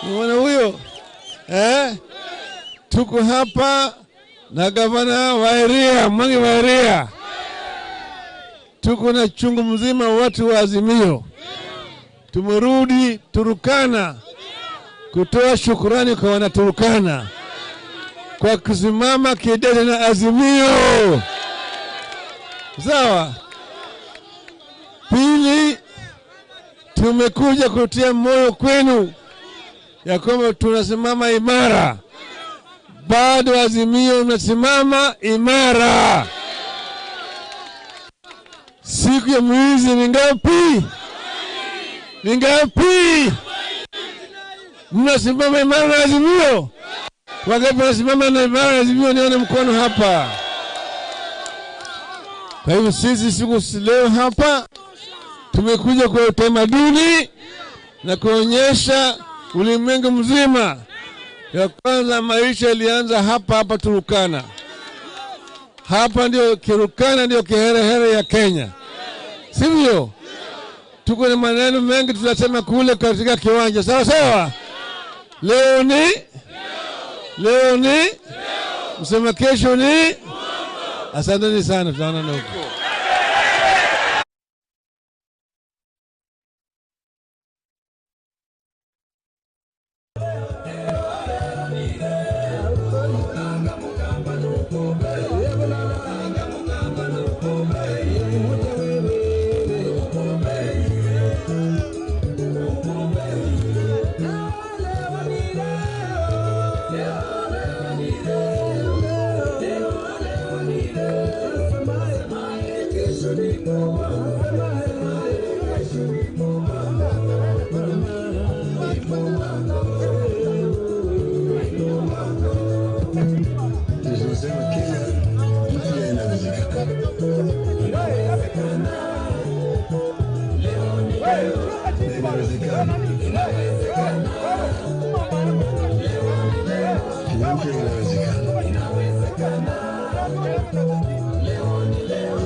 mwana huyo Tuko hapa na gavana wa area, Mwangi wa area. Tuko na chungu mzima watu wa Azimio. Tumerudi Turkana kutoa shukurani kwa wanaturkana kwa kusimama kidete na Azimio. Sawa. Pili, tumekuja kutia moyo kwenu ya kwamba tunasimama imara. Bado Azimio unasimama imara. Siku ya mwizi ni ngapi? Ni ngapi? Mnasimama imara na Azimio? Wangapi wanasimama na imara na Azimio? Nione mkono hapa. Kwa hivyo sisi siku leo hapa tumekuja kwa utamaduni na kuonyesha ulimwengu mzima ya kwanza maisha ilianza hapa hapa Turkana. Hapa ndio Turkana, ndio kiherehere ya Kenya, sivyo? Tuko na maneno mengi tunasema kule katika kiwanja. Sawa sawa. Leo ni msema kesho ni. Asanteni sana, tutaonana huko.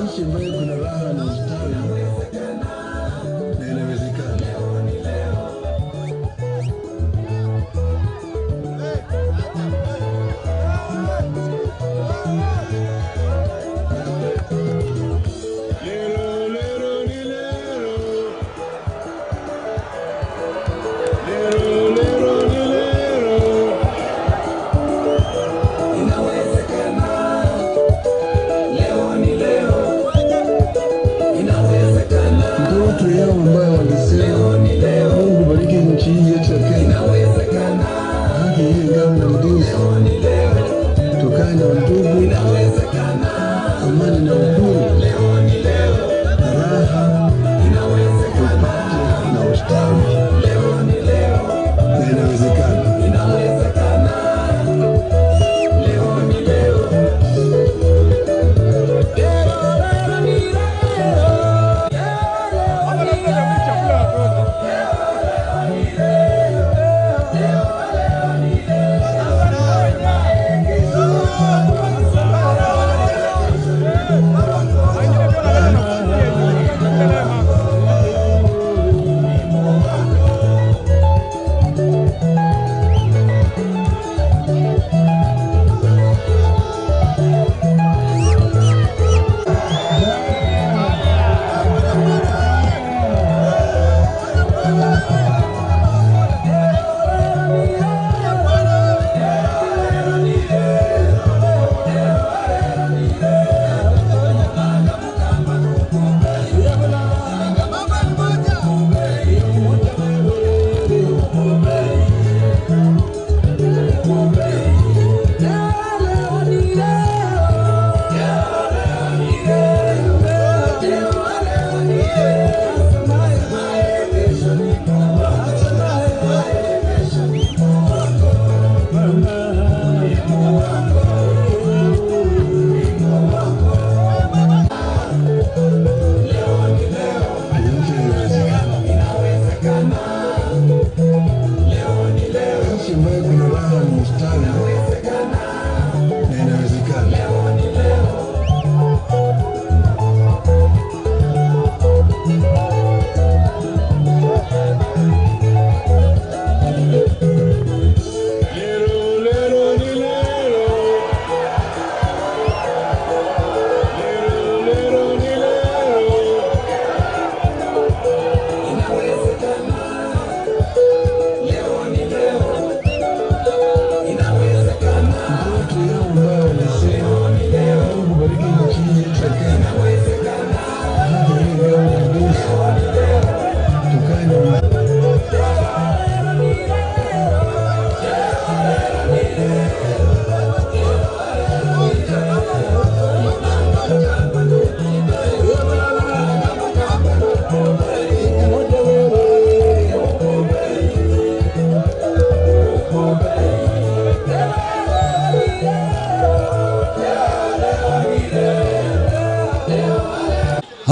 Nchi ambayo kuna raha na ustawi na inawezekana. Lero, lero, ni lero. Lero, lero,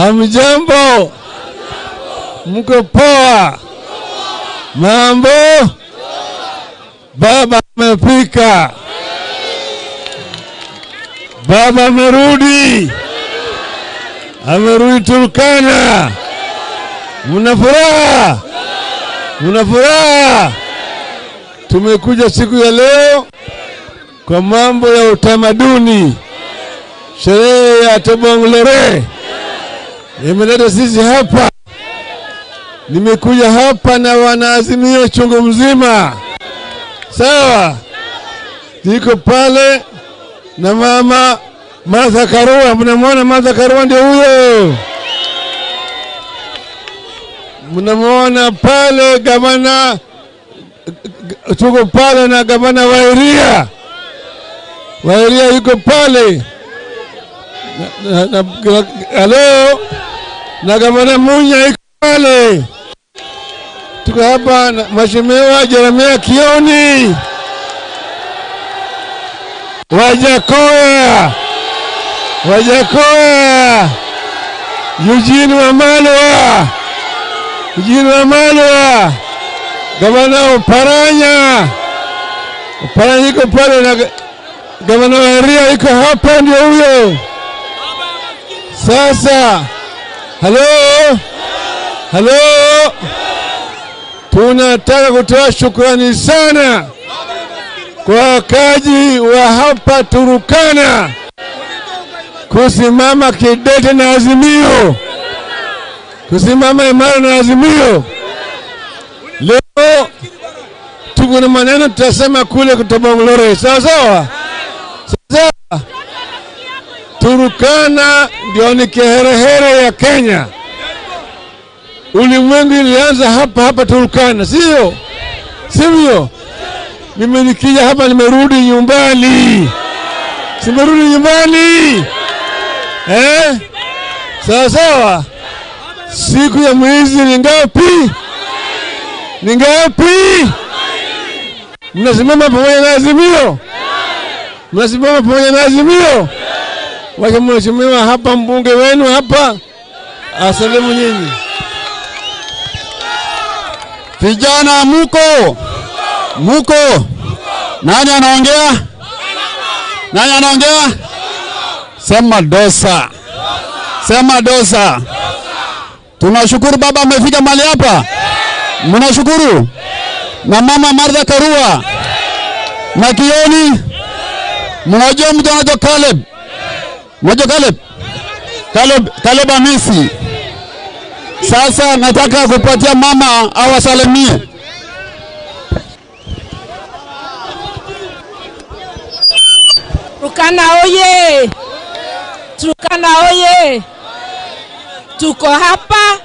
Hamjambo? Mko poa? Mambo? Baba amefika. Baba amerudi. Amerudi Turkana. Mna furaha? Mna furaha? Tumekuja siku ya leo kwa mambo ya utamaduni. Sherehe ya Tobong'lore imeleta sisi hapa. Nimekuja hapa na wanaazimio chungu mzima. Sawa? Niko pale na mama Martha Karua. Mnamwona Martha Karua ndio huyo. Mnamwona pale gavana, tuko pale na gavana Wairia. Wairia yuko pale. Halo, na gavana Munya yuko pale. Tuko hapa na Mheshimiwa Jeremia Kioni Wajakoya, Wajakoya, Eugene Wamalwa, Eugene Wamalwa, gavana Oparanya, Oparanya yuko pale na gavana Wairia yuko hapa, ndio huyo. Sasa, halo, halo, tunataka kutoa shukrani sana kwa wakazi wa hapa Turkana kusimama kidete na Azimio, kusimama imara na Azimio. Leo tuko na maneno tutasema kule Tobong'lore, sawa sawa? Sawa. Turkana ndio ni kiherehere ya Kenya. Ulimwengu ilianza hapa hapa Turkana, sio? Sivyo? Mimi nikija hapa nimerudi nyumbani. Simerudi nyumbani. Eh? Sawa sawa. Siku ya mwezi ni ngapi? Ni ngapi? Mnasimama pamoja na Azimio? Mnasimama pamoja na Azimio? Wacha mheshimiwa hapa, mbunge wenu hapa asalimu nyinyi. Vijana muko? Muko? Nani anaongea? Nani anaongea? Sema dosa. Sema dosa. Tunashukuru baba amefika mahali hapa. Mnashukuru? Na mama Martha Karua. Na Kioni. Mnajua mtu anaitwa Caleb? Mnajua Caleb? Caleb, Caleb Amisi. Sasa nataka kupatia mama awasalimie. Turkana oye! Turkana oye! Tuko hapa.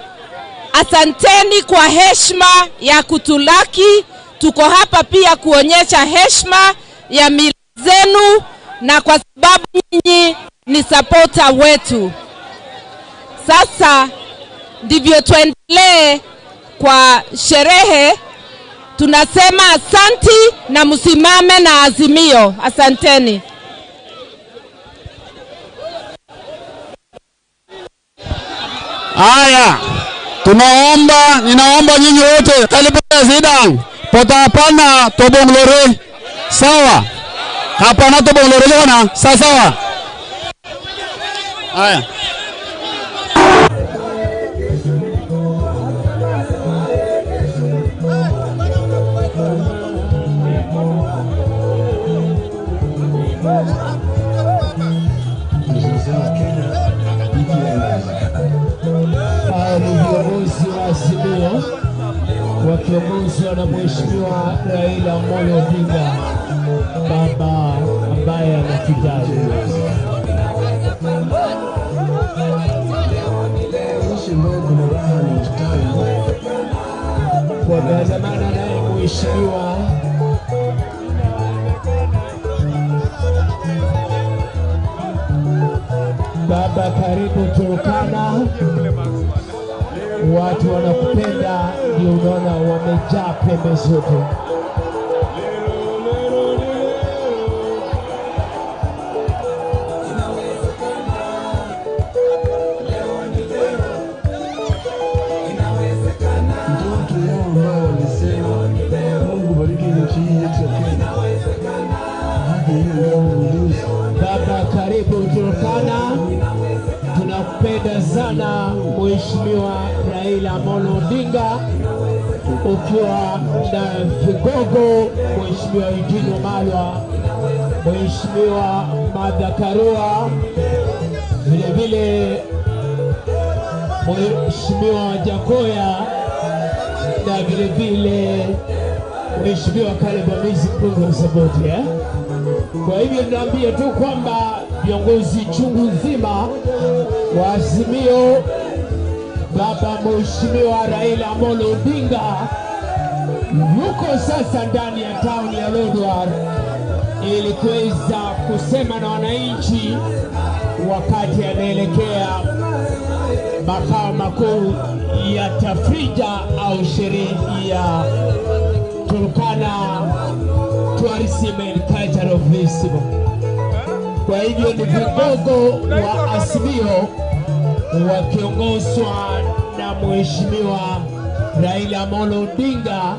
Asanteni kwa heshima ya kutulaki. Tuko hapa pia kuonyesha heshima ya mila zenu, na kwa sababu nyinyi ni supporter wetu. Sasa ndivyo tuendelee kwa sherehe. Tunasema asanti na msimame na Azimio. Asanteni. Haya, tunaomba, ninaomba nyinyi wote karibu Zidane, potapana Tobong'lore. Sawa? Hapana Tobong'lore bwana, sawa sawa. Haya. Ni viongozi wa Azimio wakiongozwa na Mheshimiwa Raila Amolo Odinga, baba ambaye anatujali. Wameandamana naye Mheshimiwa Baba, karibu Turkana. Watu wanakupenda, ndio unaona wamejaa pembe zote. Mheshimiwa Raila Amolo Odinga ukiwa na vigogo Mheshimiwa Eugene Wamalwa, Mheshimiwa Martha Karua, vile vile Mheshimiwa Jakoya na vile vile Mheshimiwa Caleb Amisi Mpunga Msaboti, eh? Kwa hivyo tunaambia tu kwamba viongozi chungu nzima wa Azimio, baba Mheshimiwa Raila Amolo Odinga yuko sasa ndani ya town ya Lodwar ili kuweza kusema na wananchi wakati anaelekea makao makuu ya tafrija au sherehe ya Turkana Tourism and Cultural Festival. Kwa hivyo ni vigogo wa Azimio wakiongozwa na Mheshimiwa Raila Amolo Odinga.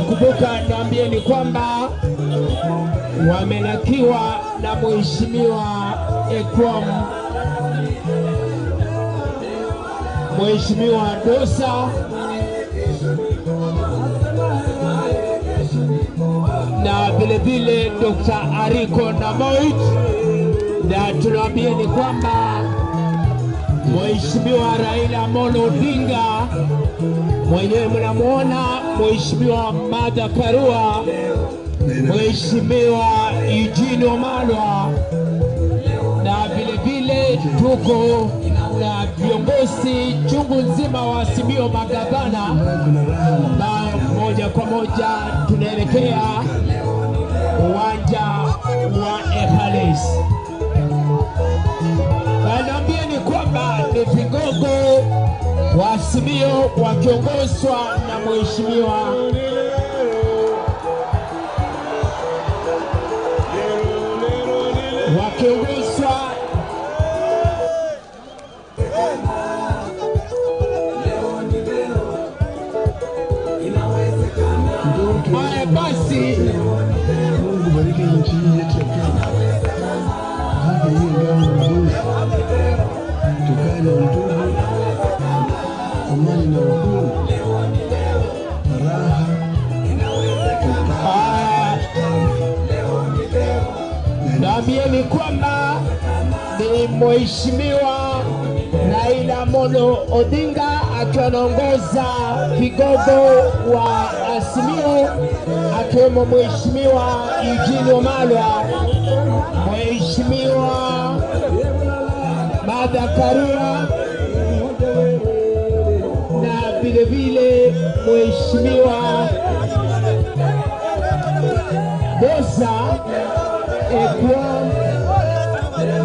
Kumbuka niambie ni kwamba wamelakiwa na Mheshimiwa Ekwam, Mheshimiwa Dosa na vile vile Dr. Ariko Namoit, na tunaambia ni kwamba Mheshimiwa Raila Amolo Odinga mwenyewe mnamuona, Mheshimiwa Martha Karua, Mheshimiwa Eugene Wamalwa, na vile vile tuko na viongozi chungu nzima wa Azimio, magavana, na moja kwa moja tunaelekea uwanja wa Epales. Naambia ni kwamba ni vigogo wa Azimio wakiongozwa na Mheshimiwa wakiongozwa haya basi. Mungu bariki nchi hii yetu ya Kenya. Haki hii ngao na ulinzi. Tukae na undugu, amani na uhuru, raha. Naambieni kwamba ni Mheshimiwa Raila Amolo Odinga akiwa anaongoza vigogo wa Azimio, akiwemo Mheshimiwa Eugene Wamalwa, Mheshimiwa Martha Karua na vile vile Mheshimiwa Dosa Ekwam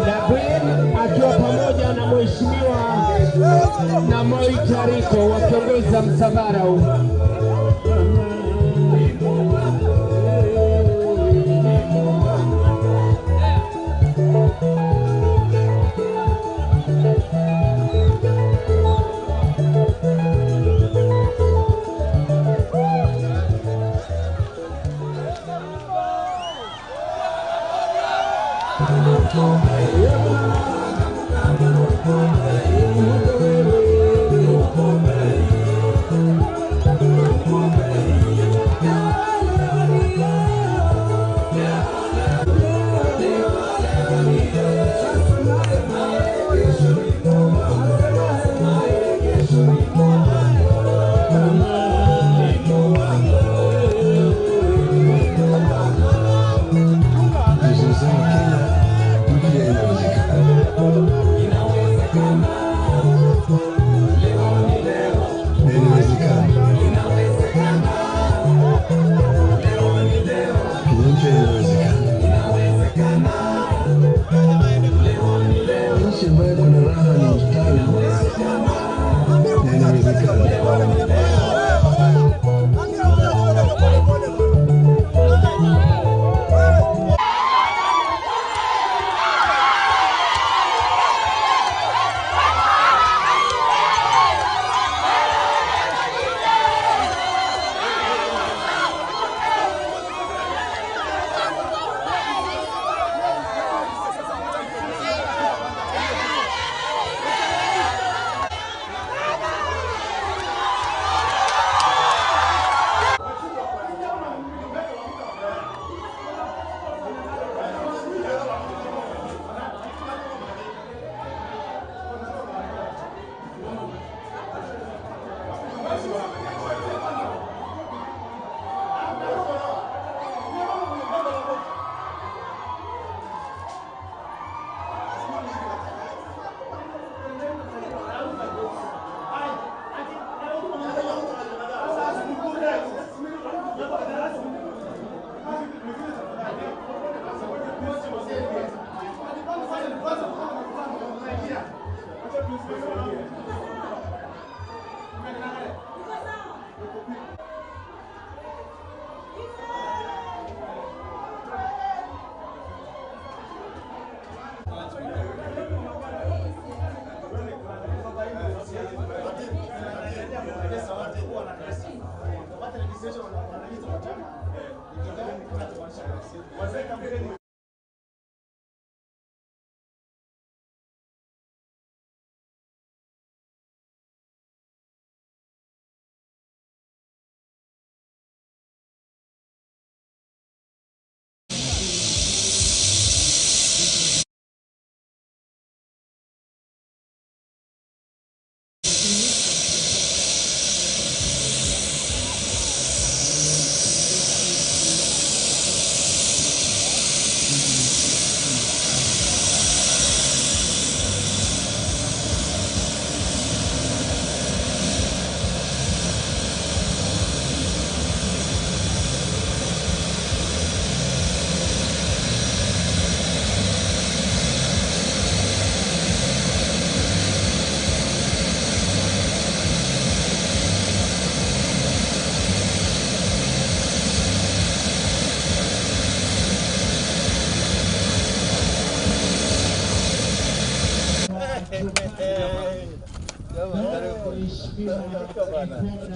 na Gwen akiwa pamoja na Mheshimiwa Namoi Tariko wakiongoza msafara huu. Inawezekana.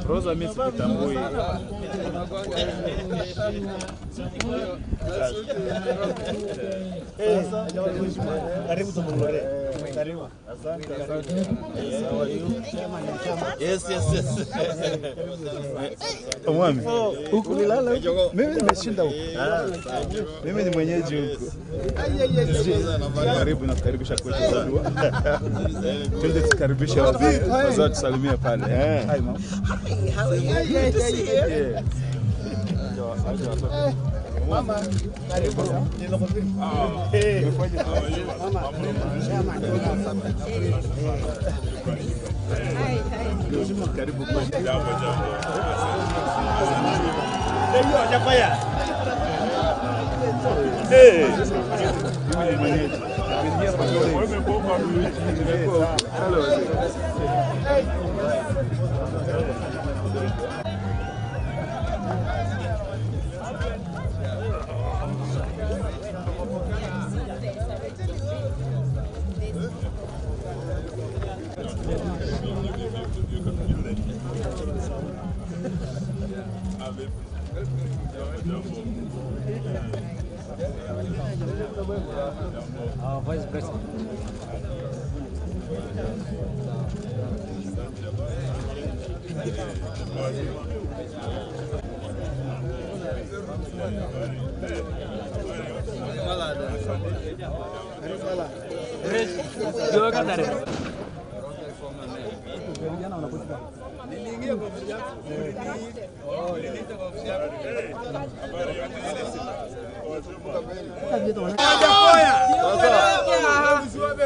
Rosa mimi sikutambui. Karibu Tobong'lore. Karibu. Asante, asante. How are you? Yes, yes, yes. Mwami, huku ulilala huku? Mimi nimeshinda huku. Mimi ni mwenyeji huku. Karibu na kukaribisha kwetu. Twende tukaribishe wazee. Wazee tusalimie pale. Hi mom. Hi, how are you? Good to see you. Yeah. Mama, karibu. Karibu kwetu. Jambo, jambo. Mimi ni mwenyeji. Vice President.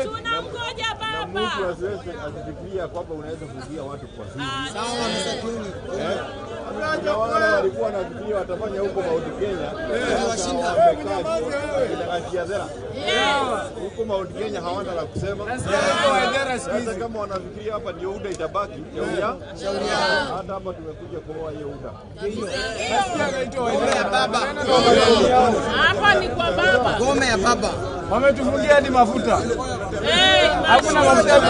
Tunamgoja baba. Mtu asiweze asifikiria kwamba unaweza kuzuia watu kwa siri. Sawa msatuni. Kuna wale walikuwa wanafikiria watafanya huko Mount Kenya. Huko Mount Kenya hawana la kusema. Sasa kama wanafikiria hapa ndio UDA itabaki, shauri yao. Hata hapa tumekuja kuoa hiyo UDA. Hapa ni kwa baba. Gome ya baba. Wametufungia hadi mafuta. Hakuna mafuta.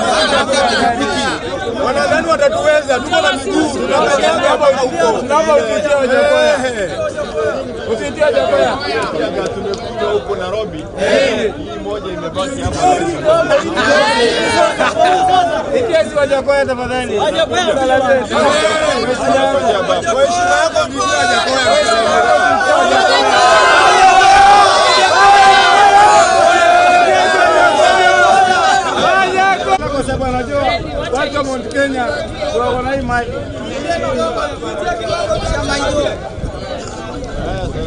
Wanadhani watatuweza, tuko na miguu, tunakanyaga hapa huko. Tunaomba usitie Wajakoya. Usitie Wajakoya. Tumekuja huko Nairobi. Hii moja imebaki hapa. Itia si Wajakoya tafadhali. Wajakoya. Kwa heshima yako tutie Wajakoya. Kwa sababu anajua watu wa Mount Kenya wako na hii mali.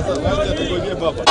Sasa wacha tungojee baba.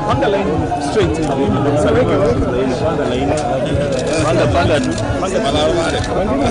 Panga line straight. Panga line. Panga panga tu. Panga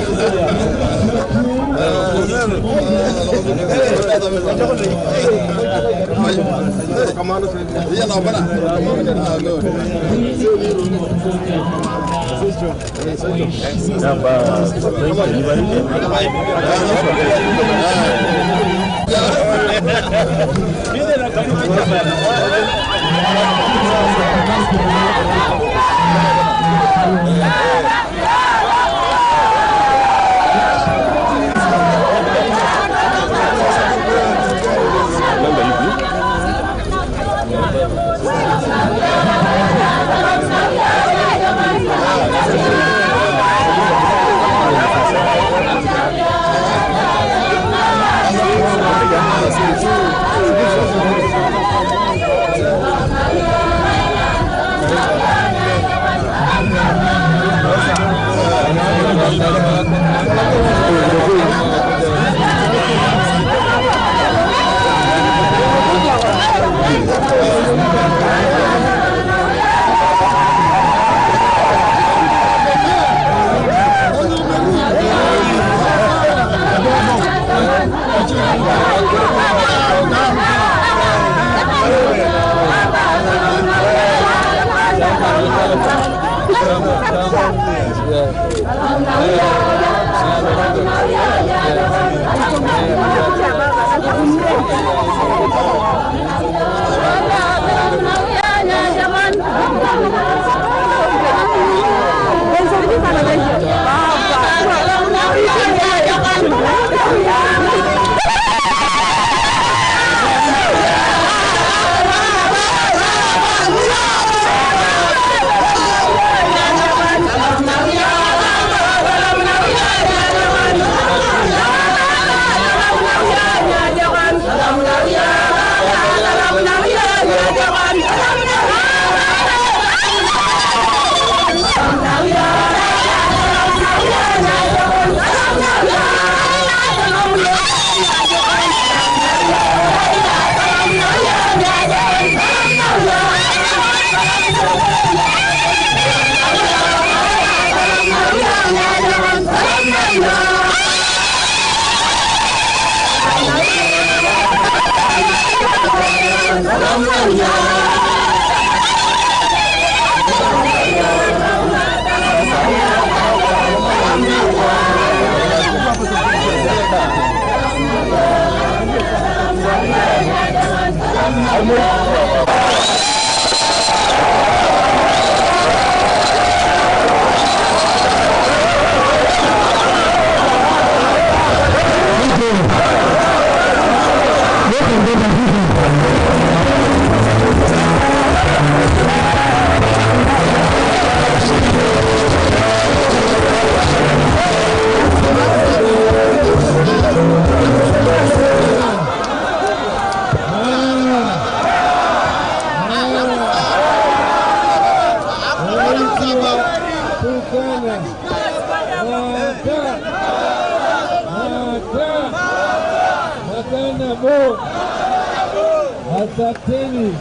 Asanteni,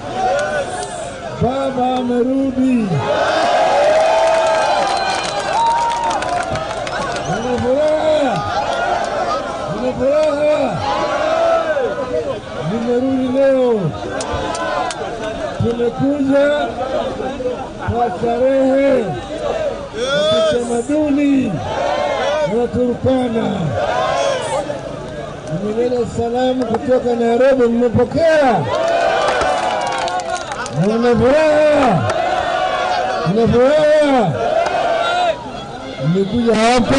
baba amerudi. Nina furaha, nina furaha, nimerudi leo. Tumekuja kwa starehe ya kitamaduni ya Turkana. Nimeleta salamu kutoka Nairobi, mmepokea? Nina furaha, nina furaha. Nimekuja hapa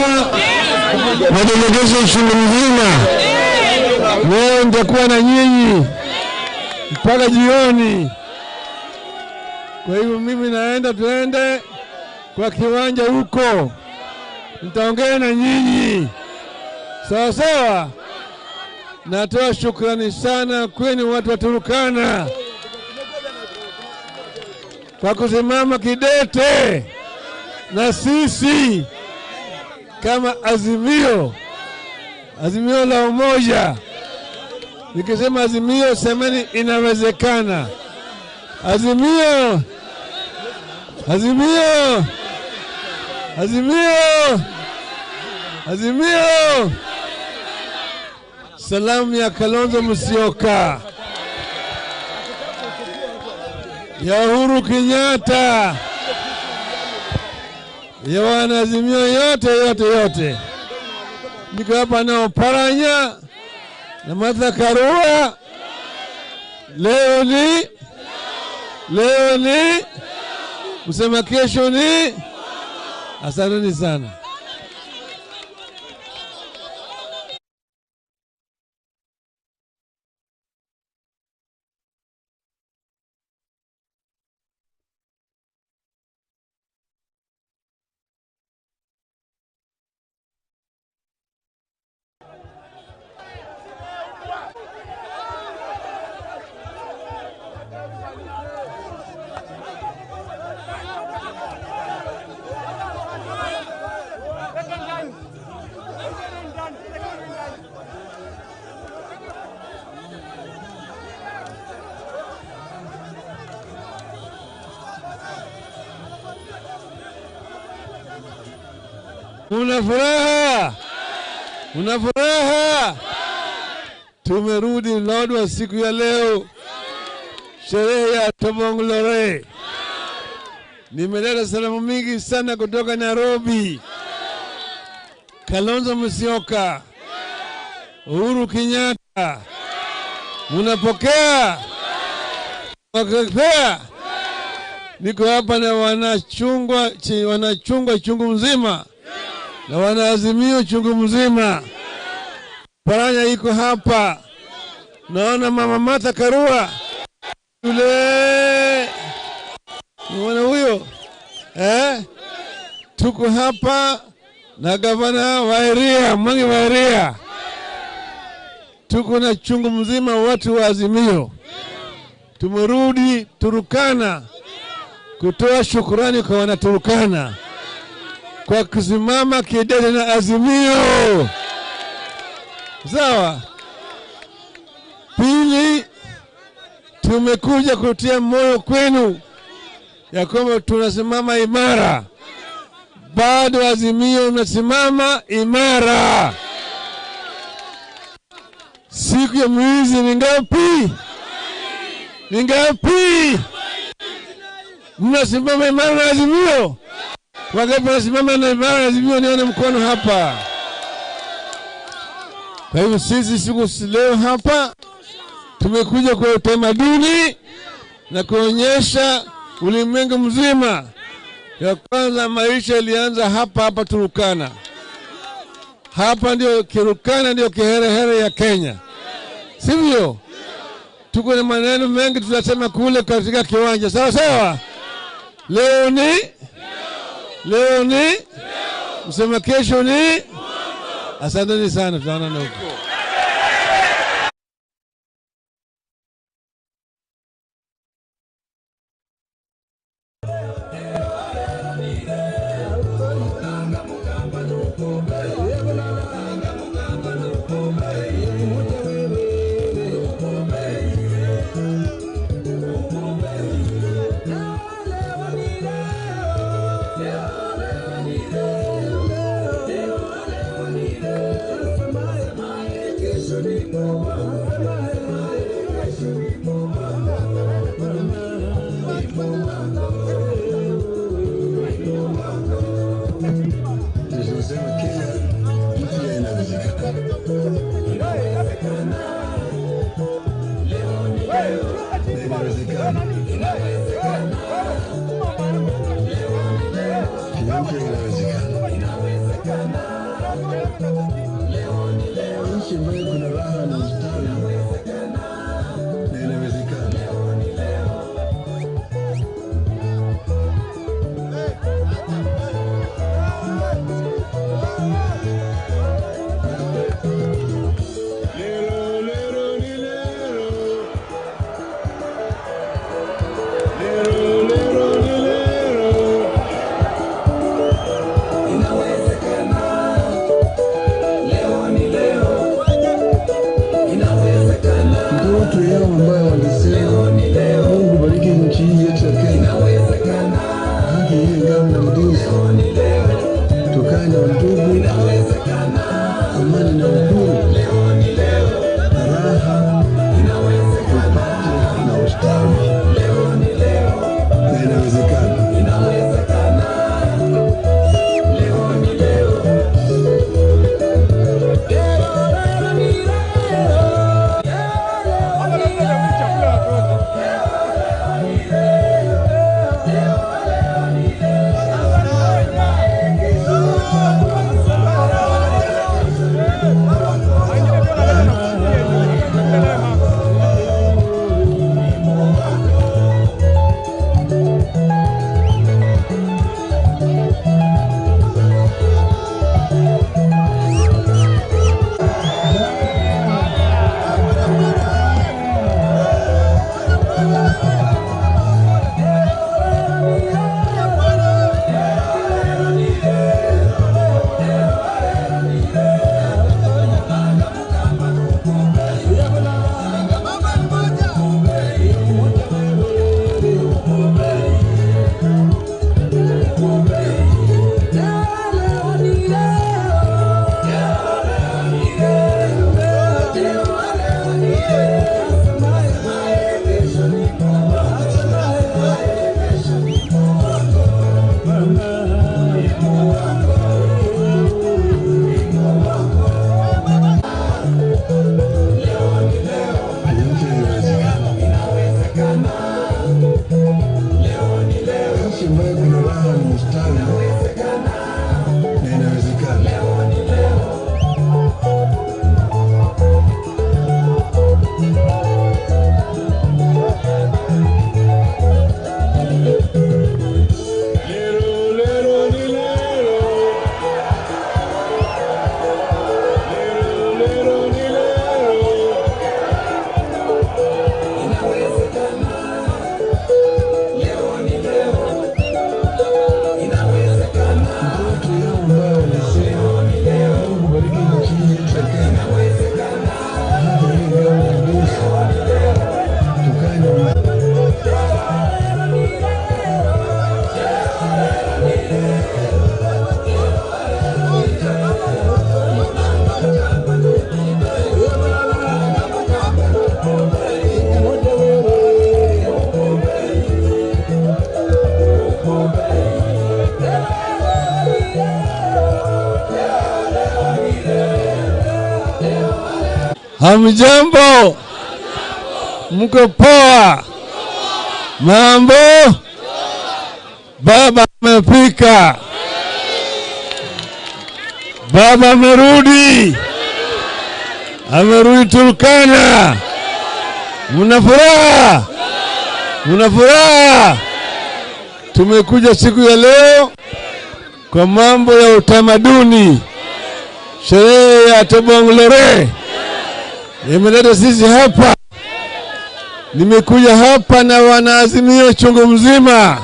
na delegation mzima. Leo nitakuwa na nyinyi mpaka jioni. Kwa hivyo mimi naenda, tuende kwa kiwanja huko, nitaongea na nyinyi sawa sawa. Natoa shukrani sana kwenu watu wa Turkana kwa kusimama kidete na sisi kama Azimio, Azimio la Umoja. Nikisema Azimio, semeni inawezekana. Azimio, Azimio, Azimio, Azimio. Salamu ya Kalonzo Musyoka, ya Uhuru Kenyatta, ya wanaazimio yote yote yote. Niko hapa na Oparanya na Martha Karua. Leo ni msema kesho ni. Asanteni sana. Una furaha, una furaha. Tumerudi Lodwar siku ya leo, sherehe ya Tobong'lore. Nimeleta salamu mingi sana kutoka Nairobi. Kalonzo Musyoka, Uhuru Kenyatta, munapokea? Wakapea? Niko hapa na wanachungwa chungu mzima na wanaazimio chungu mzima. Paranya iko hapa. Naona mama Martha Karua yule, mwana huyo Tuko hapa na gavana wa area, Mwangi wa area. Tuko na chungu mzima watu wa Azimio. Tumerudi Turkana kutoa shukurani kwa wanaturkana kwa kusimama kidete na Azimio. Sawa. Pili, tumekuja kutia moyo kwenu ya kwamba tunasimama imara. Bado Azimio unasimama imara. Siku ya mwizi ni ngapi? Ni ngapi? Mnasimama imara na Azimio? Wangapi wanasimama na imara na Azimio? Nione mkono hapa. Kwa hivyo sisi siku leo hapa tumekuja kwa utamaduni na kuonyesha ulimwengu mzima ya kwanza maisha ilianza hapa hapa Turkana. Hapa ndio Turkana, ndio kiherehere ya Kenya, sivyo? Tuko na maneno mengi tunasema kule katika kiwanja. Sawa sawa. Leo ni msema kesho ni. Asanteni sana, tutaonana huko. Nchi ambayo kuna raha na ustawi na inawezekana. yao ambayo walisema Mungu bariki nchi hii yetu ya Kenya. Haki iwe ngao na mlinzi. Tukae na undugu, amani na uhuru, raha, tupate na ustawi, na inawezekana. Nchi ambayo kuna raha na ustawi, na inawezekana. Ndoto yao ambayo walisema Mungu bariki nchi hii yetu ya Kenya. Haki iwe ngao na mlinzi. Tukae na Hamjambo, mko poa? Mambo? Baba amefika, baba amerudi, amerudi Turkana. Mna furaha? Mna furaha? Tumekuja siku ya leo kwa mambo ya utamaduni, sherehe ya Tobong'lore imeleta sisi hapa. Nimekuja hapa na wanaazimio chungu mzima,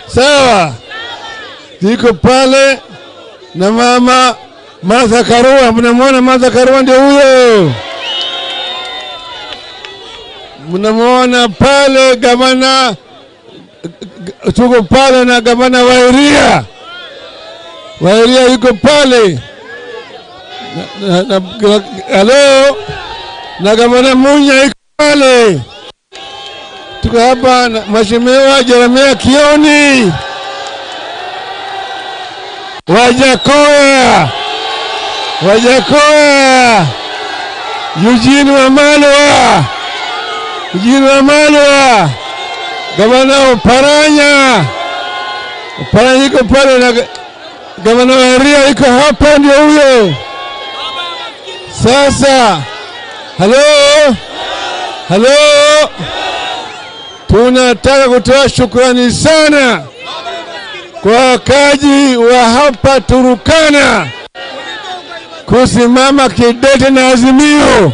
sawa? Niko pale na mama Martha Karua. Mnamwona Martha Karua? Ndio huyo. Mnamwona pale gavana, tuko pale na gavana Wairia. Wairia yuko pale halo, na gavana Munya yuko pale. Tuko hapa na Mheshimiwa Jeremia Kioni Wajakoya, Wajakoya, Eugene Wamalwa, Eugene Wamalwa, gavana Oparanya, Oparanya yuko pale na gavana Wairia yuko hapa, ndio huyo. Sasa, halo, halo, tunataka kutoa shukrani sana kwa wakaji wa hapa Turkana kusimama kidete na Azimio,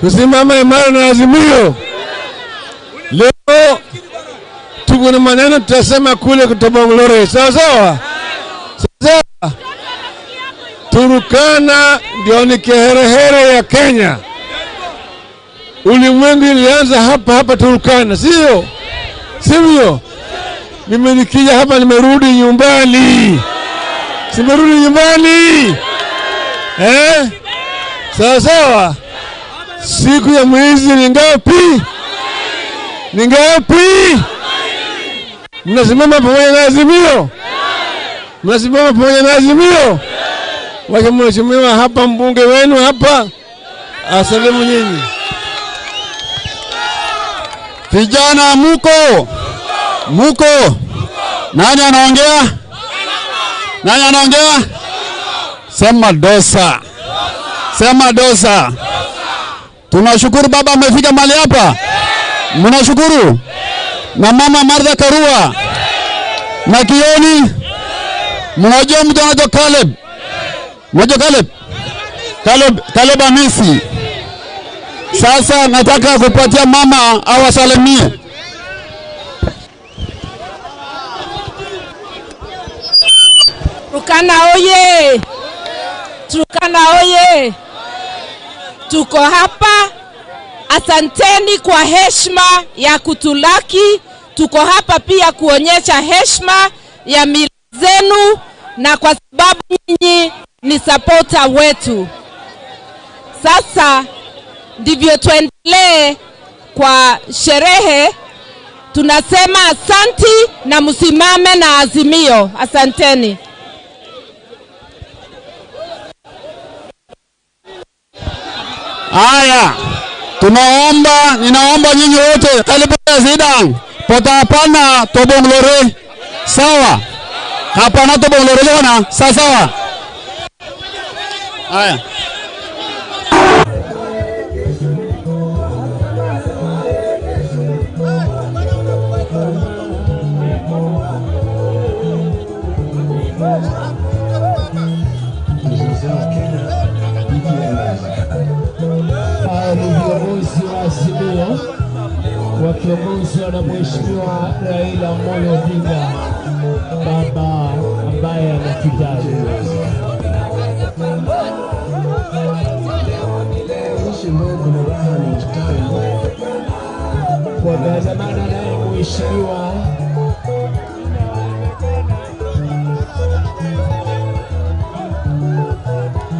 kusimama imara na Azimio. Leo tuko na maneno tutasema kule Tobong'lore, sawa sawa? Sawa. Turkana ndio ni kiherehere ya Kenya. Ulimwengu ilianza hapa hapa Turkana, sio? Sivyo? Mimi nikija hapa nimerudi nyumbani. Simerudi nyumbani. Eh? Sawa sawa. Siku ya mwizi ni ngapi? Ni ngapi? Mnasimama pamoja na Azimio? Mnasimama pamoja na Azimio? Wacha mheshimiwa hapa, mbunge wenu hapa asalimu nyinyi. Vijana muko? Muko? Nani anaongea? Nani anaongea? Sema dosa. Sema dosa. Tunashukuru baba amefika mahali hapa. Mnashukuru? Na mama Martha Karua. Na Kioni. Mnajua mtu anaitwa Caleb? Mnajua Caleb? Caleb Amisi. Sasa nataka kupatia mama awasalimie. Turkana oye! Turkana oye! Tuko hapa. Asanteni kwa heshima ya kutulaki. Tuko hapa pia kuonyesha heshima ya mila zenu, na kwa sababu nyinyi ni supporter wetu. Sasa ndivyo tuendelee kwa sherehe. Tunasema asanti na msimame na Azimio. Asanteni. Haya, tunaomba, ninaomba nyinyi wote karibu Zidane, potapana tobonglore. Sawa? Hapana tobonglore bwana, sawa sawa. Haya. Ni viongozi wa Azimio wakiongozwa na Mheshimiwa Raila Amolo Odinga, baba ambaye anatujali. Wameandamana naye Mheshimiwa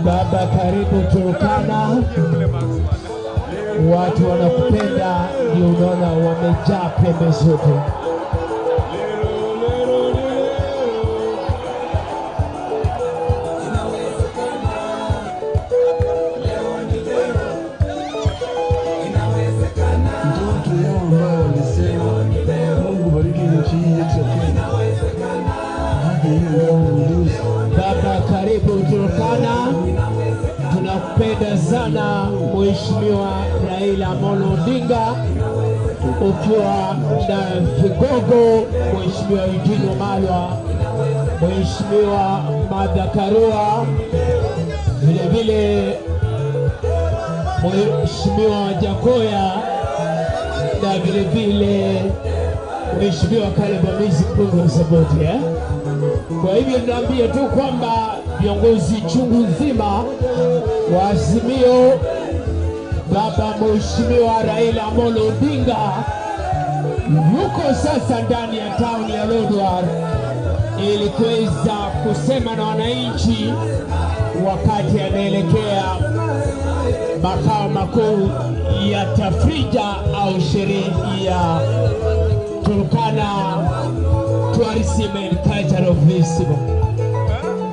Baba, karibu Turkana. Watu wanakupenda, ndio unaona wamejaa pembe zote. Ndoto yao ambayo walisema Mungu bariki nchi hii yetu ya Kenya. Haki hiyo ngao na ulinzi. Baba, karibu Turkana. Tunakupenda sana Mheshimiwa Raila Amolo Odinga, ukiwa na vigogo Mheshimiwa Eugene Wamalwa, Mheshimiwa Martha Karua, vile vile Mheshimiwa Jakoya na vile vile Mheshimiwa Caleb Amisi mbunge wa Saboti, eh? Kwa hivyo tunaambia tu kwamba viongozi chungu nzima wa Azimio, baba Mheshimiwa Raila Amolo Odinga yuko sasa ndani ya town ya Lodwar ili kuweza kusema na wananchi wakati anaelekea makao makuu ya tafrija au sherehe ya Turkana Tourism and Cultural Festival.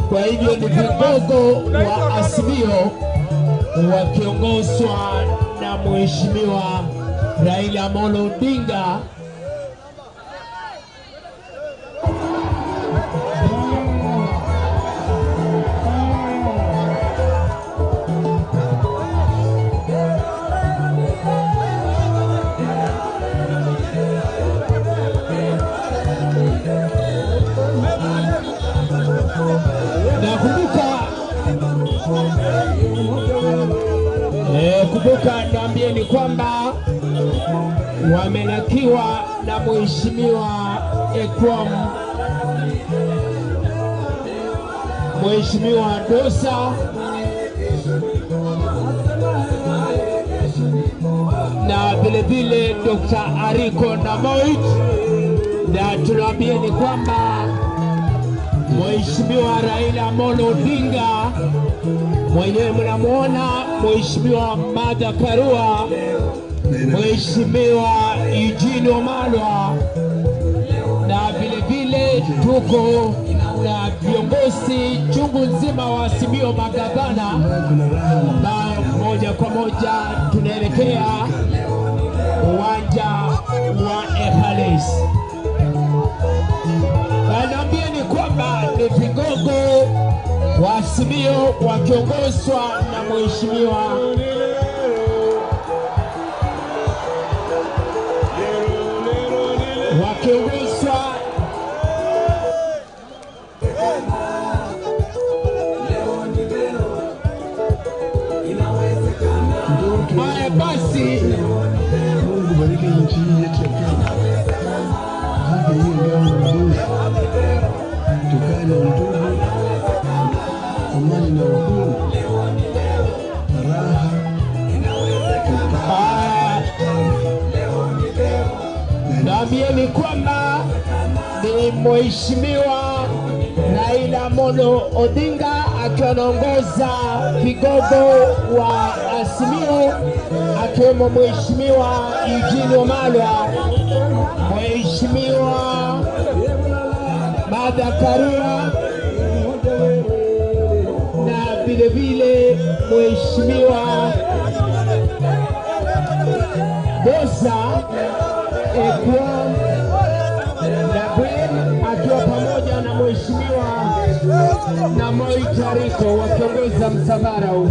Kwa hivyo ni vigogo wa Azimio wakiongozwa na Mheshimiwa Raila Amolo Odinga. Kumbuka niambieni kwamba wamelakiwa na Mheshimiwa Ekwam, Mheshimiwa Dosa vile vile Dr. Ariko Namoit, na tunawaambia ni kwamba Mheshimiwa Raila Amolo Odinga mwenyewe mnamuona, Mheshimiwa Martha Karua, Mheshimiwa Eugene Wamalwa, na vile vile tuko na viongozi chungu nzima wa Azimio, magavana, na moja kwa moja tunaelekea uwanja wa Epales. Naambia ni kwamba ni vigogo wa Azimio wakiongozwa na Mheshimiwa wakiongozwa haya basi. Mungu bariki nchi hii yetu ya Kenya. Haki hii ngao na udugu. Tukae na undugu, amani na uhuru, raha. Naambieni kwamba ni Mheshimiwa Raila Amolo Odinga akiwa anaongoza vigogo wa Azimio, akiwemo Mheshimiwa Eugene Wamalwa, Mheshimiwa Martha Karua na vile vile Mheshimiwa Bosa Ekwa Nabwen akiwa pamoja na Mheshimiwa Namoi Tariko wakiongoza msafara huu.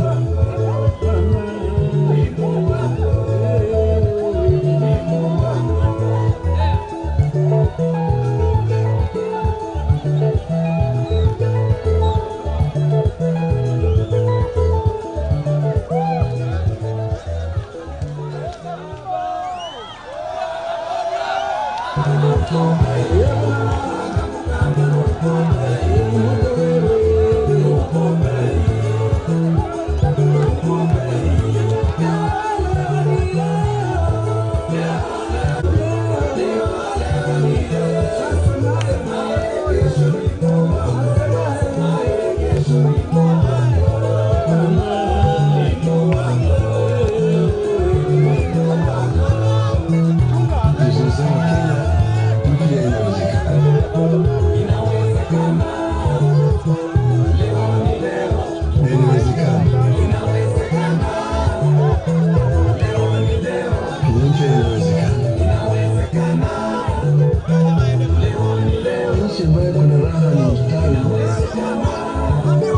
Nchi ambayo kuna raha na ustawi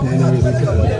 na inawezekana.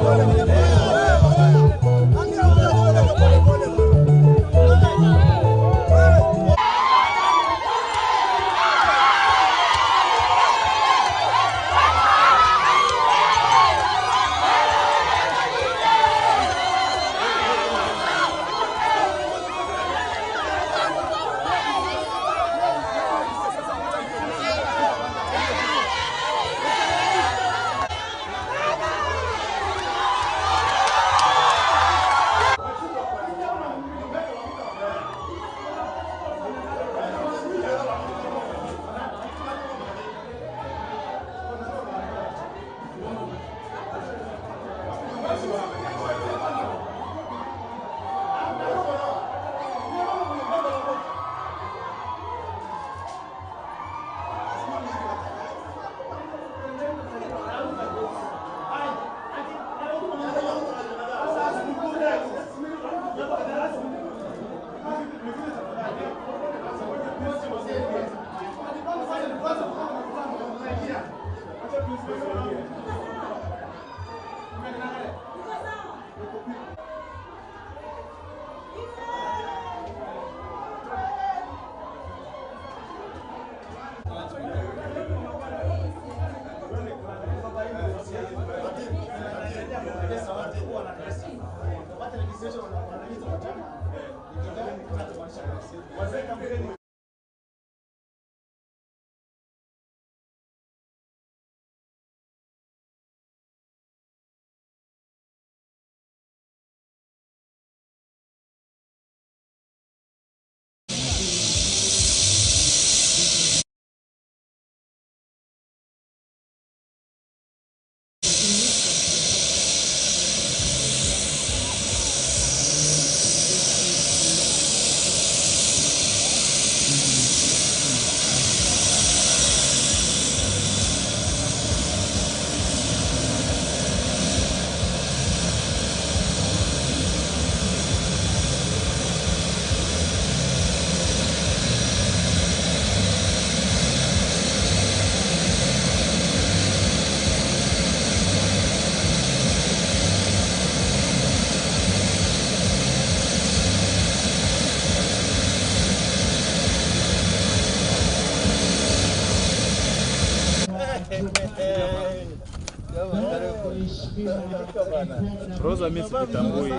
Rosa mimi sikutambui.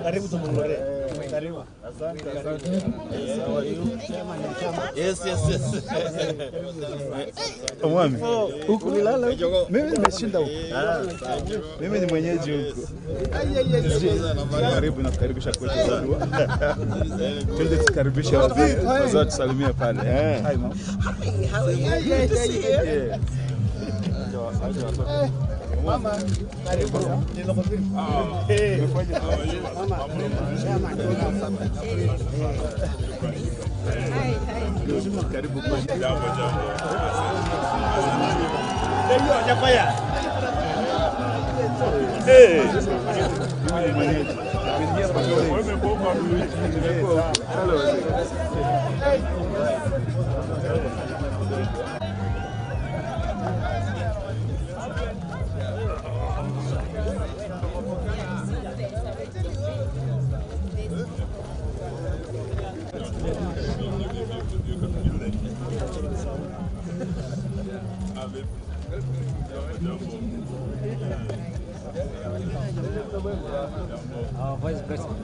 Karibu Tobong'lore. Karibu. Asante, asante. How are you? Yes, yes, yes. Mwami. Huku ulilala huku? Mimi nimeshinda huku. Mimi ni mwenyeji huku. Karibu na kukaribisha kwetu Zadua. Twende tukaribishe wazee. Wazee tusalimie pale. Hi mom. Hi, how are you? Good to see you. Yeah. Mama, karibu. Karibu kwetu. Jambo, jambo. Our Vice President.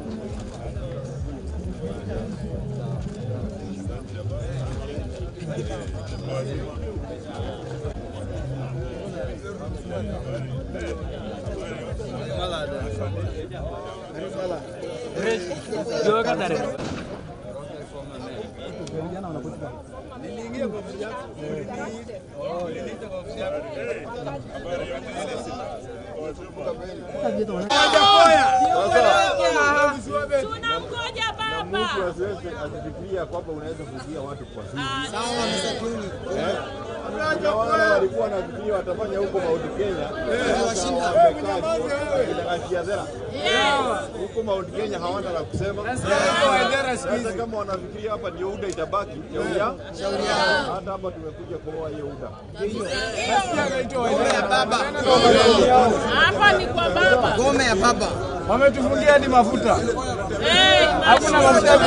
Tunamgoja baba. Mtu asiweze asifikiria kwamba unaweza kuzuia watu kwa siri. Sawa, wale walikuwa wanafikiria watafanya huko Mount Kenya. Huko Mount Kenya hawana la kusema. Sasa kama wanafikiria hapa ndio UDA itabaki, shauri yao. Hata hapa tumekuja kuoa hiyo UDA. Hapa ni kwa baba. Ngome ya baba. Wametufungia hadi mafuta. Hakuna mafuta.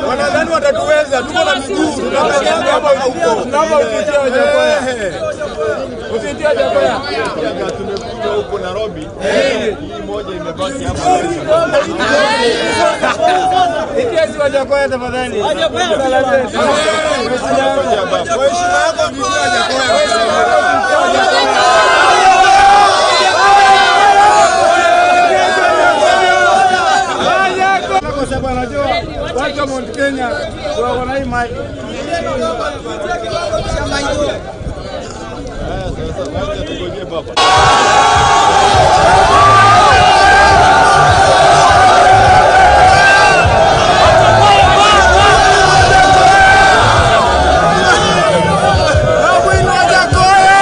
Wanadhani watatuweza, tuko na miguu. Tunakanyaga hapa huko. Tunaomba utitie Wajackoya. Utitie Wajackoya. Tumekuja huko Nairobi. Hii moja imebaki hapa. Itie si Wajackoya tafadhali. Kwa heshima yako utitie Wajackoya. Kwa sababu anajua watu wa Mount Kenya wako na hii mali. Sasa wacha tungojee baba. Wajackoya.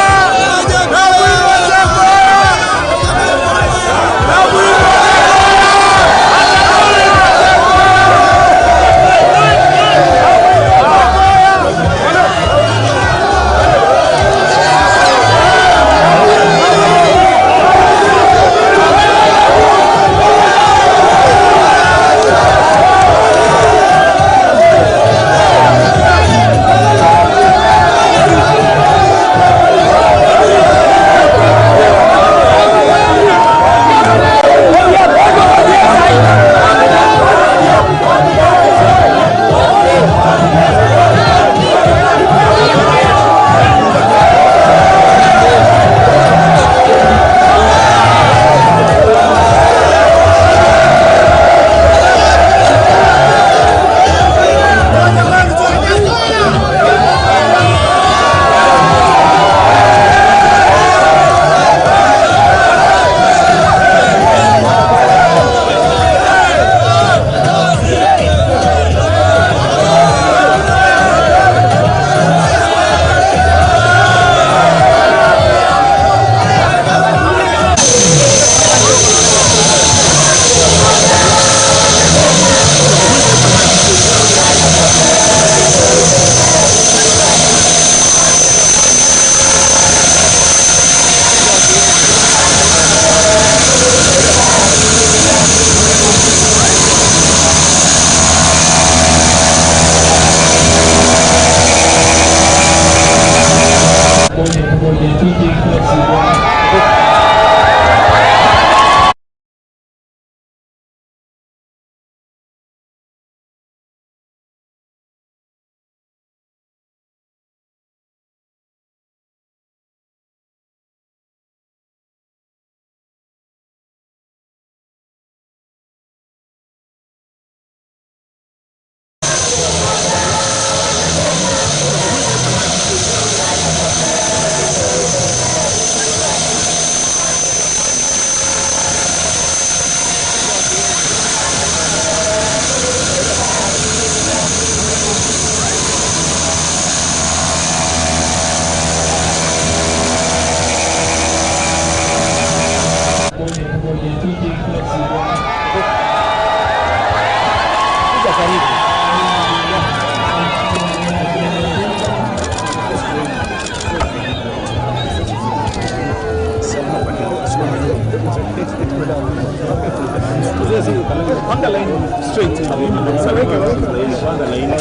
Panga line straight. Panga line.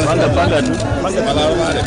Panga panga tu.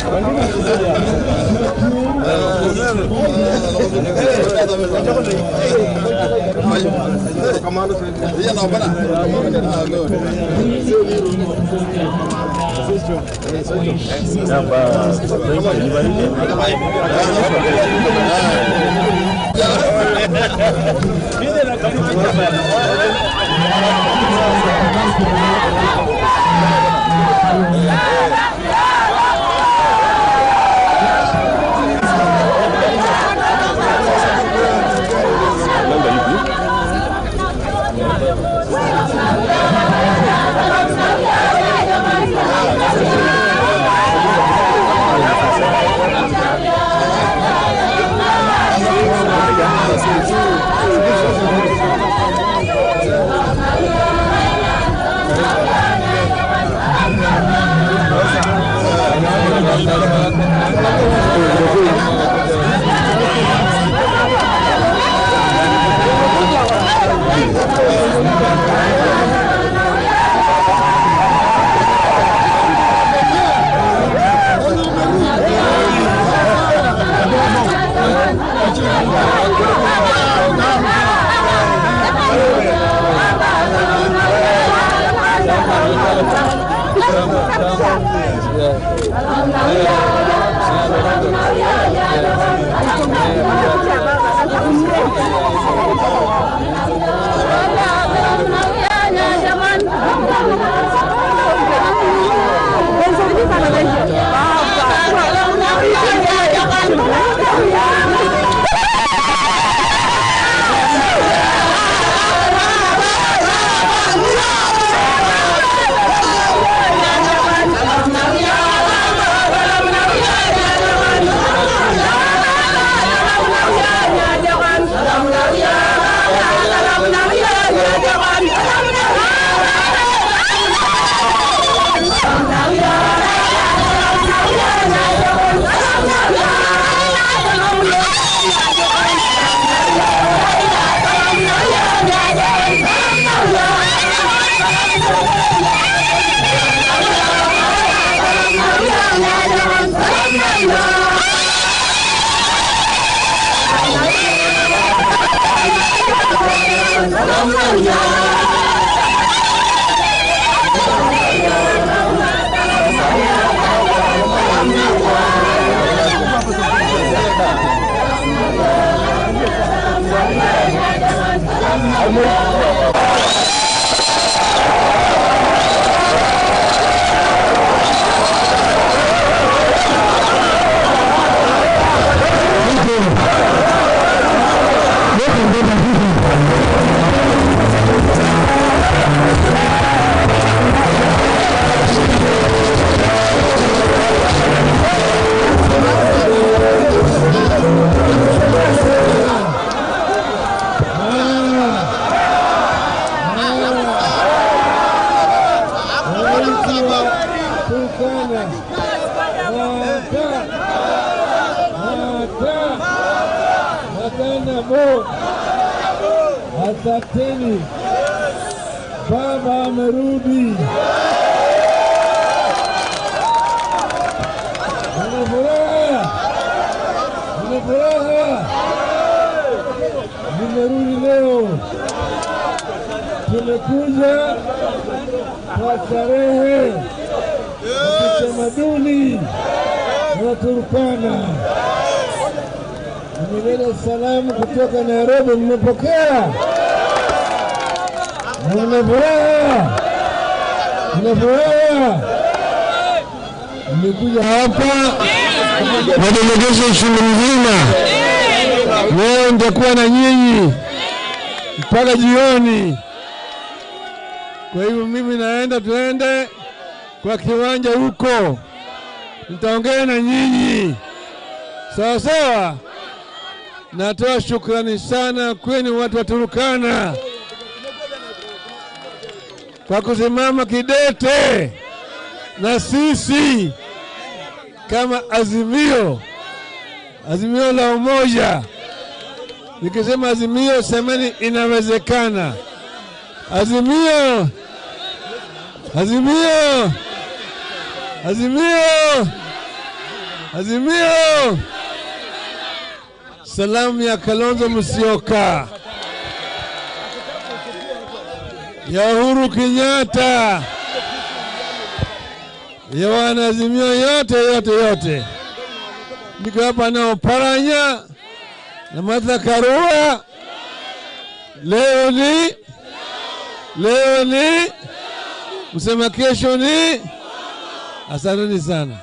Asanteni. Baba amerudi. Nina furaha. Nina furaha. Nimerudi leo. Tumekuja kwa starehe ya kitamaduni na Turkana. Nimeleta salamu kutoka Nairobi, mmepokea? Nina furaha. Nina furaha. Nimekuja hapa na delegation nzima. Leo nitakuwa na nyinyi mpaka jioni. Kwa hivyo mimi naenda, tuende kwa kiwanja huko. Nitaongea na nyinyi. Sawa sawa. Natoa shukrani sana kwenu watu wa Turkana kwa kusimama kidete na sisi kama Azimio, Azimio la Umoja. Nikisema Azimio semeni inawezekana. Azimio! Azimio! Azimio! Azimio! Salamu ya Kalonzo Musyoka, ya Uhuru Kenyatta, ya wanaazimio yote yote yote. Niko hapa na Oparanya na Martha Karua. Leo ni msema kesho ni. Asanteni sana.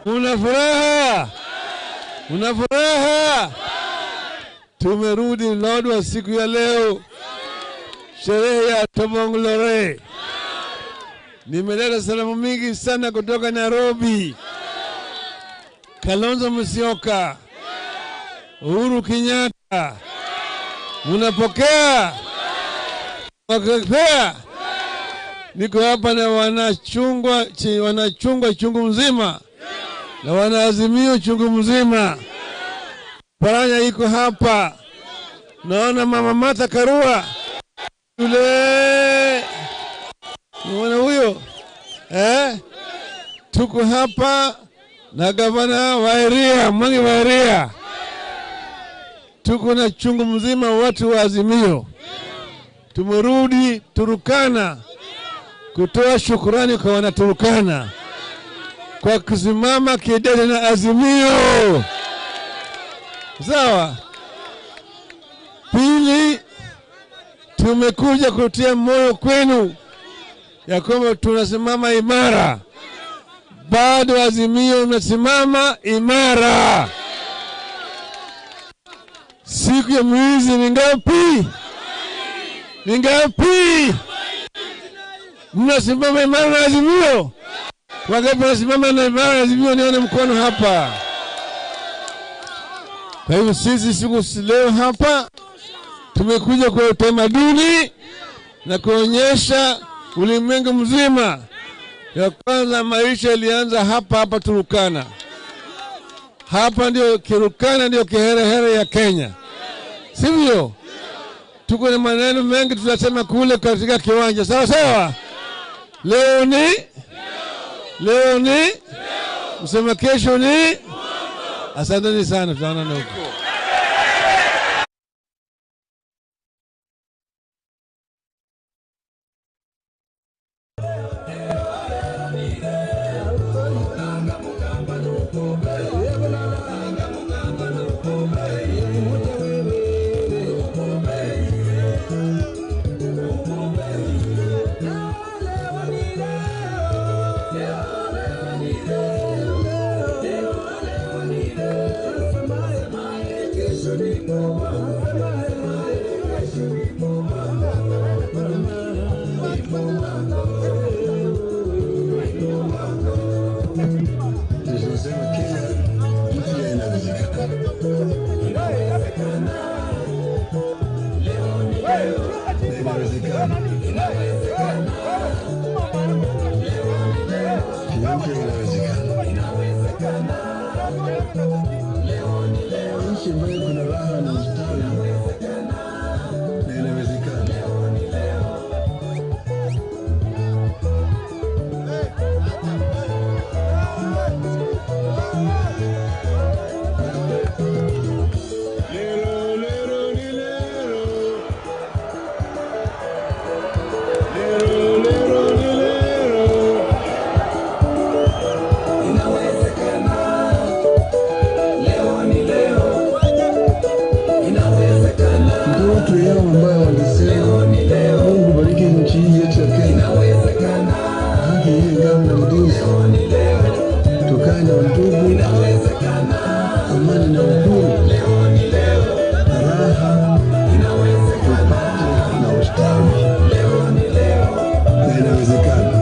Una furaha? Una furaha? Tumerudi Lodwar siku ya leo, sherehe ya Tobong'lore. Nimeleta salamu mingi sana kutoka Nairobi. Kalonzo Musyoka, Uhuru Kenyatta, munapokea? Wakapea? Niko hapa na wanachungwa chungu mzima na wanaazimio chungu mzima. Paranya iko hapa. Naona mama Martha Karua yule, unaona huyo? Tuko hapa na gavana wa area, Mwangi wa area. Tuko na chungu mzima watu wa Azimio. Tumerudi Turukana kutoa shukurani kwa wanaturukana kwa kusimama kidete na Azimio. Sawa. Pili, tumekuja kutia moyo kwenu ya kwamba tunasimama imara. Bado Azimio mnasimama imara. Siku ya mwizi ni ngapi? Ni ngapi? Mnasimama imara na Azimio? Wangapi wanasimama na imara na Azimio? Nione mkono hapa. Kwa hivyo sisi siku leo hapa tumekuja kwa utamaduni na kuonyesha ulimwengu mzima ya kwanza maisha ilianza hapa hapa Turukana. Hapa ndio Turukana, ndio kiherehere ya Kenya, sivyo? Tuko na maneno mengi tunasema kule katika kiwanja, sawa sawa. Leo ni msema kesho ni. Asanteni sana, tutaonana huko. Nchi ambayo kuna raha na ustawi na inawezekana. Lero, lero, ni lero. Ndoto yao ambayo walisema, Mungu bariki nchi hii yetu ya Kenya, haki iwe ngao na mlinzi, tukae na undugu, amani na uhuru, raha tupate na ustawi, na inawezekana.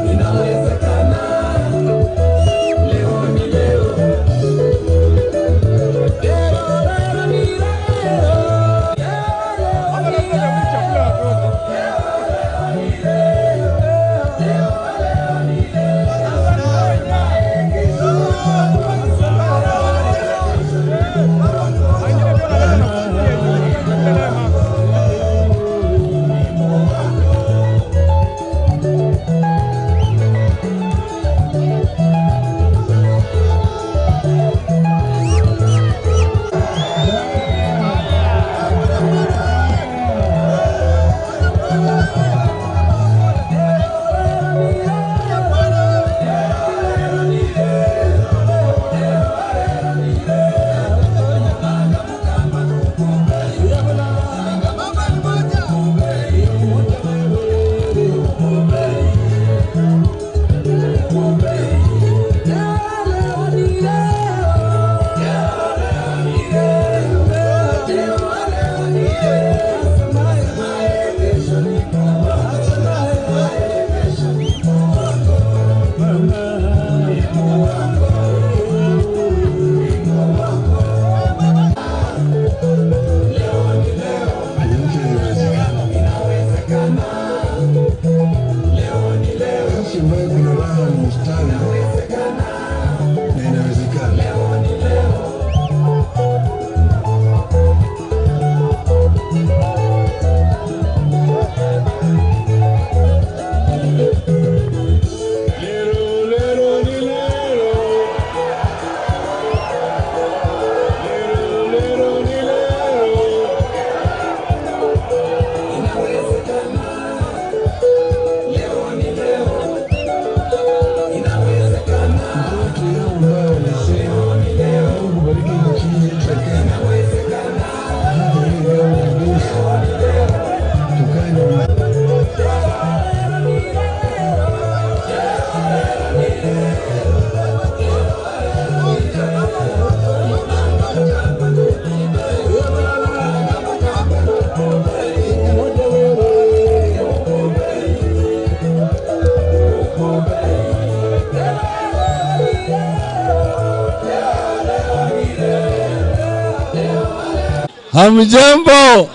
Hamjambo,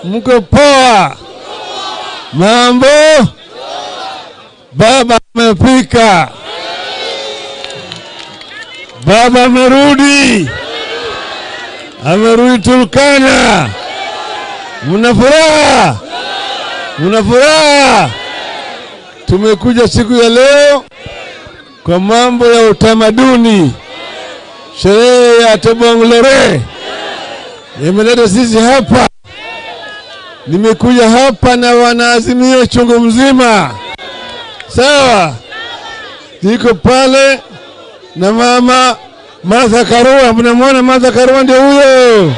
mko poa? Mambo? Baba amefika, baba amerudi, amerudi Turkana. Mna furaha? Mna furaha? Tumekuja siku ya leo kwa mambo ya utamaduni, sherehe ya Tobong Lore imeleta sisi hapa. Nimekuja hapa na wanaazimio chungu mzima, sawa? Niko pale na mama Martha Karua. Mnamwona Martha Karua? Ndio huyo.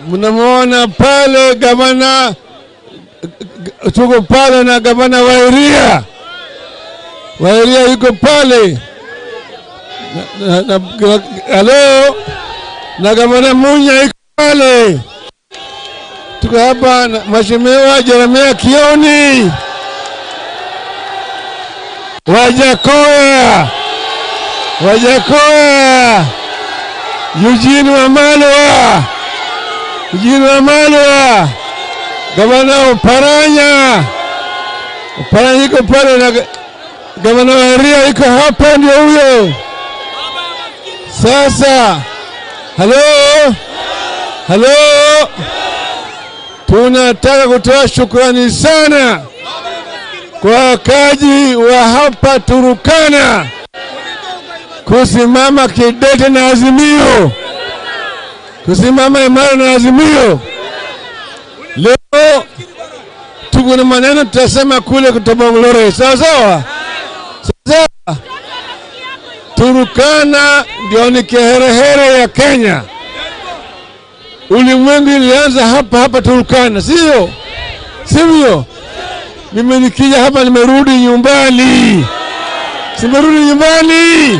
Mnamwona pale gavana, tuko pale na gavana Wairia. Wairia yuko pale halo, na gavana Munya yuko pale. Tuko hapa na Mheshimiwa Jeremia Kioni, Wajakoya, Wajakoya, Eugene Wamalwa, Eugene Wamalwa, gavana Oparanya, Oparanya yuko pale na gavana Wairia yuko hapa, ndio huyo. Sasa, halo, halo, tunataka kutoa shukrani sana kwa wakaji wa hapa Turkana kusimama kidete na Azimio, kusimama imara na Azimio. Leo tuko na maneno tutasema kule Tobong Lore, sawa sawa? Sawa. Turkana ndio ni kiherehere ya Kenya. Ulimwengu ilianza hapa hapa Turkana, sio? Sivyo? Mimi nikija hapa nimerudi nyumbani. Simerudi nyumbani.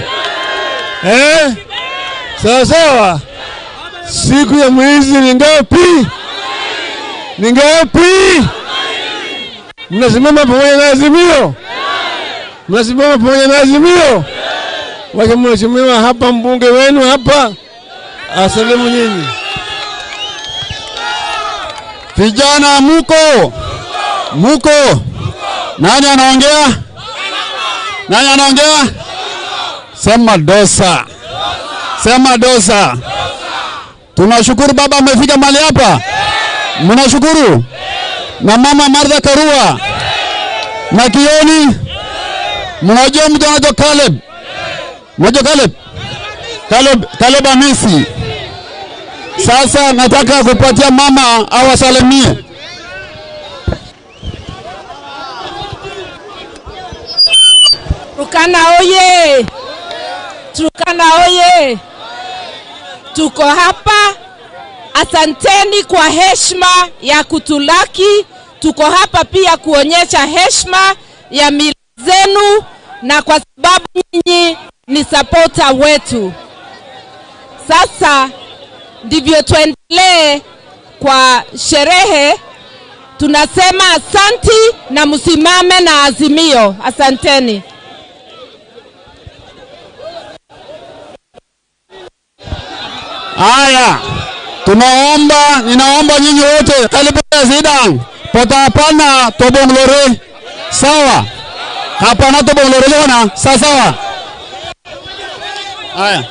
Eh? Sawa sawa. Siku ya mwizi ni ngapi? Ni ngapi? Mnasimama pamoja na Azimio? Mnasimama pamoja na Azimio? Wacha mheshimiwa hapa, mbunge wenu hapa, asalimu nyinyi. Vijana muko? Muko? Nani anaongea? Nani anaongea? Sema dosa. Sema dosa. Tunashukuru baba amefika mahali hapa. Mnashukuru? Na mama Martha Karua. Na Kioni. Mnajua mtu anaitwa Caleb? Mnajua Caleb? Caleb Amisi. Sasa nataka kupatia mama awasalimie. Turkana oye! Turkana oye! Tuko hapa, asanteni kwa heshima ya kutulaki. Tuko hapa pia kuonyesha heshima ya mila zenu, na kwa sababu nyinyi ni supporter wetu. Sasa ndivyo tuendelee kwa sherehe. Tunasema asanti na msimame na Azimio. Asanteni. Haya, tunaomba, ninaomba nyinyi wote karibu Zidane, potapana tobonglore. Sawa? Hapana tobonglore lona, sawa sawa. Haya.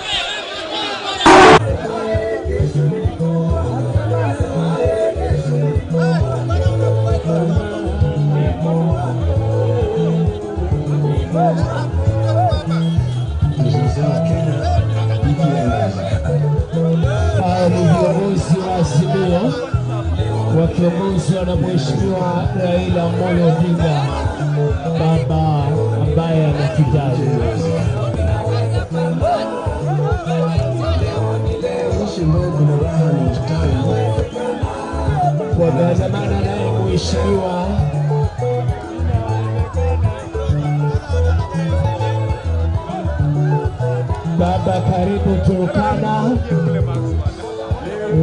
Ni viongozi wa Azimio wakiongozwa na Mheshimiwa Raila Amolo Odinga, baba ambaye anatujali. Wameandamana naye Mheshimiwa Baba, karibu Turkana.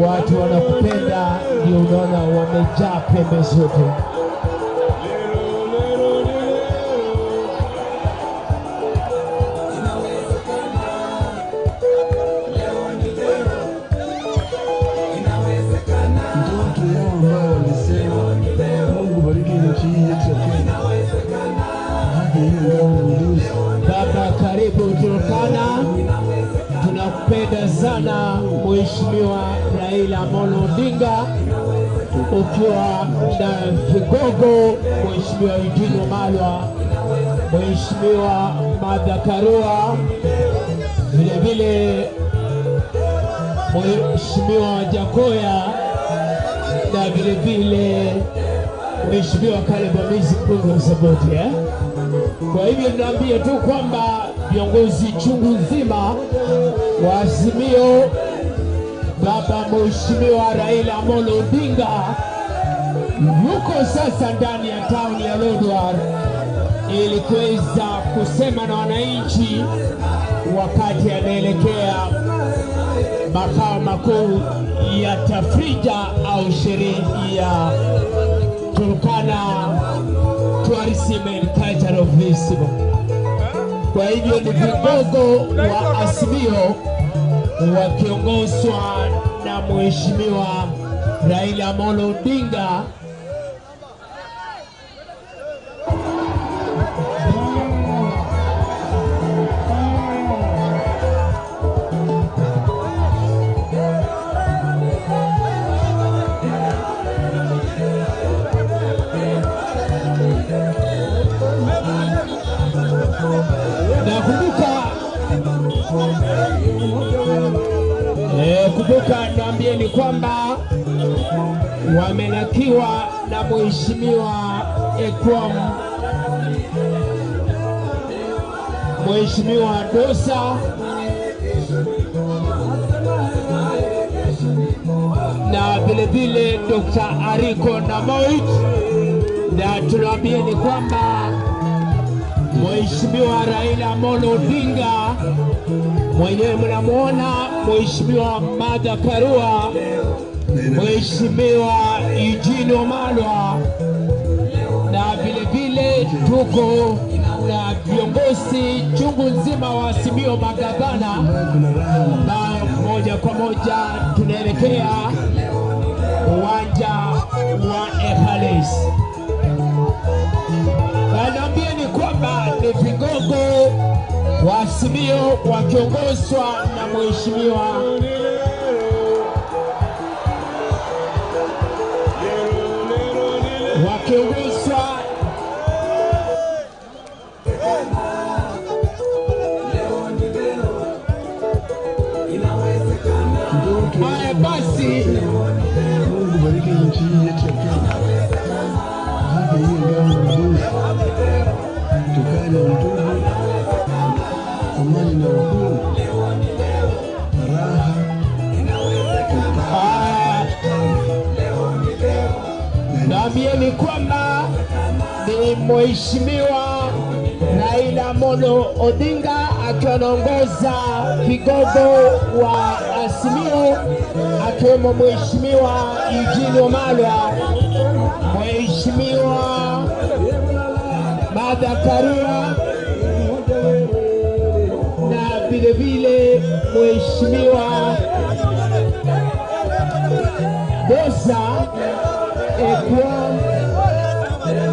Watu wanakupenda, ndio unaona wamejaa pembe zote. Ndoto yao ambayo walisema Mungu bariki nchi hii yetu ya Kenya. Haki hiyo ngao na ulinzi. Baba, karibu Turkana. Tunakupenda sana Mheshimiwa Raila Amolo Odinga, ukiwa na vigogo Mheshimiwa Eugene Wamalwa, Mheshimiwa Martha Karua, vile vile Mheshimiwa Jakoya na vile vile Mheshimiwa Caleb Amisi mbunge wa Saboti, eh? Kwa hivyo tunaambia tu kwamba viongozi chungu nzima wa Azimio, baba Mheshimiwa Raila Amolo Odinga yuko sasa ndani ya town ya Lodwar ili kuweza kusema na wananchi wakati anaelekea makao makuu ya tafrija au sherehe ya Turkana Tourism and Cultural Festival. Kwa hivyo ni vigogo wa Azimio wakiongozwa na Mheshimiwa Raila Amolo Odinga. Kumbuka niambieni kwamba wamelakiwa na Mheshimiwa Ekwam, Mheshimiwa Dosa vile vile Dr. Ariko Namoit, na tunawaambia ni kwamba Mheshimiwa Raila Amolo Odinga mwenyewe mnamuona, Mheshimiwa Martha Karua, Mheshimiwa Eugene Wamalwa, na vile vile tuko na viongozi chungu nzima wa Azimio, magavana, na moja kwa moja tunaelekea uwanja wa Epales. Naambia ni kwamba ni vigogo wa Azimio wakiongozwa na Mheshimiwa wakiongozwa haya basi. Mungu bariki nchi hii yetu ya Kenya. Haki hii ngao na udugu. Tukae na udugu, amani na uhuru, raha. Naambieni kwamba ni Mheshimiwa Raila Amolo Odinga akiwa anaongoza vigogo wa Azimio, akiwemo Mheshimiwa Eugene Wamalwa, Mheshimiwa Martha Karua na vile vile Mheshimiwa Bosa Ekwa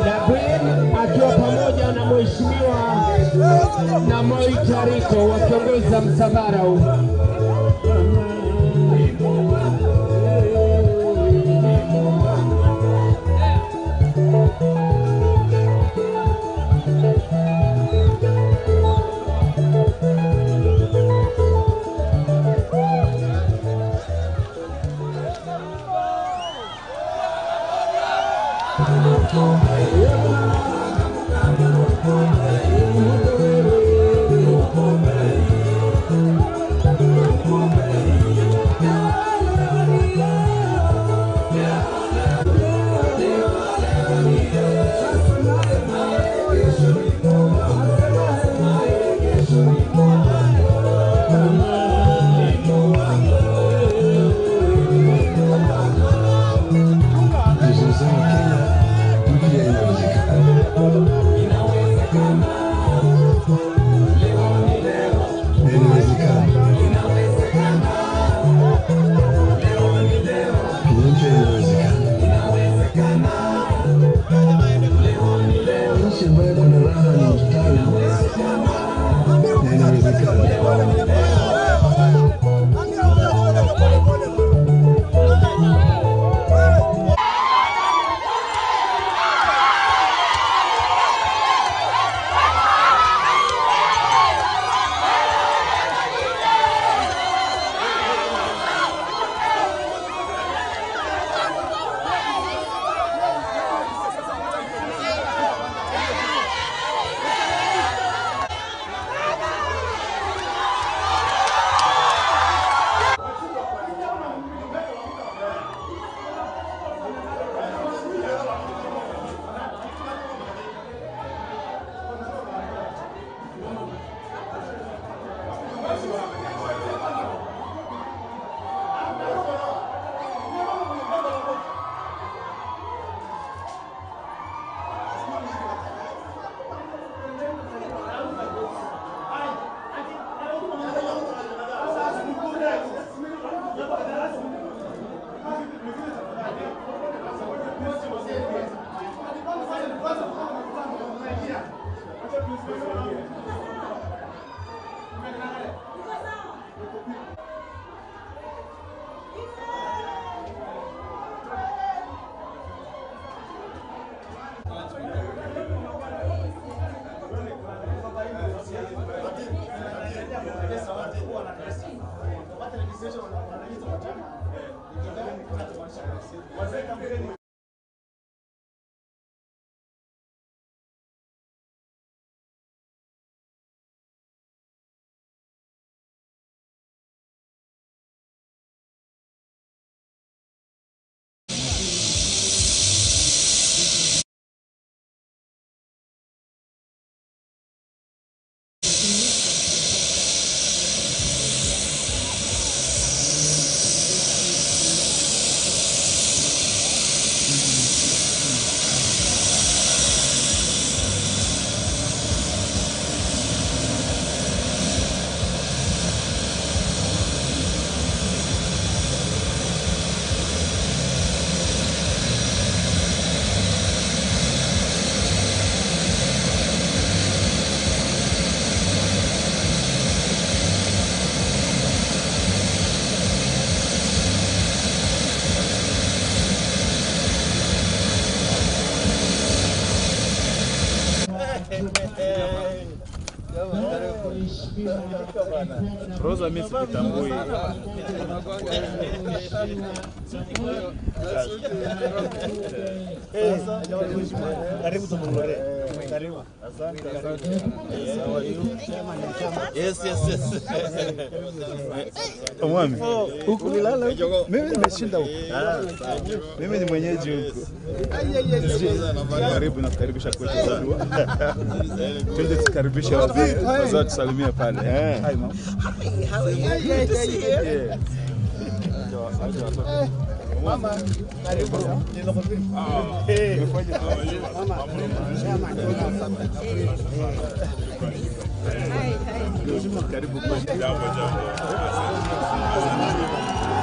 na Gwen akiwa pamoja na Mheshimiwa Namoi Tariko wakiongoza msafara huu. Nchi ambayo kuna raha na ustawi na inawezekana. Rosa mimi sikutambui. Karibu Tobong'lore. Karibu. Asante, asante. How are you? Yes, yes, yes. Mwami. Huku ulilala huku? Mimi nimeshinda huku. Mimi ni mwenyeji huku. Karibu na kukaribisha kwetu. Twende tukaribishe wazee. Wazee tusalimie pale. Hi mom. Hi, how are you? Good to see you. Yeah. Mama, karibu. Karibu kwetu. Jambo, jambo.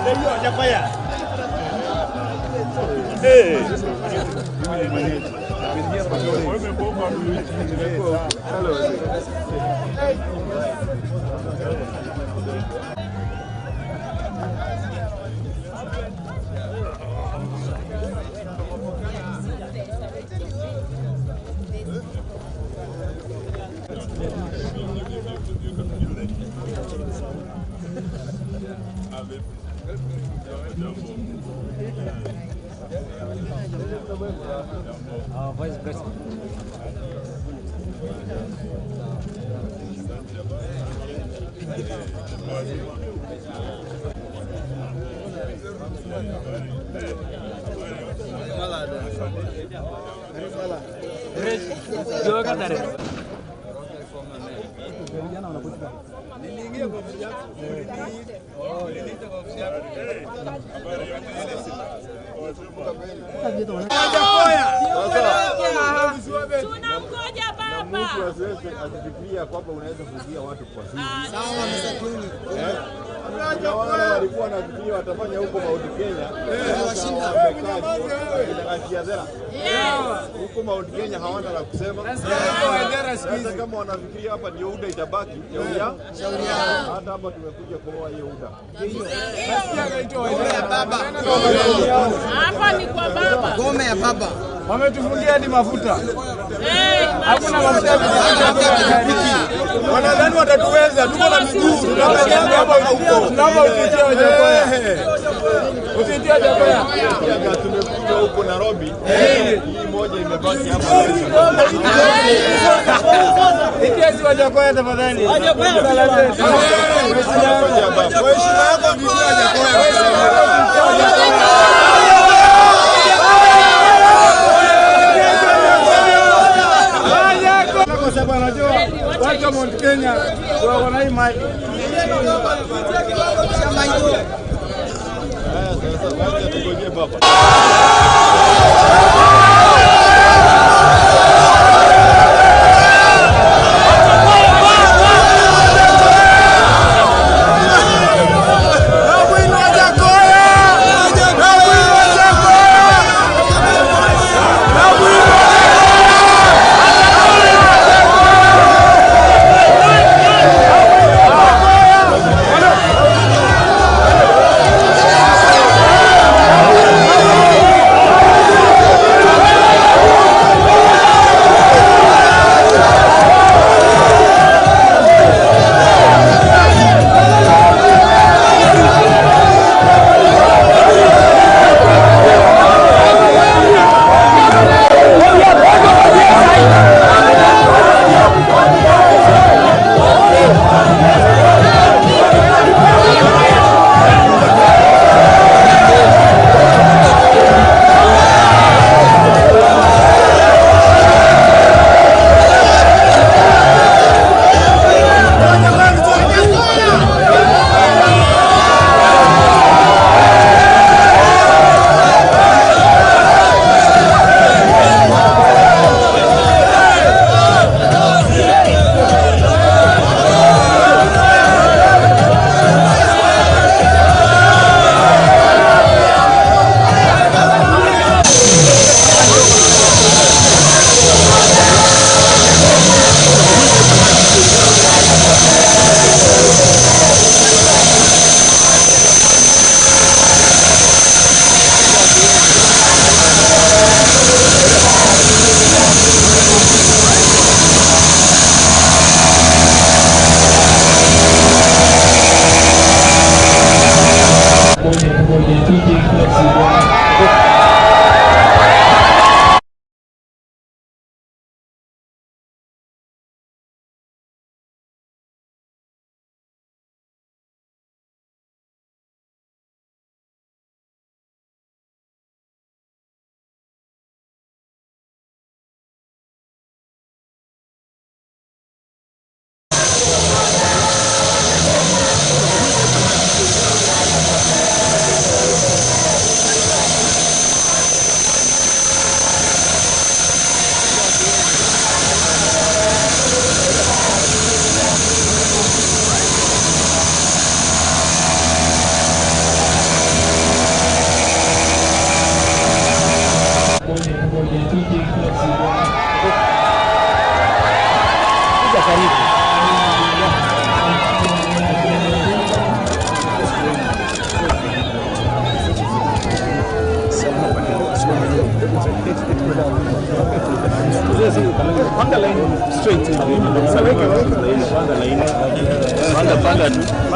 Mimi ni mwenyeji. Hello. Our Vice President. Tunamgoja baba. Mtu asiweze asifikiria kwamba unaweza kuzuia watu kwa siri. Sawa Mr. Kiuni. Na wale walikuwa wanafikiria watafanya huko Mount Kenya. Washinda. Huko Mount Kenya hawana la kusema. Sasa kama wanafikiria hapa ndio UDA itabaki, shauri yao. Hata hapa tumekuja kuoa hiyo UDA. Hapa ni kwa baba. Gome ya baba. Wametufungia hadi mafuta. Hakuna mafuta ya pikipiki. Wanadhani watatuweza, tuko na miguu. Tunakanyaga hapa huko. Tunaomba utitie Wajackoya. Utitie Wajackoya. Tumekuja huko Nairobi. Hii moja imebaki hapa. Itie si Wajackoya tafadhali. Kwa heshima yako ndiye Wajackoya. Kwa sababu anajua watu wa Mount Kenya wako na hii mali. Sasa wacha tungojee baba. Panga line straight. Panga line. Panga panga tu.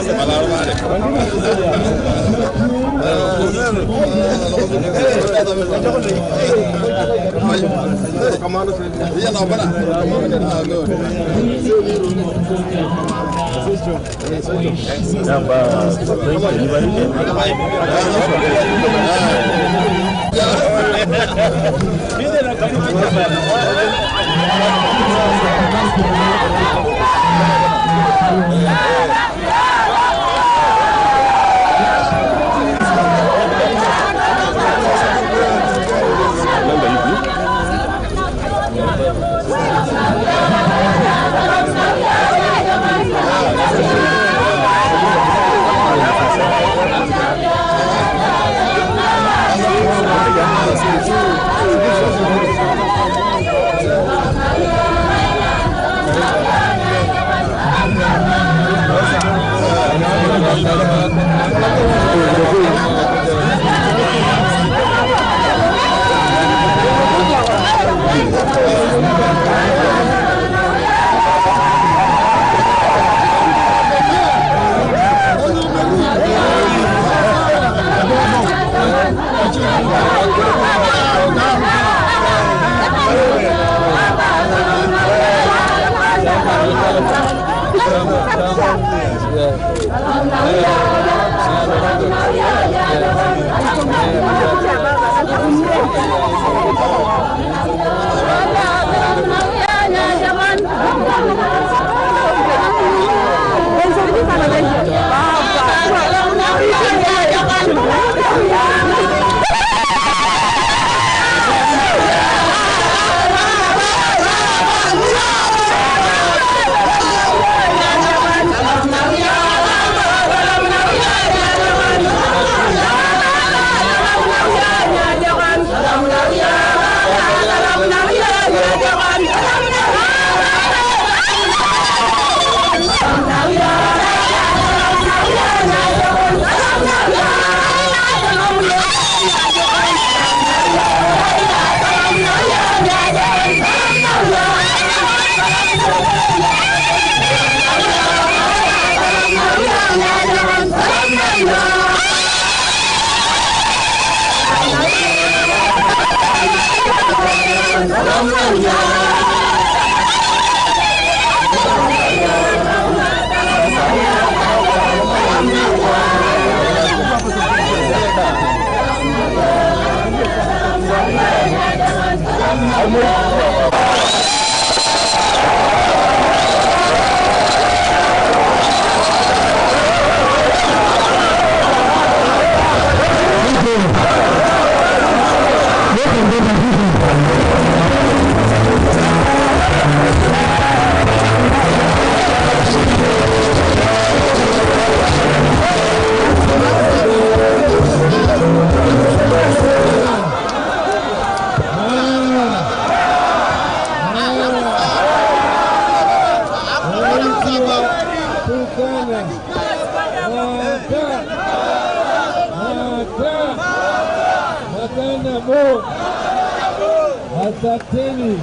Asanteni.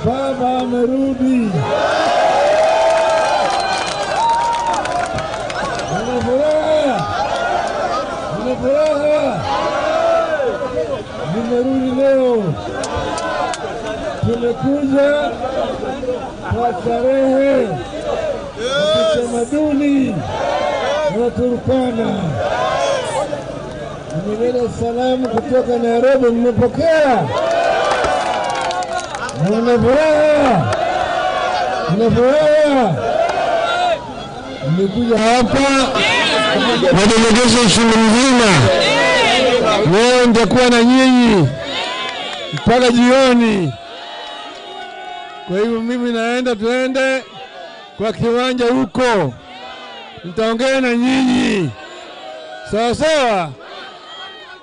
Baba amerudi. Nina furaha. Nina furaha. Sawa? Nimerudi leo. Tumekuja kwa starehe ya kitamaduni na Turkana. Nimeleta salamu kutoka Nairobi, mmepokea? Na mna furaha? Mna furaha? Nimekuja hapa na delegation mzima. Leo nitakuwa na nyinyi mpaka jioni. Kwa hivyo mimi naenda, tuende kwa kiwanja huko, nitaongea na nyinyi. Sawa sawa.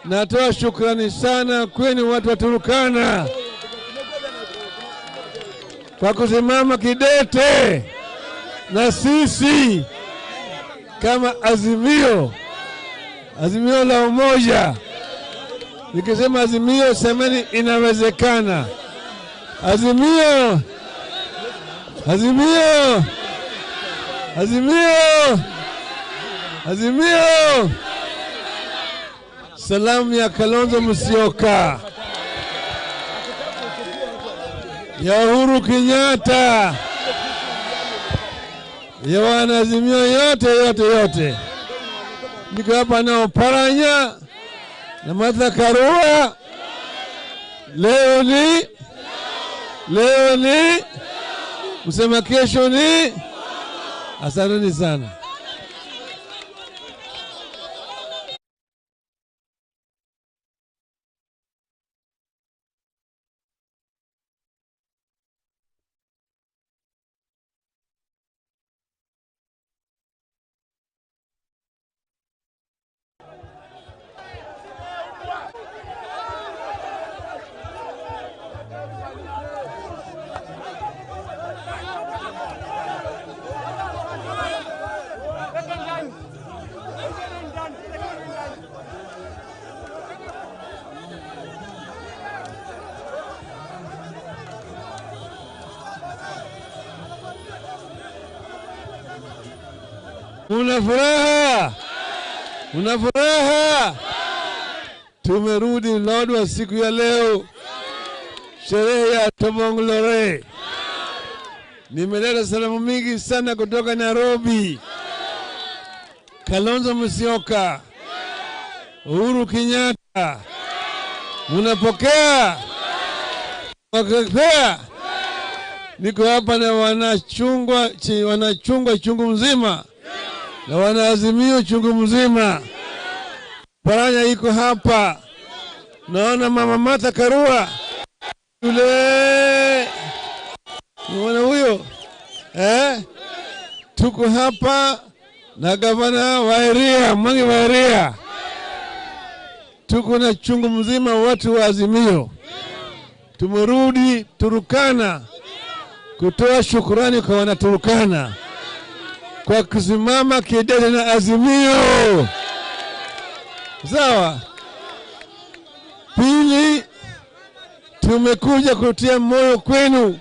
Natoa shukrani sana kwenu watu wa Turkana kwa kusimama kidete na sisi kama Azimio, Azimio la Umoja. Nikisema Azimio, semeni inawezekana. Azimio, Azimio, Azimio, Azimio. Salamu ya Kalonzo Musyoka, ya Uhuru Kenyatta, ya wanaazimio yote yote yote. Niko hapa na Oparanya na Martha Karua. Leo ni msema kesho ni. Asanteni sana. Una furaha? Una furaha? Tumerudi Lodwar siku ya leo, sherehe ya Tobong'lore. Nimeleta salamu mingi sana kutoka Nairobi. Kalonzo Musyoka, Uhuru Kenyatta, munapokea? Mnapokea? Niko hapa na wanachungwa chungu mzima na wanaazimio chungu mzima. Paranya iko hapa. Naona mama Martha Karua yule, unaona huyo? Tuko hapa na gavana wa area, Mwangi wa area. Tuko na chungu mzima watu wa Azimio. Tumerudi Turkana kutoa shukurani kwa wanaturkana kwa kusimama kidete na Azimio. Sawa. Pili, tumekuja kutia moyo kwenu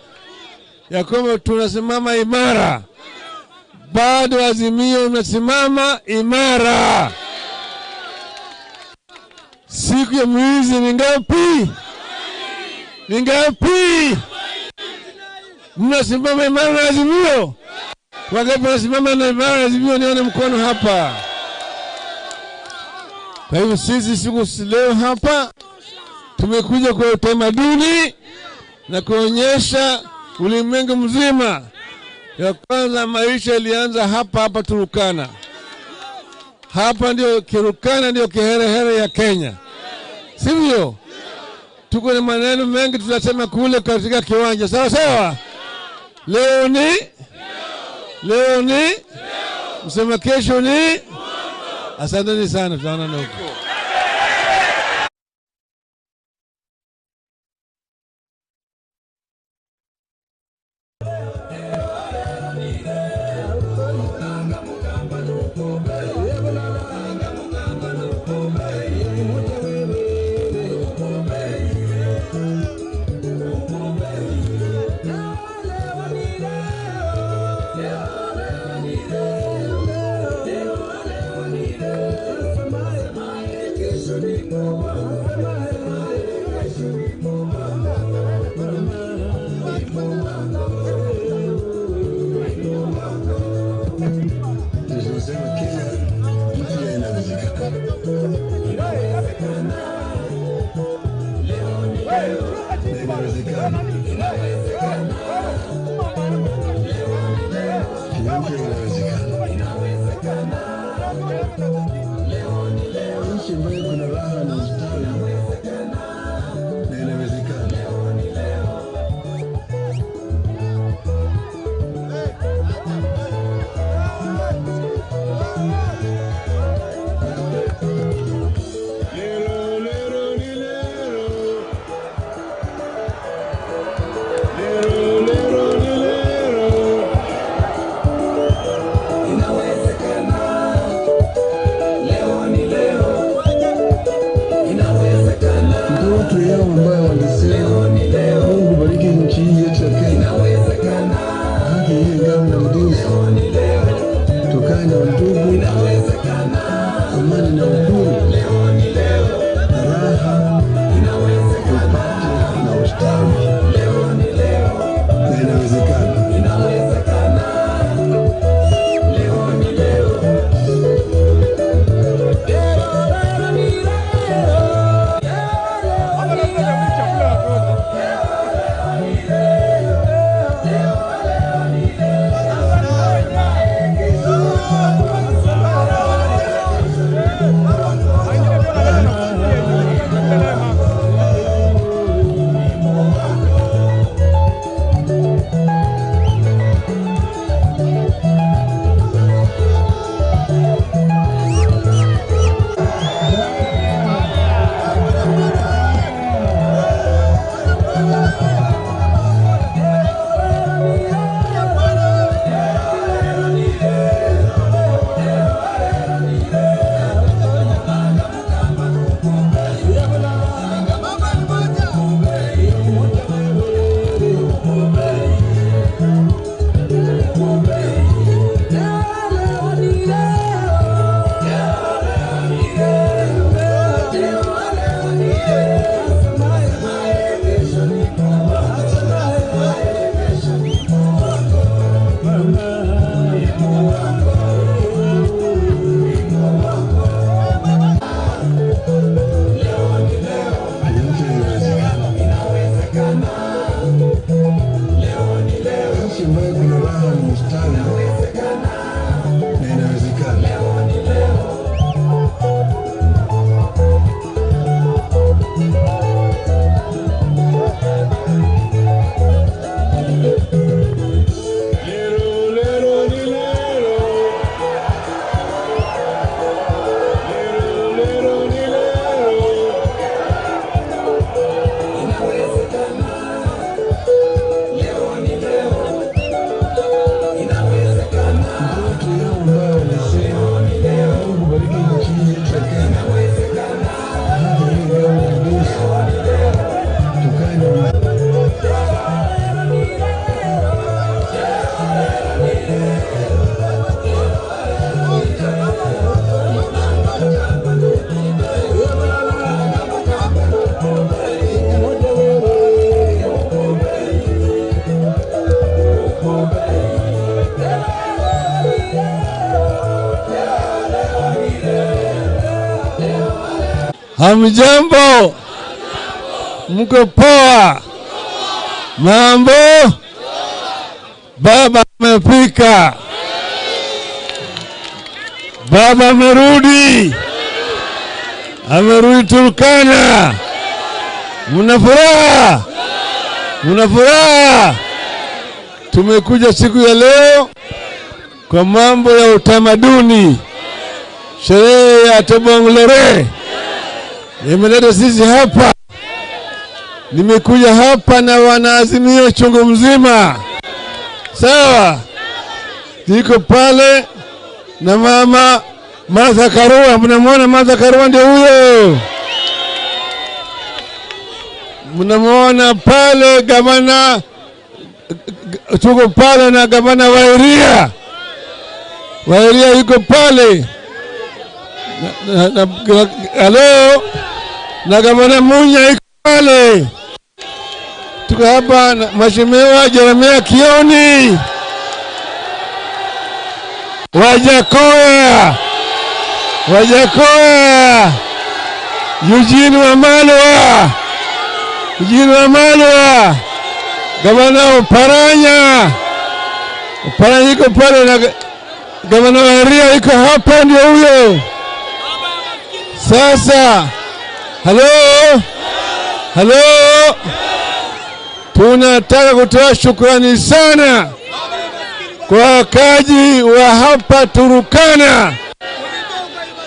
ya kwamba tunasimama imara. Bado Azimio unasimama imara. Siku ya mwizi ni ngapi? Ni ngapi? Mnasimama imara na Azimio? Wangapi wanasimama na imara na Azimio? Nione mkono hapa. Kwa hivyo sisi siku leo hapa tumekuja kwa utamaduni na kuonyesha ulimwengu mzima ya kwanza maisha ilianza hapa hapa Turkana. Hapa ndio Turkana, ndio kiherehere ya Kenya. Sivyo? Tuko na maneno mengi tutasema kule katika kiwanja. Sawa sawa? Leo ni msema kesho ni. Asanteni sana, tutaonana huko. Leo ni leo. Tunasema Kenya mpya inawezekana. Inawezekana. Kenya mpya inawezekana. Nchi ambayo kuna raha na ustawi na inawezekana. Ndoto yao ambayo walisema Mungu bariki nchi hii yetu ya Kenya, haki iwe ngao na mlinzi, tukae na undugu, amani na uhuru, raha tupate na ustawi, na inawezekana. Nchi ambayo kuna raha na ustawi na inawezekana. Ndoto yao ambayo walisema Mungu bariki nchi hii yetu ya Kenya, haki iwe ngao na mlinzi, tukae na Hamjambo, mko poa? Mambo? Baba amefika, baba amerudi, amerudi Turkana. Mna furaha? Mna furaha? Tumekuja siku ya leo kwa mambo ya utamaduni, sherehe ya Tobong Lore imeleta sisi hapa. Nimekuja hapa na wanaazimio chungu mzima, sawa? Niko pale na mama Martha Karua. Mnamwona Martha Karua? Ndio huyo. Mnamwona pale gavana, tuko pale na gavana Wairia. Wairia yuko pale. Halo, na gavana Munya iko pale. Tuko hapa na Mheshimiwa Jeremia Kioni, Wajakoya, Wajakoya, Eugene Wamalwa, Eugene Wamalwa, gavana Oparanya, Oparanya iko pale na gavana wa Ria iko hapa, ndio huyo. Sasa, halo, halo, tunataka kutoa shukrani sana kwa wakaji wa hapa Turkana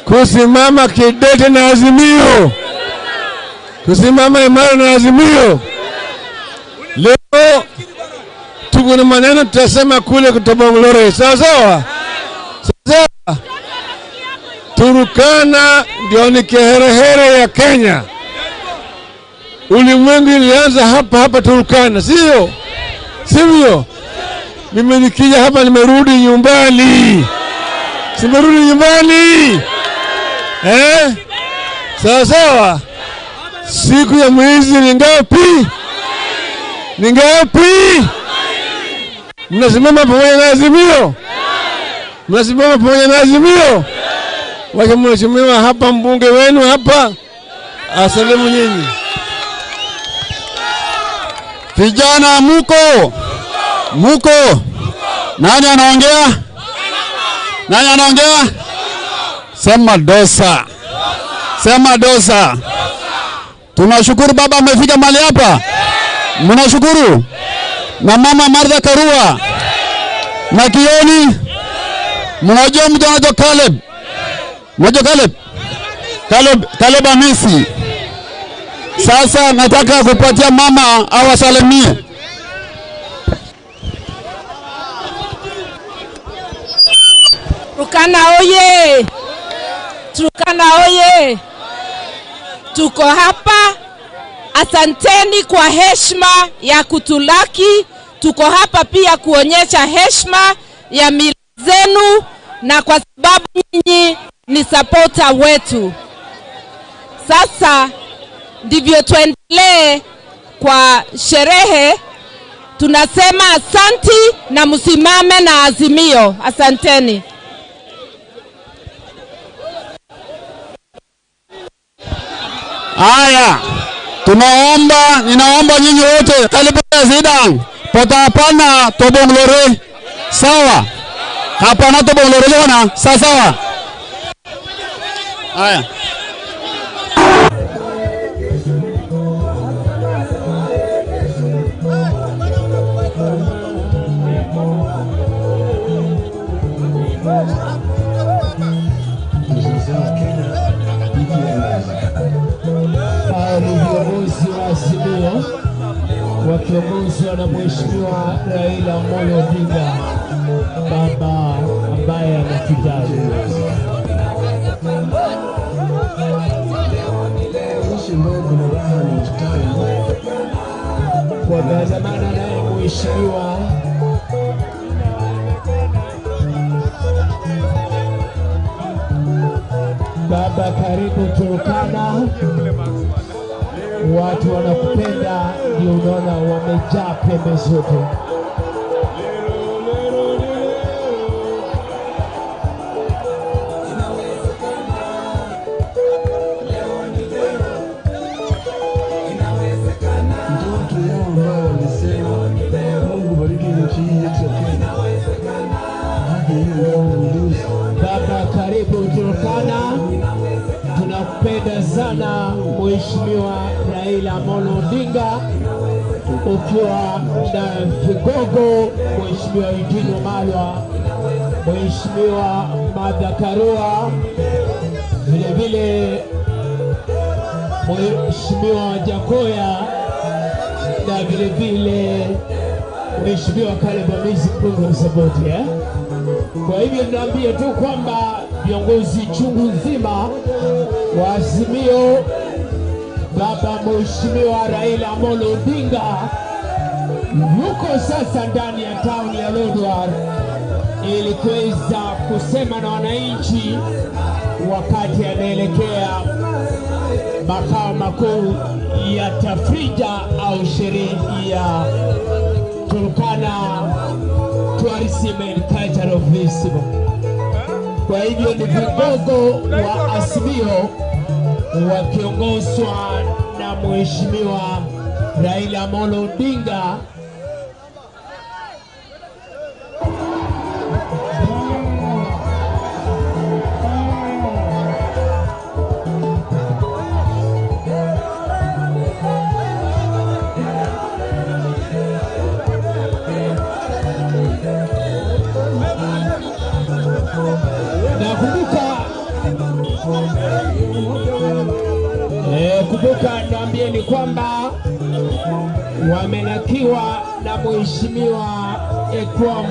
kusimama kidete na Azimio, kusimama imara na Azimio. Leo tuko na maneno tutasema kule Kotobong'lore, sawa sawa? Sawa. Turkana ndio ni kiherehere ya Kenya. Ulimwengu ilianza hapa hapa Turkana, sio? Sivyo? Mimi nikija hapa nimerudi nyumbani. Simerudi nyumbani. Eh? Sawa sawa. Siku ya mwizi ni ngapi? Ni ngapi? Mnasimama pamoja na Azimio? Mnasimama pamoja na Azimio? Wacha mheshimiwa hapa, mbunge wenu hapa, asalimu nyinyi. Vijana muko? Muko? Nani anaongea? Nani anaongea? Sema dosa. Sema dosa. Tunashukuru baba amefika mahali hapa. Mnashukuru? Na mama Martha Karua. Na Kioni. Mnajua mtu anaitwa Caleb? Mnajua Caleb? Caleb, Caleb Amisi. Sasa nataka kupatia mama awasalimie. Turkana oye! Turkana oye! Tuko hapa, asanteni kwa heshima ya kutulaki. Tuko hapa pia kuonyesha heshima ya mila zenu, na kwa sababu nyinyi ni supporter wetu. Sasa ndivyo tuendelee kwa sherehe. Tunasema asanti na msimame na Azimio. Asanteni. Haya, tunaomba, ninaomba nyinyi wote karibu Zidane, potapana Tobong'lore. Sawa? Hapana Tobong'lore bwana, sawa sawa. Haya. Ni viongozi wa Azimio wakiongozwa na Mheshimiwa Raila Amolo Odinga, baba ambaye anatujali. Wameandamana naye Mheshimiwa Baba, karibu Turkana. Watu wanakupenda, ndio unaona wamejaa pembe zote. Ndoto yao ambayo walisema Mungu bariki nchi hii yetu ya Kenya. Haki hiyo ngao na ulinzi. Baba, karibu Turkana. Tunakupenda sana Mheshimiwa Raila Amolo Odinga, ukiwa na vigogo Mheshimiwa Eugene Wamalwa, Mheshimiwa Martha Karua, vile vile Mheshimiwa Jakoya na vile vile Mheshimiwa Caleb Amisi mbunge wa Saboti, eh? Kwa hivyo tunaambia tu kwamba viongozi chungu nzima wa Azimio, baba Mheshimiwa Raila Amolo Odinga yuko sasa ndani ya town ya Lodwar ili kuweza kusema na wananchi wakati anaelekea makao makuu ya tafrija au sherehe ya Turkana Tourism and Cultural Festival. Kwa hivyo ni vigogo wa Azimio wakiongozwa na Mheshimiwa Raila Amolo Odinga. Kumbuka niambieni kwamba wamelakiwa na Mheshimiwa Ekwam,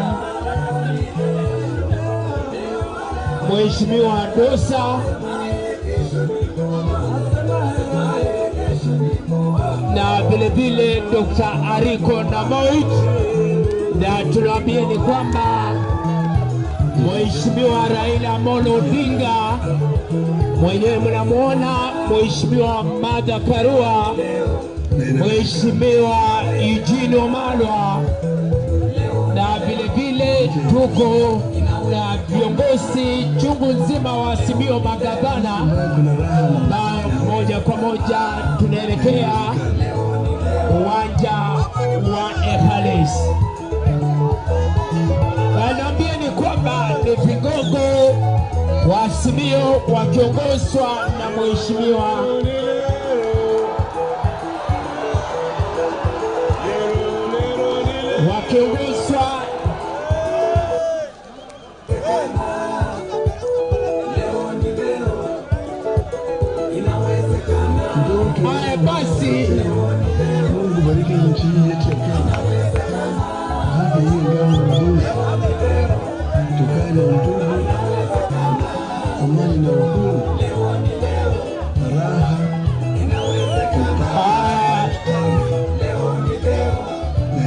Mheshimiwa Dosa na vile vile Dr. Ariko Namoit, na tunaambieni kwamba Mheshimiwa Raila Amolo Odinga mwenyewe mnamuona, Mheshimiwa Martha Karua, Mheshimiwa Eugene Wamalwa, na vile vile tuko na viongozi chungu nzima wa Azimio, magavana, na moja kwa moja tunaelekea uwanja wa Epales. Naambieni kwamba ni vigogo wa Azimio wakiongozwa na Mheshimiwa wakiongozwa haya basi. Mungu bariki nchi hii yetu ya Kenya. Haki hii ngao na ulinzi. Tukae na undugu, amani na uhuru, raha.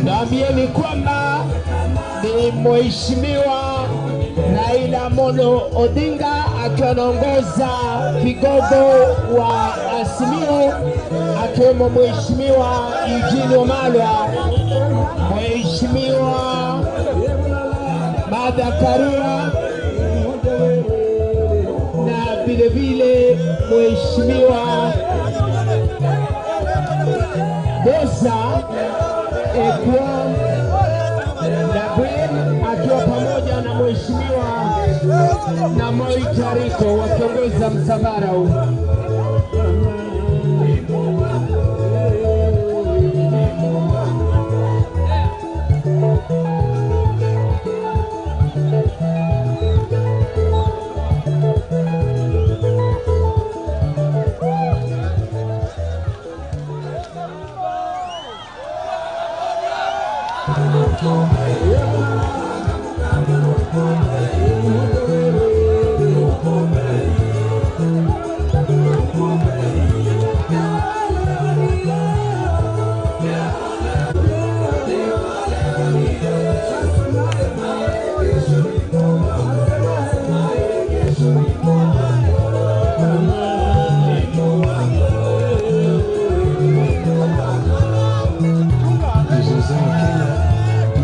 Naambieni kwamba ni Mheshimiwa Raila Amolo Odinga akiwa anaongoza vigogo wa Azimio, akiwemo Mheshimiwa Eugene Wamalwa, Mheshimiwa Martha Karua na vile vile Mheshimiwa Dosa Ekwam Nabwin akiwa pamoja na Mheshimiwa Namoi Tariko wakiongoza msafara huu.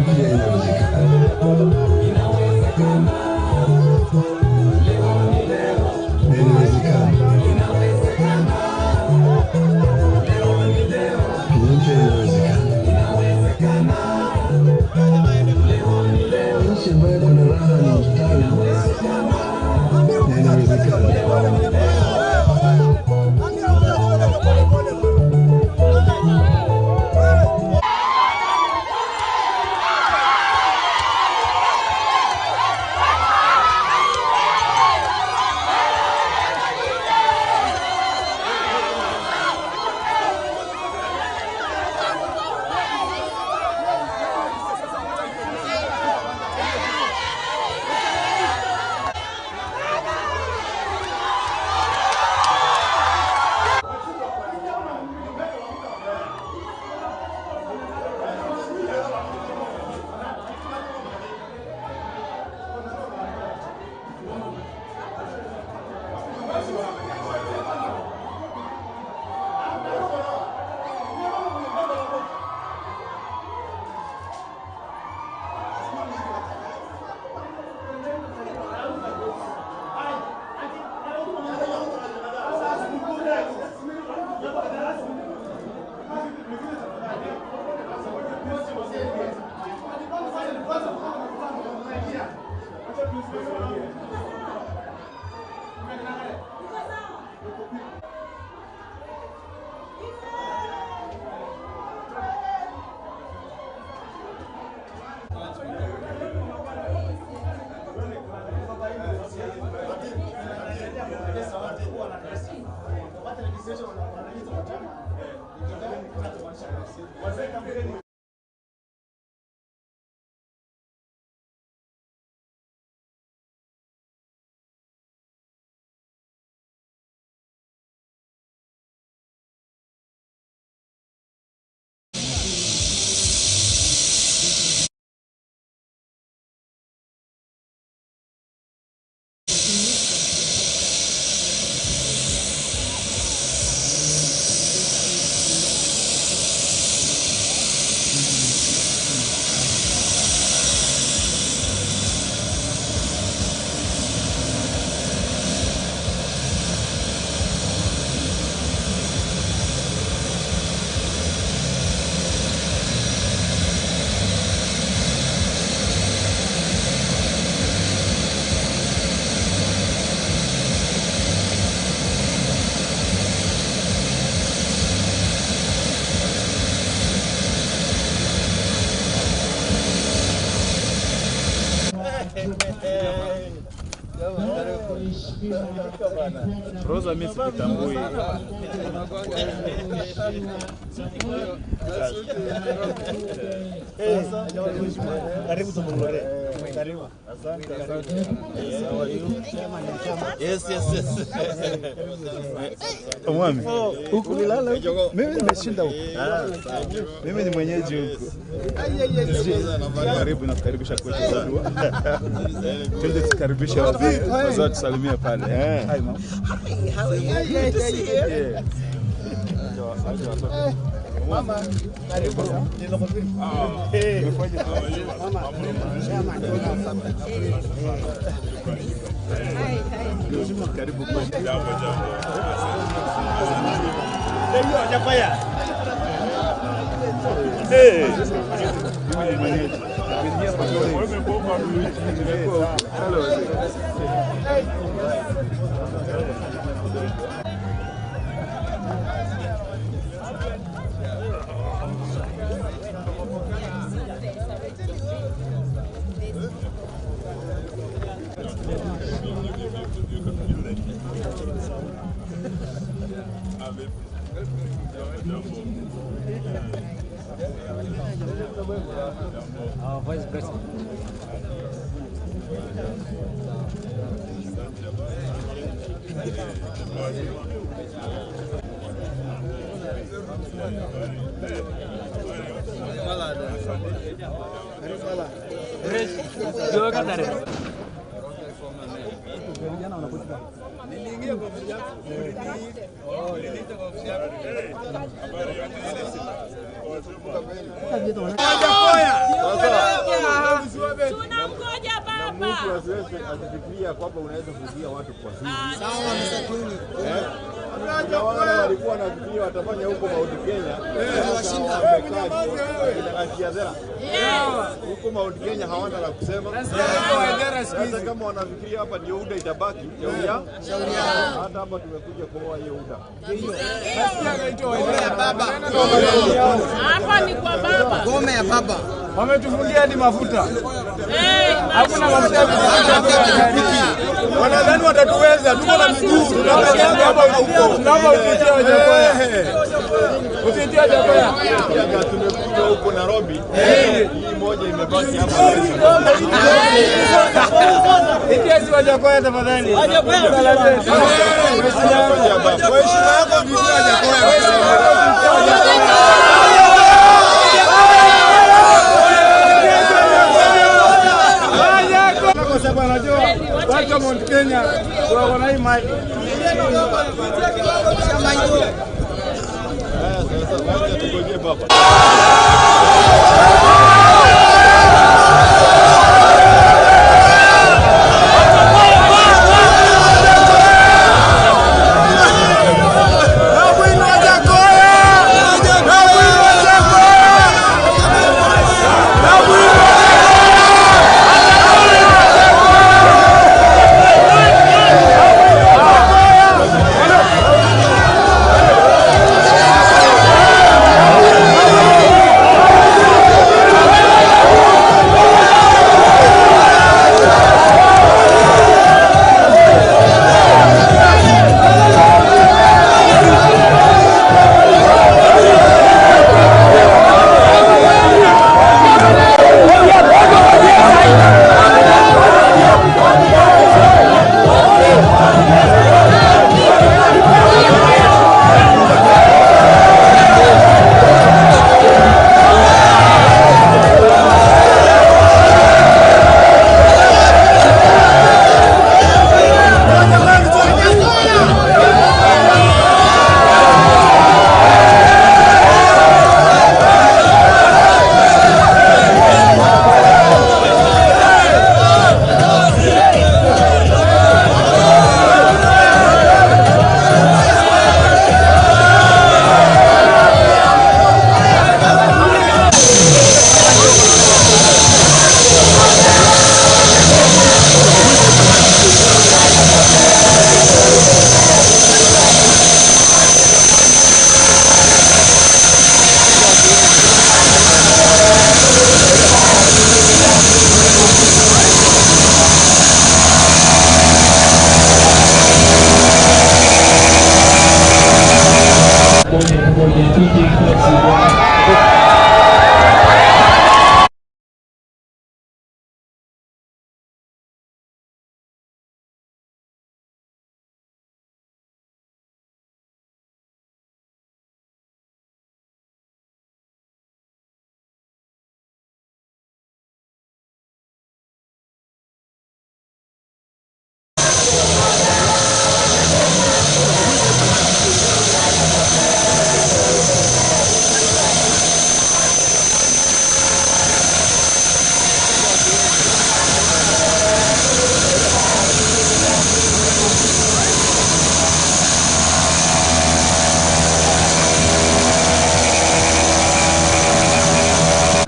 Kenya mpya inawezekana. Rosa mimi sikutambui. Karibu Tobong'lore. Karibu. Asante, asante. How are you? Yes, yes, yes. Mwami. Huku ulilala huku? Mimi nimeshinda huku. Mimi ni mwenyeji huku. Karibu na kukaribisha kwetu. Twende tukaribishe wazee. Wazee tusalimie pale. Hi mom. Hi, how are you? Good to see you. Yeah. Mama, karibu. Karibu kwetu. Jambo, jambo. Hey. Mimi ni mwenyeji. Hello. Our Vice President. Tunamgoja baba. Mtu asiweze asifikiria kwamba unaweza kuzuia watu kwa siri. Sawa msatuni. Na wale walikuwa wanafikiria watafanya huko Mount Kenya. Wamekaa. Huko Mount Kenya hawana la kusema. Sasa kama wanafikiria hapa ndio UDA itabaki, shauri yao. Hata hapa tumekuja kuoa hiyo UDA. Hapa ni kwa baba. Ngome ya baba. Wametufungia hadi mafuta. Hakuna mafuta. Wanadhani watatuweza, tuko na miguu. Tunakanyaga hapa huko. Tunaomba utuitie Wajakoya. Utuitie Wajakoya. Tumekuja huko Nairobi. Hii moja imebaki hapa. Itia si Wajakoya tafadhali. Kwa heshima yako tuitie Wajakoya. Kwa sababu anajua watu wa Mount Kenya wako na hii mali. Sasa wacha tugojee baba. Babu ino Wajakoya. Moja kwa moja DJ Klasi.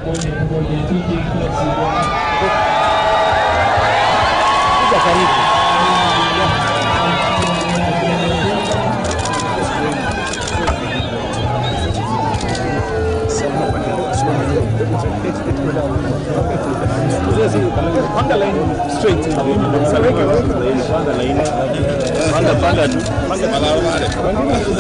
Moja kwa moja DJ Klasi. Kuja karibu. Panga line straight. Panga line. Panga panga tu. Panga tu.